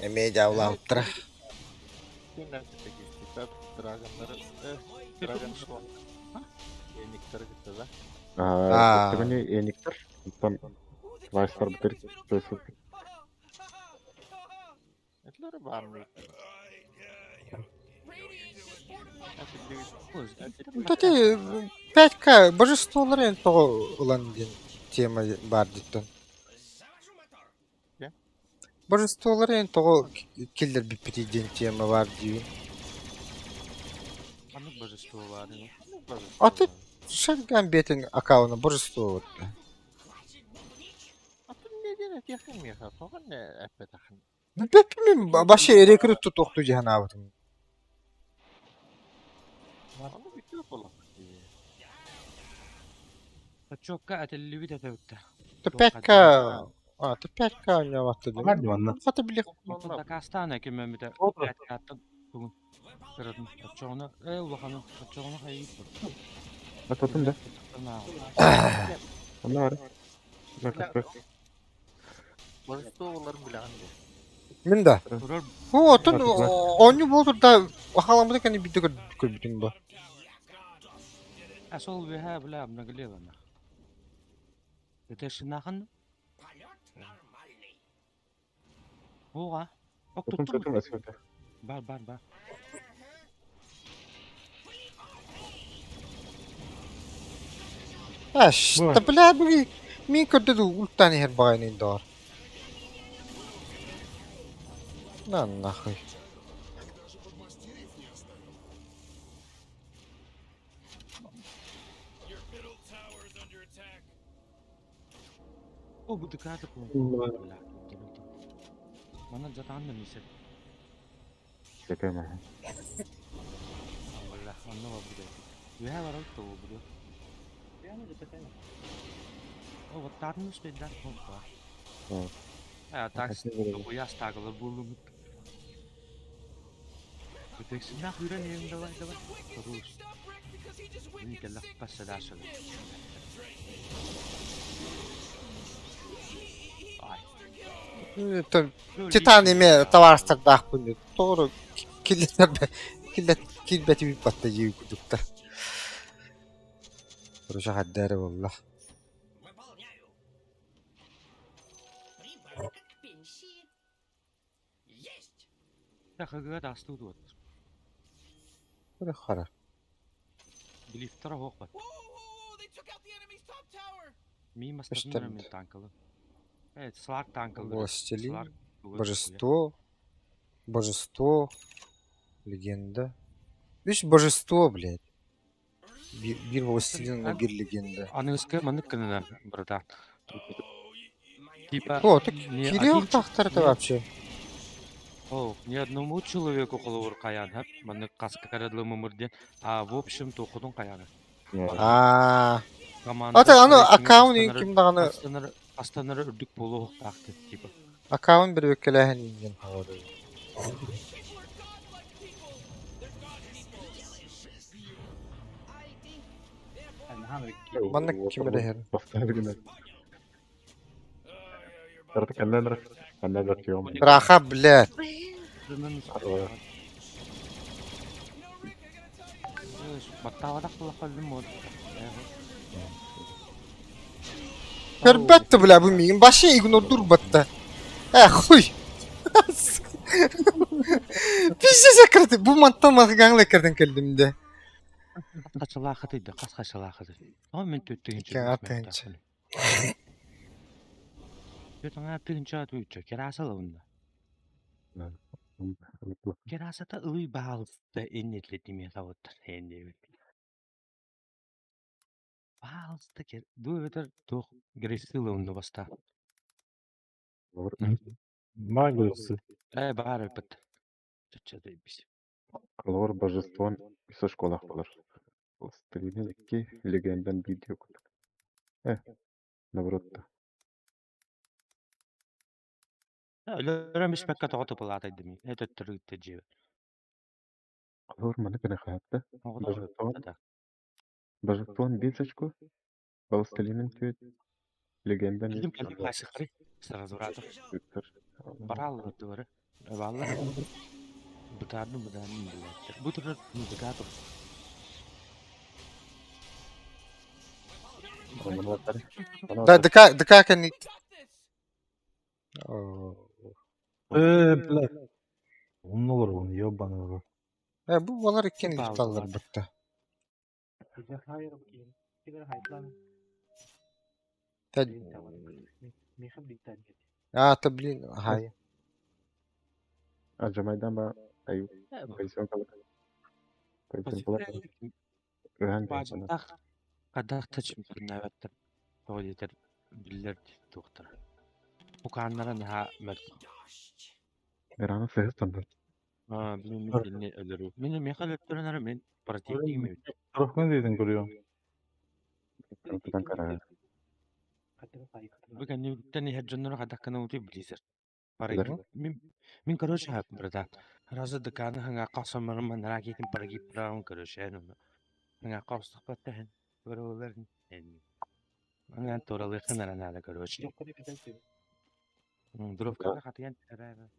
эмиэ дьаабылаабыттара. Аа, Эниктер, оттон Вайстар бутыр Кстати, 5К божестволары эн тоҕо ылан диэн тема баар диттэн. Божестволары эн тоҕо киллэрбиппитий диэн тема баар диибин. Ханнык божество баарый? А ты Шанган бетин аккаунта божество вот. Бэппин вообще рекрут тутуохтуу дии санаабытым. Отчуокка этиллибит этэ Ты 5К... А, ты 5К оонньообатта дии. Манна. Хата били. Онтон дакаастаан кимэммитэ 5К-ттан тугун кыратын оччоҕуна ээ улаханы оччоҕуна хайыып Ататын да. Онно бар. Мин да. О, оттон оонньуу буолтур да халаммыта кэнни биирдэ көрбүтүм бу. А сол үөһээ бля обнаглела Это шинахан? Ууга. Тутум тутум эсвете. Бар бар бар. Аш, да бля, мин көрдө дуу ультан иһэр баҕайынын доҕор. На нахуй. О, бу дыкааты бля. Манан жатаан мисэ. Секеме. Бля, онно бар Үөһээ барабыт да буду. О, вот тарын успейдар. А так, хуя стагалар булумут. Бүтексин нах үрэн давай давай. Рус. Мин кэллэх пассадашалы. Титан эме товарыстардаахпын тоҕо киллэтэр киллет килбэти батта дии курдуктар. Короче, хаддары буолла. Хагыга астуу дуот. Хара. Глифтара хоқпат. Ми мастарнара мен танкалы. Э, слар танкалы. Властелин, божество, божество, легенда. Видишь, божество, блядь. Бир властелин, бир легенда. Аныгыска маннык кынына, брата. Типа... О, так Кирилл тахтар это вообще. О, ни одному человеку холовур каян, ха? Маннык каскарадлы мымырден, а в общем тохудун каяны. А. Ата аны аккаунт ким даҕаны Астанары үрдүк болу тақты, типа. Аккаунт бір өккелэһин инген хаҕары. Манна ким эрэ Раха, блядь. Көрбөттө, бля, бу миигин вообще игнордур батта. Э, хуй. Пиздец закрытый. Бу мантан махгаңла кирден келдим де. Хас хачалаахытый да, хас хачалаахытый. Тоҕо мин 4000 Икки аҥаар тыһыынча. мөлтөөхпүнүй? 40 тыһыынча туйча кераса ылынна. Керасата ылый баалыста иннетлетиме сабыттар диэбит. Баалыста кер дуу эбэтэр туох грейсы ылынна бастаан. Магасы. Ээ баар эппит. Чачча дейбис. Холобур, божествон үс оскуолаах буолар. Властелинын икки, легендан биир диэки курдук. Э, наоборот да. Өлөрөн испэккэ тоҕо тупалаатайдым. Этөттөр ыытта дьиэбэр. Холобур, маны гына хаатта. Оҕото Божествон, да. божествон биир очко, Властелинын түөрт, легендан үс. Кэлим кэлим хайсыхары. Сразу братов. Ыттар. Барааллар дыбары. Бааллар. Бытаардым бытаардым билээттэр. Бу турар бытаатым. Да, ДК, ДК кэнник. Оо. Э, блядь. Умный олор, он ебаный в рот. Э, бу балар иккиэн лифталлар бытта. А, то блин, ага. Ажамайдан ба аю пойсен кала. Пойсен кала. Ыһан кэһэн. Баажаттаах хадах та чемпионнаабаттар. Тоҕо диэтэр биллэр туохтара. Укааннара наһаа мөлтөх. Ираны сыһыс тандар. Аа, блин, мин кинини өлөрү. Мин миэхэ өлөттөрөн эрэ мин противнигим эбит. Tarafını dedin görüyorum. Тутан кара. Бу кэнниттэн иһэр дьонноро хайдах гына утуй билиисэр. Парагип мин мин короче братан. Разы дыкааны хаҥаахха охсомморун манараа киитин парагип быраҕан короче эн ону хаҥаахха охсохпот көрөөлөр Аны туоралыаххын эрэ наада короче. Дровканы хатыйан эрэ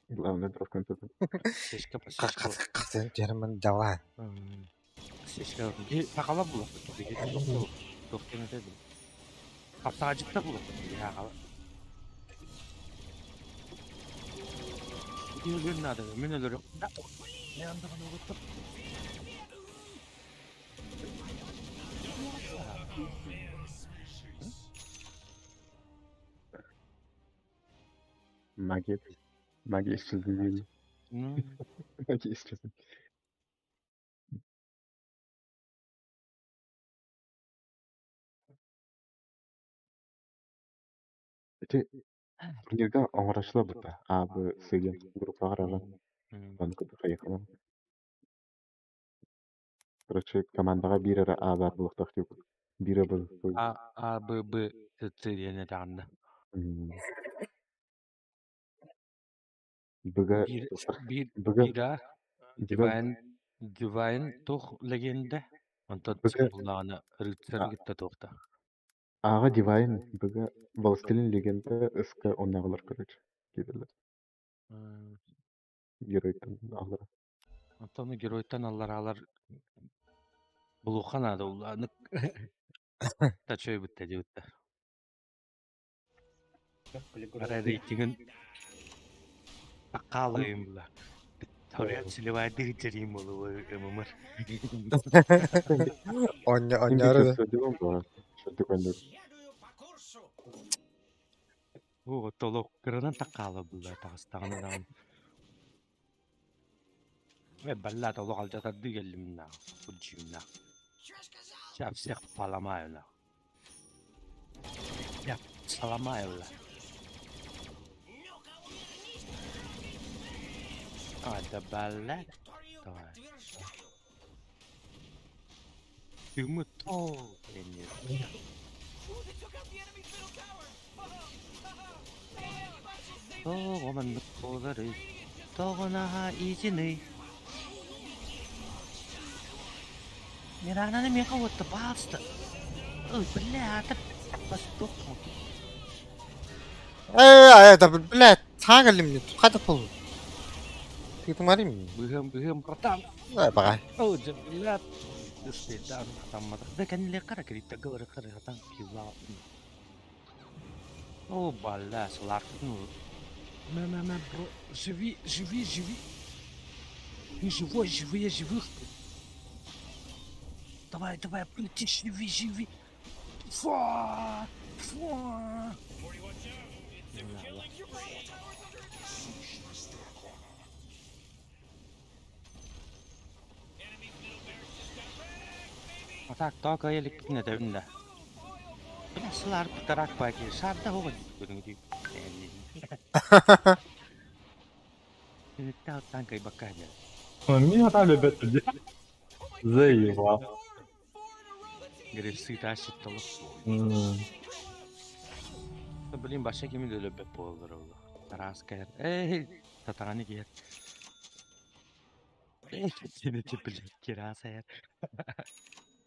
Главное дровканы тутан. Сешка по сешка. Хатыйан түһэрмэн давай. Сешка сахала булуохпут биһиги туох диэн этэ Хапсаҕадьытта булуохпут биһиги сахала. Өлүөн наада мин өлөрүм. Мен андыгын угуттум. Магия. Магия исчезновения. Магия исчезновения. Ити турнирга оҥорочулар бутта. А, Б, С диэн группаҕа арааран маннык курдук хайыханан. Короче, командаҕа биир эрэ А баар буолуохтаах диэбит. Биир эрэ Б. А, А, Б, Б, Ц, Ц диэн этэҕиннэ. Б-га Биир биир Б-га биир А Divine Divine туох легенда онтон Б-га буллаҕына рыцарь кытта туохта. Аҕа Divine, Б-га Властелин легенда, С-ка оннооҕолор короче киирэллэр. Геройтан аллара. Онтон геройтан аллараалар булуохха наада улааны тачой бутта диэбиттэр. Арай рейтингин аккаалыйым була. Ториан сливайдыы дьэриим болуо ММР. Онньо онньоору да. Оо, толук кыранан таккаала булла таҕыстаҕына даҕаны. Э, баллаат олох алдьатардыы кэллим наа, курдьуйум наа. Сейчас всех поломаю нахуй. Я сломаю ла. А, да баллад. Давай. Ты то. Тоҕо маннык буоларый? Тоҕо наһаа иитиний? Мирананы миэхэ уотта баалста. Ой, бля, это поступок. Э, это, блядь, саҥа кэллим хата пул. Тыытымарым. Быһым, быһым, братан. Э, баҕай. О, блядь. Да кэнниле кара киритта говори кара хатан килла. О, бля, салартын. Мэ, мэ, мэ, бро, живи, живи, живи. Ты живой, живые, живых. Давай, давай, полети, живи, живи. Фа! Фа! А так, тока еликпитин этэбин да. Бля, сылаар пытарак баки, шарда хоҕон көрүҥү Түнүктээх кыайбакка сылдьар. Мин хата өлбөт дии. Заебал. Грипсы тащит толук. Блин, баша кими да өлбөт буоллар ол. Тараас кэр. Эй, татаҕаны киһэр. Эй, сини блин, кирас айар.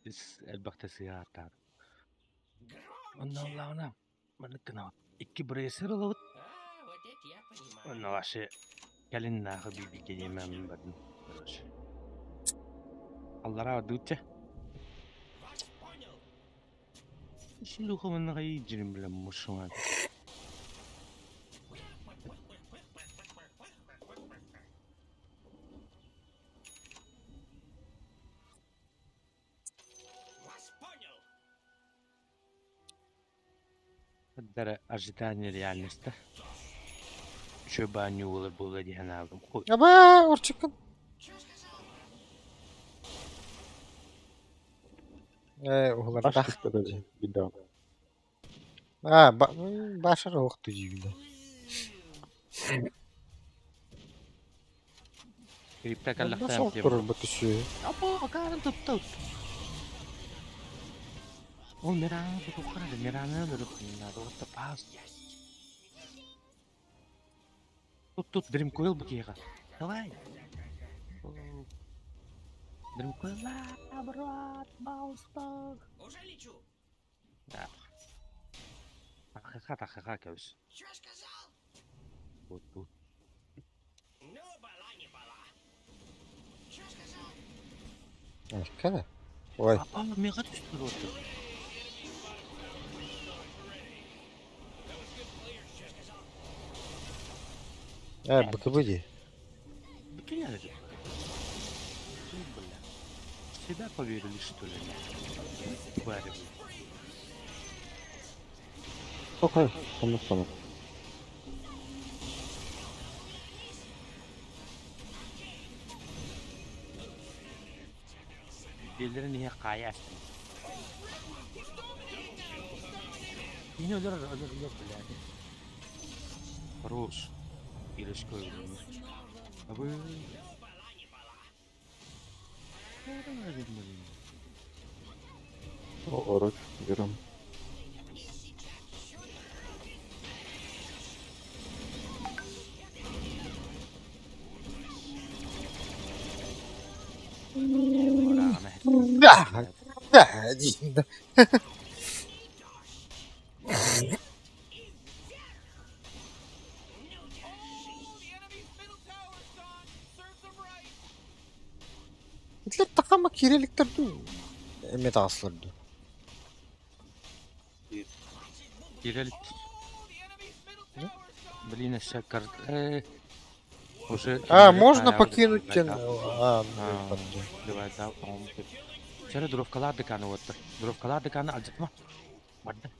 Ис элбэхтэ сыааттаан. Онно оллаҕына маннык гынабыт. Икки брейсер ылабыт. Онно вообще кэлин нахуй бииргэ диэмэм бардым. Короче. Аллараа дыытча. Шлюха манныга иджирим билем мушуңа. Дара ожидание реальности. Еще баню буолар буолла дии санаабытым. Хуй. Аба, орчыккын. Э, уһулардаах. Беда. А, башар оһох дьиибинэ. Крипта Онно каллахтаан суох тем. турар бу түсү. Апа, акаарын тутта. Ол Мираны тутуххана да Мираны өлөрүх надо вот пас. Тут тут Дримкойл бу киһиэхэ. Давай. Дримкойл, брат, Маустах. Уже лечу. Да. Ахыха, ахыха, кэбис. Чё сказал? Вот тут. Ну, была не была. Чё сказал? Кана. Ой. Апа, мега түстүр отыр. Э, БКБ дии. Бүтүн яры. Бля. В себя поверили, что ли? Твари, блядь. Окей, сонно сонно. Дьиэлэрин иһэ хаайа астым. Кини өлөр, өлөр, өлөр, блядь. Хорош. Иришка өлөр. Абы. Ороч, берем. Да, да, дии. Итлер такама кириликтер дуу. Эме таҕыслар дуу. Кирилл. Блин, еще кар... Уже... А, можно покинуть тен... А, А, Давай, да, по-моему. Вчера дровкалар дыканы вот. Дровкалар дыканы алдьма. Барды.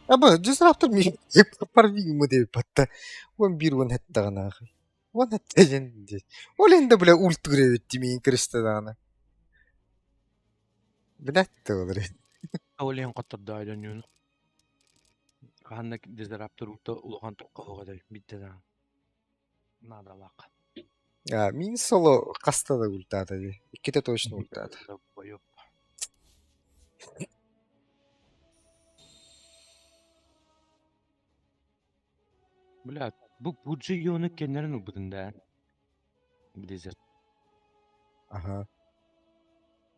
Аба, дисраптор ми парвигмы деп батта. Он бир он хаттаҕынаахы. Он хаттажан дии. Ол энде бля ульт күребит димин кырыстадаҕына. Блядь олор. Олен коттордо айдон Ханна дизраптор ута улахан тоққа хогадай битте да. Надо лак. А, мин соло хаста да ультаата дии. Иккитэ точно ультаата. Боёп. Бля, бу буджи йоны кеннерин убудун да. Blizzard. Ага.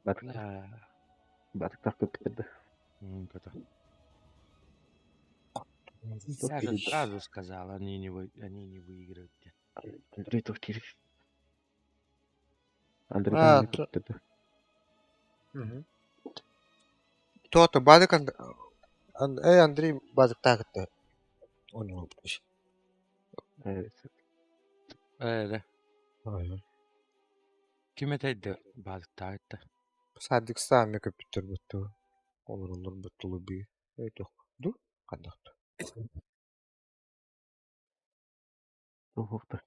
Бля. Батык так көптүрдү. Это. Я же сразу сказал, они не выиграют. Андрей Тохтиров. Андрей А, көптүрдү. Туото Бадык Эй Андрей Бадыктаахытта оонньуулбут Ээ, Ким этэйдэ баалыктаабытта? Садик саами көппүттэр бутту олороллор буттулу бии өйдөх ду ханнах Туохта.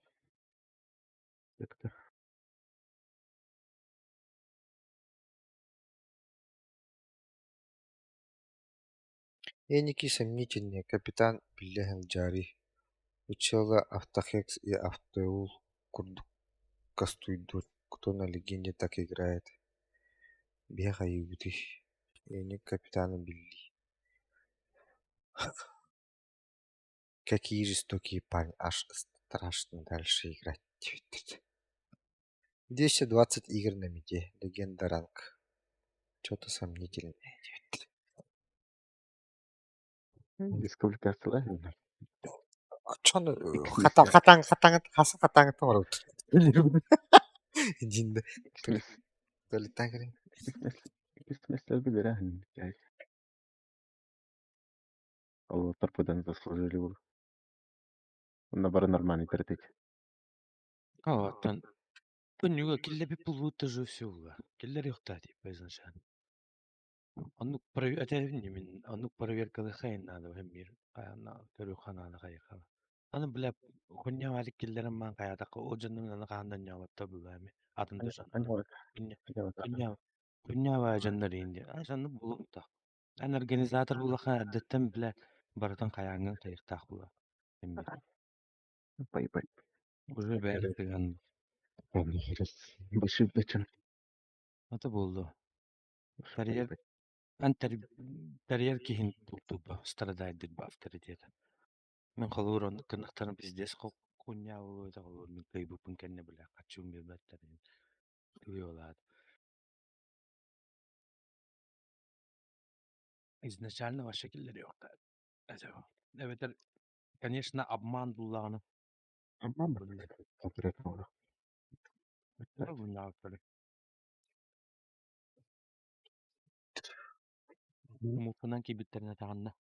Эники сомнительные, капитан биллэ сылдьаарый, Учила Автохекс и Автоул курдук кастуйдуур, кто на легенде так играет Биһи хайыыбытый, Эник капитаны биллии Какие жестокие парни, аж страшно дальше играть диэбиттэр 220 игр на миде, легенда ранг, что-то сомнительное диэбиттэр Дисквалификациялар Оччону хата хатаҥ хатаҥ хаса хатаҥыттан оҥоробут Дьинде туалеттаан кэлин Ол торпудан заслужили был. Онно бары нормальный төрөтүк. Оттон Күннүгэ киллэбит булбут же все була. Киллер юхта типа изначально. Оннук этэбин мин оннук проверкалы хайын надо мир көрүү ханааны хайыхала. Аны бля хуння валик киллерин маан хаятакка ол дьоннун аны хаандан ньоботто булаами атын да дьоннор. Хуння хуння баа дьоннор инди. Аны булуктах. Ан организатор булаха эрдэттэн бля барытын хайааҥҥын хайыктаах була. Бай бай. Уже бэйэ тыган. Большой бечен. Ата буолду. Тарьер ан тарьер киһин бултуба страдает ба авторитета. Мин холуур оннук гынахтарын пиздец хунньаа буолуо холуур мин кыайбыппын кэннэ бля хаччыым биэрбэттэр туйуолаат. Изначально вообще киллэриэхтэ. Эбэтэр, конечно, обман буллаҕына. Обман Муфунан киирбиттэринэ таҕынна.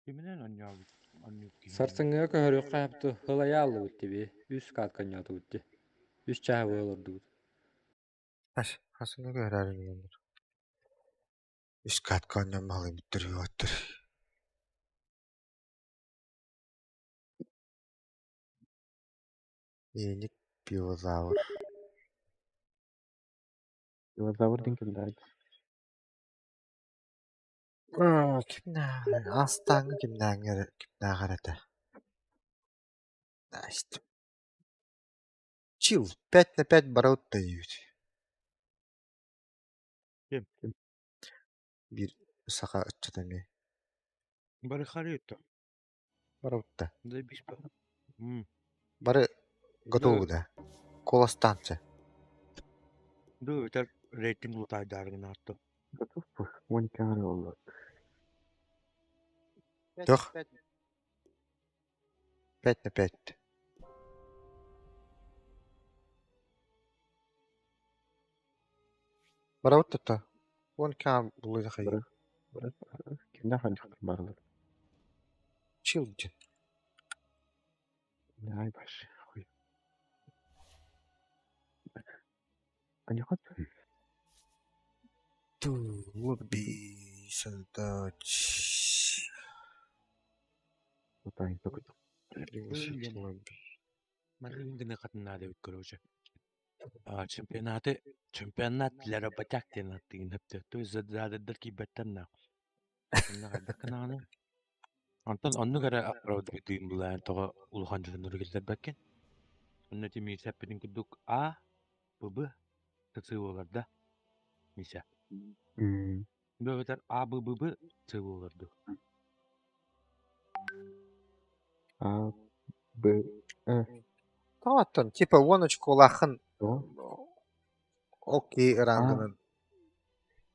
Киминэн оонньообут онньуур киһи Сарсыҥҥыга көһөрүөххэ сөп һылайа ааллыбыт дии, үс каатка оонньоотубут дии, үс чааһы быһа олордубут Хасыҥҥа көһөрөөрү гыналлар Үс каатка оонньоон маһылыйбыттар үөҕэттэр Эник пивозавр Пивозавр диэн кэллэҕэ Кимнээҕэр астааҥҥы кимнээҥҥэ кимнээҕэр этэ Чил, 5 на 5 барабыт да диэбит Ким? Биир саха ыччата эмиэ Бары харыйытта. Барабыт да Заебись Бары готовы да Куоластаанча Ду этэр рейтинг лутайдаарыгын аатта. Готов Уон оллар. Туох? 5 на 5 Барабыт да Уон кэм булуйда хайыы Бары кимнээх оонньуохтар бааллар? Чил диэн Ай баш. Хуй. Аньыхат. Лобби создать Лутаин только. пригласить лобби Марын гына хатыннаада эбит короче. Чемпионаты чемпионат для работяг диэн аттыгын хөптө. То есть зададырдар киирбэттэр на. Онно хайдах гынаҕыный? Онтон оннук эрэ оправдыйдыым булаан тоҕо улахан дьоннору киллэрбэккин. Онно ити Миисэ эппитин курдук А, Б, Б, Ц буолар да Миисэ. Бу эбэтэр А, Б, Б, Б, Ц буолар дуу. А, Б, Э. Тоҕоттон типа уон очколааххын ол киһи рангынан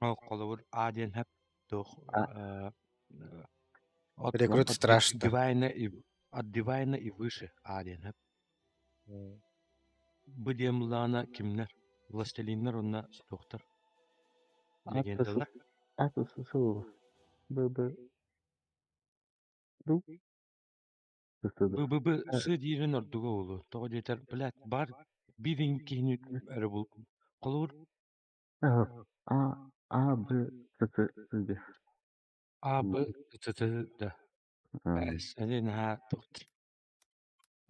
Ол холобур А диэн хэп туох Рекрут страшно. Дивайна От Дивайна и выше А диэн сөп. Б диэн буллаҕына кимнэр? Властелиннар уонна туохтар? Легендалар. А Т С С Б Б Ду Б Б Б С диирин ордуга буолуо. Тоҕо диэтэр, блядь, баар биир киһини эрэ бул. Холобур А А Б С С Д А Б Ц Ц Д С эни наһаа туохтар.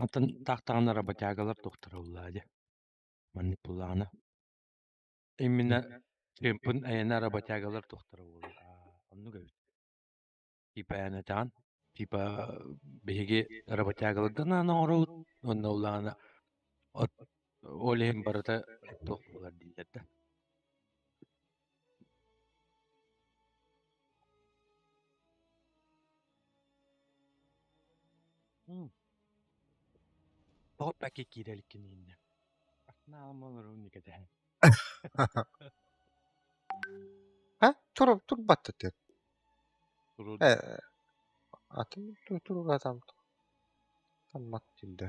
Онтон таахтаҕына работягалар туохтара буоллаа дии. Маннык буоллаҕына. Именно чемпын айана работягалар туохтара буолар. Оннук эбит. Типа эн этэҕин, типа биһиги работягалардан аан оҥоробут уонна улаана от ол иһин барыта туох буолар дииллэр да. Тоҕо пэкки киирэ иликкин иннэ? Артынаалым олорун никэтэһэн. А турбатта тет. Э, атын туругатам таммат тилде.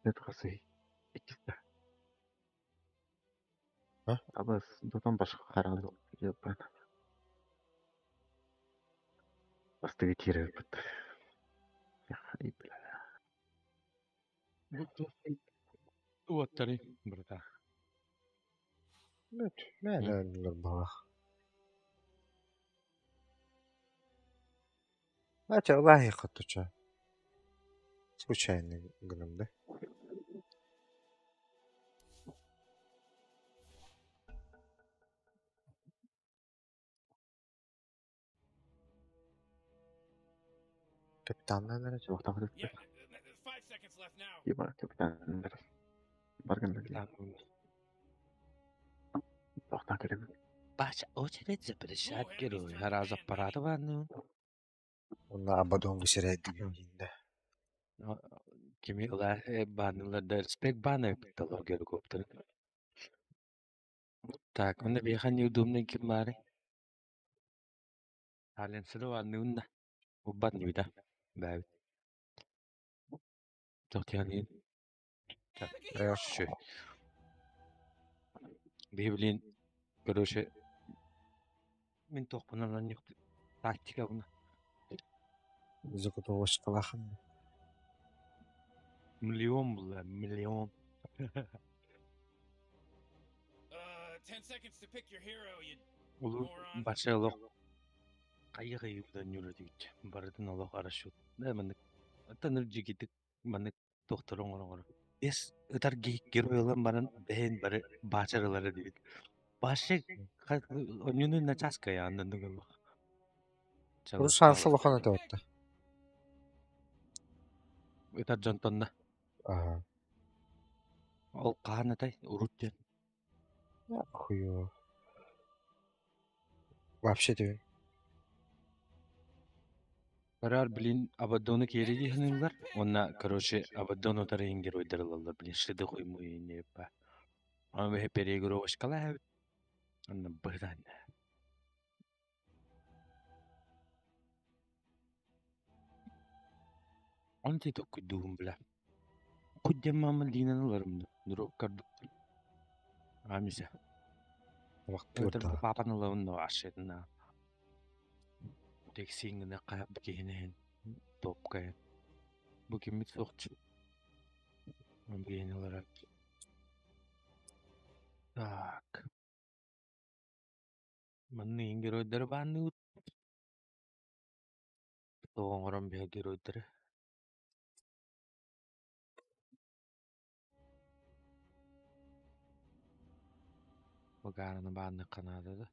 Это Иккистэ. Абас дотон башка харалы yapан. Бастыгы киирэрбит. Ай бля. Уоттары, братан. Мэт, мээнэ оонньуулар баҕах. Нача ылааһыахха туча. Случайно гынам да. Капитаннаан эрэ Туохтаах Типа капитаннар барган Туохтаах кэлэбит. Ваша очередь запрещает герой. Раз аппарата баанныын. Уонна Абадон сирэйдигин да. Кими ыла бааннылар да респект баана эпитталар герокоптер. Так, онно биэхэ неудобный ким баарый? Таленсыра баанныыбын да. Уббат нибита. Бээбит. Тохтианин. Короче. Биһи билин, короче, мин туохпунан анньык тактикабына. Заготовочкалахан. Миллион була, миллион. Улуу бача олох хайы-хайыбыдан ньурдубут. Барытын олох расчет. Да маннык оттон дьигитик маннык тохтор оҥоро Эс ытар герой ылан баран бэһин бары баачар ылара диэбит. Баача онньуну начааска яаннан олох. Урут шанса улахан этэ батта. Ытар дьонтонно. Аха. Ол хаһан этэй? Урут диэн. Хуё. Вообще түһүн. Барар, блин, Абаддону киэри диһиниллар. Уонна, короче, Абаддон утары иһин геройдар ылаллар, блин, шиды хуймуй не па. Аны бэһи переигровочкалаабыт. Онно быһыдан. Оны ти токкуйдуһум бля. Куддеммамын диинен ыларым дроп кардук. Амиса. Вахтыыр Папан ылабын но ашетна. Тексиңгіне қайып киһинэһин топкайын. Бу киммит суохчу. Биһини ыларар. Так. Манны иһин геройдары баанныыбыт. Тоҕо оҥорон биһэ геройдары. Багаараны баанныахха наада да.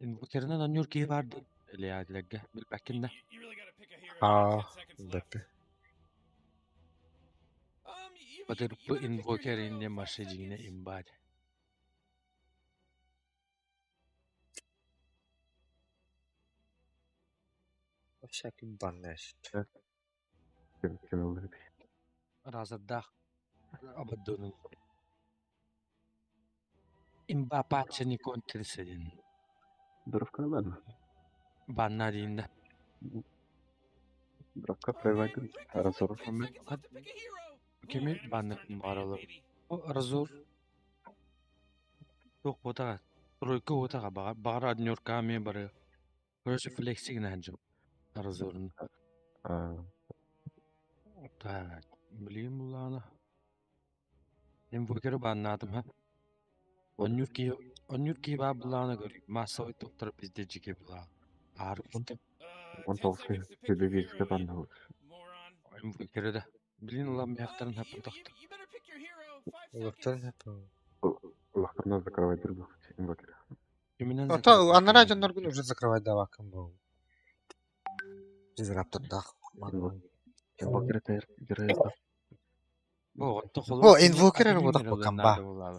Инвокерынан оонньуур киһи баар дуу? Илиадлергэ билбэккин да? Аа, билбэппин. Батырпы инвокер инне машы дьиҥинэ имбаат. Всякий баннес. Ким ыллар эбит. Разардаах абаддонун. Имба патчани контрисадин. Дровка ладно. Банна диинда. Дровка проводит разор. Кими банна баралар. Разор. Туох буотаҕа тройка уотаҕа баҕар однерка эмиэ барыа. Короче, флексик гына сылдьым Разорун. Так, билигин буллаҕына инвокеры бааннаатым ха. Онньуур киһи онньуур киһи баар буллаҕына көрүй массовай туохтара пиздец дьикэй буллаҕа. Аар 19 телевизорга баннабыт. Инвокеры да. Билин улам миэхтэрин хаппатахтар. Улахтарын хаппа. Улахтарына закрывать друг инвокер. Киминэн Ото закрывать анараа дьонноргун уже закрывать даваккын буол. Дизраптардаах. Инвокер это герой. Бу инвокер эрэ буолах бу камба.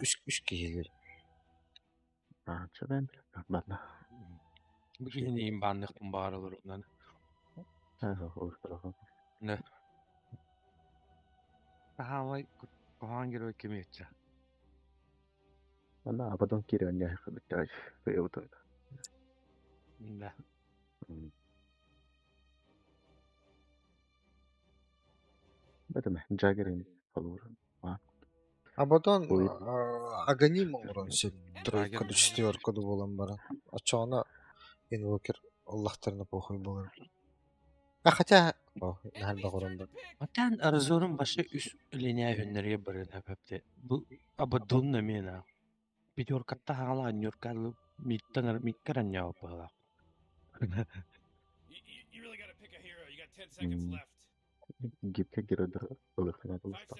Үс үс киһилэр. А, чебен, ладно. Бу киһини имбаанныхпын баҕараларынан. Не. Таһаамай куһаҕан герой кими иччэ? Ана абадон киирэн яхыбыттаaj феутон. Да. Бэтэмэ Джаггерин холуур. Абадон Аганим оҥорон сөп тройка ду четверка ду буолан баран. Оччоҕуна инвокер ыллахтарына похуй буолар. А хотя наһаа элбэх уран бар. Матан Разорун башы үс линия үһүннэргэ барыан хэпэпте. Бу Абадон эмиэ Пятеркатта хаҥала анньуурка миттан миккер анньаабыт быһыылаах. Гибкэ геройдар ылыахтара булуста.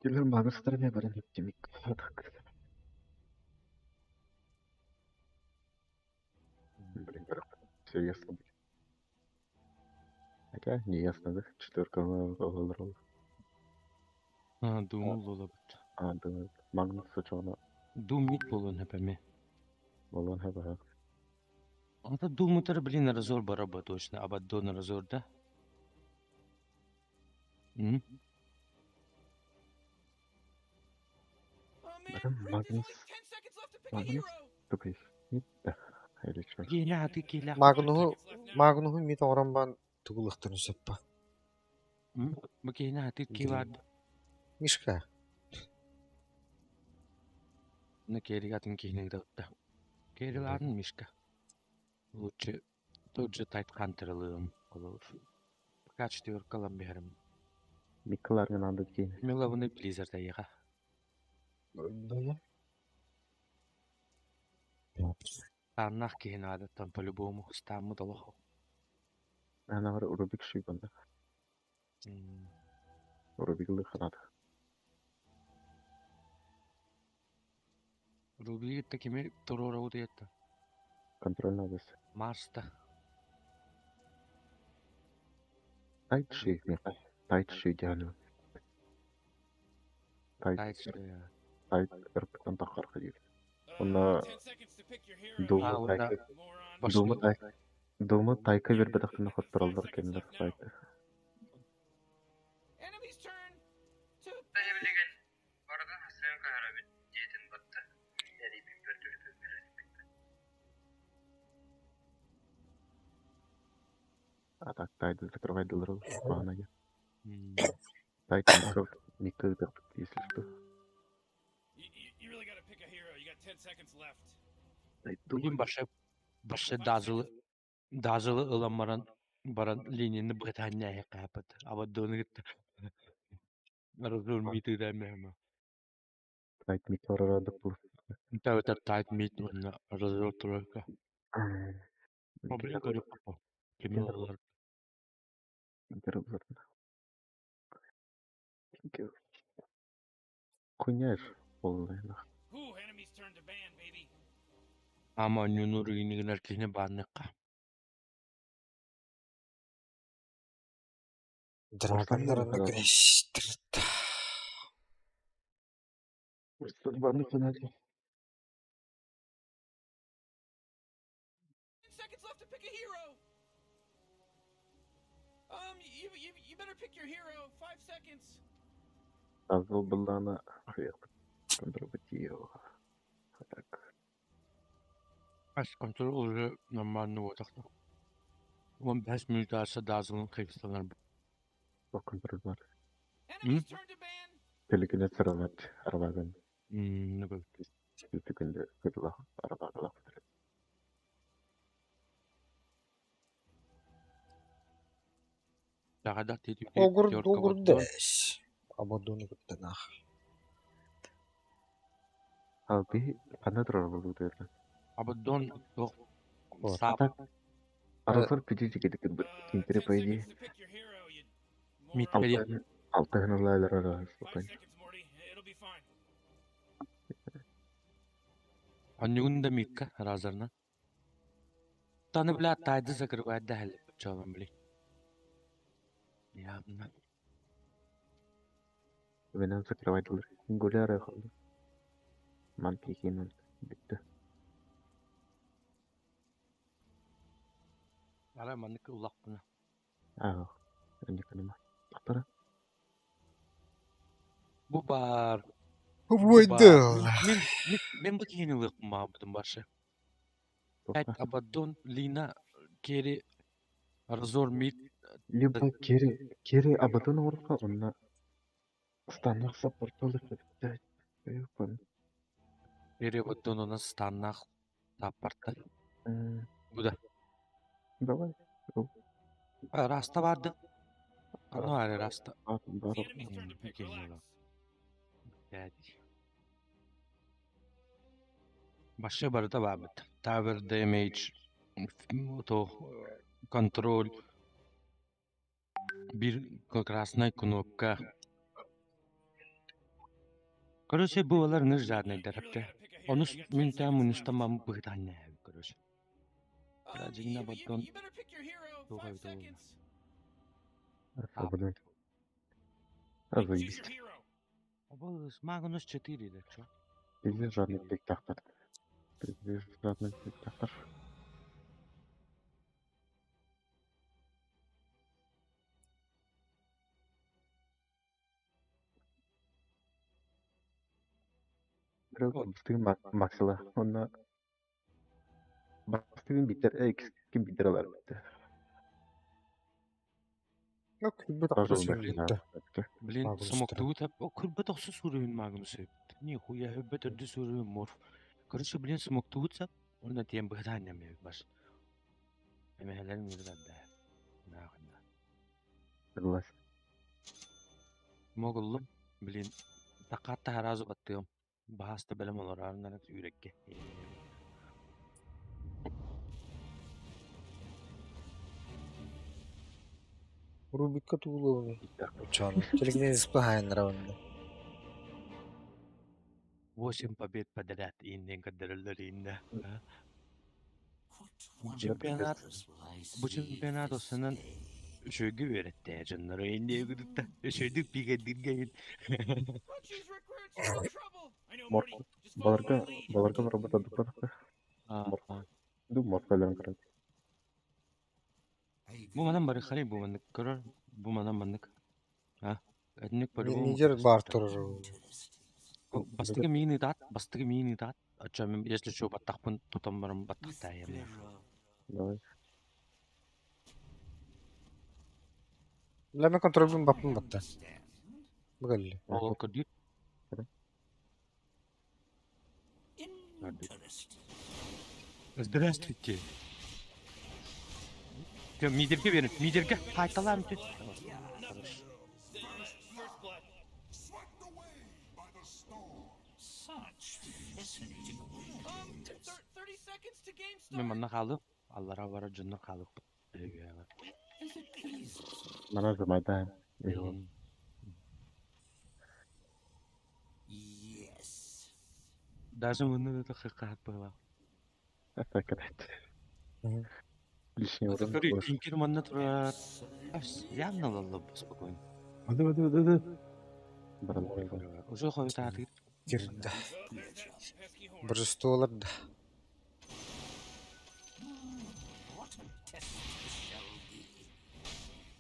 Кинилэр маҕастара эмиэ баран иптимик. Блин, все ясно будет. Хотя не ясно, да? Четверка олорол. А, думал буолабыт. А, думаю, Магнус сочоно. Думит буолуон сөп эмиэ. Буолуон сөп аха. Ата думутар, блин, разор бараба точно. Абаддон разор, да? М? Магнус. Магнус? Тупый. Да. Или что? Киилэ аты киилэ. Магнуһу Магнуһу мит оҥорон баран тугу ылыахтарын сөп ба? Бу киһини аты киилэ Мишка. На кериг атын киһини ыытабыт Керилаатын Мишка. Лучше тут же Тайт Хантерылыым холобур. Пока четверка ылан биһэрим. Миккаларга надо киин. Миловыны Blizzard айыга. Да. Тааннаах киһи наадаттан по-любому стааммыт олох. Ана бар Рубик шуйбанда. Рубик лыханат. Рубик кими туруорабыт ыйытта. Контроль надо. Марста. Тайт ши, михай. Тайт ши идеально. Тайт. Тайт ырпытан тахар хадир. Онна Дума тайка. Дума тайка. Дума тайка бербедахтына хоттораллар кемдер сайты. Билигин барытын хасыан көһөрөбүт диэтин батта эрийбиппэр төлөпүөммэр эрийбиппин А так тайды закрывай доллар бағана Тайт Микка если что. Бүгүн башы башы дазылы дазылы ылан баран баран линияны бытаанньа хаапат. Абаддоны кытта. Разор миты дэмэма. Тайт мид барарадык бу. Тавтар тайт мид уонна разор тройка. Блин, көрүк папа. Кими олар. Хуйня полная. Ама нюнур инигинер кихне баанныкка. Драконнар крест. Азыл быллаана ахыйахпыт контрабатио. Так. Ас контрол уже нормально вот так. 15 минут аса дазылын кайфтанар. Бу контрол бар. Телекинет сыралат арбаган. Түтүкүндө кытыла арбагалах. Тагада тетик Огур огурдэс. Абадоны кыттанах. Алби ханна турар болду деді. Абадон тох А так арасар пити жигедик кинтире по идее. Миткари. Алтыһын ылаалар арас. Аннюгун да микка разарна. Таны бля тайды закрывать да хәле чалам бли. Явно. Менен закрывайдылар. Гуляра қалды. Ман пикинен бітті. Ара маннык улакпына. Аа. Энди каныма. Тақтара. Бу бар. Бойды. Мен мен мен бу кийин ылык мабытым башы. Пять Абадон Лина Керри Разор Мид Либо кери кери абадон орқа онна станах саппортолы бітті. Өйпін. Керри Абадон она станах таппарта. Бу да. Давай. Раста барды. Аны аре раста. Бар. Башы барыта бабыт. Tower damage, то контроль, бир красная кнопка. Короче, бу алар ныр жадный дарапта. Оны мен там уныстамам быгдан короче. Жигна баттон тугай тугай. Абадон. А заебись. Магнус 4 да чё? Пиздец жадный спектакль. Пиздец жадный спектакль. Бирок бастыгын Максила. Онна бастыгын битер, ким битер алар битте. Блин, смоктуу тап, күрбө тохсу сүрүн Магнус. Нихуя хөббө төрдү сүрүн морф. Короче, блин, смоктуу тап, онна тем быгдан яме баш. Эмехелер мирда да. Нахуй. Согласен. Могуллум, блин, такатта харазу баттыгым. Бааста белем олар арынан үрекке. Рубикка туулуун. Учан. Телекинез спахайнара онда. 8 побед подряд иннен кадырылыр инне. Бу чемпионат, бу чемпионат осынан үшөйгү беретте жоннор инне өгүдүттэ. Үшөйдүк бигедирген. Морф. Баларга, баларга работа дупар. Морф. Ду морфаларын карат. Бу манан бары хари бу маннык көрөр, бу манан маннык. А, этник по-любому. Нидер бар турар. Бастыгы мини дат, бастыгы мини дат. Ача мен если что баттакпын тутам барам баттактайым. Давай. Леме контролбун баппын батта. Бүгелли. Ол көрдүк. Здравствуйте. Мидерге берин, мидерге кайталам түт. Мен манна қалып, аллара бара жоннор қалып. Мана замайда. Его. Даже муну да хакат была. Это коррект. Лишний урон. Инкер манна турар. Явно ылаллар спокойно. Ады, ады, ады, ады. Уже хойутаатыгыт. Кирдэ. Божестволар да.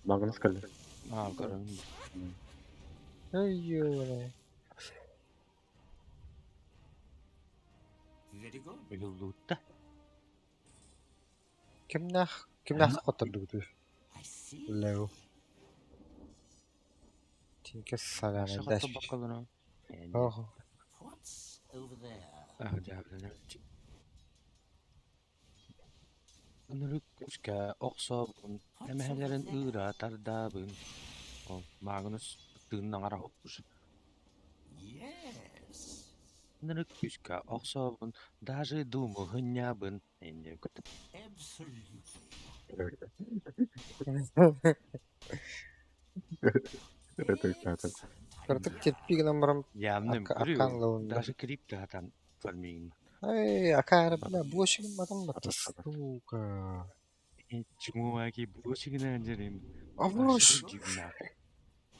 Магнус кэллэ. Аа, көрөм. Ай, Уйуллуутта. Кимнээх кимнээх хоттордугутуй? Лео. Тинке Вообще саламандаш. хотторбокколору. Ох. Аа, дьаабыланар. Ынырык күүскэ охсообун, эмэһэлэрин ыыра тардаабын. Ол Магнус тыыннаҥара хоппус. Ынырык күүскэ охсообун, даже думу хынньаабын. Инде көт. Кыратык терпи гынан баран Явным Ака- акаан көрү, лабында. даже крипто хатан фармигин. Ай, акаары бля, буошигин батан батта, сука. Чмуаки буошигин анжерим. Авош!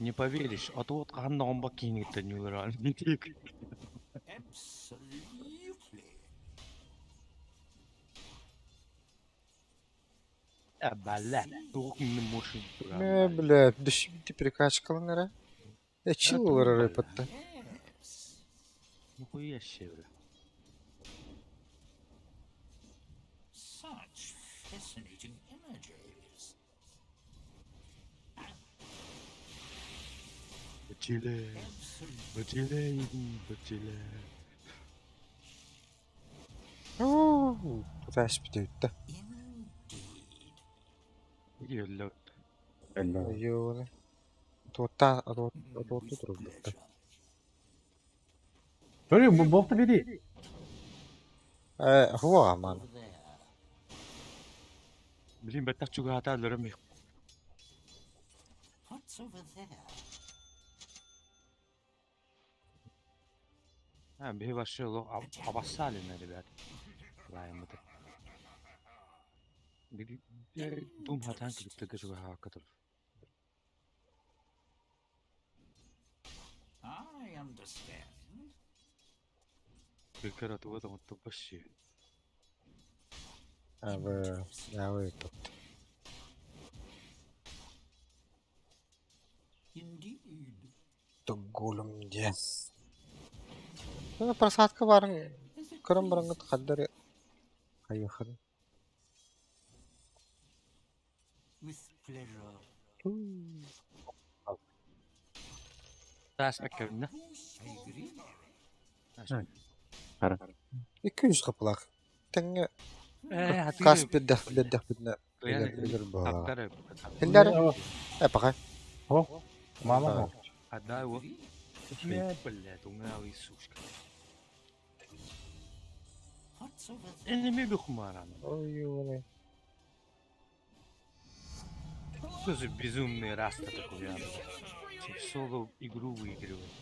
Не поверишь, а то вот ханна он бакинит не уран. А бля, туох не можешь. Э, бля, дөшүбүтү перекачкалан эрэ. Э, чил олар эрэ патта. Нихуя себе, бля. Бачиле, бачиле, бачиле. Уу, тутааш бүтүттэ. Йөллө. Йоны. Туоттаа, туотту турбутта. Sorry, bu болта бери. Э, хуа ман. Блин, баттах чугаата лөрөм. А, бе вообще лох обоссали на ребят. Лайм это. Дум хатан килипте чугаха катыр. Бекер атуга да мутты баши. Абы, ябы патта. Тугулум дьэ. Ну, просадка барын көрөн бараҥҥыт хаддары хайыхын. Тас бекерне. Хара. 200 кыпылак. Тэҥҥэ Э, кас бирдэх бирдэх битнэ билер буолаа. Хиллер э пока. О, мама. Одна его. Не, блядь, умрал и сучка. Энеми бихумаран. Ой, ёлы. Что за безумный раста такой, я Соло игру выигрывает.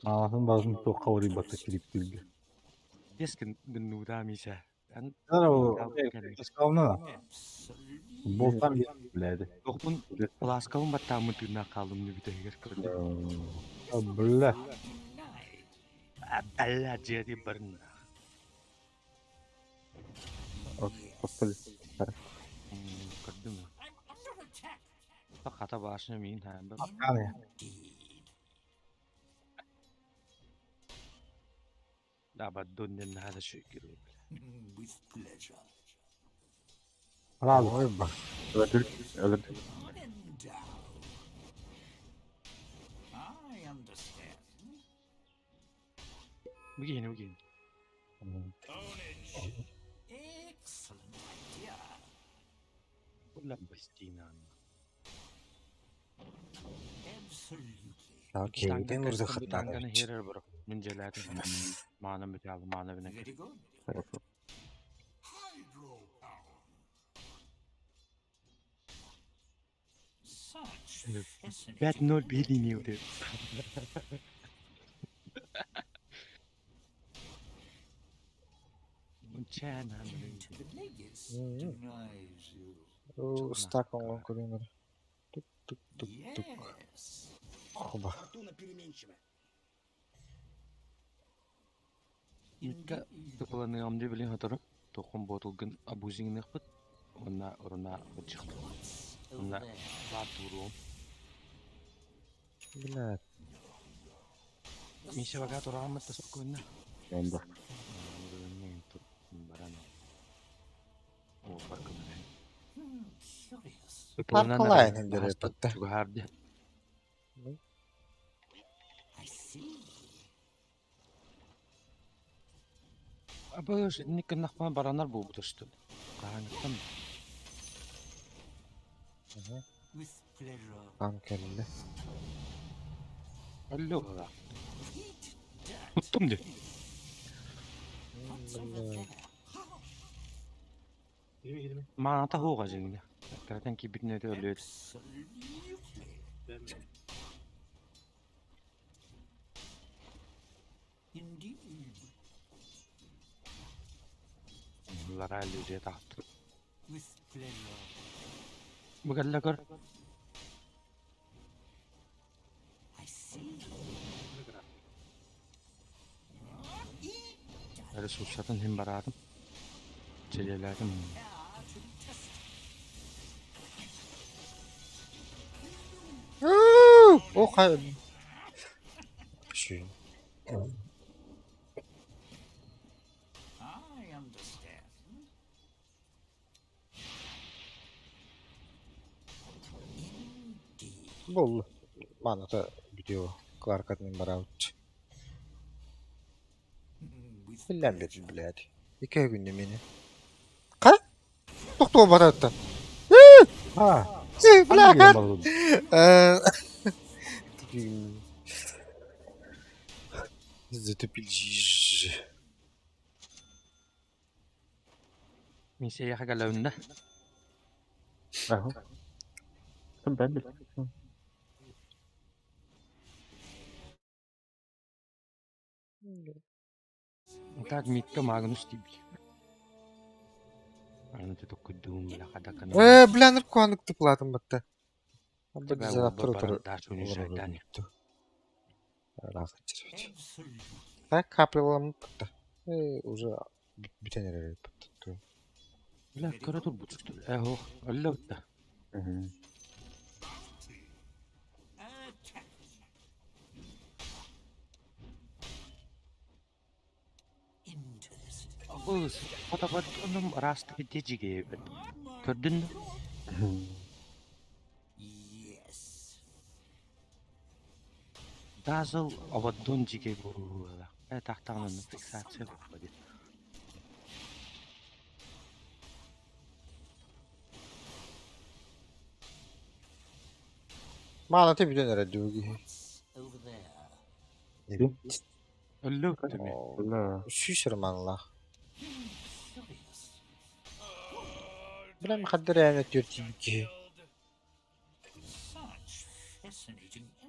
Аатын базын тоққа ори бата кириптилге. Дескен гнуда миса. Скална. Болтан биледи. Тохпун ласкалым баттамын тыына қалым нүбітегер көрді. Бля. Бля, жери бірін. Господи. Көрдім. Қата башына мейін тәмбі. Абаддон هذا شيء قريب. Bravo. Öldür. Öldür. Bugün bugün. Ulan bastina. Кейден үрді хатнаны. Танганы херер бро. Мен желәтин. Мана бит алды, мана бинек. 5-0 билинив деп. Чан. Стак оҥорон көрүөм эрэ. Тук тук тук тук. Хоба. Икка тупаланыам дии билин сотору туоххун буотулгун абузиҥныахпыт уонна оруна бырдьыахпыт. Уонна баар туруом. Блядь. Миша пока турааммыт да спокойно. Онда. Баран. О, паркалаан. Паркалаан эндереппит. Чугаһаар дии. Абыш инник гыннахпына баранар буолбута что ли? Хаһааҥҥыттан Хаан кэллэ. Алло. Туттум дии. Маната хуоҕа дьиҥҥэ. Кыратан киирбитин өтө өлүөт. Лара иллюзия таҕыста. Бу кэллэ көр. Ресурсатын иһин бараатым. Чэлиэлээтим. О, хай... Шин. Буолла. Маната видео Кларкатын бараабыт. Биллэн бит, блядь. Икки күннү мини. Ха? Тохтуобататтан. А, Бля, Затупил жиж. Мин сиэйэхэ кэлэбин да. Аха. Ким бен Так Микка Магнус тиби. Аны тутуккудуум бля хадакана. Э, бля, наркоаннык тыплаатым батта. Тебя Завтра дальше унижать, Так капеллам батта. Э, уже бүтэн эрэр батта. Бля, көрө турбут что ли? Э, ох, өллө бутта. Абыс, хотабат онум растыгы дежиге бит. Көрдүн да? Дазыл ободдун жиге бурула. Э, тахтаҕына фиксация буолла дии. Маната бүтэн эрэр дүүги. Өллө бутта ми. Сүүс романлаах. Бля, махаддар ээне түөрт киһи.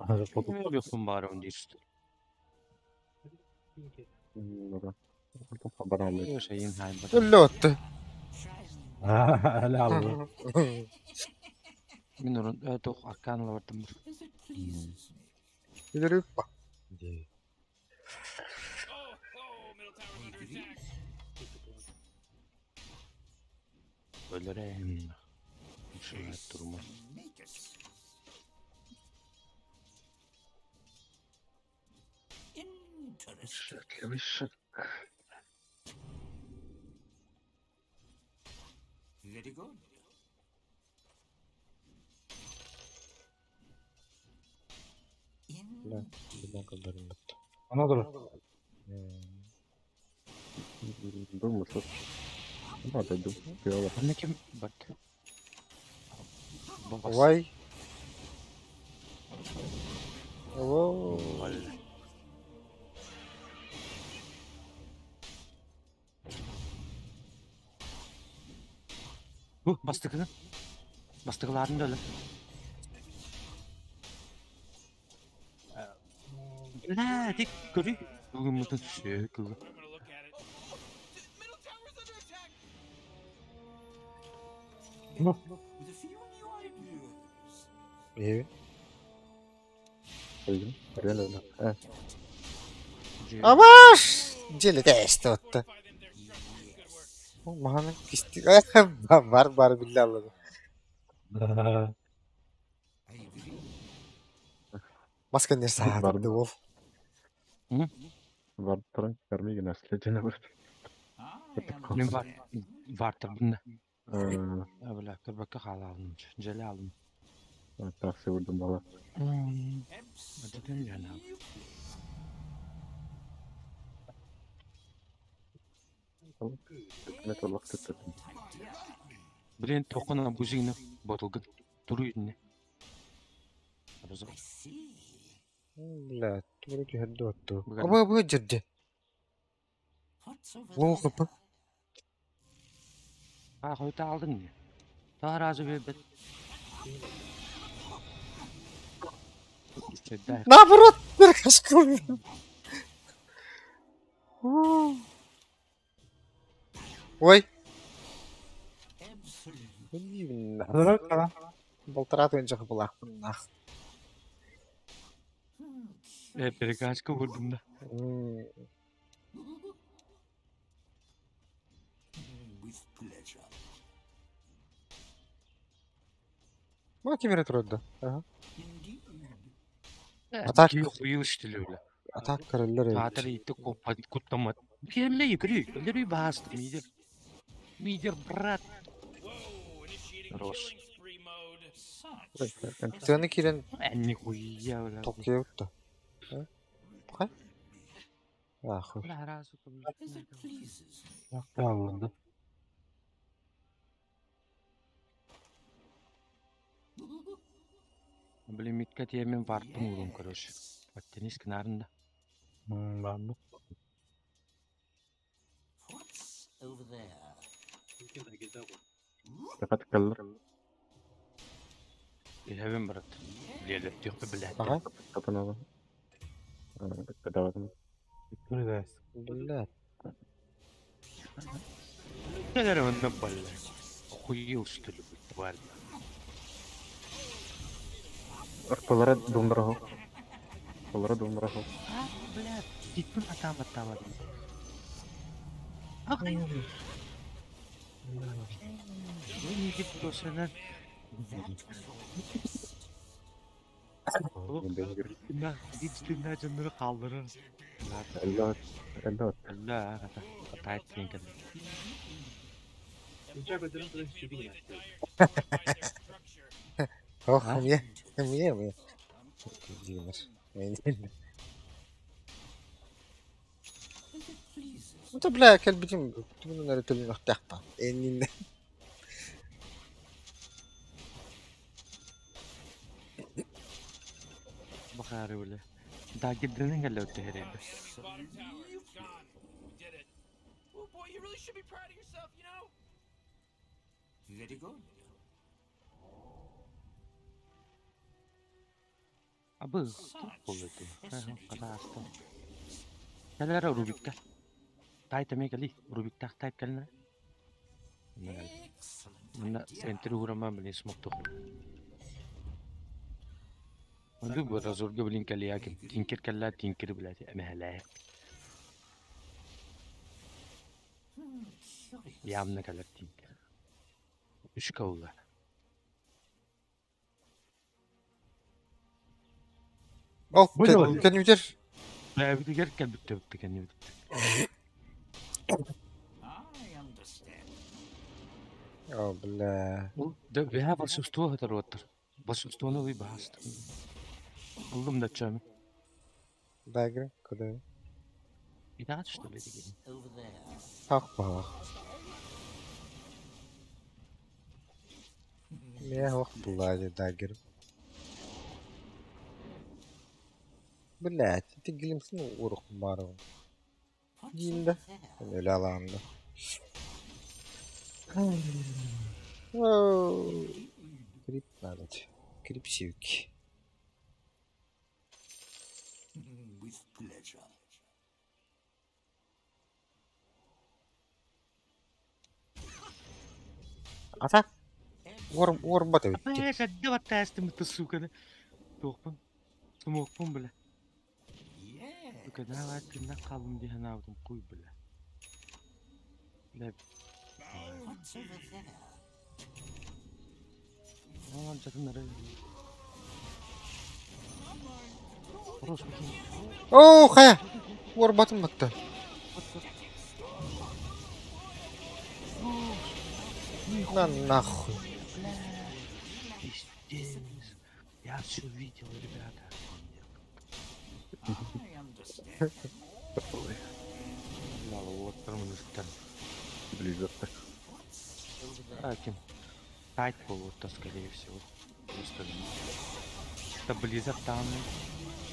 Өлүөхпүн баарабын диир что ли? Шайын хайбат. Өллө батта. Ля алла. Мин урун туох аркан лабартым. Билерүппа. Өлөрөм. Шуна турма. Высшек. Бля, билэн көрдөрүм батта. Ана тур. Думаю, что... Надо, думаю, Анна ким бат. Вай. Оо. Бу бастыкыны. Бастыкыларын да өлө. Бля, тик көрүй. Бүгүн мутун сүйөкү. Эйигин. Эйигин, көрүөн ылла. Э, Абаш! Дьиэлэтэ эстэ отто. Маһаны кисти бар бар биллэ аллады. Бас кэннер саатарды ол. Бардыран көрмей генәсле дьэнэ бар. Мин бар бартырбын да. Бля, көрбөккө хаалаабын. Дьэлэ алым. Такси бурдум бала. Адытын жана. Блин, тоқына бузигны ботылгын. Туру үйүнне. Бля, туру түһэрдэ отту. Аба бу дьэрдэ. Лоу хапы. А, хойта алдың не? Та разы бербет. Наоборот, перекашкал. Ой. Балтарат ойыншағы булаахпын нах. Э, перекашка көрдүм да. Ма кимере турарда. Ага. Атак. Хуйыл иштили бля. Атак көрөллөр эбит. Таатар итти куттамат. Кемле юкри, лери басты, мидер. Мидер, брат. Хорош. Сыаны киирэн Нихуя, бля. толкуйа Пхай. Ахуй. Бля, разу. Алынды. Блин, митка тиемен варпын урум, короче. Подтянись к нарында. Ладно. Рахат каллар. Илһәбин, брат. Лелеп тиқпі блядь. Ага. Катанала. Кадаватын. Блядь. Наверное, он блядь. Охуел, что ли, блядь, тварь. Арпалара думрахо. Палара думрахо. А, блядь, дитпін атам аттамады. Ну, не досынан. Дитпін жыныры қалдырыр. Эллот. Эллот. Элла, атайт тинкер. Ох, мне, мне, мне. Ну, бля, кэлбитим тугунан эрэ төлөнүөхтээхпин. Эннин Бахары бля. Да гидденен кэллэ өттөһөрөйдө. Абы болду. Катааста. Кэлэрэ Рубикка. Тайт эме кэли. Рубиктаах тайт кэлнэ. Мына центр урама блин смоктух. Онду бу разурга блин кэлиякин. Тинкер кэллэ тинкер блядь эмэһэлээ. Явно кэлэр тинкер. Үш каула. Ол, кэннибитер. Бэбитигэр кэлбиттэ битте кэннибит. О, бля. Да бэһэ большинство хатар оттар. Большинствону вы баһаст. Булдум да чами. Дагер, куда? Итак, что ли деген? Ах, бах. Мне ох, блади, дагер. Блять, ты глимсин урух бару. Динда. Өлө алаанда. Крип надо. Крип сивки. Ата? Уор уорбат эбит дии. Бля, когда вот тестим ты, сука, туохпун, смокпун, бля. Сука, давай тынна қалым диһен аабытым куй, бля. Бля. Онон жатын Хорош. Оо, хайа! Уорбатым батта. На нахуй. Пиздец. Я все видел, ребята. Мало вот там. Blizzard. А, кем? Тайт был, скорее всего. Просто. Это Blizzard там.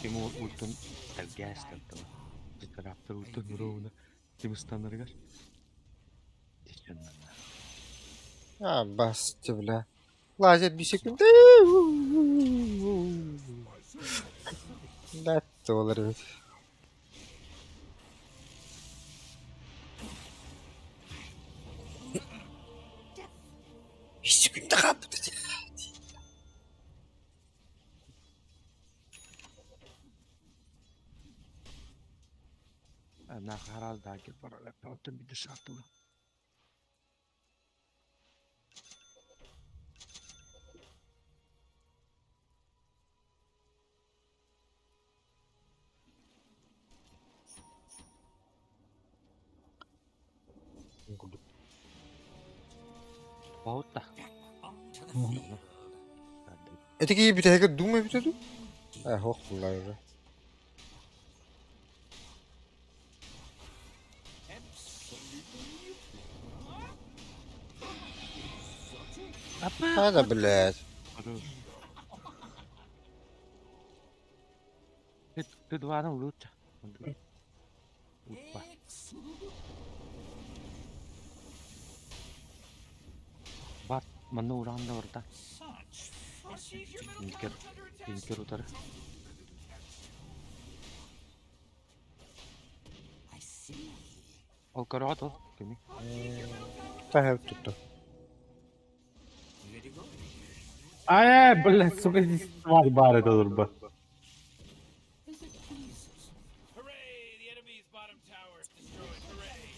Ему ультун тагас там. Раптор ультун ровно. Тим станаргар. А, басты, бля. Лазер 1 секунда. Да, доллар ведь. 1 секунда хаппыт. Нахарал дагер бар. Потом бидеш аттыла. Баутта. Это кии бүтэһигэ Doom эбитэ дуу? Э, һуох буллар уже. А да, блядь. Ты, ты два ну лучше. Опа. Бар, манна уранда барда. Тинкер, тинкер утары. Ол көрөҕөт ол, кими? Таһа тутту. Ай, блядь, сука, здесь тварь бар это турба.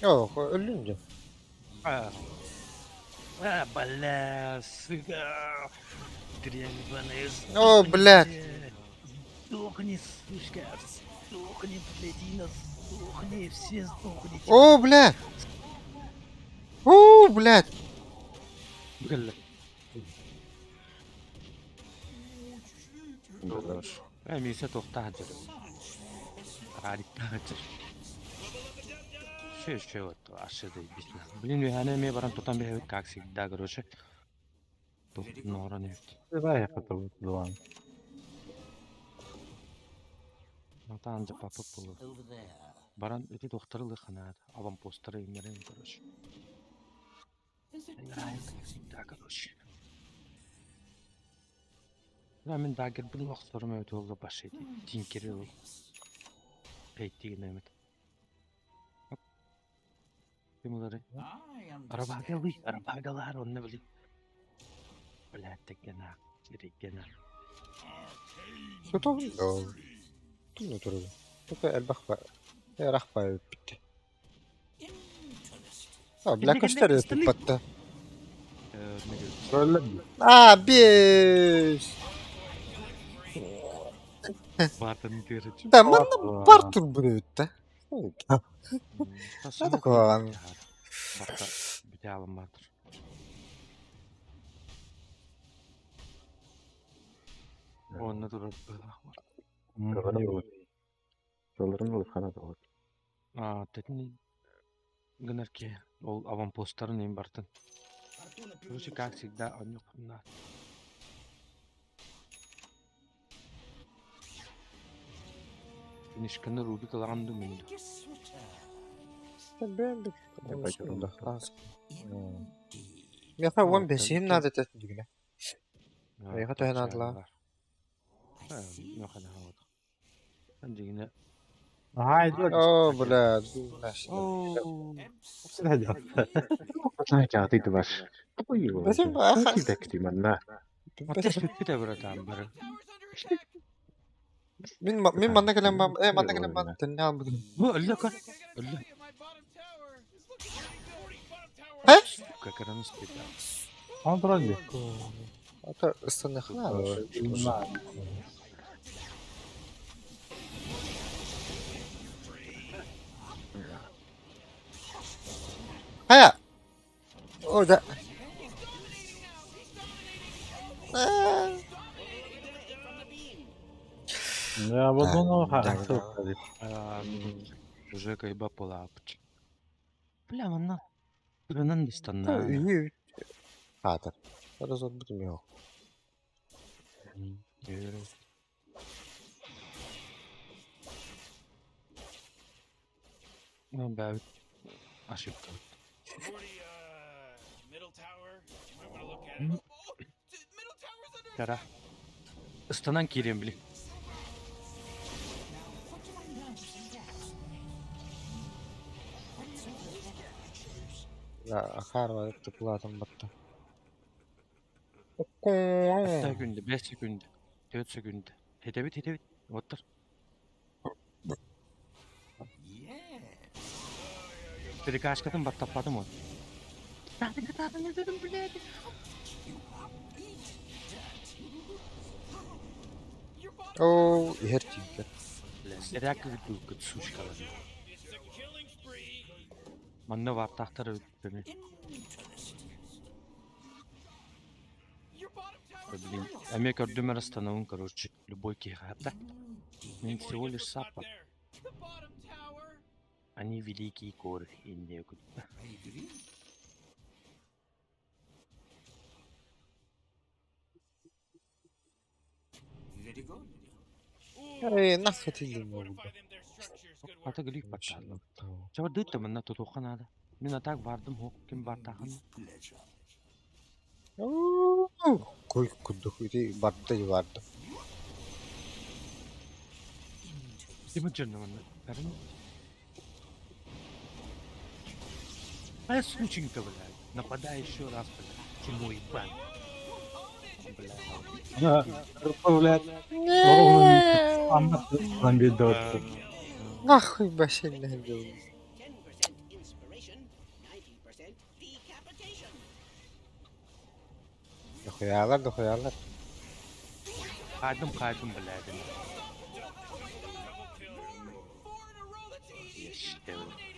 Оо, өллүм дьэ. А, а, бля, сука. Дрянь ебаная. О, блядь. Сдохни, сучка. Сдохни, блядина, сдохни, все сдохните. О, блядь. О, блядь. Бля. Э, мисэ туохтаах дьэр. Раликтаах дьэр. Шö, шö, вот, вообще заебись. Блин, үһәнэ эмиэ баран тутан биһэбит, как всегда, короче. Тух норон эбит. Давай я хотел два. Натан же папа булу. Баран эти докторы лыханаат, аванпосттары имнерин, короче. Играем, как всегда, короче. Да, мен дагер бин охсорум эбит олла баш эти. Тинкери ол. Пейтигин эмит. Ким улары? Арабагалы, арабагалар онна били. Бля, теккена, сириккена. Сутон. Тунну туру. Тука элбэх ба. Эрах ба битте. А, бля, көстөр туппатта. А, бес. Бартын көрүч. Да, манна бар турбут эбит да. Это куһаҕан. Барта бүтэ алымматыр. Онна турар быһылаах бар. Толорун ылыхана тоҕот. А, тэтин гынар ки ол аванпосттарын им бартын. Короче, как всегда, оннук на. Финишканы Рубик ылаҕан ду мин ду. Да. Миэхэ 15-им надо этэ дигинэ. Эйиэхэ төһө наадалаах? Миэхэ наһаа Дигинэ. О, бля, наш. Чаатый баш. Манна. Түспүт братан бары. Мин мин манна кэлэн бам, э манна кэлэн бам, тэннэ албытым. Бу өллө көр. Өллө. Э? Какараны спита. Контроль. Это ыстаныхна. Хая! О, да. Я вот оно Уже кайба полапч. Бля, манна. Тырынан дистанна. Хаатар. Разот бутум yok. Бәбит. Ошибка. Кара. Ыстанан киирем били. Ахар бар тыплатым батта. 6 секунда, 5 секунда, 4 секунда. Хетебит, хетебит. Оттар. Перекашкатын баттаппатым ол. Татын dedim, блядь. Оо, иһэр тиийбэт. Сэрээк күт сучкалар. Манна бартахтар өттөмү. Блин, а мне көрдүм расстановым, короче, любой кихата. Мен всего лишь саппорт. Они великие коры, Индия. Эй, нахуй ты не Ата глиф баттаҕын. Чабардыт манна тутуохха наада. Мин атак бардым хоқ ким бартаахын. Кой курдук ити барда барды. Ким жырны манна. Бәрін. А сученька, блядь. Нападай еще раз, блядь. Чему ебан. Блядь. Да, блядь. Ровно там бедот. Нахуй бассейн делал. Дохуялар, дохуялар. Кайдым, кайдым, блядь. Еште, блядь.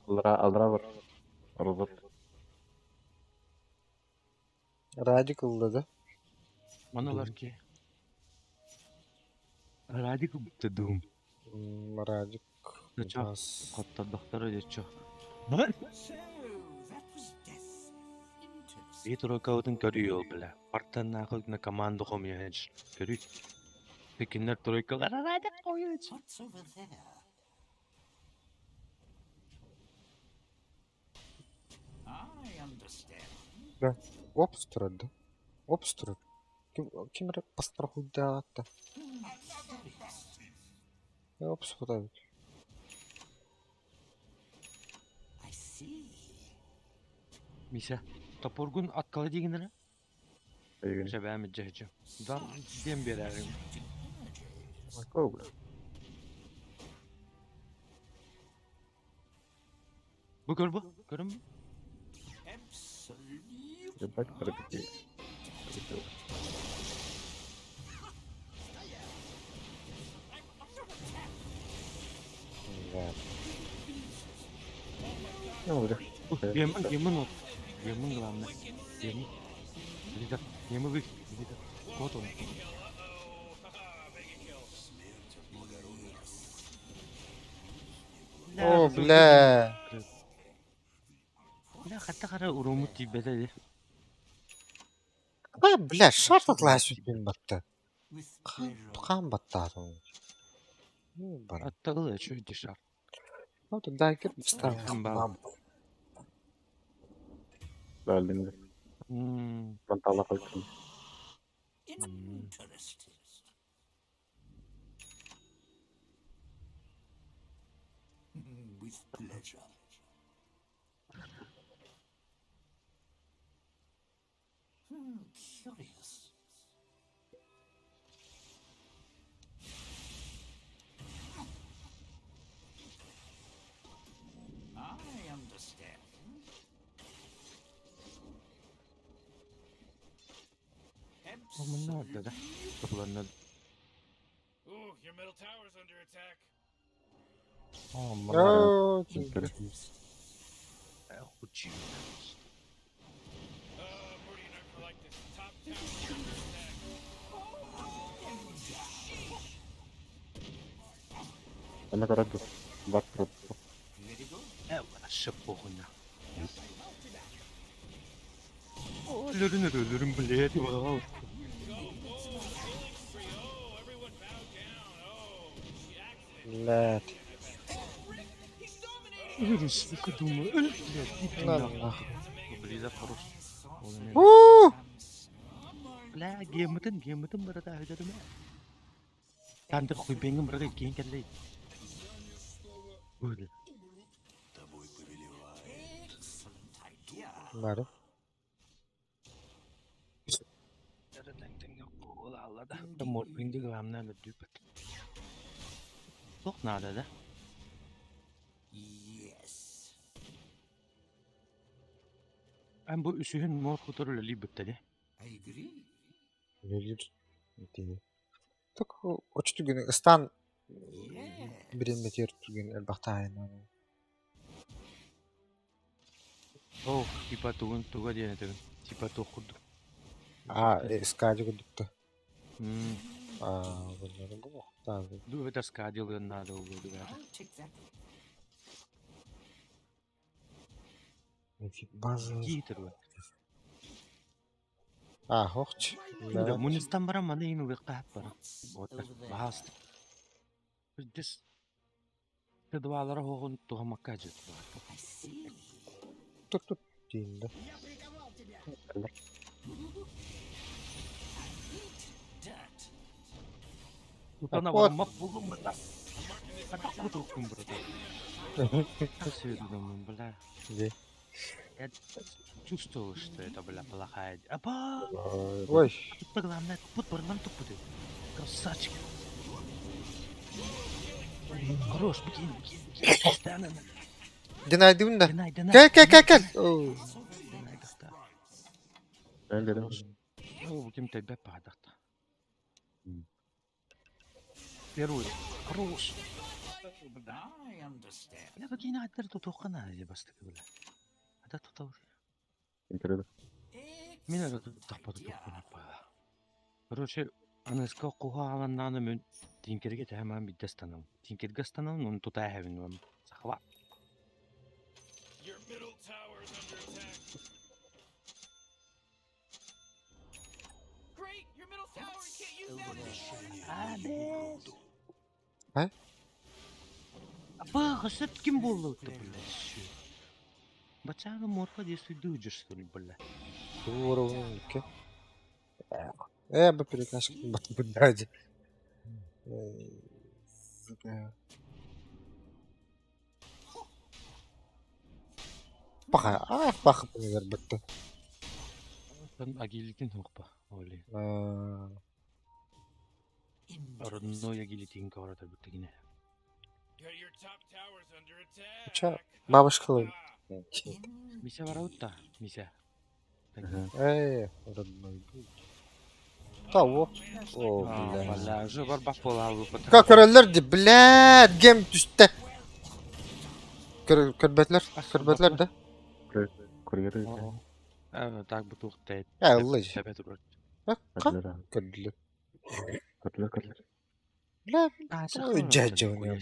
Алра, алра бар. Розот. Радик ыллады. Маналар ки. Радик дум. Радик. Чо? Коттардахтар өйдөчө. Би тройкабытын көрүү ол бля. Партаннаахы на команду хомьяч. Көрүү. Пекиннер тройкалар Радик коюч. Да. Опс турады. Опс турады. Ким ким пострахуйдаатта. Опс худабит. Миша, топоргун аткала дегенere? Шабам жehче. Да, дем берерим. Бу көр бу? Көрүн бу? Ебать, пропити. Ну, бля. Гемон, гемон вот. Гемон главное. Гемон. Лидер. Гемон вы. Лидер. Вот он. О, бля. Бля, хатта кара урому тибете. А, бля, шартатлааш мен батта. Кан батта. Ну, бар. Аттагыл чө дишар. Ну, тогда кир встал. Бәлдин. Бантала кайтын. Ол манна барда да. Топуланна. Оо, манна Оо, Хучи. Ана көрөр дуу? Бар турар. Э, похуйна. Өлөрүн өлөрүн блядь, вау. Блядь. Өлөрүн, сука, думаю, өл, блядь, иди На нахуй. нахуй. Близа хорош. У! Бля, геммытын, геммытын барата өдөрүмэ. Тандыр хуйбенгин барата кийин кэллей. Өл. Бары. Морфинди главное өлөрдүүпэт. Туох наада да? Эн бу үсүһүн мор хотор үлэлии бүттэ Үлэлиир. Ити. Так оччо түгэн ыстаан бириэмэтигэр түгэн элбэхтааһын. Оо, типа тугун туга диэн этэбин. Типа туох курдук. Аа, скади курдукта. М, Аа, bunları bu. Tabii. Ду эбэтэр скади ылыан наада буолуо дуу. База. Киитер бу. Аа, хоч. Да, мунистан баран маны иин ылыахха хап баран. Вот, баһааста. Дис Тедвалара хоҕун туһамакка дьыт баар. Тут тут дейін да. Тутана Вот. бараммак булдум бра. Атак кутуккун брата. Сөйдүм, бля. Де. Я чувствовал, что это, бля, плохая. Апа! Ой. Тут главное, тут барман тупуты. Красавчик. Хорош, бикин, бикин, бикин. Да, да, да. Динайдым да. Динай, динай. Кел, кел, кел, кел. Оо. Динай, дахта. Мен дедим. О, ким тебе падахта. Первый. Хорош. Бля, бикин аттар тутуққана бастык, бля. Ата тутаур. Интервью. Мин эрэ тахпаты тохпун Короче, аныска куһаҕаннааны мин тиҥкиргэ тэһэмээн биирдэ ыстанабын. Тиҥкиргэ ыстанабын, уонна тута эһэбин уонна сахалаат. А? Апа, сөп ким буолла блядь? Бачаага морфа действует что ли, бля? Уровень ке. Э, бу перекашка бат бу. Паха, а, паха бу битте. Там агилитин хопа, оли. Аа, Родной агилитин кората бүттегине. Ча, бабушка. Мися бараутта, мися. Э, родной. Того. О, бля. Бля, уже барбак буолаалбыт. Как көрөллөр ди, блядь, гем түстэ. Көр көрбөтлөр, көрбөтлөр да. Курьеры. Так бутук тайт. Э, ыллый. Тэбэ турар. Көрдүлэр. Көрдүлөр. Көрдүлэр, көрдүлэр. Бля, А, ой, дядя у него.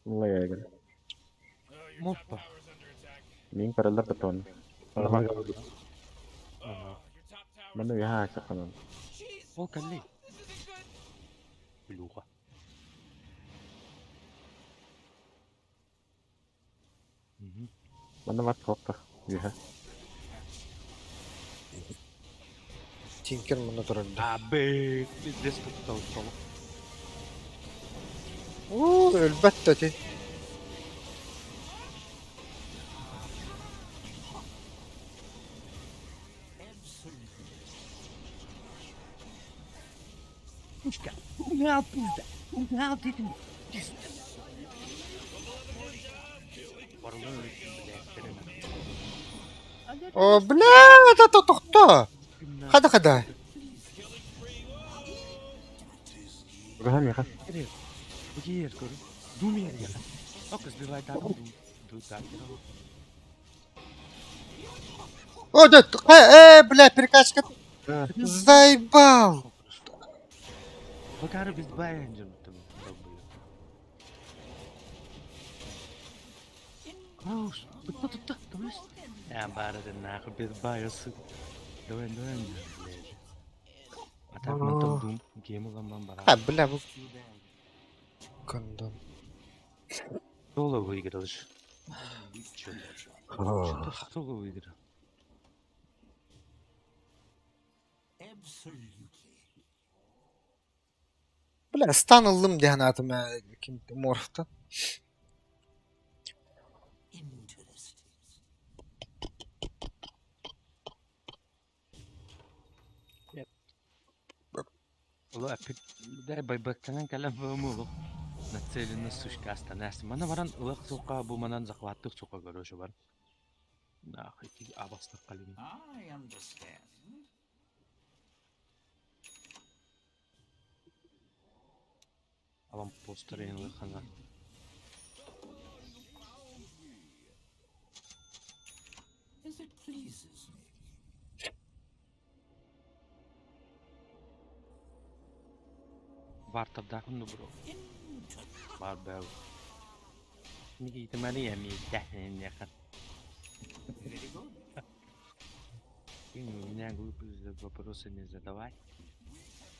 Лайган. Моппа. Мин көрөллөр да тон. Маны яа саханан. Ол кэллей. Билуга. Маны бар тохта. Яа. Тинкер мунна турар да. А, б, пиздец туттал. Уу, өлбөт да ити. Пушка, угал пизда, угал дедим, пизда. О, бля, это тохто. Хада хада. Угаһа миэхэ. Бу көр. Думер я. Ок, сбивай так, дум. О, да, бля, перекачка. Заебал. Бакары biz bayağı Хорош. Тутта, тутта, давай. Я бары нахуй без баюсы. Давай, давай, блядь. А так мантан дум, гейм ламан бара. А, бля, бу кондом. Соло выиграл же. Что-то соло выиграл. Бля, стан ыллым диэн аатым ким морфтан. Ула дай байбактанан кэлэн баамулу. Нацелена сушка астанас. Мана баран ылах сука бу манан захваттык сука короче бар. Нахуй ти абастык калин. I understand. Аван постер хана. As it pleases me. Вартабдахын бро. Бар бэл. Никита Мария ми тяхнеха. Very good. Ты меня глупые вопросы не задавай.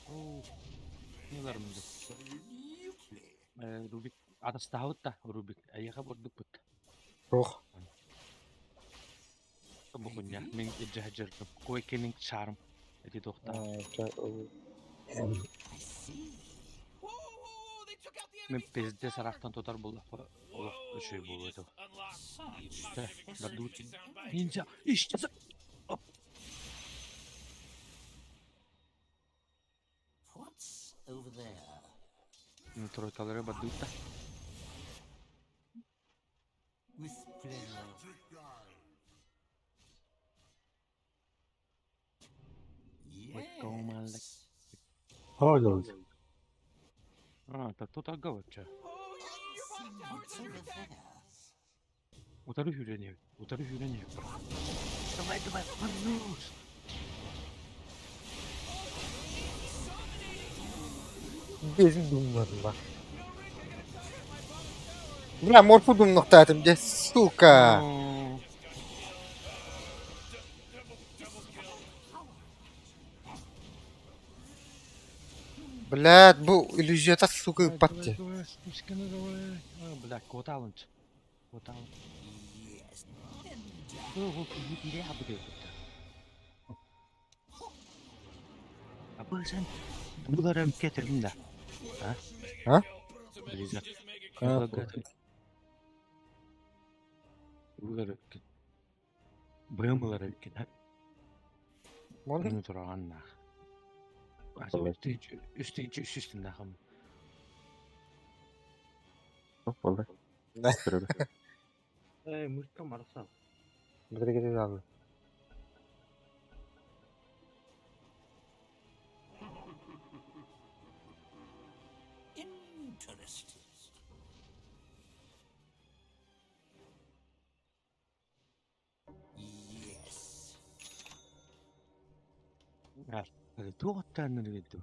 О, не лармды. Рубик, атастаһабыт Рубик, айаха бурдук бут. Рух. Бухуня, мин иджахджырдым. Кой кенин шарм. Эти тохта. Мин пиздец арахтан тотар булла. Олох үшүй болу это. Бардут. Ниндзя, исчез. What's over there? Ну, тройкалары бардут. With pleasure. Yes. Хойлоз. А, так тут ага вообще. What's over there? Утары хүрени. Утары хүрени. Давай, давай, хорош. Безин думнадым Бля, морфу думнуктаатым де, сука. Блядь, бу иллюзията, сука, ыппат Бля, коталынч. Коталын. Абы сен булар кетирдин да. А? А? Близер. А, Булар өткөн. Быйымылар өткөн, а? Мон? Ну тураган нах. Үстү үстү нахым. Болду. Да. Эй, мышка марса. Бирге алды. Interesting. Yes. Туоттааннар кеттим.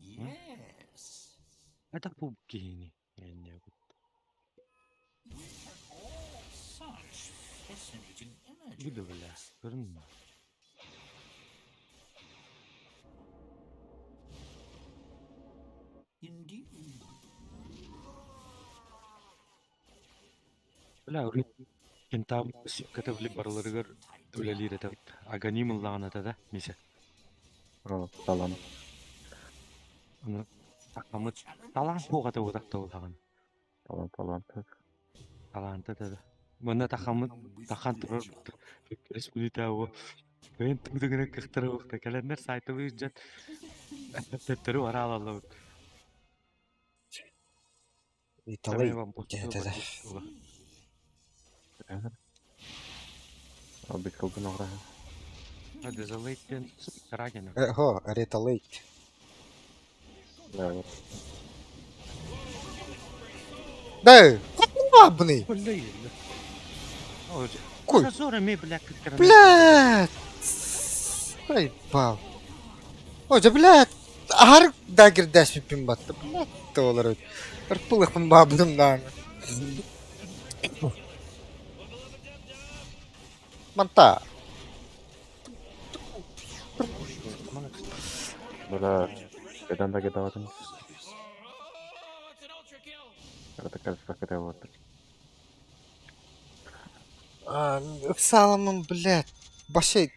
Yes. Это пубкини. Энне. Such fascinating images. Буду бля. Көрүнмө. Indeed. Бля, кентав катавли барларыгар үлелир это. Аганим ыллаган да, мисе. Талан. Аны такамыт талаан суоҕа уутахта улахан. Талан талан. Талаанта да. Манна тахамыт тахан турар республика Бэйэн тудугuna кыхтара уохта кэлэннэр сайтылыыр дьон төттөрү бараалаллабыт. Италай дьэһэтэ. Албит кылгын оҕра. Дезолейтен Карагина. Хо, реталейт. Да, вот. Да, бабный. Кой? Блядь! Ай, бал. О, да, блядь! Ахар дагер дэшпиппин батты. Блядь, олар өт. Ырпылықпын бабыным дааны. Манта. Бля, кайдан да кетаватын. Это кажется, это вот. Ыксаламын, блядь. Башай,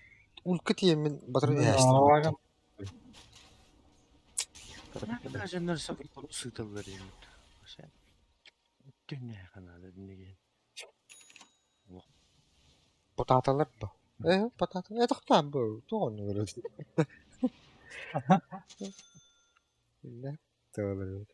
улька тиемин батырын яштым. Ажаннар сыталлар емит. Күнне ханада диниген. Потаталар ба. Потата. Тоқтаа бу. Туғын көрөт. Блядь, толар.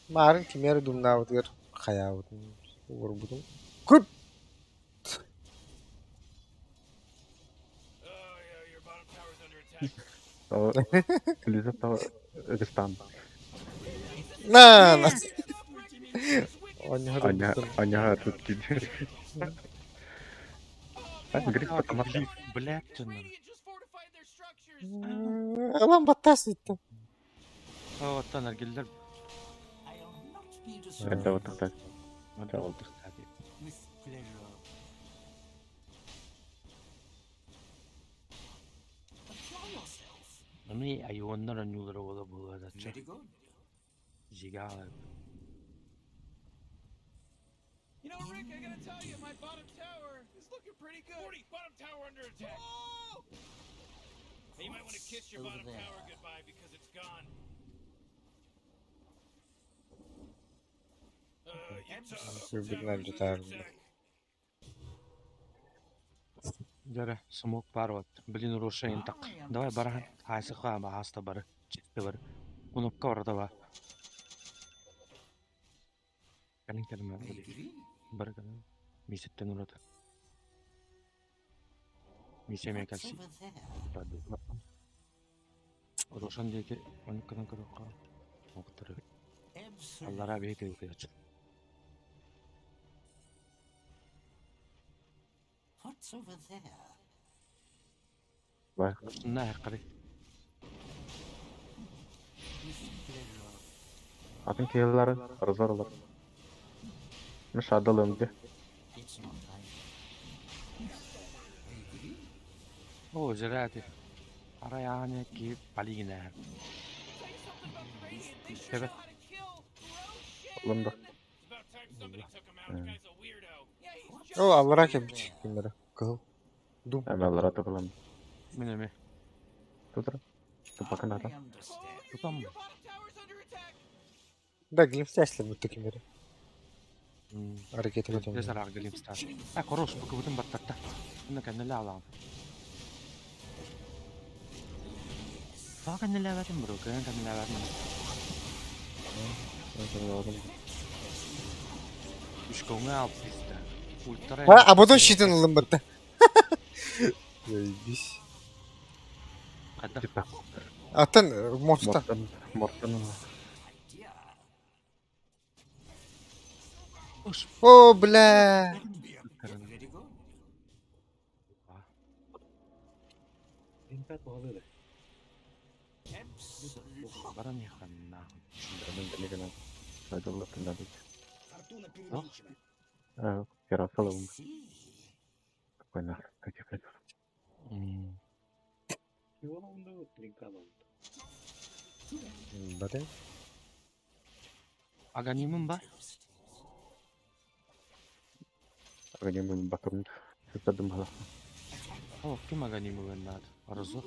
Марын кимер думнаабытыгар хаyaабытын уорбутун. Күп! Лиза того Гестан. На, на. Аня, Аня тут кид. Грипп потому что. Блядь, чыннан. Алан баттас итті. Оттан аргиллер. Это вот так. Аны айуаннар анюлары бола була да. Жига. You know, Rick, I gotta tell you, my bottom tower is looking pretty good. 40, bottom tower under attack. Oh! Hey, you might want to kiss your bottom tower goodbye because it's gone. Your top Сүрбүтүнэн жатаарым. Жара, смок бар вот. Блин, Рошейн так. Давай барахан. Хайсы ха хаста бары. Чисте бар. Кнопка бар давай. Калин калин Бар калин. Мисеттен урат. Мисеме калси. Рошан деки онуккадан көрөкка. Октыры. Аллара бейте өкөч. What's over there? На кары. Атын кейлары, разорлар. Миш адалым где? It's not time. О, жарати. Араяне ки палигина. Тебе. Лымда. О, аллара кем кимдері. Кыл. Дум. Әмәллара топалам. Минеме. Тутра. Тупакын ата. Тутам. Да, глимстяшлер бүтті кимдері. Аракеті көтем. Тез арақ глимстар. А, хорош, буквытын баттатта. Мына кәнеле алам. Та кәнеле бәтин бро, кән кәнеле бәтин. Үш көңе алып бизде. Ультра. Ha, абодон щитин ылым бітті. Бис. Қайда? Аттан морста. Мортан. О, бля. Баран яханна. Ярославом. Какой нахрен, каких блядь. Бары. Аганимым бар. Аганимын батырын сыттардым баһылах. О, ким аганимы надо? Арызы.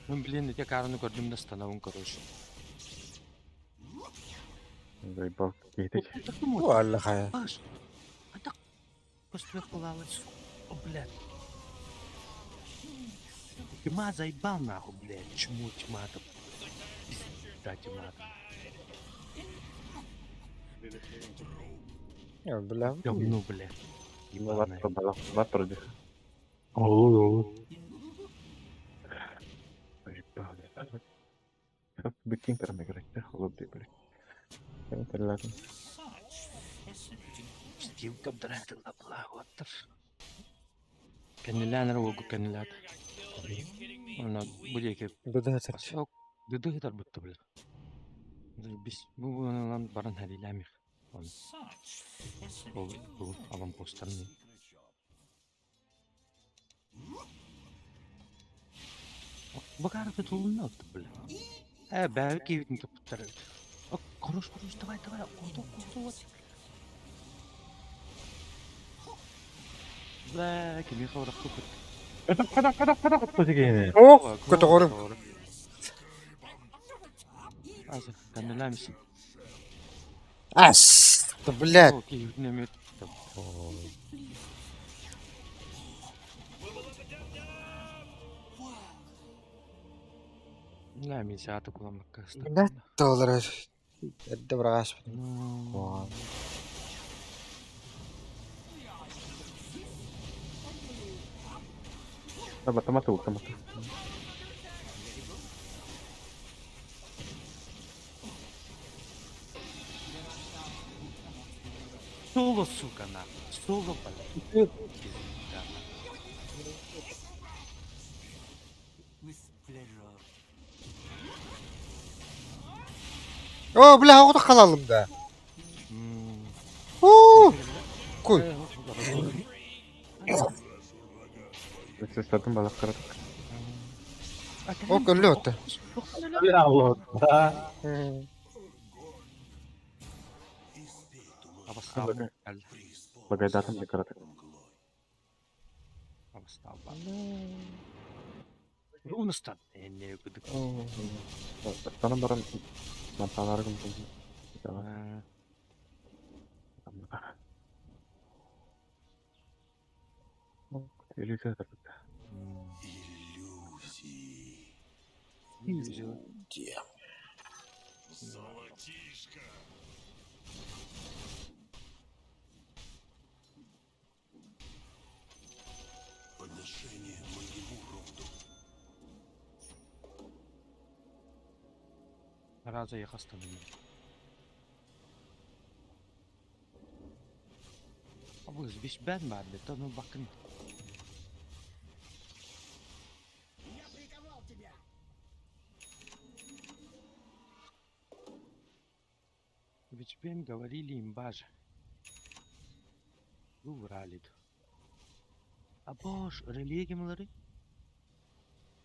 Мен блин, ити караны көрдүм да станабын короче. Заебал киһитик. Алла хайа. Паш, а так көстүбэт кулалыс. О, блядь. Тьма заебал нахуй, блядь. Чему тьма-то? Пизда тьма-то. Я, бля. Говно, блядь. Ебаное. Батыр балах, батыр ди. Olur olur. Заебал. Бикин карама керек те, олор дей биле. Мен терләдем. Стилка дратила была, what the f... Кэннилээнэр уолгу кэннилэт. Онно бу диэки Быдыһытар. Дыдыһытар бутта бля. Бис бу бу баран хэрилээмих. Он ол бу аванпосттарын. Бакаров тулунна отты бля. Э, бәбі кебитин тупуттар. Хорош, хорош, давай, давай, курду, курду, вот. Бля, кими хаврах тупут. Кадак кадак кадак кадак тегени. О, көтөҕөрүм. Азы, кэннилээмис. Ас, да блядь. О, кебитин эмет. Бля, мен сааты куламакка. Блядь, доллар. Эрдэ бырагаш. Батаматы утаматы. Соло, сука, нахуй. Соло, блядь. Пизда. With pleasure. О, бля, оҕото халалым да. Уу! Куй. Сыттардым балах карадык. О, көллө отта. Allah. Абастаабын. Багайдатым да карадык. Абастаабын. Рунастан. Энне кыдык. Станан баран манталаргым булду. Иллюзия Иллюзия. Золотишко. Подношение моему роду. Раза я хастаным. Абы бис бен бар бит, ну бакын. Я приковал тебя. Ведь бен говорили им баже. Вы врали. А бош, религиялары?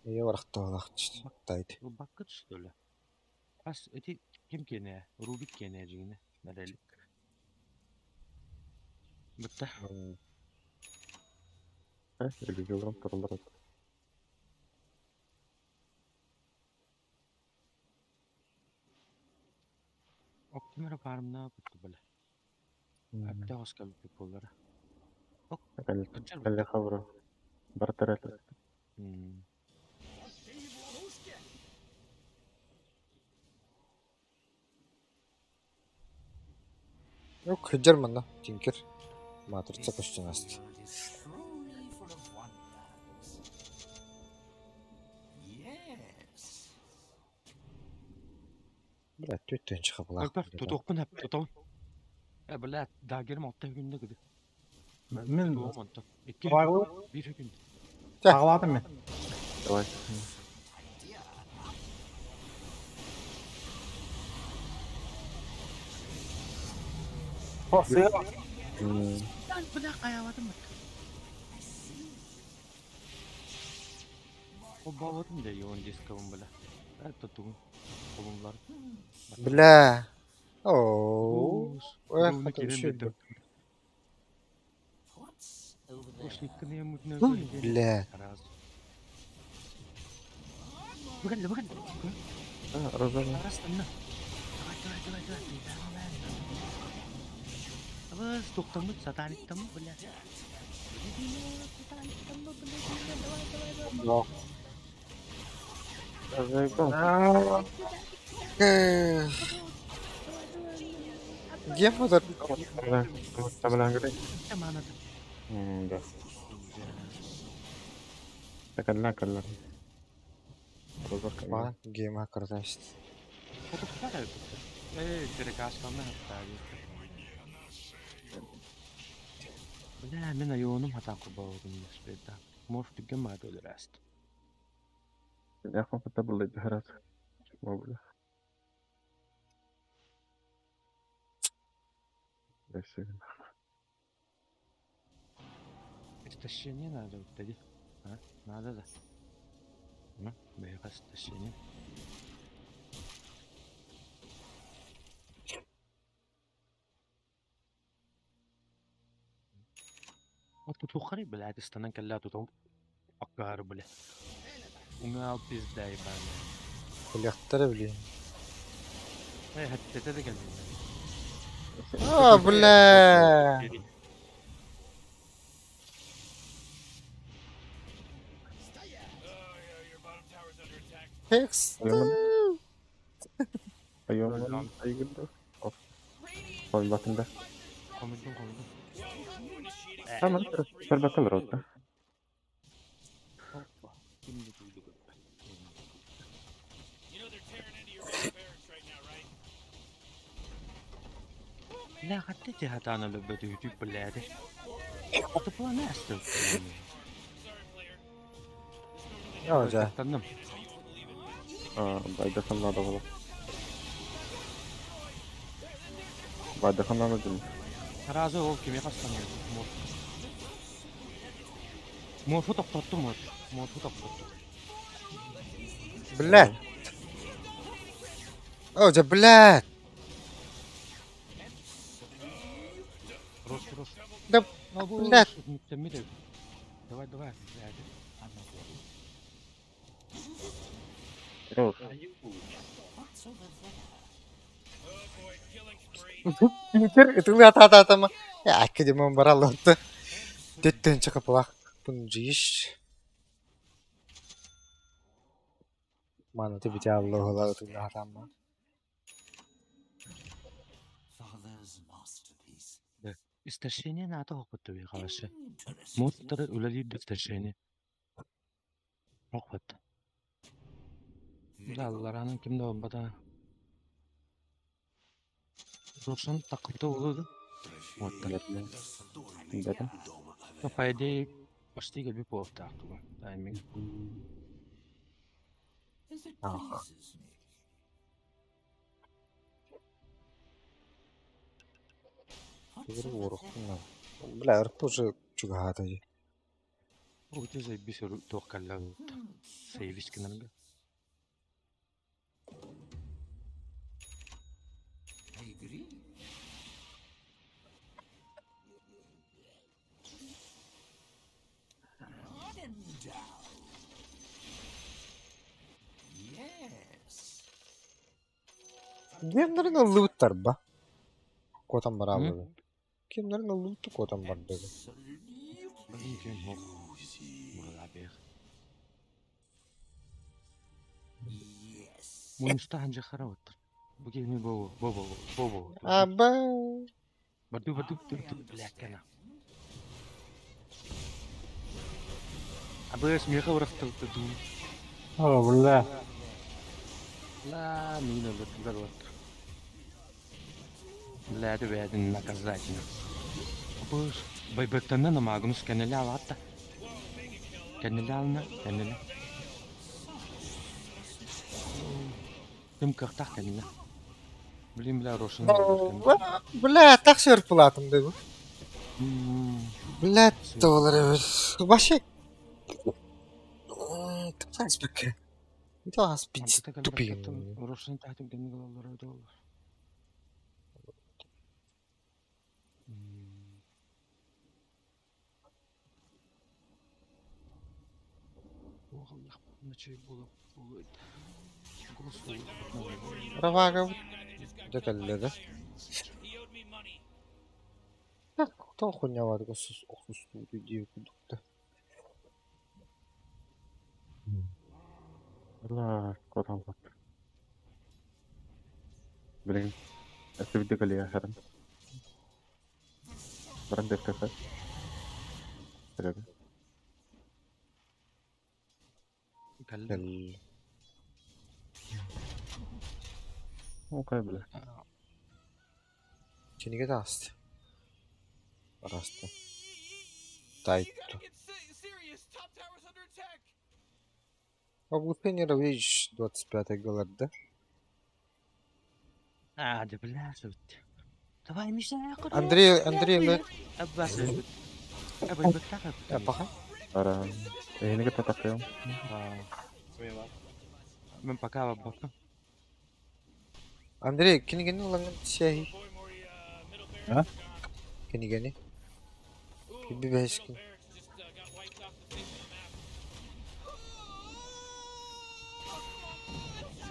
Ее барахталах тайт. Бакыт что ли? Ас эти ким кене? Рубик кене жигине. Нерелик. Бытта. Иллюзияларым туралар. Октимера фармна бутты бile. Әбді оскал пиполлара. Әллә хабра. Бартар әле. Yok, хыджар манна, тинкер. Матрица көстөн аст. Truly full of wonders. Yes. Бля, төттөн чыга булах. Бар, тутуқпын әп, тутуқ. Э, бля, дагерим алта күндө кыды. Мен Туғым онтон. Икки, Баглы. бир күн. Ağladım мен. Давай. Сыа. Бля, каябадым. Обаладым да йоон дисковым бля. Это тугун. Колумлар. Бля. Оо. Эх, Эх, керем. Бля. А, Розана. Давай, давай, давай, давай. Абыс, тоқтамыт, сатаниктамы, бля. Да. Заебал. Где вот Да. Калла, калла. Гейма картаст. Бля, мен айонум хатан курбаудум спеда. Морф дүгген баа өлөрөст. Я comfortable with her. Могу. Истощение надо вот тоді. А? Надо да. Ну, бэйга истощение. Тутухари, блядь, истанан кэллээ тутум аккаары, бля. Уҥа пизда ебаная. Кэлиэхтэрэ блин. Э, хэттэтэ да кэллин. А, бля. Текст. Хомуйдум, хомуйдум. Опа, ким да тууйду көрбөт. Бля, хатты ти хатаана лөбөтү үтүк блядь. Это планесты. Оо, дьэ. Танным. Сразу ол кими хастанıyor. Морф. Морфу тоқтотtu морф. Морфу тоқтотtu. Блядь. Оо, дьэ, блядь. Рос, рос. Да, блядь. Давай, давай, блядь. Питер, ытылы ата-ата-атама. Я, академон бараллы. Төттөн чакыпылах. Пун жииш. Мана ты битя аллы ытылы атама. Father's masterpiece. Истощение надо опыт хорошо. Моттары үлэлиир истощение. Опыт. Да, Ларанын кимде болбата. Рошан такыты болду. Вот так. Ну, по идее, почти келбей болуп тугу. Тайминг. As it Ах. pleases me. Игры уорухтун. Бля, РП уже чугаата дии. О, где заебись туох калла. Сейвис кинарга. I agree. Then down. Yes. Кимнэрин ыллыбыттар ба? Куотан бараабыт. Кимнэрин ыллыбытты куотан барды. Ким хок. Муралабех. Мунуста ханжа хараваттар. Бу кими бо бо бо бо бо. Аба. Барду барду барду бля кана. Абы смеха урахталты ду. О, бля. Ла мина вот. Бля, это беден наказательно. Абы байбектанна на магнус кенеле алатта. Кенеле ална, кенеле. Тым кахтах кенеле. Блин, бля, Рошан. Бля, так сөрпулатым дегу. Бля, доллар. Вообще. Ты знаешь, Да, спиди тупи. Рошан тахтым кенеле алар доллар. Туох үчүгэй буолуо Равага дьэ кэллэ да Тоҕо хунньалаатык охсустубутуй диэбит курдук да Ла хоталлар. Билигин өссө кэлиэ Баран дэхтэхэ. Эрэ. Кэллэ. Окей, бля. Кинигэ тааста. Араста. Тайтто. Оглушение видишь 25 голлар, да? А, да бля, Давай, Миша, Андрей, Андрей, Пока. Ара. Эһинигэ татакыам. Мен пока бабка. Андрей, кинигени ылаҥын сиэһий? А? Кинигени? Килби бэһискин.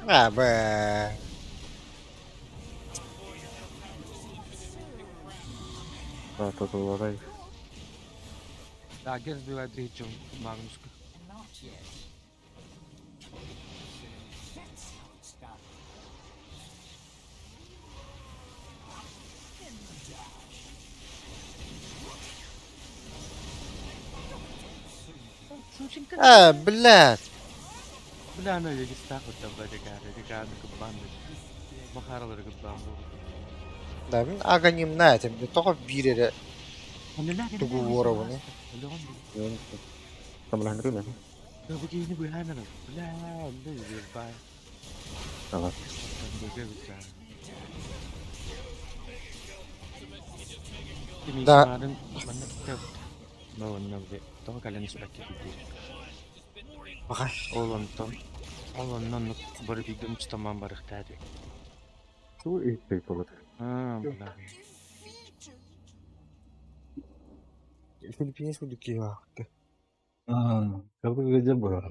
А, бэ. Да, татуларай. Да, герз била дричем Магнуска. Not yet. So that's how it's done. In the dash. А, блядь. Бля, ана егистах вот там бля, кыббан. Бахаралары кыббан бу. Да, мин аганимна этим. Тоҕо биир эрэ тугу уоробуну. Тамлаһын Да бу киһини быһаанана. Бля, бля, бай. Ага. Да. Тоҕо кэлэн испэккэ диир. Баҕай. Ол онтон ол оннон бары бииргэ мустаман барыахтаа дии. Ту иһиттей болот. Аа, бля. Филиппинец курдук киһи баахты. Аа, кабы гыдьа буолар.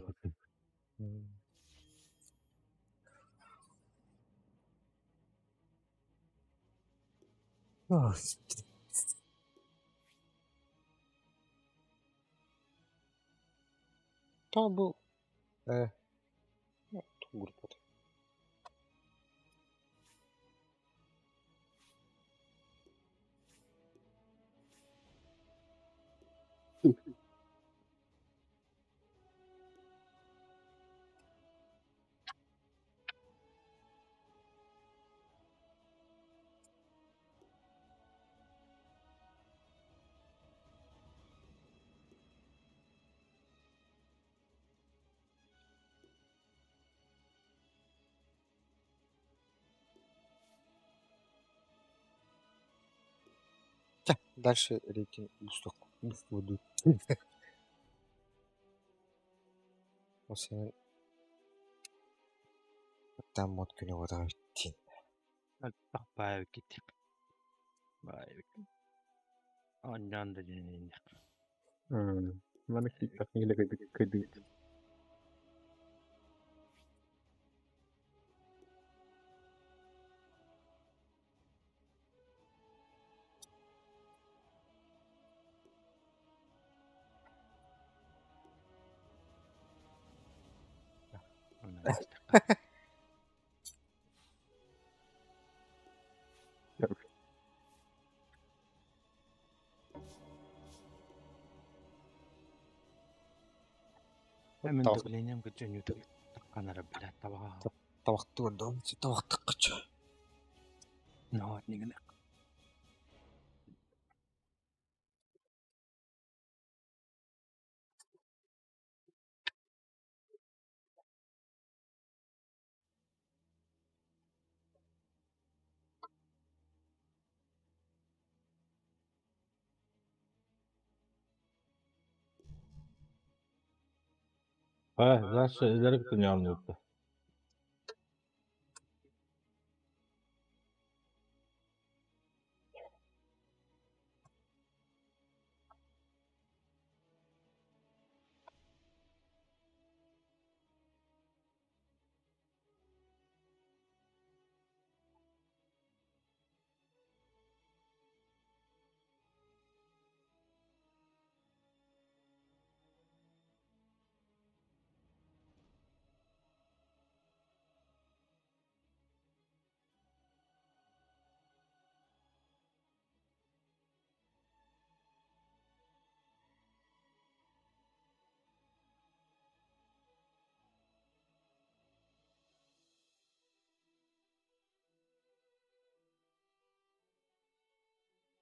Тоҕо бу э группа. Чэ, дальше рейтинг бустук. Буду. Осен там мод күнэ бодоҕуттин. Баай кит. Баай. Оннан да дин. Маны киттах ниле кыды. Мен давлением гыжын ютуб такканара бля таба. Табахты көрдüm. Табахтыккыч. Но нигне. Ha, дальше илери күтүн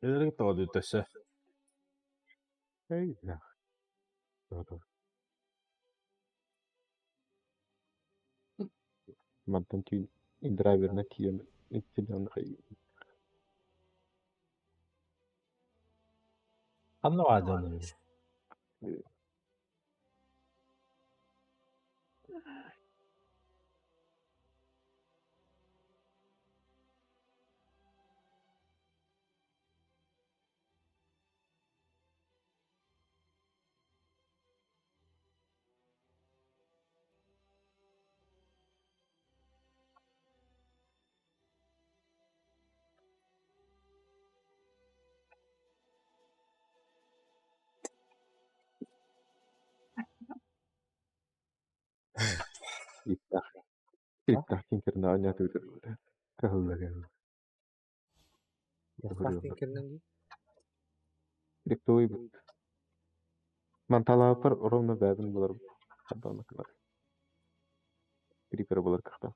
Элэргэ тоҕо өссө Эй, бля. Да-да. Мантан түүн драйверна тиийэн иччилээн ханна баадьаны Иттах. Иттах кинкерна аня тутар. Кахылла кахылла. Ястаах тинкернэн дии. Диктуй бут. Манталаапар ровно бэбин булар. Хаббана кылар. Крипер булар кахта.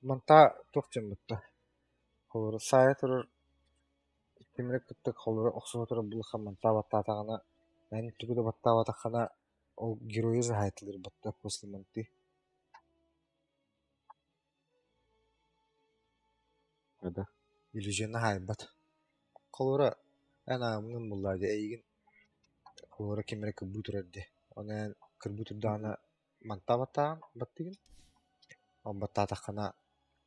Манта туох диэн бутта. Холобура саайа турар тимири кытта холобура охсуһа турар булаха манта баттаатаҕына эн тугу да баттаабатаххына ол геройу заһаайтылыр батта после манты. Да. Иллюзионна хаайбат. Холобура эн аамнын буллаа дии эйигин холобура ким эрэ кырбыы турар дии. Оны эн кырбыы турдаҕына манта баттааҕын баттыгын. Ол баттаатаххына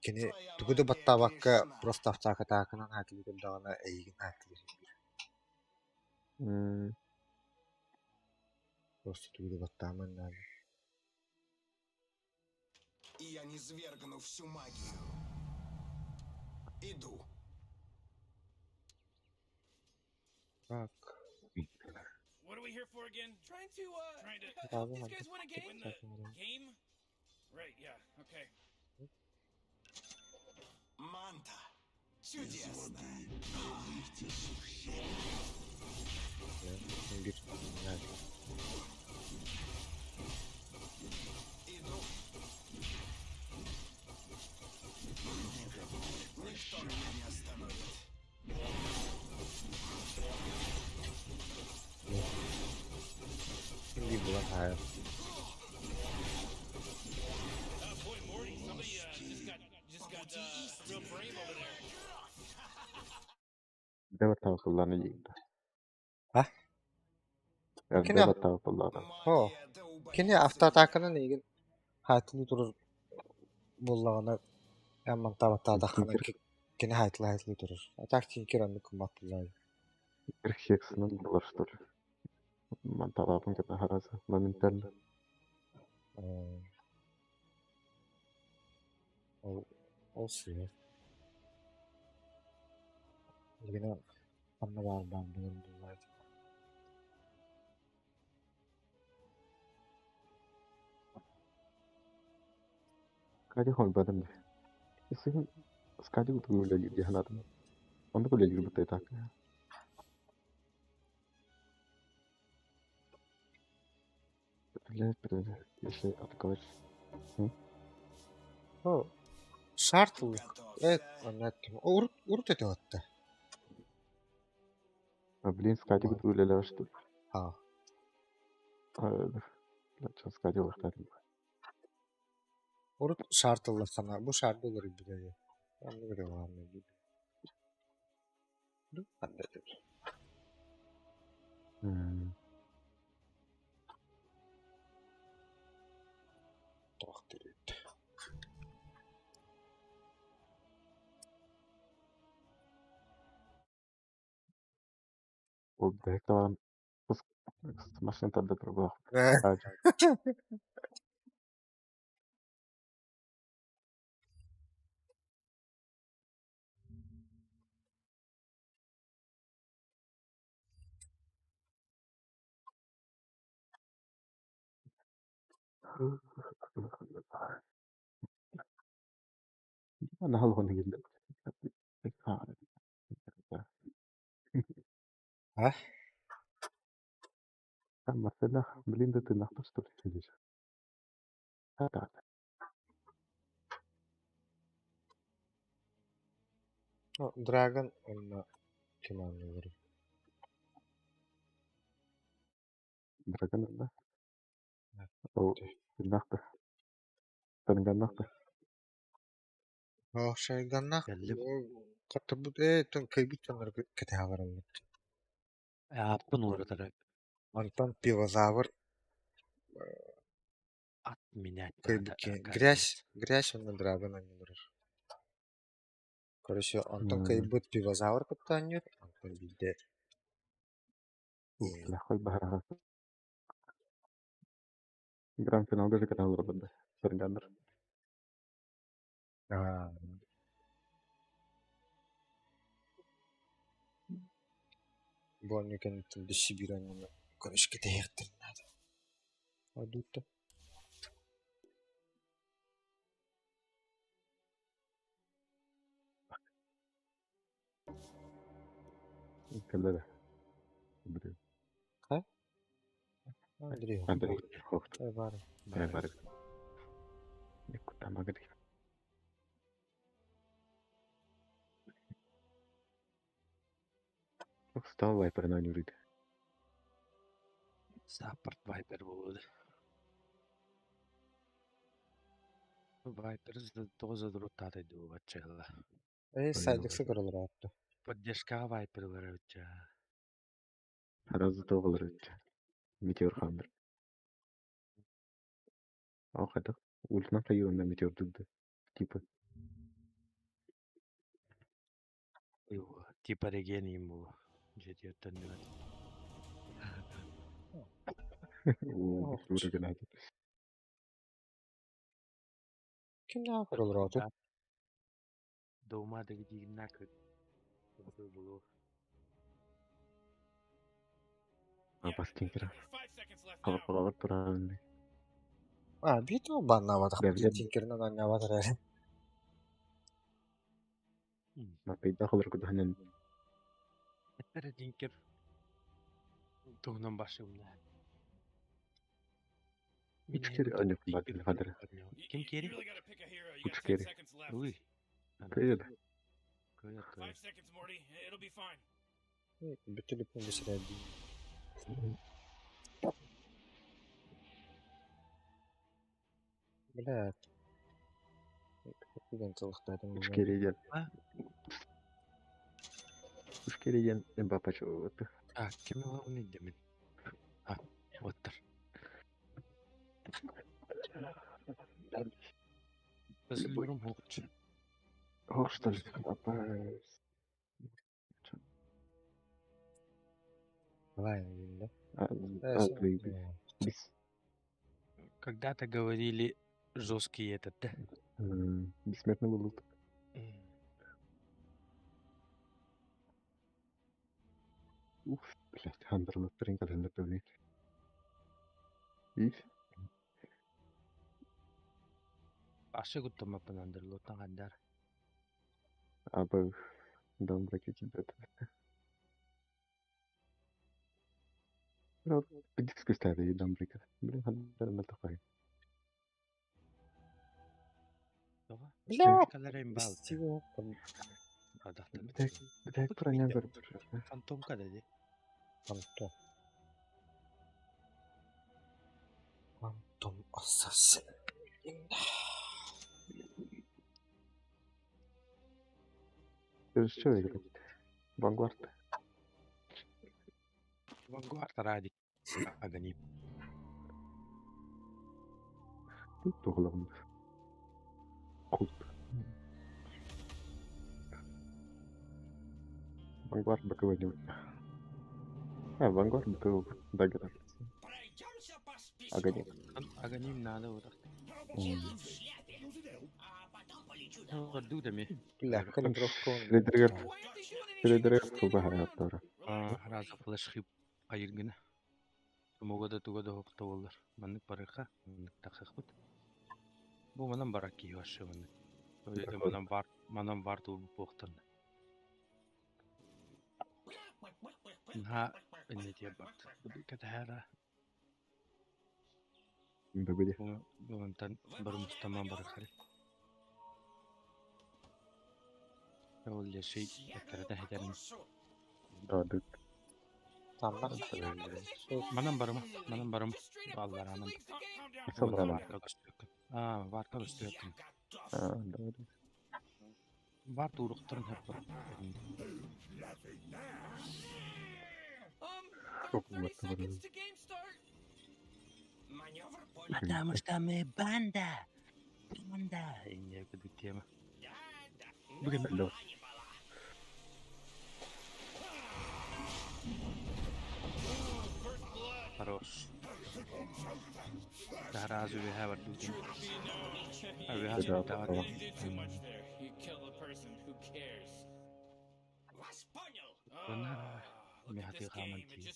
кини тугу да баттаабакка просто автоатаканан хаайтылыы турдаҕына эйигин хаайтылыр. Просто тугу да баттааман наада. И я низвергну всю магию. Иду. Так. What are we here for again? Trying to trying to help these guys win a game. Win the game? Right, yeah. Okay. Манта. Чудесно. Иду. Никто меня не остановит. Hindi булан хаайар. Oh boy, Morty, somebody just got real brave over there. Дэва тавакаллааны диигда. А? Кини Дэва тавакаллаана. Хо. Кини автоатаканан эйигин хаайтылыы турар буоллаҕына эн манта баттаатаххына кини хаайтылыы хаайтылыы турар. А так тинкер оннук кыммат буллаа. Хексынан булар что ли. Манталаапын кытта хараза моментально. Ол ол сыа. Билигин ханна баар баар булар буллаа. Скади холбадым. Исин скади гутугу диханатым. Онда кулелир буттай так. Блядь, блядь, если атаковать. О, шартлых. Оннеттим. Урут урут этэ отта. А, блин, скади гутугу что ли? А. Блядь, что скади лахтарым. Урут шартыллаххана бу шарды уларыйбыта дии. Оннук этэ улаанна дии. Ханна этэ. Туох дириит. Ол бэйэк машина тарда турбах. Ана халхон хигилде. А? Марсела, блин, да ты нахуй что ли сидишь? Хата. Драгон уонна ким оонньууллар? Драгон да? Ол кимнээх да? Тарынганнаах да? Шайганнаах Кэллим. Хаттырбыт кыайбыт дьоннор кэтэһэ бараллар. Ааппын уларытара Онтон пивозавр отменять кыайбыт надо, киһи. оказывается. Грязь, грязь уонна драгон оонньууллар. Короче, онтон кыайбыт пивозавр кытта оонньуур, онтон биирдэ Легко баһараҕа. Гранд-финалга же кэтэһэ олорбут да? Тарынганнар. Аа, бу оонньуу кэнниттэн өссө биир оонньууну короче кэтэһиэхтэрин наада. Ойдуутта. Кэллэ да? Андрей. А? Андрей. Андрей. Хохт. Бар. Э, бар. Куда магри. Стал вайпер на нюрит. Саппорт вайпер буолуо. Вайпер тоҕо задуруттаата дуу баччала. Э, сайдыксы көрөлөр аатты. Поддержкаҕа вайпер ылар эбит Сразу тоҕолор Метеор хаммыр. Ол хайдах ультынан хайыылана метеордук да. Типа. Типа реген им буолуо. Дьиэтиттэн нүөт. Оо, тура геннадий. Кимнээх көрөлөр ааты? Дома дэгидиигиннаа кыт. Буолуо. Бастинкера. Халапалар туран. А, биир баннаабатах Бэбиэн. тинкеринэн оонньообот эрээри. Маппейда холор кудаханан. Эттере динкер туһунан башымна. Үчкери аньык бадын хадыр. Ким кери? Үчкери. Уй. Кыйыр. Кыйыр кыйыр. Бүт телефон бисирээдии. Бля. Деген тылыктаатым. Үчкери диэн. А? Үчкери диэн Мбаппе чугутту. А, ким ылабын идемин? А, оттар. Басылырым хоқчу. Ох, что ли, Мбаппе. Давай, да? А, бис. Когда-то говорили жесткий этот, да? Бессмертный был. Уф, блядь, Хандерлот тринкал хендер Ив. Ашы гуттамаппын андерлоттан хандар. Аба даунбрейк килбэт. Бидискүстэри даунбрейк. Блин, хандер мэлтэхай. Бля! Каларайм бал. Стива. Битек, битек праня бер. Фантомка да Фантом. Фантом ассасин. Что играть? Вангард. Вангард ради. Агани. Тут туғылығым. Култ. Вангард БКВ не А, Вангард БКВ Даггер. Аганим. Аганим надо вот так. Гордудами. Бля, калибровка. Редригер. Редригер тубаха аттара. Раза флеш хип айыргына. Тумуга туга да хопта болар. Маннык барыха, маннык тахахпыт. Бу манан барак кии башы маннык. Манан бар, манан бар тул буохтан. Ха, инне тие барт. Катахара. Бөбүдэ. Бу барымустаман барыхары. Ол леший эккирэтэ хэтэрин. Адык. Таннах. Манан барыма, манан барым. Балларанан. Саллана. Аа, варка көстүөккүн. Аа, да. Бар туруктарын хаппар. Потому что мы банда. Банда. Инне кудук тема. Бүгін Алло. Хорош. Сразу we have a duty. We have Да, to да. Ми хати хаман ти.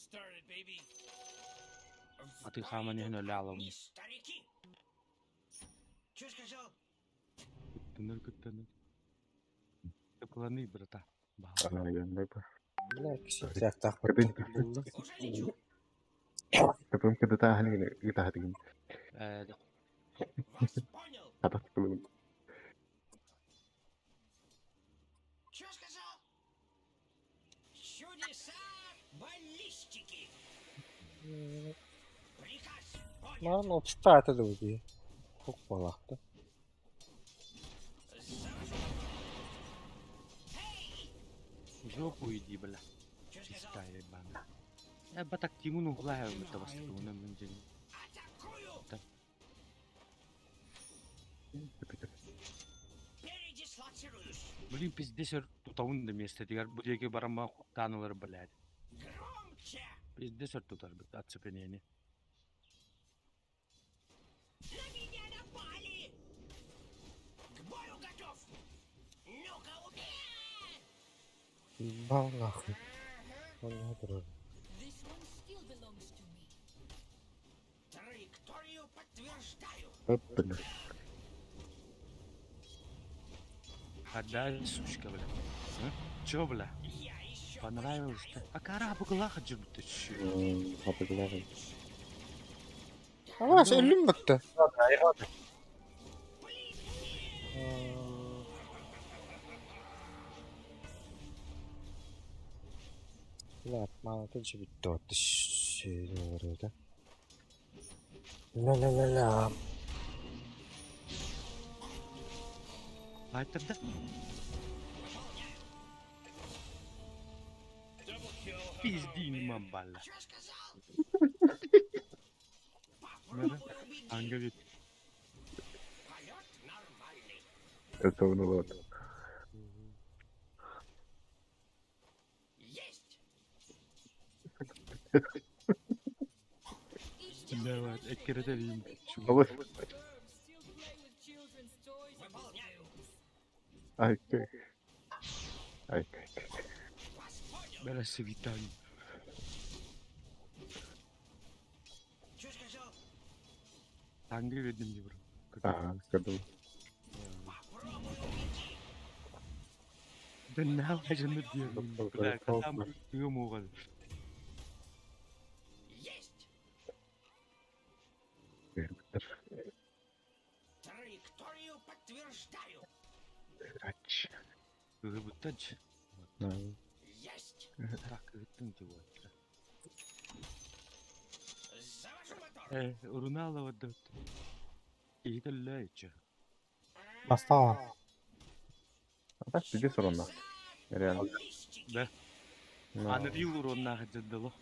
Ати хаман ихно лялом. Туннер күттен. Кланы, брата. Аа, яндай ба. Бля, кисиктаах Кэбин. Кэбин кэдэ ханигин итахатигин. Э, Хатах тулун. Чё сказал? Чудеса баллистики! Приказ Маған обстаата да үгүй. Хук болаахта. В жопу иди, бля. Чистая банда. Я батак тимун углая это бастуна мынжин. Передислоцируюсь! Блин, пиздец, тутаун да место дигәр бу диге барама таналар, блядь. Громче! Пиздец тутар бит оцепенение. На меня напали! К бою готов! Ну-ка, убей! Бал нахуй. Он не друг. This one still belongs to me. Траекторию подтверждаю! Бля. Отдай, сучка, бля. А? Чё, бля? Понравилось-то? А кара бугла хаджи ты чё? Хатыглар. Аваас өлүм бөттө. Бля, мана тоже бүттү. Тш. Ла ла ла ла. Айтырда. Пиздин мамбала. Ангелит. Это он вот. Давай, эккирэтэлин. Алыс. Ай, кай. Ай, кай. Бля, свитан. Чё сказал? Ангел видно не бро. Аа, кэдэ. Да нахуй же мы делаем, бля, там ты мог. Есть! Траекторию подтверждаю! Рач. Гыбытач. Есть! Так, гыттын ти вот. Завожу мотор! Э, Руналова дот. Иитэллээччи. Бастала. А так пиздец урона. Реально. Да. Ну. Анрил уронна хаддало.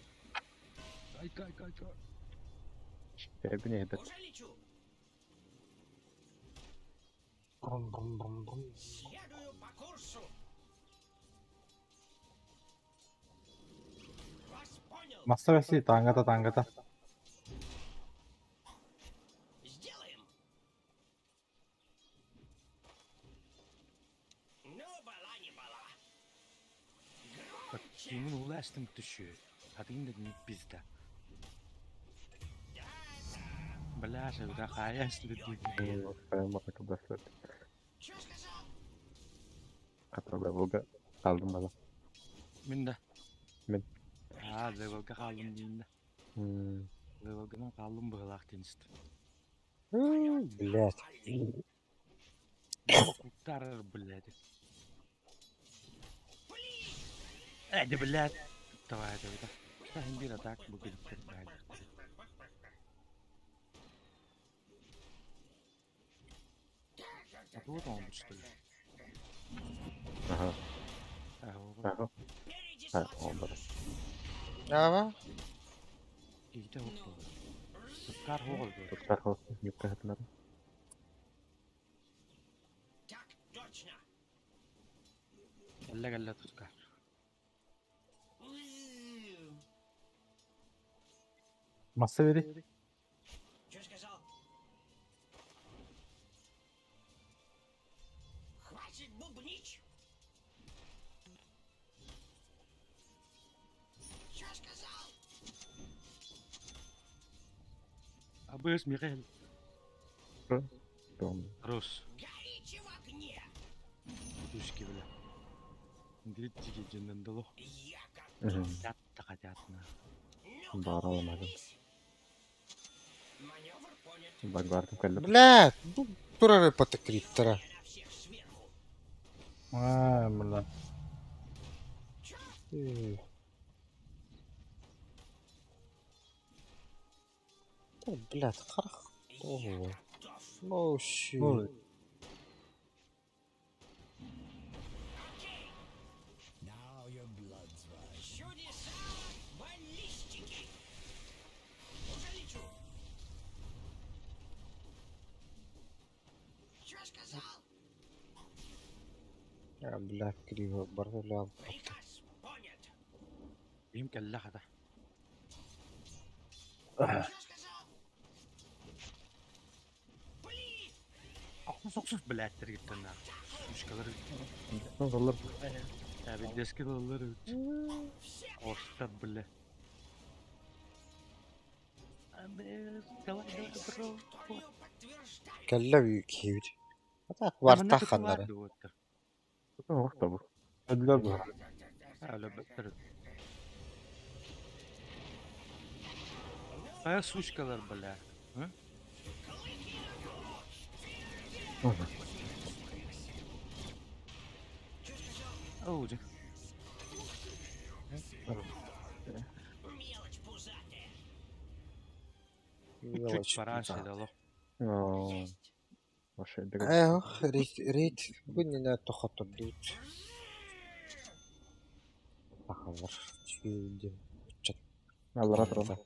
Ай, кай, кай, кай. Эбни это. Уже лечу! Брум брум брум брум. Следую по курсу! Вас понял! Масса России тангата тангата. Сделаем! Ну, была не была! Тимун уластым түшү. Хатыңды не пизда. Бля, да хаяс люди. Чё сказал? Хатыга kaldım bana. Мин да. Мин. Аа, левелге қалдым дейін да. М, Левелгенен қалдым бұғылақ теністі. Блядь. Куттар, блядь. Эди, блядь. Давай, давай, давай. Сахин бир атак бу килиптер блядь. А то вот он что ли? Ага. Ага. Ага. А, он бар. Ава? Киһитэ хоп. Туткар хоҕол бу. Туттар хос юбка хатынар. Так точно. Кэллэ кэллэ туткар. Масса бери. Что сказал? Хватит бубнить. Что сказал? Абыс Михаил. Том. Рус. Горите в огне. Тушки, бля. Гриттики жиннендоло. Я готов. Ятта хотятна. Ну-ка, Бар аламадым. увернись. Маневр понят. Багвардым кэллэ. Блядь, бу турары патакриптера. Я на всех сверху. Аа, бля. Да, блядь, харах. Я Ого. готов. Ну, щи. Ну, Окей. Чудеса баллистики. Уже лечу. Что сказал? А, блядь, криво бардалял. Приказ понят. Им кэллэ хата. Что сказал? Пли! Охсус блядь тергиттен. Тушкалар. Олар. Abi deski alır. Всех Остар, бля. Abi, давай, давай, бро. траекторию подтверждаю. Кэллэ киһибит. А так вартах ханнары. Ох, табу. Öldüler bu. Öyle беттер. Kaya сучкалар, бля. Оу, же. Мелочь пузатая. Чуть Мелочь пораньше пузатая. дало. Оо. Есть. Вообще, дэгэ. Эх, рейд, рейд, бүгүн тохотордут. Ахалар, чүйден. Чат. Аллара турала.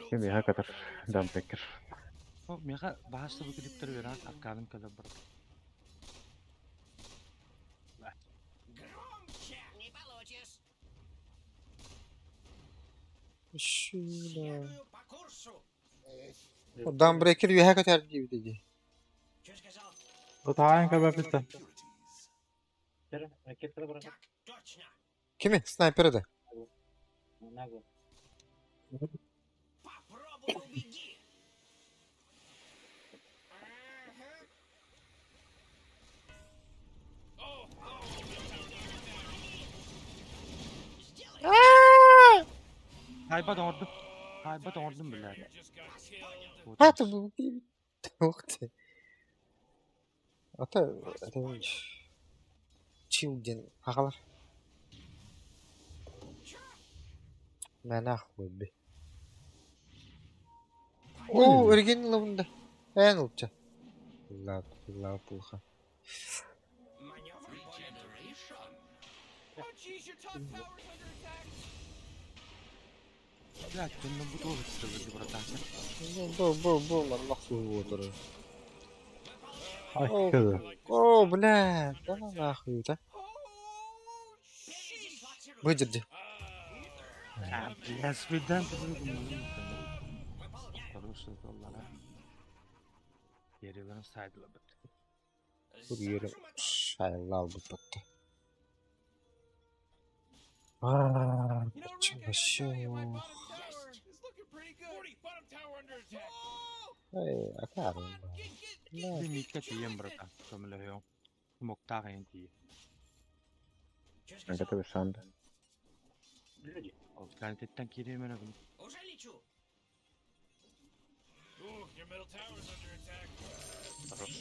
Ким яха катар. Дампекер. О, меха баһасты бу клиптер беран арканым кэлэ бар. Громче не получишь. Шүлә. Следую по курсу. Дамбрекер үһэ көтөр диибит Что сказал? Таан кабапитта. Так точно. Кими? Снайпер да. Попробуй убеги. Ага. Сделай. Хайба доңордум. Хайба доңордум, бля. Хата бу диибит. Ух ты. Ата, это чилден ахалар. Мэнах би. О, өрген лабында. Эн улча. Лап, лап плохо. Маневр понят. Бля, түннен бу тоже түсірді, братан. Бу, бу, бу, маннах суутуру. Ай, О, кызы. о, бля, да нахуй, да? Выдержи. А, бля, свидан Хороший доллар. Yerlerin saydılar бит. Бу yerim шайлал бу батта. А, вообще. Эй, акарым. Bir mikte тием, братан. Көмілі Моктар енді. Ангата бешанды. Ол калитеттен кире мен өгін. Уже лечу. Хорош.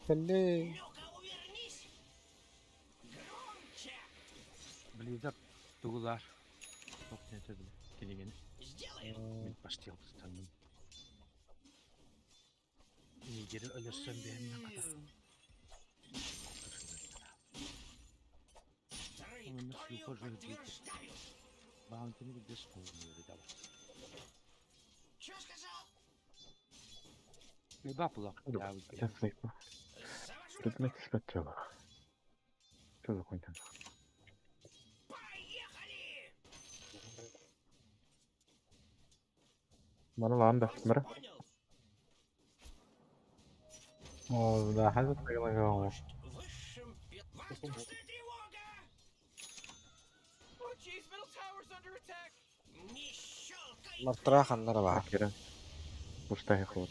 Кэлли. Blizzard тугулар. Тоқ нете биле. Кинигени. Мин почти алыстанным. Нигери өлөрсөн бэһэмнэн хата. Онно шлюпа жөрдүйт. Баунтини билбес қолын дава. Бапулак. Сейчас найду. Предмет сначала. Что за хуйня? Мана лаанда, мара. О, да, хазар тагына. Мартыра ханнара баар. Кирен. Пустая хват.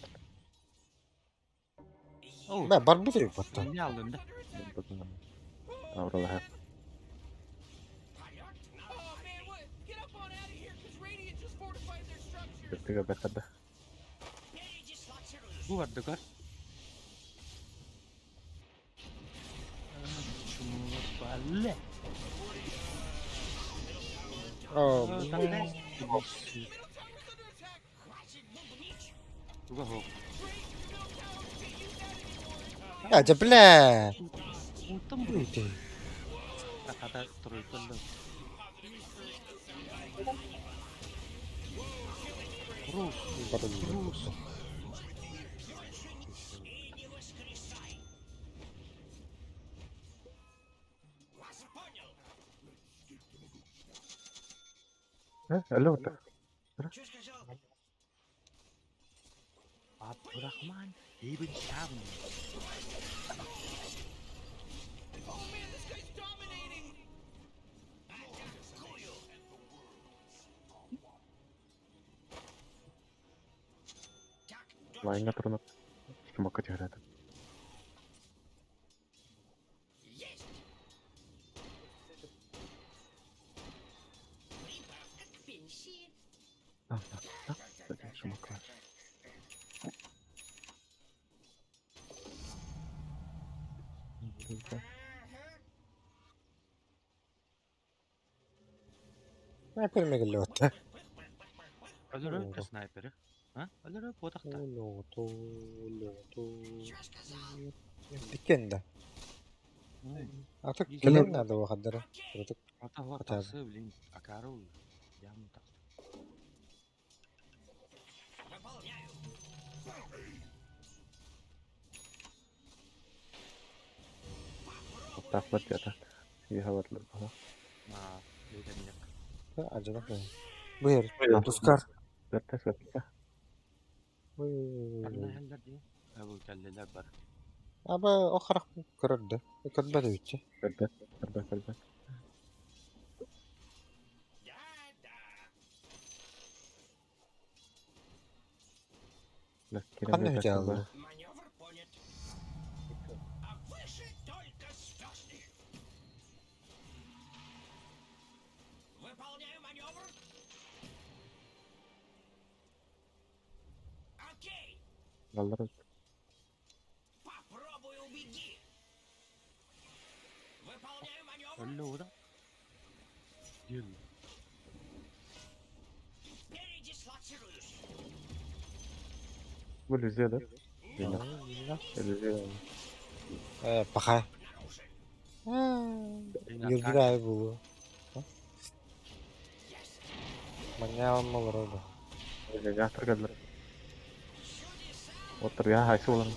Бэ, барбыт эбит баттан. Не алдым да. Авралаха. Беттиге беттеде. Бу бар дыкар. Чумулар бале. О, Туга хоп. Я, дьэ, бля. Утам бу. Хата туруйталлар. Рус. Рус. Алло, да. Абдурахман ибн Шабн. Лайнга турунап. Шумакка түһэрэтэ. Шумакка. Снайпер мегелле отта. Өлөрө снайпери. А? Өлөрө ботакта. Диккен да. Аты келен надо вахаддара. Проток. Ата бар таксы, блин, акару. Ям таксы. Тахмат ята. Яхаватлар. А, лейден як. Ажана. Буер, тускар. Бертас бертас. Хеллер ди. Абу келлелер бар. Аба охрах көрөрдө. Көрбөдө үчү. Бертас, бертас, бертас. Ханна хүчаалла. Аллар. Өллө ода. Дил. Бу Люзия да? Люзия. Э, паха. Юргүдэ бу. Манял молорода. Яхтар келдер. Оттар я хайсы болан.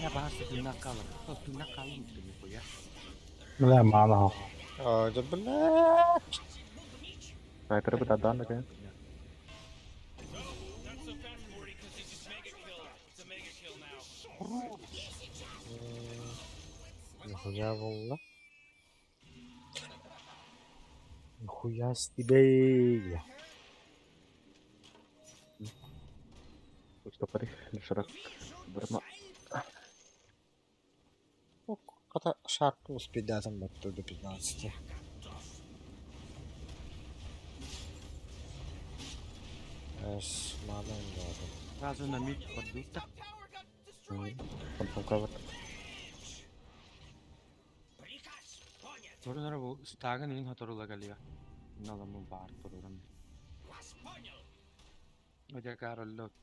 Я басы тына калыр. Тына калым деп коя. Бля, мана. О, дьэ, бля. Снайпер бу дадан да. Нихуя болла. Нихуя себе. Что пари, шарак. Барма. Хата, шарпы успейдаатым батта до 15. Эс, мана оннооҕу. Сразу на мид поддутта. Онтон кабат. Турунара бу стагын иин хоторула калига. Наламы баар туруран. Одякароллот.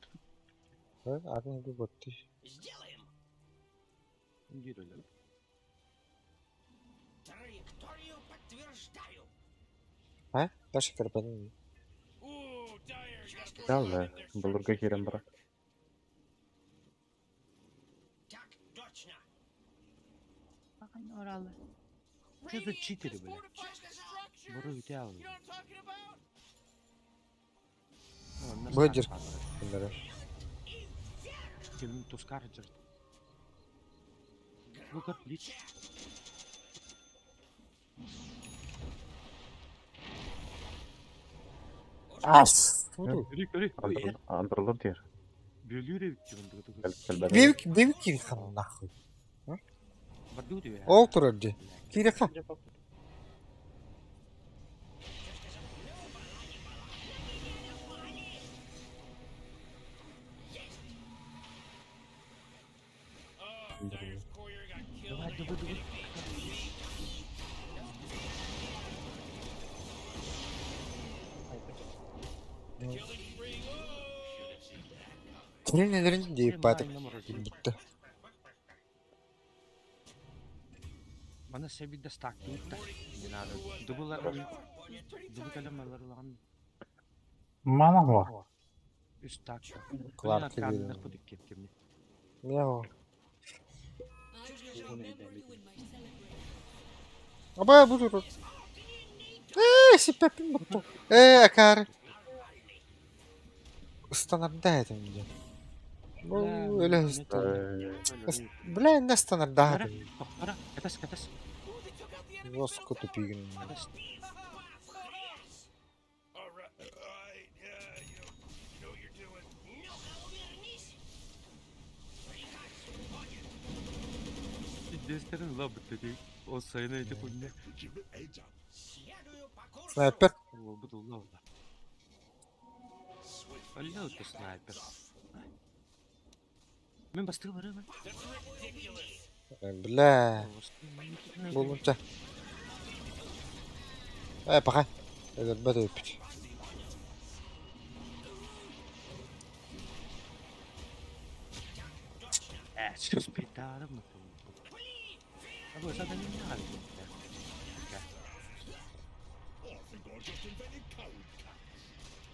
Атын бу батты. Дирлер. Траекторию подтверждаю. А? Даша карбанин. Далла, былыргы кирен бара. Так точно. Bakın oralı. Что за читеры, бля? Буру үтэ Быдыр. Bunları. Ким тускар жыр. Лукар плич. Ас. Өрі, өрі. Андырлар дер. Бөлүрэ бүттү. Бевик, бевик кирихан нахуй. Бардуу дүйэ. Ол турар ди. Кирихан. Давай, давай, давай. Кирин элерин дип батык бүтті. Мана себидде стак туутта. Не надо. Дубулар дубу калемалар улахан Мана бар. үс так. Кларк Калемна кирин. кудук кеп кемни. Мяу. I will remember you in my celebration. Аба бу турар. Э, сиппеппин бутtu. Э, акар. Станарда этим де. Бу өлө Бля, не станарда. Тохтора, катас, катас. Жестко тупигин. Катас. Дестерин лабыт dedi. O sayına edip önüne. Снайпер. Бу дулла. Алло, ты снайпер. Мен бастығы бар ма? Бля. Булунча. Э, пока. Этот бэт өпүт. Спитарым. Абы садан не надо.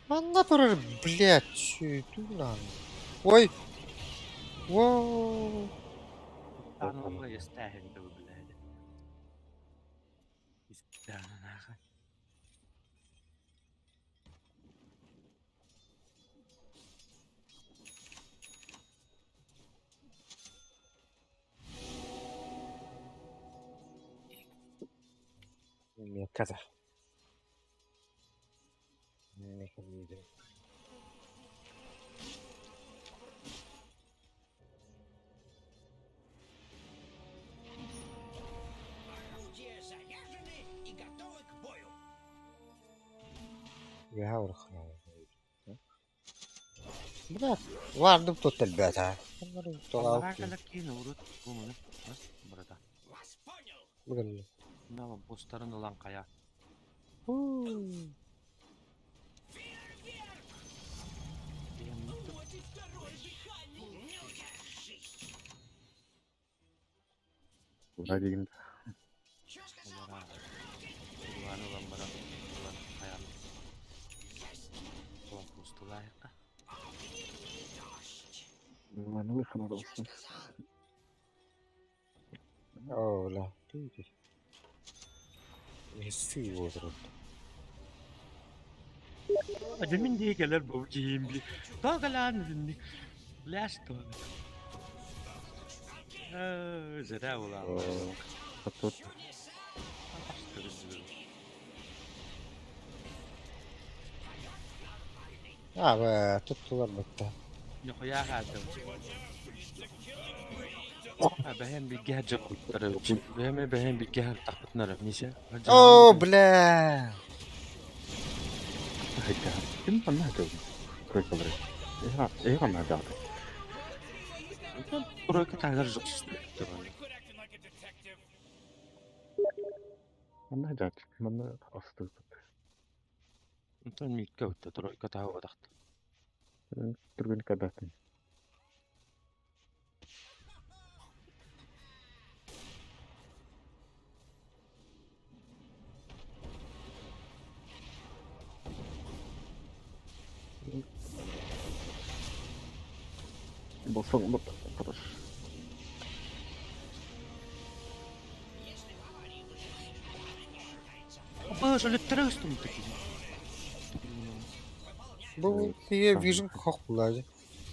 Манна турар, блядь, тунан. Ой. Воу. Танула ястаһын да блядь. Истанаха. Мекада. Мекада. Орудия заряжены и готовы к бою. Я урхна. Бля, вардым тут ребята. Кийин урут бу брата. Бүгін. Мына бостарын улан кая. Ура деген. Улан улан бара. Улан кая. Улан постулайка. Маны ханада olsun. О, бля. Ты. Не отырып. Адемин дегелер бу кийим би. Тогалан динни. Бляш то. Э, зря улан. Тут. А, бля, тут тулар бітті. Нихуя хатым. Бэһэн билгэ дьаппыттар Бэһэме бэһэн билгэ тахпытнар несе. О, бля! Ким манна хатылды? Тройкалары. Эйга манна дагы. Тройка тагар жок. Манна жат. Манна асты. Онтон микке утта тройка тагы батакты. Түргөн кадатын. Болсоң бот. Хорош. Баш өлөттөрө өстүм таки. Бу тие вижен хох булади.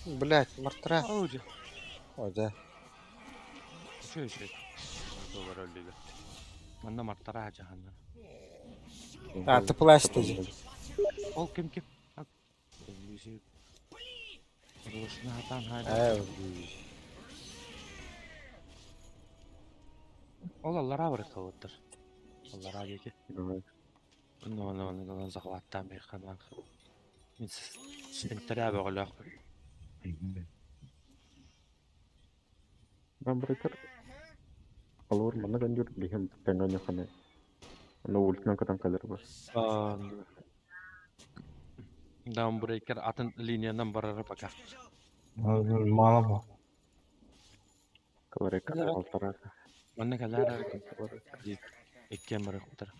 Блять, мартра. О, да. Шö шö. Добар өлдүгө. Манна мартара жаханна. А, ты плащ тоже. Ол ким ким? Рушна хатан хайда. Э, Ол аллара бар калыттыр. Аллара деки. Онно онно онно онно захваттан бир ханан. Мин сентере бөҕөлөөх. Бамбрекер. Алор манна гандюр бихем тәңгән яханы. Аны ультынан катан калыр бар. Даунбрейкер атын линиянан барары пока. Мала бу. Каларека алтара. Манна калара иккен бары кутар.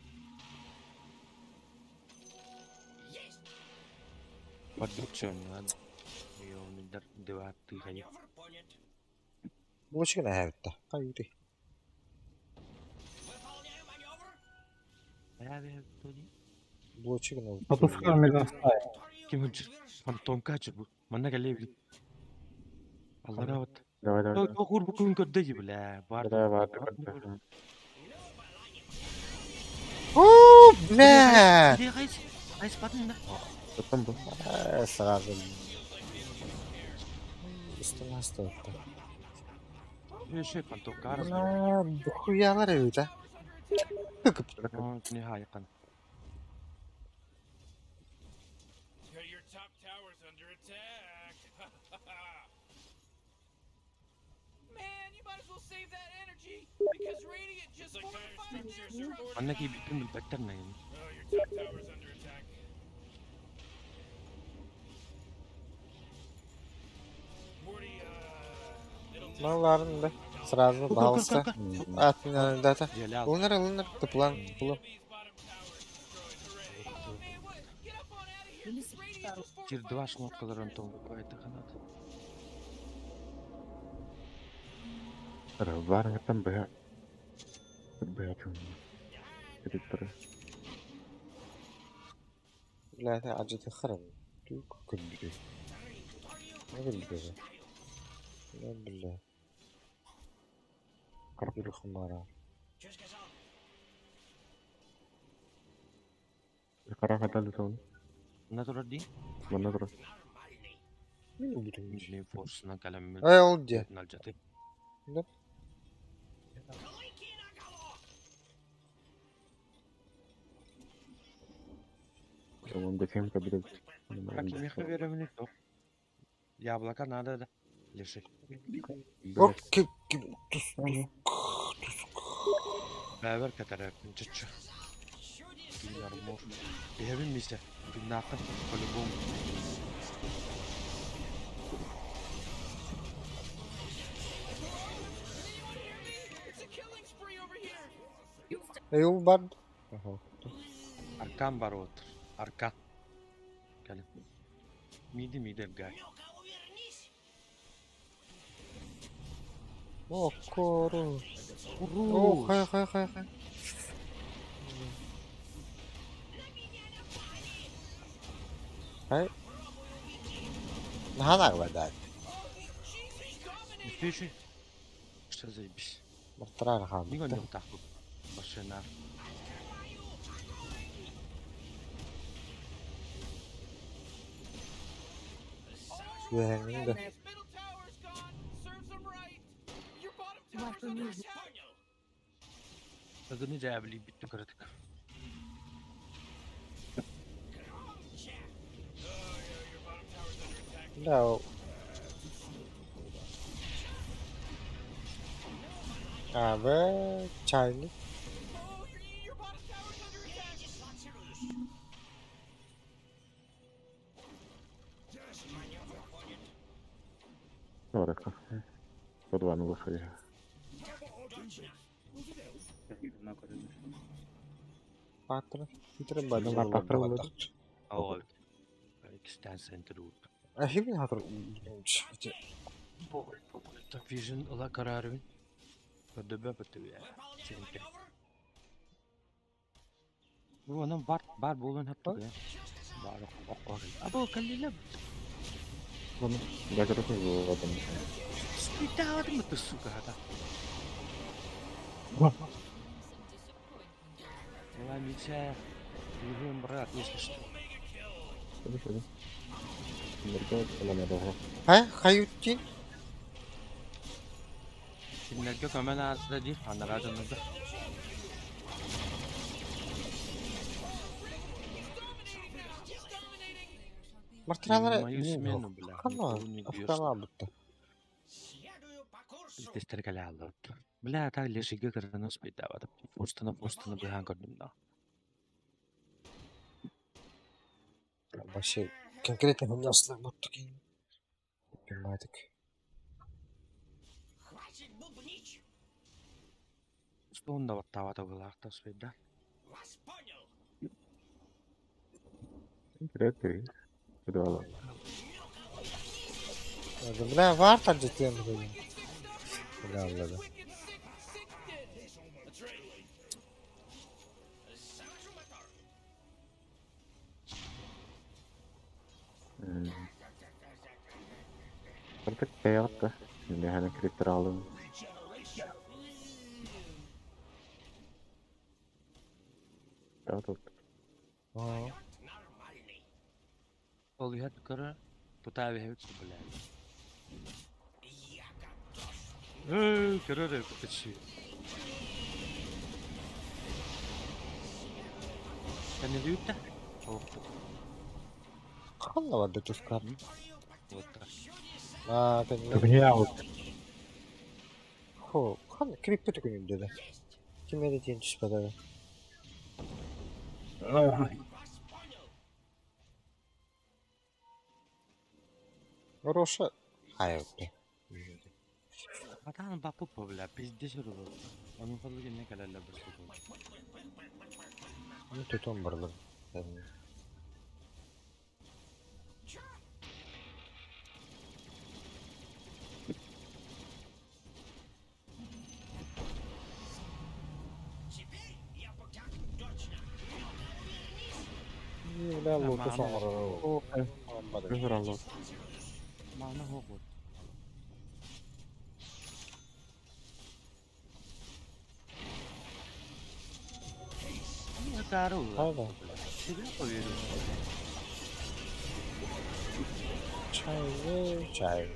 Продукцион ладно. Йо, два ты ходи. Булочка на хэвта. Кайри. Булочка на. Потускар мегафай. Ким үчүр? Фантом качыр бу. Манна кале бил. Аллара вот. Давай, давай. Кур бу күн көрдө ди бля. Бар. Давай, бар. О, бля! Айс батын да. Потом бу. Сразу. Үстүн астыбытта. Еще фантом карас. Бля, дохуялар эбит, а. Не хайкан. Your top tower's under attack. Man, you might as well save that energy because Radiant just fortified their structure. Манна ки битин билбеттер нагин. Oh, your top tower's under attack. Morty, it'll Маларын да. Сразу балыста. Атын дата. Лунар, лунар, тыплан, тыплан. Тир два шмоткалар антон какой-то канат. Бар там б. Б чун. Директор. Бля, это аджиты харам. Тук күлбү. Не күлбү? Не бля. Карпилы хумара. Кара хаталы тон. Натурал ди? Манна тура. Мин форсuna калам. Эй, ол де. Налжаты. Да. Он дефем кабидет. Как меха веревни то. Яблоко надо да. Леши. Ок, кип, кип, тус, тус, тус. Бәбер катара чыччы. Армор. Бэбин мисте. Бинакын по-любому. Эй, ол бар. Аркан бар отыр. Аркан. Кәлі. Миди миди гай. О, кору. О, хай, хай, хай, хай. Хай. Наханар бадат. Пиши. Что заебись? Мартарар хан. Нигон не таху. Машина. Үөһэҥҥин да. Ыгыны дьээбилийбит кыратык. Да, а, В, чайник. Барыха. Подван выходи. Патры. Интер Ну, патры вроде. Ол. Икстен центр ут. А хибин хатыр. Vision ыла карарыбын. Көрдөбө бөтү. Центр. Бу онон бар бар болон хапты. Бар окко. Або каллила. Ладно, я короче ладно. Спитаадым ты сука хата. Давай, Митя, Бегом, брат, если что. Хорошо. Ha, Hayuttin. Кинилэргэ көмөн ааста диир, анараа дьоннорго. Мартыналары Мою смену, бля, Ханна, никого не бьешь. афкана бутта. Тестер кэлэ хааллыбыт. Бля, так лешигэ кыраны спайдаабатым. Устана устана быһаан көрдүм да. Вообще, конкретно хуннаслар буттук. Понимаете. Стон да баттаабата былаахта спайда. Привет, Подвала. Бля, var targetleyen bu. Бля, бля, да. Artık beyaz da. Şimdi hani kripto aldım. Beyaz oldu. Ол иһэр көрө тутаа биһэбит бля. Эй, көрөр эппитси. Кэннилүүтэ? Оохпут. Ханна барда тускар. Вот так. А, кэннилүү. Түгүнү аут. Хо, хан крипто түгүнүм деди. Ким эди тиен түспөдө. Ороша хайырды. Батаан баппыт бу бля, пиздец өрө. Onun fazla генне кэлэллэр бір Ну тутун барлар. Бля, луту соңорор. Özür Allah. Маана хоҕут. Хайда. Сибир қойыру. Чай, чай.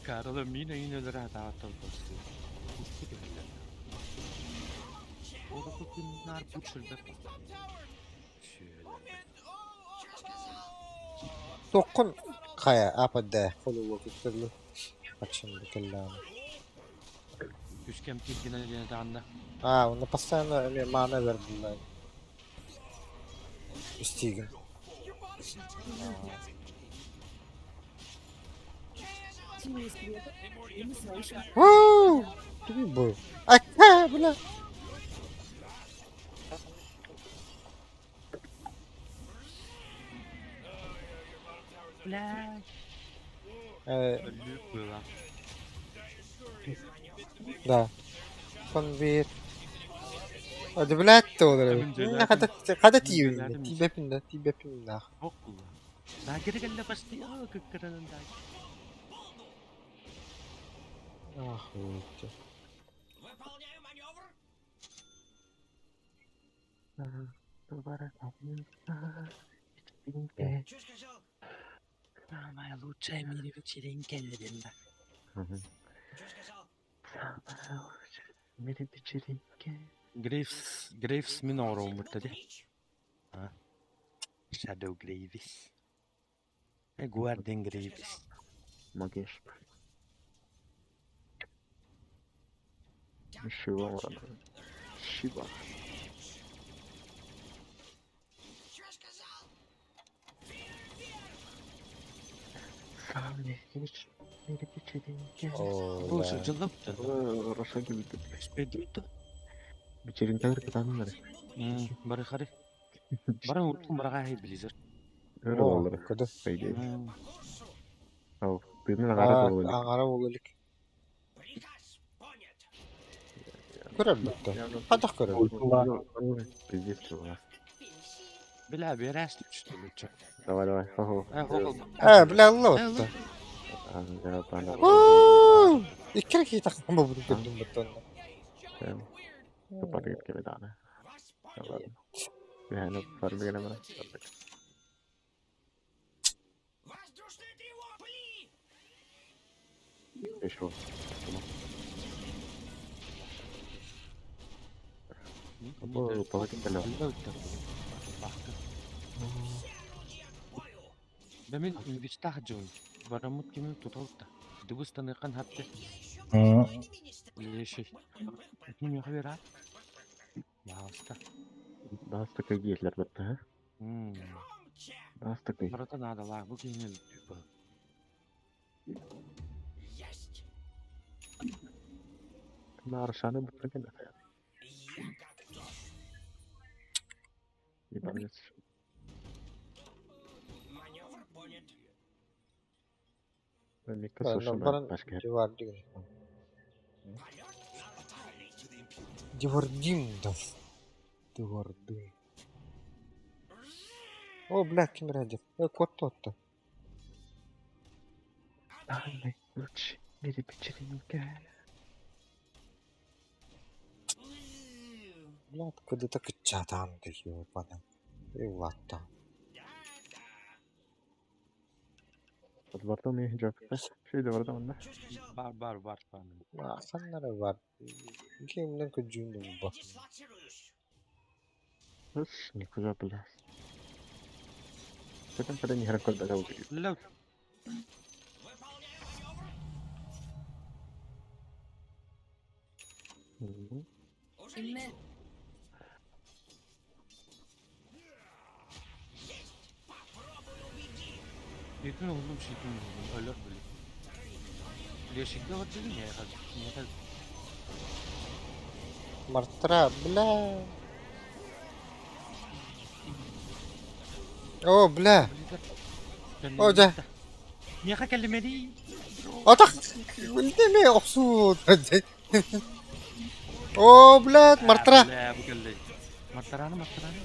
Карла мина инелер хатааттар басты. Усту кэллэр. Ороху күннар бут шүлбэт. Тоққун қая апада холуга күттерлү. Ачын бикеллаан. Үскем тиргинен диэн таанна. А, он постоянно эме мана бердилер. Истигин. Уу! Тугу бу. Ака, бля. Бля. Э, Өлүк была. да. Сон бир. Ödüblät olur. Мин Ne kadar kadar тиюлле. Тибепин тибепин да. Хоккула. Лагерь кэллэ басты. Аа, кыккыранан да. Ах, вот. Самая лучшая в мире вечеринка диэн Самая лучшая в мире вечеринка. Грейвс, Грейвс мин оҥоруоммут дии. А? Shadow Graves. Guardian Graves. Магеш. Шива оҥорон. Шива. Самая лучшая в мире вечеринка. О, Бу да. сылдьыллым. Рошаги бүтүп. Спэдүүтэ. Вечеринкалар кытааннар. Бары хары. Бары уртун бараға хай Blizzard. Өр О, олалар. көдө. По идее. М, Ау, тыынын аҥаара Аа, буола илик. аҥара буола илик. Көрөр бытта. Хатах көрөр. Пиздец, чувак. Бля, берәс что лучше. Давай, давай, хо-хо. Э, хо-хо. Ээ, бля, ылла батта. Уу! Икки киһи тахсан буолбутун көрдүм бытта онно. Тупарыгыт кэлэ даҕаны. Ладно. Түһээнэ фармигана бара. Еще. Бу палатын кэлэ. Бэмин үгүстаах дьон бараммыт кимин туталта. Дыбыстаныхан хапты. Леший. Этним яхвера. Яаста. Даста кэгиэлэр бэтта. Даста кэй. Барата надалаах бу киһини тупа. Наршаны бүтүрген. Ебанец. Микка слушай, Баран башка. Дивардин. Дивардин да. Дивардин. О, бля, ким радив. Э, кот тот-то. Самый лучший в мире вечеринка. Бля, когда так чатан ты ёбана. И латта. Подвартом и жапта. Шейде бардам онда. Бар бар бар бар. Ханнара бар. Кимнен көдьүүнүм ба. С, нихуя, бля. Потом когда не игрок когда убили. Ләү. Имме Бүтүн улум шитин улум өлөр бүлүк. Лешикке отжыгы не хал. Не хал. Мартра, бля. О, бля. О, дьэ. Миэхэ кэллимэри. Атах, үлдеме охсуу. О, блядь, мартра. Бля, бу кэлли. Мартараны мартараны.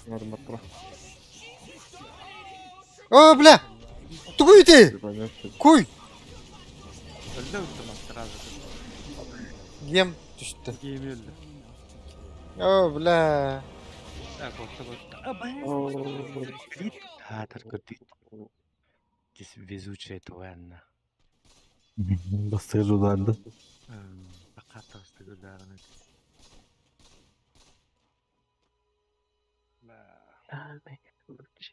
Надо матра. О, бля. Тугуй ты. Куй. Өлдө өлдө мартараны. Ем түстэ. Гейм өлдө. О, бля. Так, вот вот. Хаатар көрдүт. Здесь везучая тварь. Бастыгы жударды. Бакатасты гүлдәрін.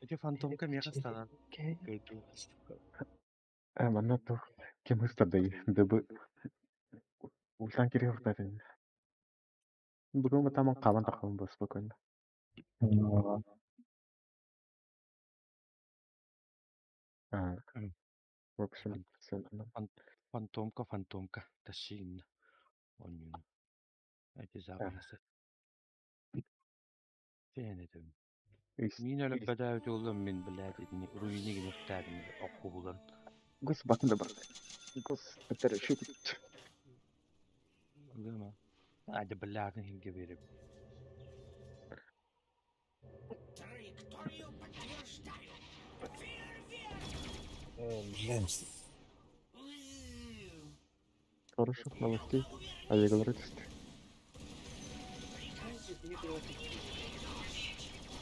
Эти фантомка меха станан. Э, манна тух. Кем ыстардай. Дыбы. Ултан кире ухтарын. Бүгүн таман калан тахалын бу спокойно. А, в общем, всё нормально. Фантомка, фантомка. Тащи Он Эти запасы. Сен Мин өліп бәдәвит олым мин блядь, руины генефтәрин оқулын. Гос батын да бар. Гос бетер шүт. Гыма. Ады блядь, химге беріп. Блин. Хорошо, новостей. А я говорю, что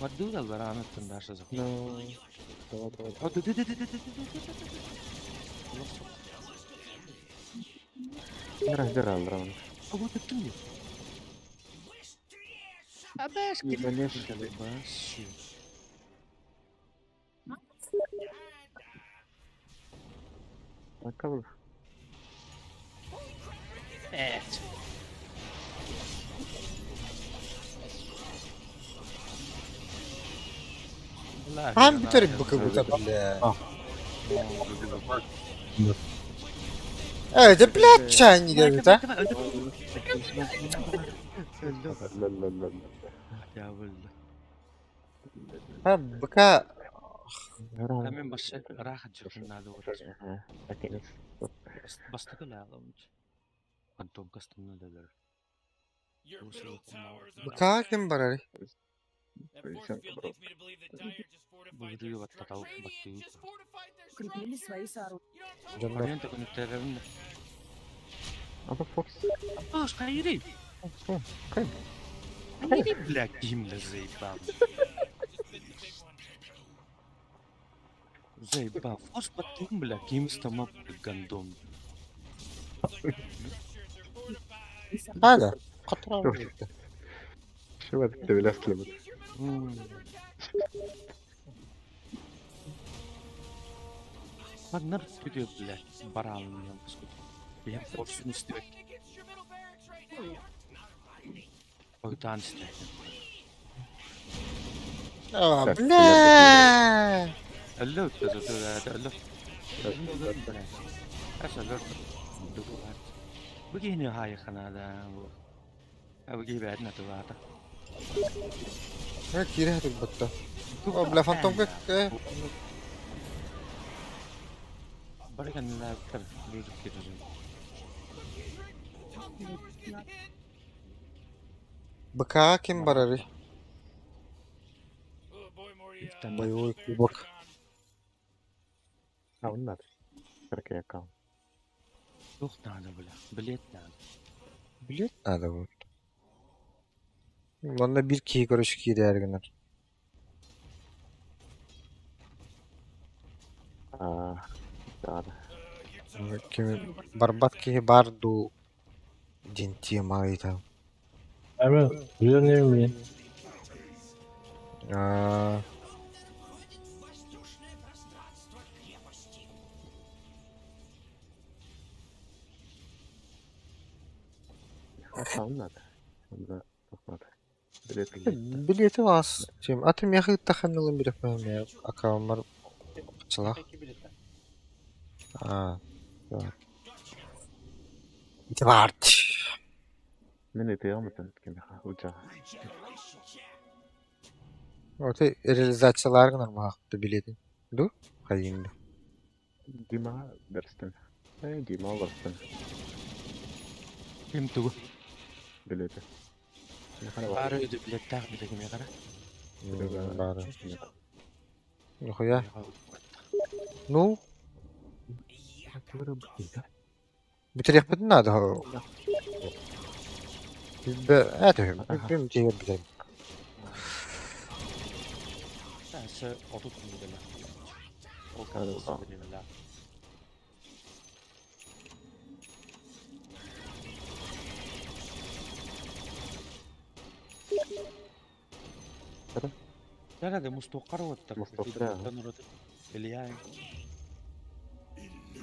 Вардугал баранаттан даша Ну, Давай, давай. А, да, да, да, да, да, да, да, да, да, да. Раздирал раунд. А вот это ты. А башки. Башки. А кого? Evet. Хаһан бүтэр быкыбыта бля. Э, да блядь, чайник эбит, а? А, быка Мен басы рахат жыртын Бастакы Антон кастымна дөлөр. Быка ким барар? Бүгүрү баттатау баттыы. Укрепили свои сооружения. Дьоннор Мен төкүнүттерин. А Фокс. Аш кайры. Кай. Кайры, блядь, кимле заебал. Заебал. Фос баттым, бля, ким стама гандон. Хада. Катра. Шо это билет? Маннар күтүө, блядь, бараалын Бэйэм форсун истибэт. Богдан истибэт. А, бля. Алло, алло. Алло. Бүгін хай ханада. Абы бәдін атыбата. Э, кире хатык батта. О, бля, фантом как? Барыган лаптар жүрүп кетүү. Быка ким барар? Боевой кубок. А, он надо. Какой аккаунт? Тух надо, бля. Билет надо. Билет надо будет. Онно биир киһи короче киирээр гынар. А, да, да. Ким барбат киһи бар дуу диэн тема ыйытабын. Ами, username Аа, Аккаунт надо. Да, надо. Билет. билети баас. Чем аты миэхэ ыттахын билэппэм аккаунмар хачылах. Аа. Так. Ити баар. Мен это я мытын кемеха уча. Оты реализациялар гынар маахты билетин. Ду? Хайын. Дима берстен. Э, Дима берстен. Ким тугу? Билети. Бары өдө билеттаах билегиме кара. Бары. Нихуя. Ну? Бүтэриэхпитин наада. Бэ, бим тиэр бүтэр. Сәсі отут күнделі. Ол кәдімгі білемелі. لا ده مستوقر وتر مستوقر. اللي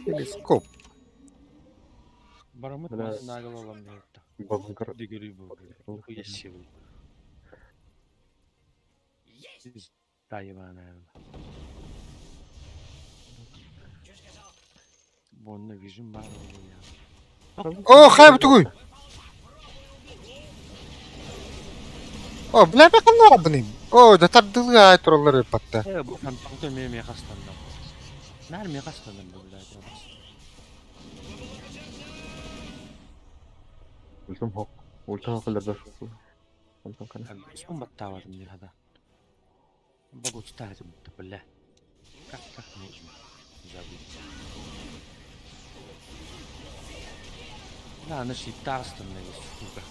Телескоп. Барамыт Бля. нагыл алам не Бабгар. Дигери бу. Хуяси бу. Тайвана. Бонна вижим бар я. О, хай бутугуй. О, бля, бе калла О, да тардылга тураллар патта. Э, бу фантомто ме ме хастандам. Нар ме хастандам бу бля. Ультум хок. Ультум хокылар да. Ультум кана. Спум баттавадым не хада. Багу тутаатым бля. Как как нужно забыть. Да, она шиттарстанная, сука.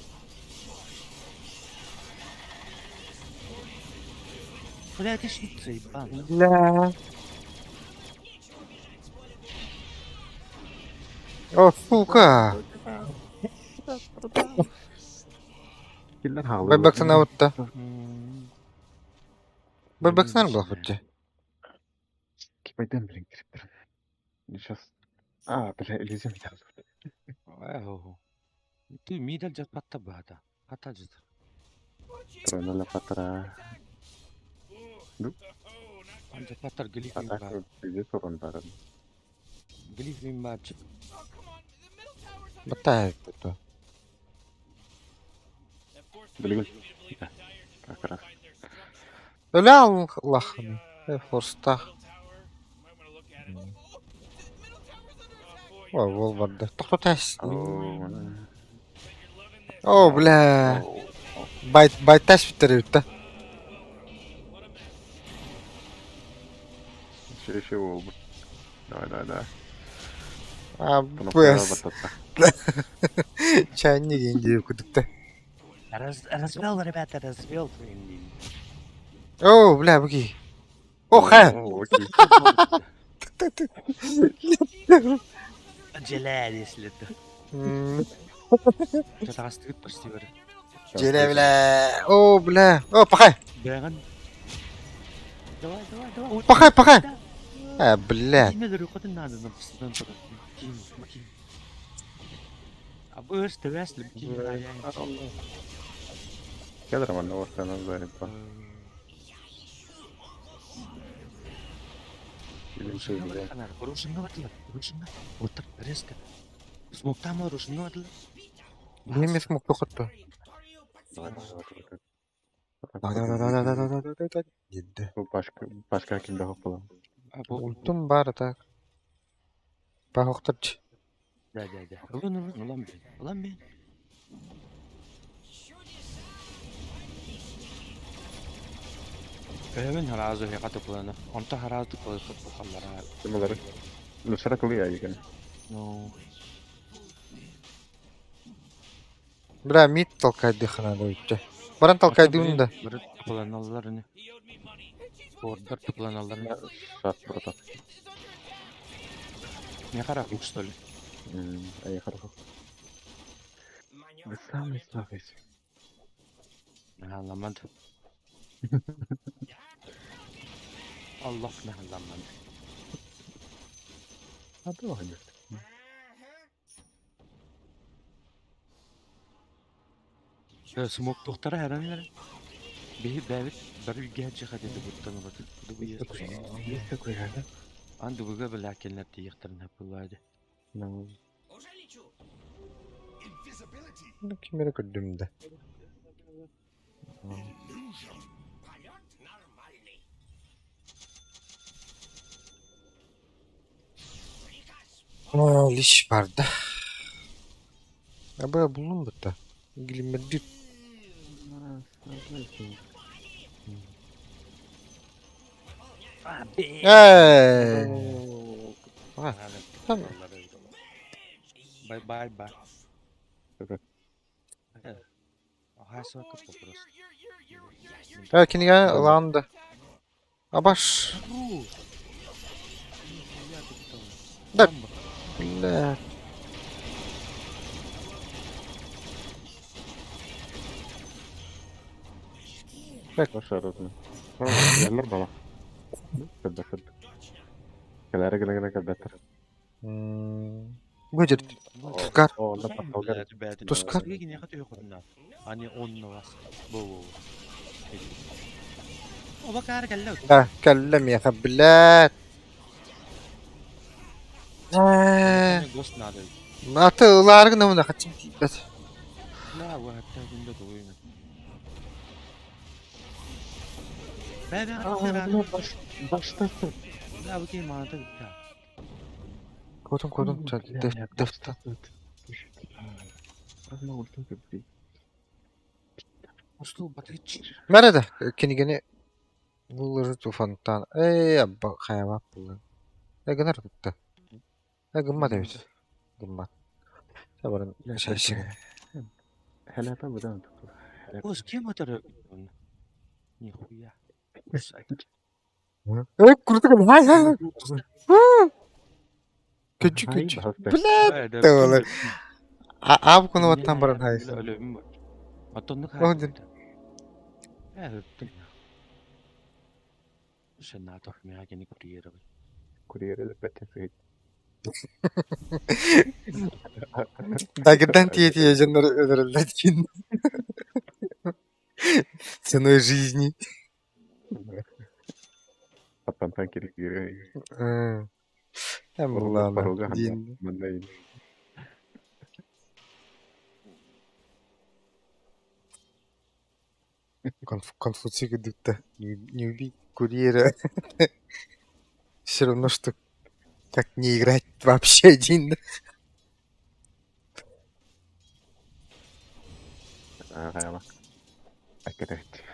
Бля, это щит заебал. Бля. О, сука! Киллер хааллылар. Байбаксанабытта. Байбаксанар буолбут дии. Кипайдан билин кириптер. Сейчас. А, бля, Элизиум Оо. Ты мидал жат баата. Хата жат. Тронала патра. Ну, Жат глиф мин баар. атака бизет орон баран. Глиф мин баар. Баттаа это. Билигин. Как раз. Өлө аллахын. Форстах. О, ол барды. Тоқтотас. О, бля. Байт байтас биттер битте. Еще еще болбут. Давай, давай, давай. А, Кнопкаға бс. баттатта. Чайник инди күдүктэ. Раз, развел, ребята, развел. О, бля, буги. О, ха. О, окей. Джеляли, если это. Что-то почти бер. Желе, бля. О, бля. О, пахай. Бэгэн. Давай, давай, давай. Пахай, пахай. А, бля. Кимге рөхөтүн надо на пыстан турар. Ким, ким. А бу өс төвәс ким Кедр манна ортана зарипа. Рушинга батылар, рушинга. Отыр, резко. Смоктама рушинга батылар. Немес мог тохотто. Давай, давай, давай. Давай, давай, давай, давай, давай, давай, давай. Дедdi. Бу башка башка кимде хоп була. Ультум бар так. Бахоқтырчы. Да, да, да. Улан, улан, улан бен. Улан бен. Öğün harazı hekatı planı. Onta harazı planı. Кималары? Лучше кылы я екен. No. Бля, мид толкайды ханады өтті. Баран толкайды да. Bir planallar ne? Ордер planallar ne? Шат против. Не харахук что ли? Ай, хорошо. Вы самый слабый. Anlamadı. Allah ne anlamadı. А давай. Смок доктора herhalde. Bir бәбит бір үйге жиға деді бұттан олады. Есть такой, да? Анды бұға білә келнер тиықтырын бұлайды. Ну, Кимере көрдүм да. О, лиш бар да. Аба булдум бутта. Гилимерди. Эй! А, там. Бай бай бай. Вопрос. Э, кинига ылаанды. Абаш. Да. Бля. Başarılı. Yerler bala. Ködde ködde. Kelere gele gele ködde. Бу жер Тускар. Тускар. Ани онна вас. Бу бу. Оба кар келле. Да, кэллем я блядь. Гост надо. Аты ылааргын мына хачым тииппэт. La bu hatta günde doğuyun. Ben Başta La bu kim manata gitti. Kodum kodum defter. Ama ultim köpü. Усту батыч. Мереде кинигени буллары туфантан. Эй, абба хайма буллар. Э гынар тутта. Э гымма дебит. Гымма. Табарын шашыгы. Хәләпә будан tuttu. Ос кем атар? Нихуя. Эй, куртык хай хай. Күчү Ай, күчү. баһылтай. Блядь, тоҕолор. Аап куну баттан баран хайсан. Өлөбүм бар. Оттоннук Ол дьон. Ээ, Сенатор, миэхэ кини курьерабын. Курьер өлөрбөттөн сыһыт. Дагырдан тиэтие дьоннор өлөрөллөр диэн. Ценой жизни. Аттантан киргиир. Эм буллаана Парога диэн. манна Конфуций курдук не убить курьера. Все равно, что как не играть вообще один. Аҕайама. Аккетээт.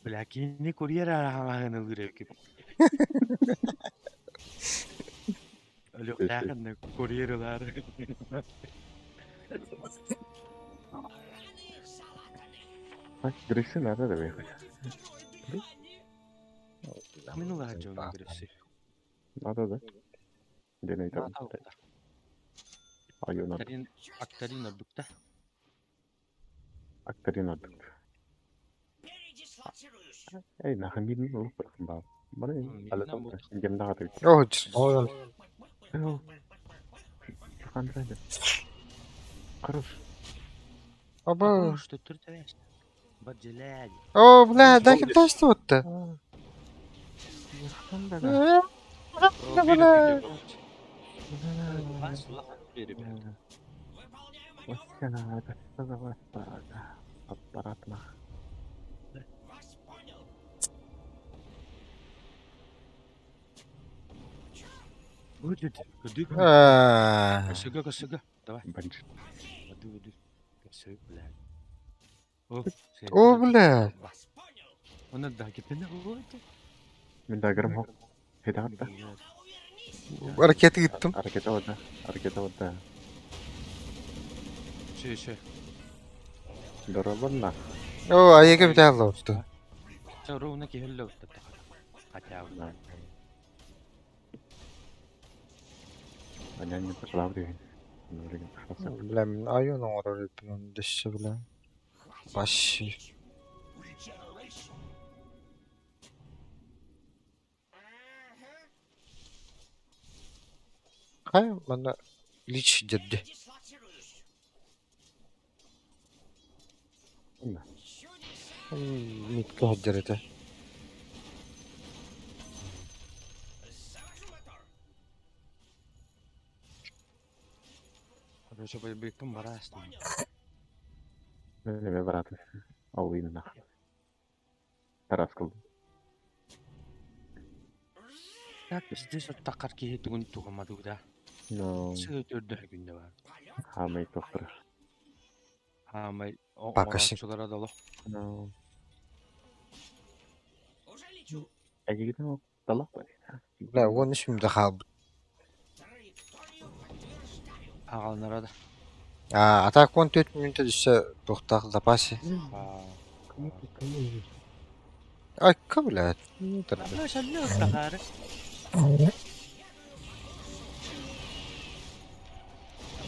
Бля, кини курьер араҕаһын ылыыр эбит. Өлүөхтээхин курьер ылаар. Грейси надо да выехать. Мин улахан дьоҥҥо Грейси. Надо да. Ден айтам. Айон надо. Акторин, акторин ордукта. Акторин ордук. Эй, нахамидин олук барахын баа. Баны алатам жемда гатып. Оо, Хандрайды. Хорош. Аба. Что түртәвәш. Баджеләд. О, бля, дай кем тасты отты. Бля. Аппаратна. Будет. Аа. Косыга, косыга. Давай. Банчит. Воды, воды. Косыг, блядь. О, О, бля. Он да, кипена вот. Мен дагырым хок. Хедатта. Ракета гиттим. Ракета вода. Ракета вода. Ще, ще. Доробанна. О, аяга бит алла отты. Ровно кихелле отты. Хотя бы. Анян не пошла в Бля, мен айон оңорор эпин дэшше бля. Баши. Хай, мана лич дерди. Митка дерди. Короче, беккин барастым. Неме баратын. Ауыйна. Тарас кылдым. Так, здесь вот такар киһи тугун тугамадык да. Но. Сыгы төрдө күндө бар. Хамай тоқтыр. Хамай. Пакашник. Оңорчулара да олох. Но. Әгегеден талақ бар. Бля, он үш мүмкін хал. Агалнара да. А, атак 14 минута düşse тоқтақ запасе. Ай, бля. Такары.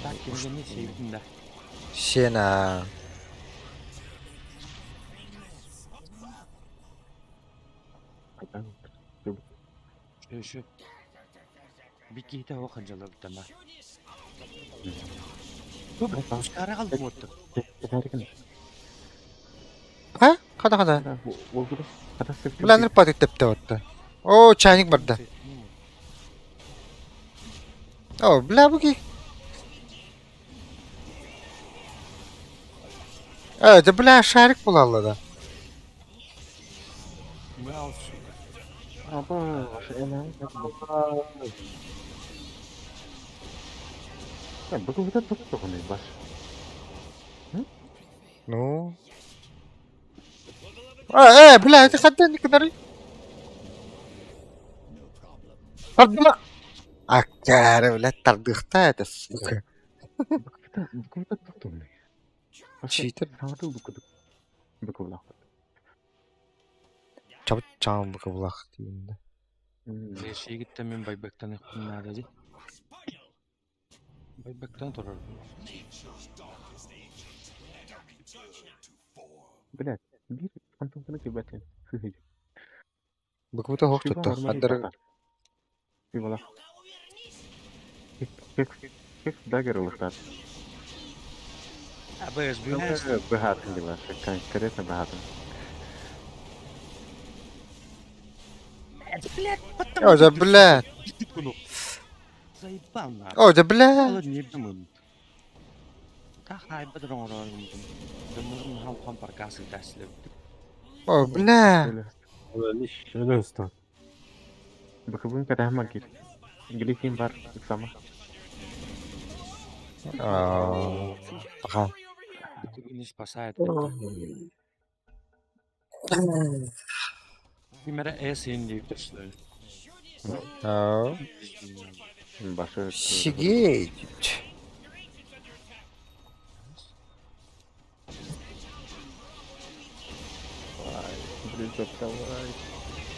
Так, кимгени сейбитин да. Сена. Şu şu. Bir киһи оқ ханжалар бутама. Ускара қалды отты. Ха? Қада қада. Бля, нырпа тепте отты. О, чайник барда. О, бля, буги. Э, да бля, шарик булалла да. Бля, сука. Бүгін тоқтығын баш. Ну. А, э, бля, это хадden kadar. Тардыма. Аккара, бля, тардыхта это, сука. Бүгін тоқтығын. Читер. Бүгін Чабыт чаң бұқы бұлақ деймін. Лешигиттэн мин байбактан наада дии. Байбактан турар. Блядь, биир антонтаны килбэтин. Быкыбыта хоох Шиба тутта. нормально Хаддары бата. Шибалах. Хекс хекс дагер ылыктар. А БС быһаас. Быһаатын дилар. Конкретно быһаатын. Блядь, О, да блядь. Заебал нахуй. О, да блядь. Не думаю. Та хайбат оҥорорун дьоннорун хаалхан баркаас ыытаасылабыт. О, бля. Öyle usta. Быкыбын кэтэһэн кир. Глифин бар сама. А, Ага. Не спасает. Примера S индикторство. А. Башы. Сигеть. Близок, давай.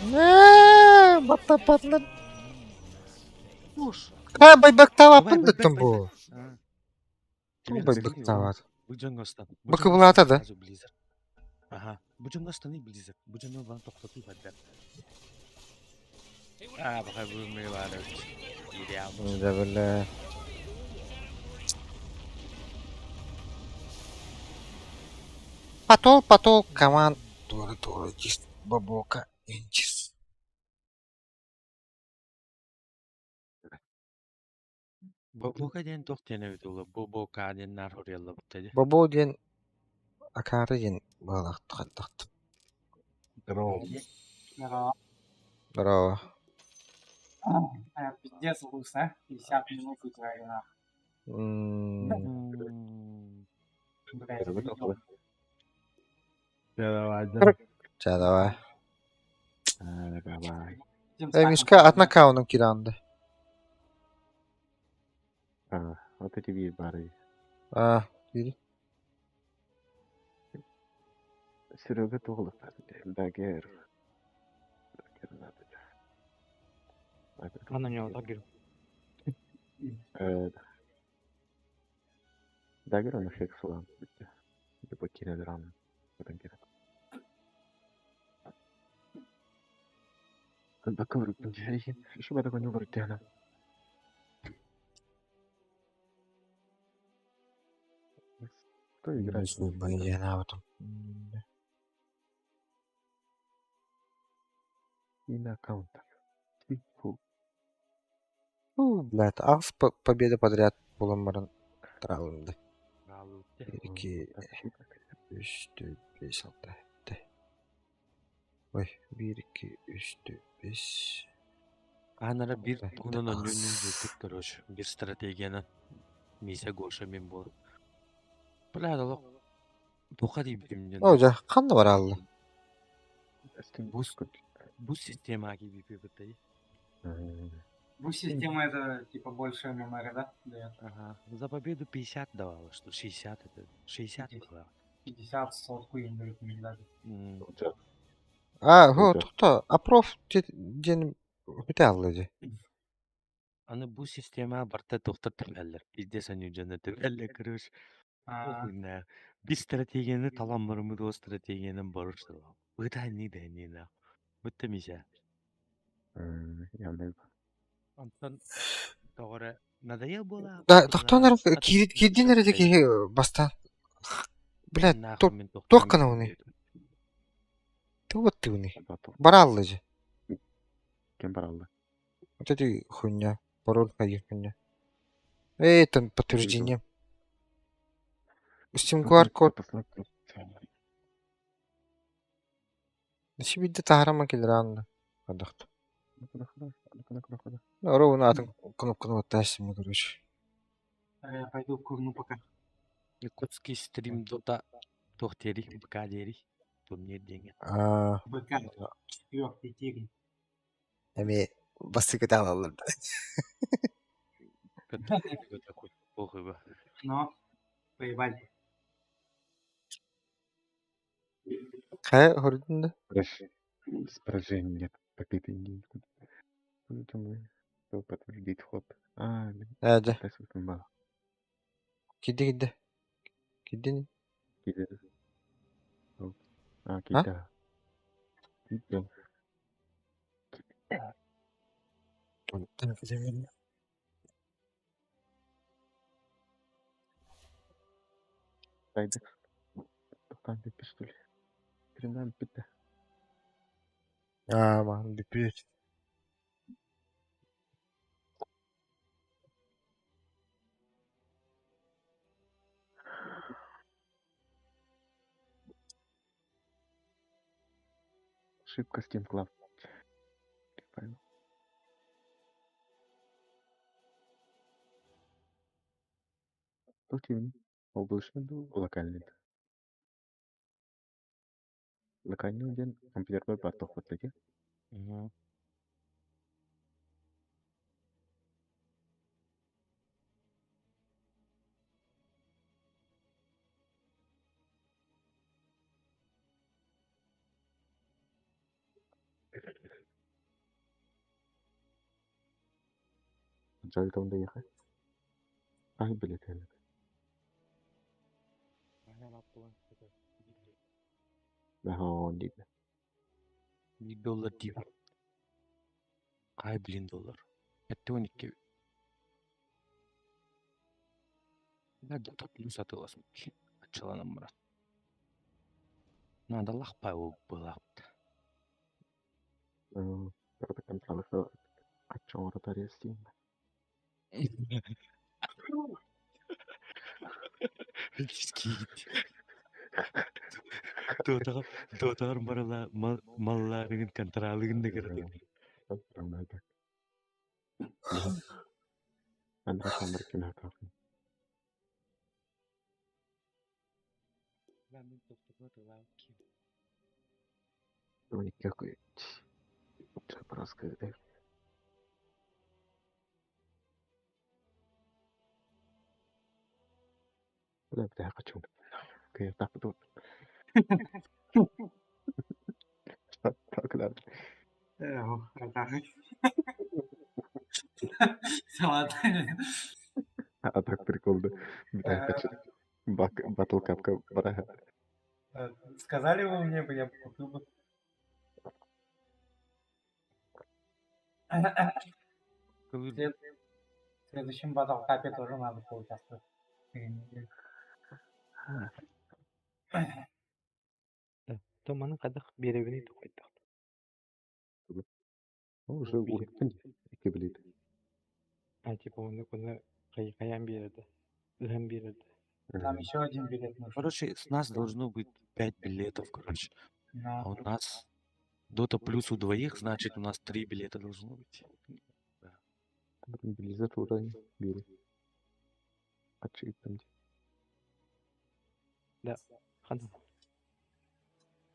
Не, батта патлан. Ха, байбактава пындыттым бу. Бу байбактава. Бу дьоҥҥо Быкыбылаата да. Blizzard. Аха. Бу дьоҥҥо станы Blizzard. Бу дьоҥҥо бан тохтотуу баддар. А, баха бу мелары. Идеал. Да, бля. Потол, потол, команд. Тура, тура, чист, бабока, инчис. Бобока диэн туох диэн эбит ула? Бобока диэн нар хориалла буттади. Бобо диэн акаары диэн баалаахтахаттахт. Здорово. Здорово. Здорово. А, пиздец, лус, а? 50 минут играю, нахуй. Блядь, видел. Давай, Ча, давай. Давай. Э, Мишка, от нокауна киранды. А, вот эти биир бары. А, бiri. Серега туғылықтар. Дагер. Дагер надо. А на него дагер. Дагер он хекс улан. Либо кирелеран. Потом кирел. Бакавр, شو بدك نوبر تاعنا؟ Кто играет? Я в этом. И на аккаунтах. Фу. Фу, блядь, аҕыс победа подряд буламмарын траалынды. 2, 3, 4, 5, 6, 7. Ой, 1, 2, 3, 4, 5. Анара бир тугунан онньуун жуттук короче. Бир стратегияны. Миса Гоша мен бол. Бля, олох туха дейбитим О, жа, қанды бар алды? Бу система киби быттай. Бу система это типа больше ММР, да? Дает. Ага. За победу 50 давала, что 60 это 60 было. 50 сотку им дают мне даже. А, хо, тоқта, апроф ден өте алды же. Аны бу система барта тоқтар түмәлләр. Пиздец они жана түмәлләр, короче. А. Бир стратегияны талан барымы до стратегияны барыштыр. Быта не да не на. Бытта миша. Я Антон тоғыра надоел была. Да, тоқтан кирдин әрі ки баста. Блядь, тоқ қана оны. Ты вот ты уни. Бар алды же. Кем бар алды? Вот эти хуйня. Пароль ходи хуйня. Эй, там подтверждение. Steam QR код. Сибидде тахарама келер Адахт. Ну, ровно атын кнопканы баттайсың, короче. Я пойду курну пока. Якутский стрим дота тохтери, БК дери. Турнир деньги. А. БК. Четвертый тир. Эми басты кете алалар. Похуй ба. Но, поебали. Кай хордунда? Поражение нет. Победы нет. Будем подтвердить вход. А, Ээ дьэ, тест баар. киирдэ киирдэ. Киирдин? Киирдэ. А, А? киирдэ. Киирдэ. Онтон кэлэн Тайды. Тохтоон бүппүт что ли? Криминал бүттэ. Аа, махан бүппүт. Ошибка Steam Club. Файл. Тут юм. Облачный был локальный. Локальный диэн компьютербар баар туохпут дии. Дьайытан да ехать. Ай, блядь, әлі. Бэһоон диэтэ. Биир доллар дии. Хай блин доллар. 72. Да, Dota плюс атылас. Ачыланам брат. Надо лахпай была. Правда, контролы аччоҥоро тарыас дии. Скид. Дотагар дотагар марала малларыгын контралыгын да кырдык. Контролы. Андра хамар кинатаахын. Никакой. Просто Бля, бля, хочу. Окей, так тут. Так, да. Салат. А так прикол, да. Бля, хочу. Бак, батл капка бараха. Сказали вы мне бы, я бы купил бы. В следующем батл капе тоже надо поучаствовать. То маны хайдах биэрэбиний тухайдах. Уже уһуктун икки билиит. А типа оны куна хайан биэрэрдэ. Ыһан биэрэрдэ. Там еще один билет нужен. Короче, с нас должно быть 5 билетов, короче. Но А у нас Дота плюс у двоих, значит, у нас 3 билета должно быть. Blizzard уурай биэри. Ачыыттан Да. Ханна.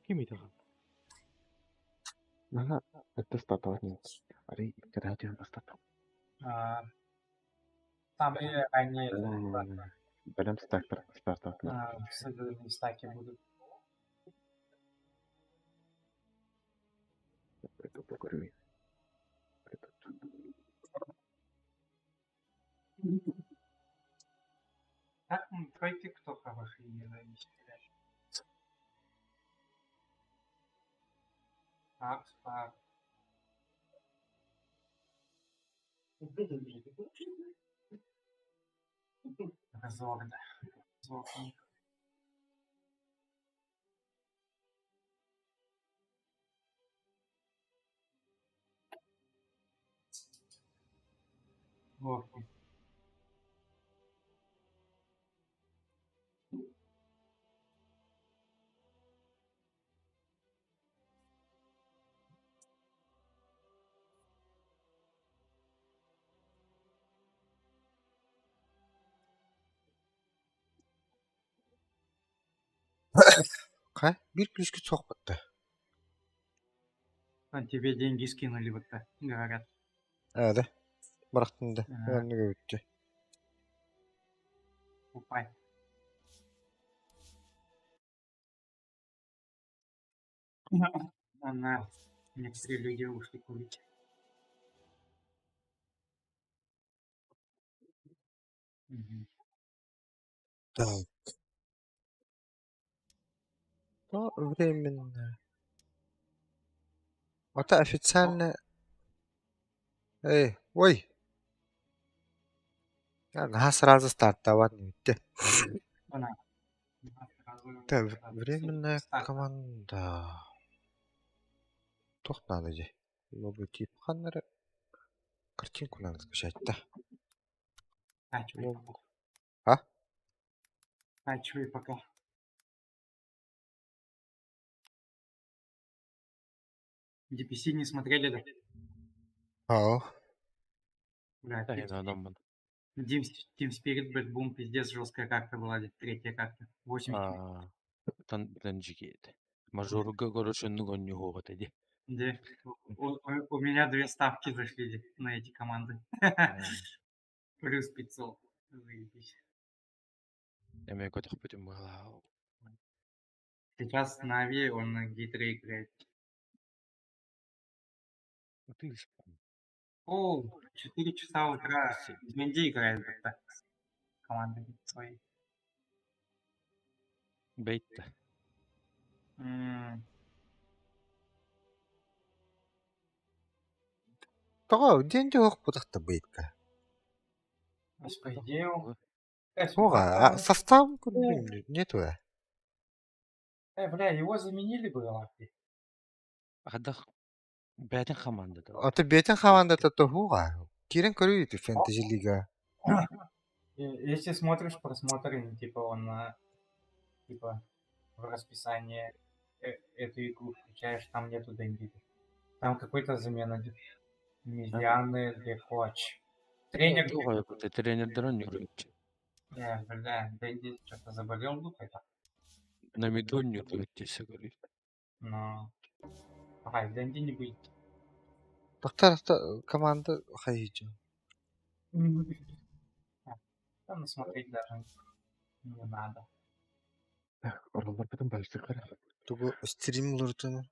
Ким итаҕан? Наһаа это стартовать нет. Арый радио бастатам. а, там и они Бэлэм стартер стартовать с стаки будут. Это покорми. Так, тройки кто хороший не зависит. Так, так. Разор, да. Разор. Вот. Хай, биир күлүскүт суох батта. А тебе деньги скинули вот так, говорят. Ээ да, барахтын да, Ага. оннук эбит Упай. Она, некоторые люди ушли курить. Мгм. Так. То временно. Это официально... Эй, ой! Наһаа сразу стартовать не Она. Сразу Так, этот, временная старт. команда. Туох надо дии? Логотип ханна эрэ картинку надо скачать да? Скачивай Лого. пока. А? Скачивай пока. DPC не смотрели, да? Ау. Бля, Да, Team, я на Team, Team Spirit, Bad Boom, пиздец, жесткая карта была, третья карта. 80. Аа, тан тан жигит. Мажорга короче нугон нюхугат эди. Где? У меня две ставки зашли на эти команды. Плюс 500. Заебись. Эме көтөхпүтүм быһалаа. Сейчас Нави, он на гитре играет. Ты О, 4 часа утра. Дэнди играет будто. Команда свои. Бейтта. М, Тоҕо диэн дьоһуох бутахта быйытка. По идее, он- Оҕа, а состав нету э. Бля, его заменили бы, лапи. Хадах бээтин командата. Ото бетин хамандата тоһуға. Кирен көрүү фэнтези лига. Если смотришь просмотры, ну, типа он типа в расписание эту игру включаешь, там нету Дэнди. Там какой-то замена. Мизианы Декоч. Тренер. Тренердерон нюрүччү. Бля, Дэнди что-то заболел был это. Намидон нюрүччү көрүү. Но. Ага, Дэнди не будет. Доктор команда хайыжы. Там смотреть даже не надо. Ораллар бүтін бальзы қара. Тугу стрим луртун.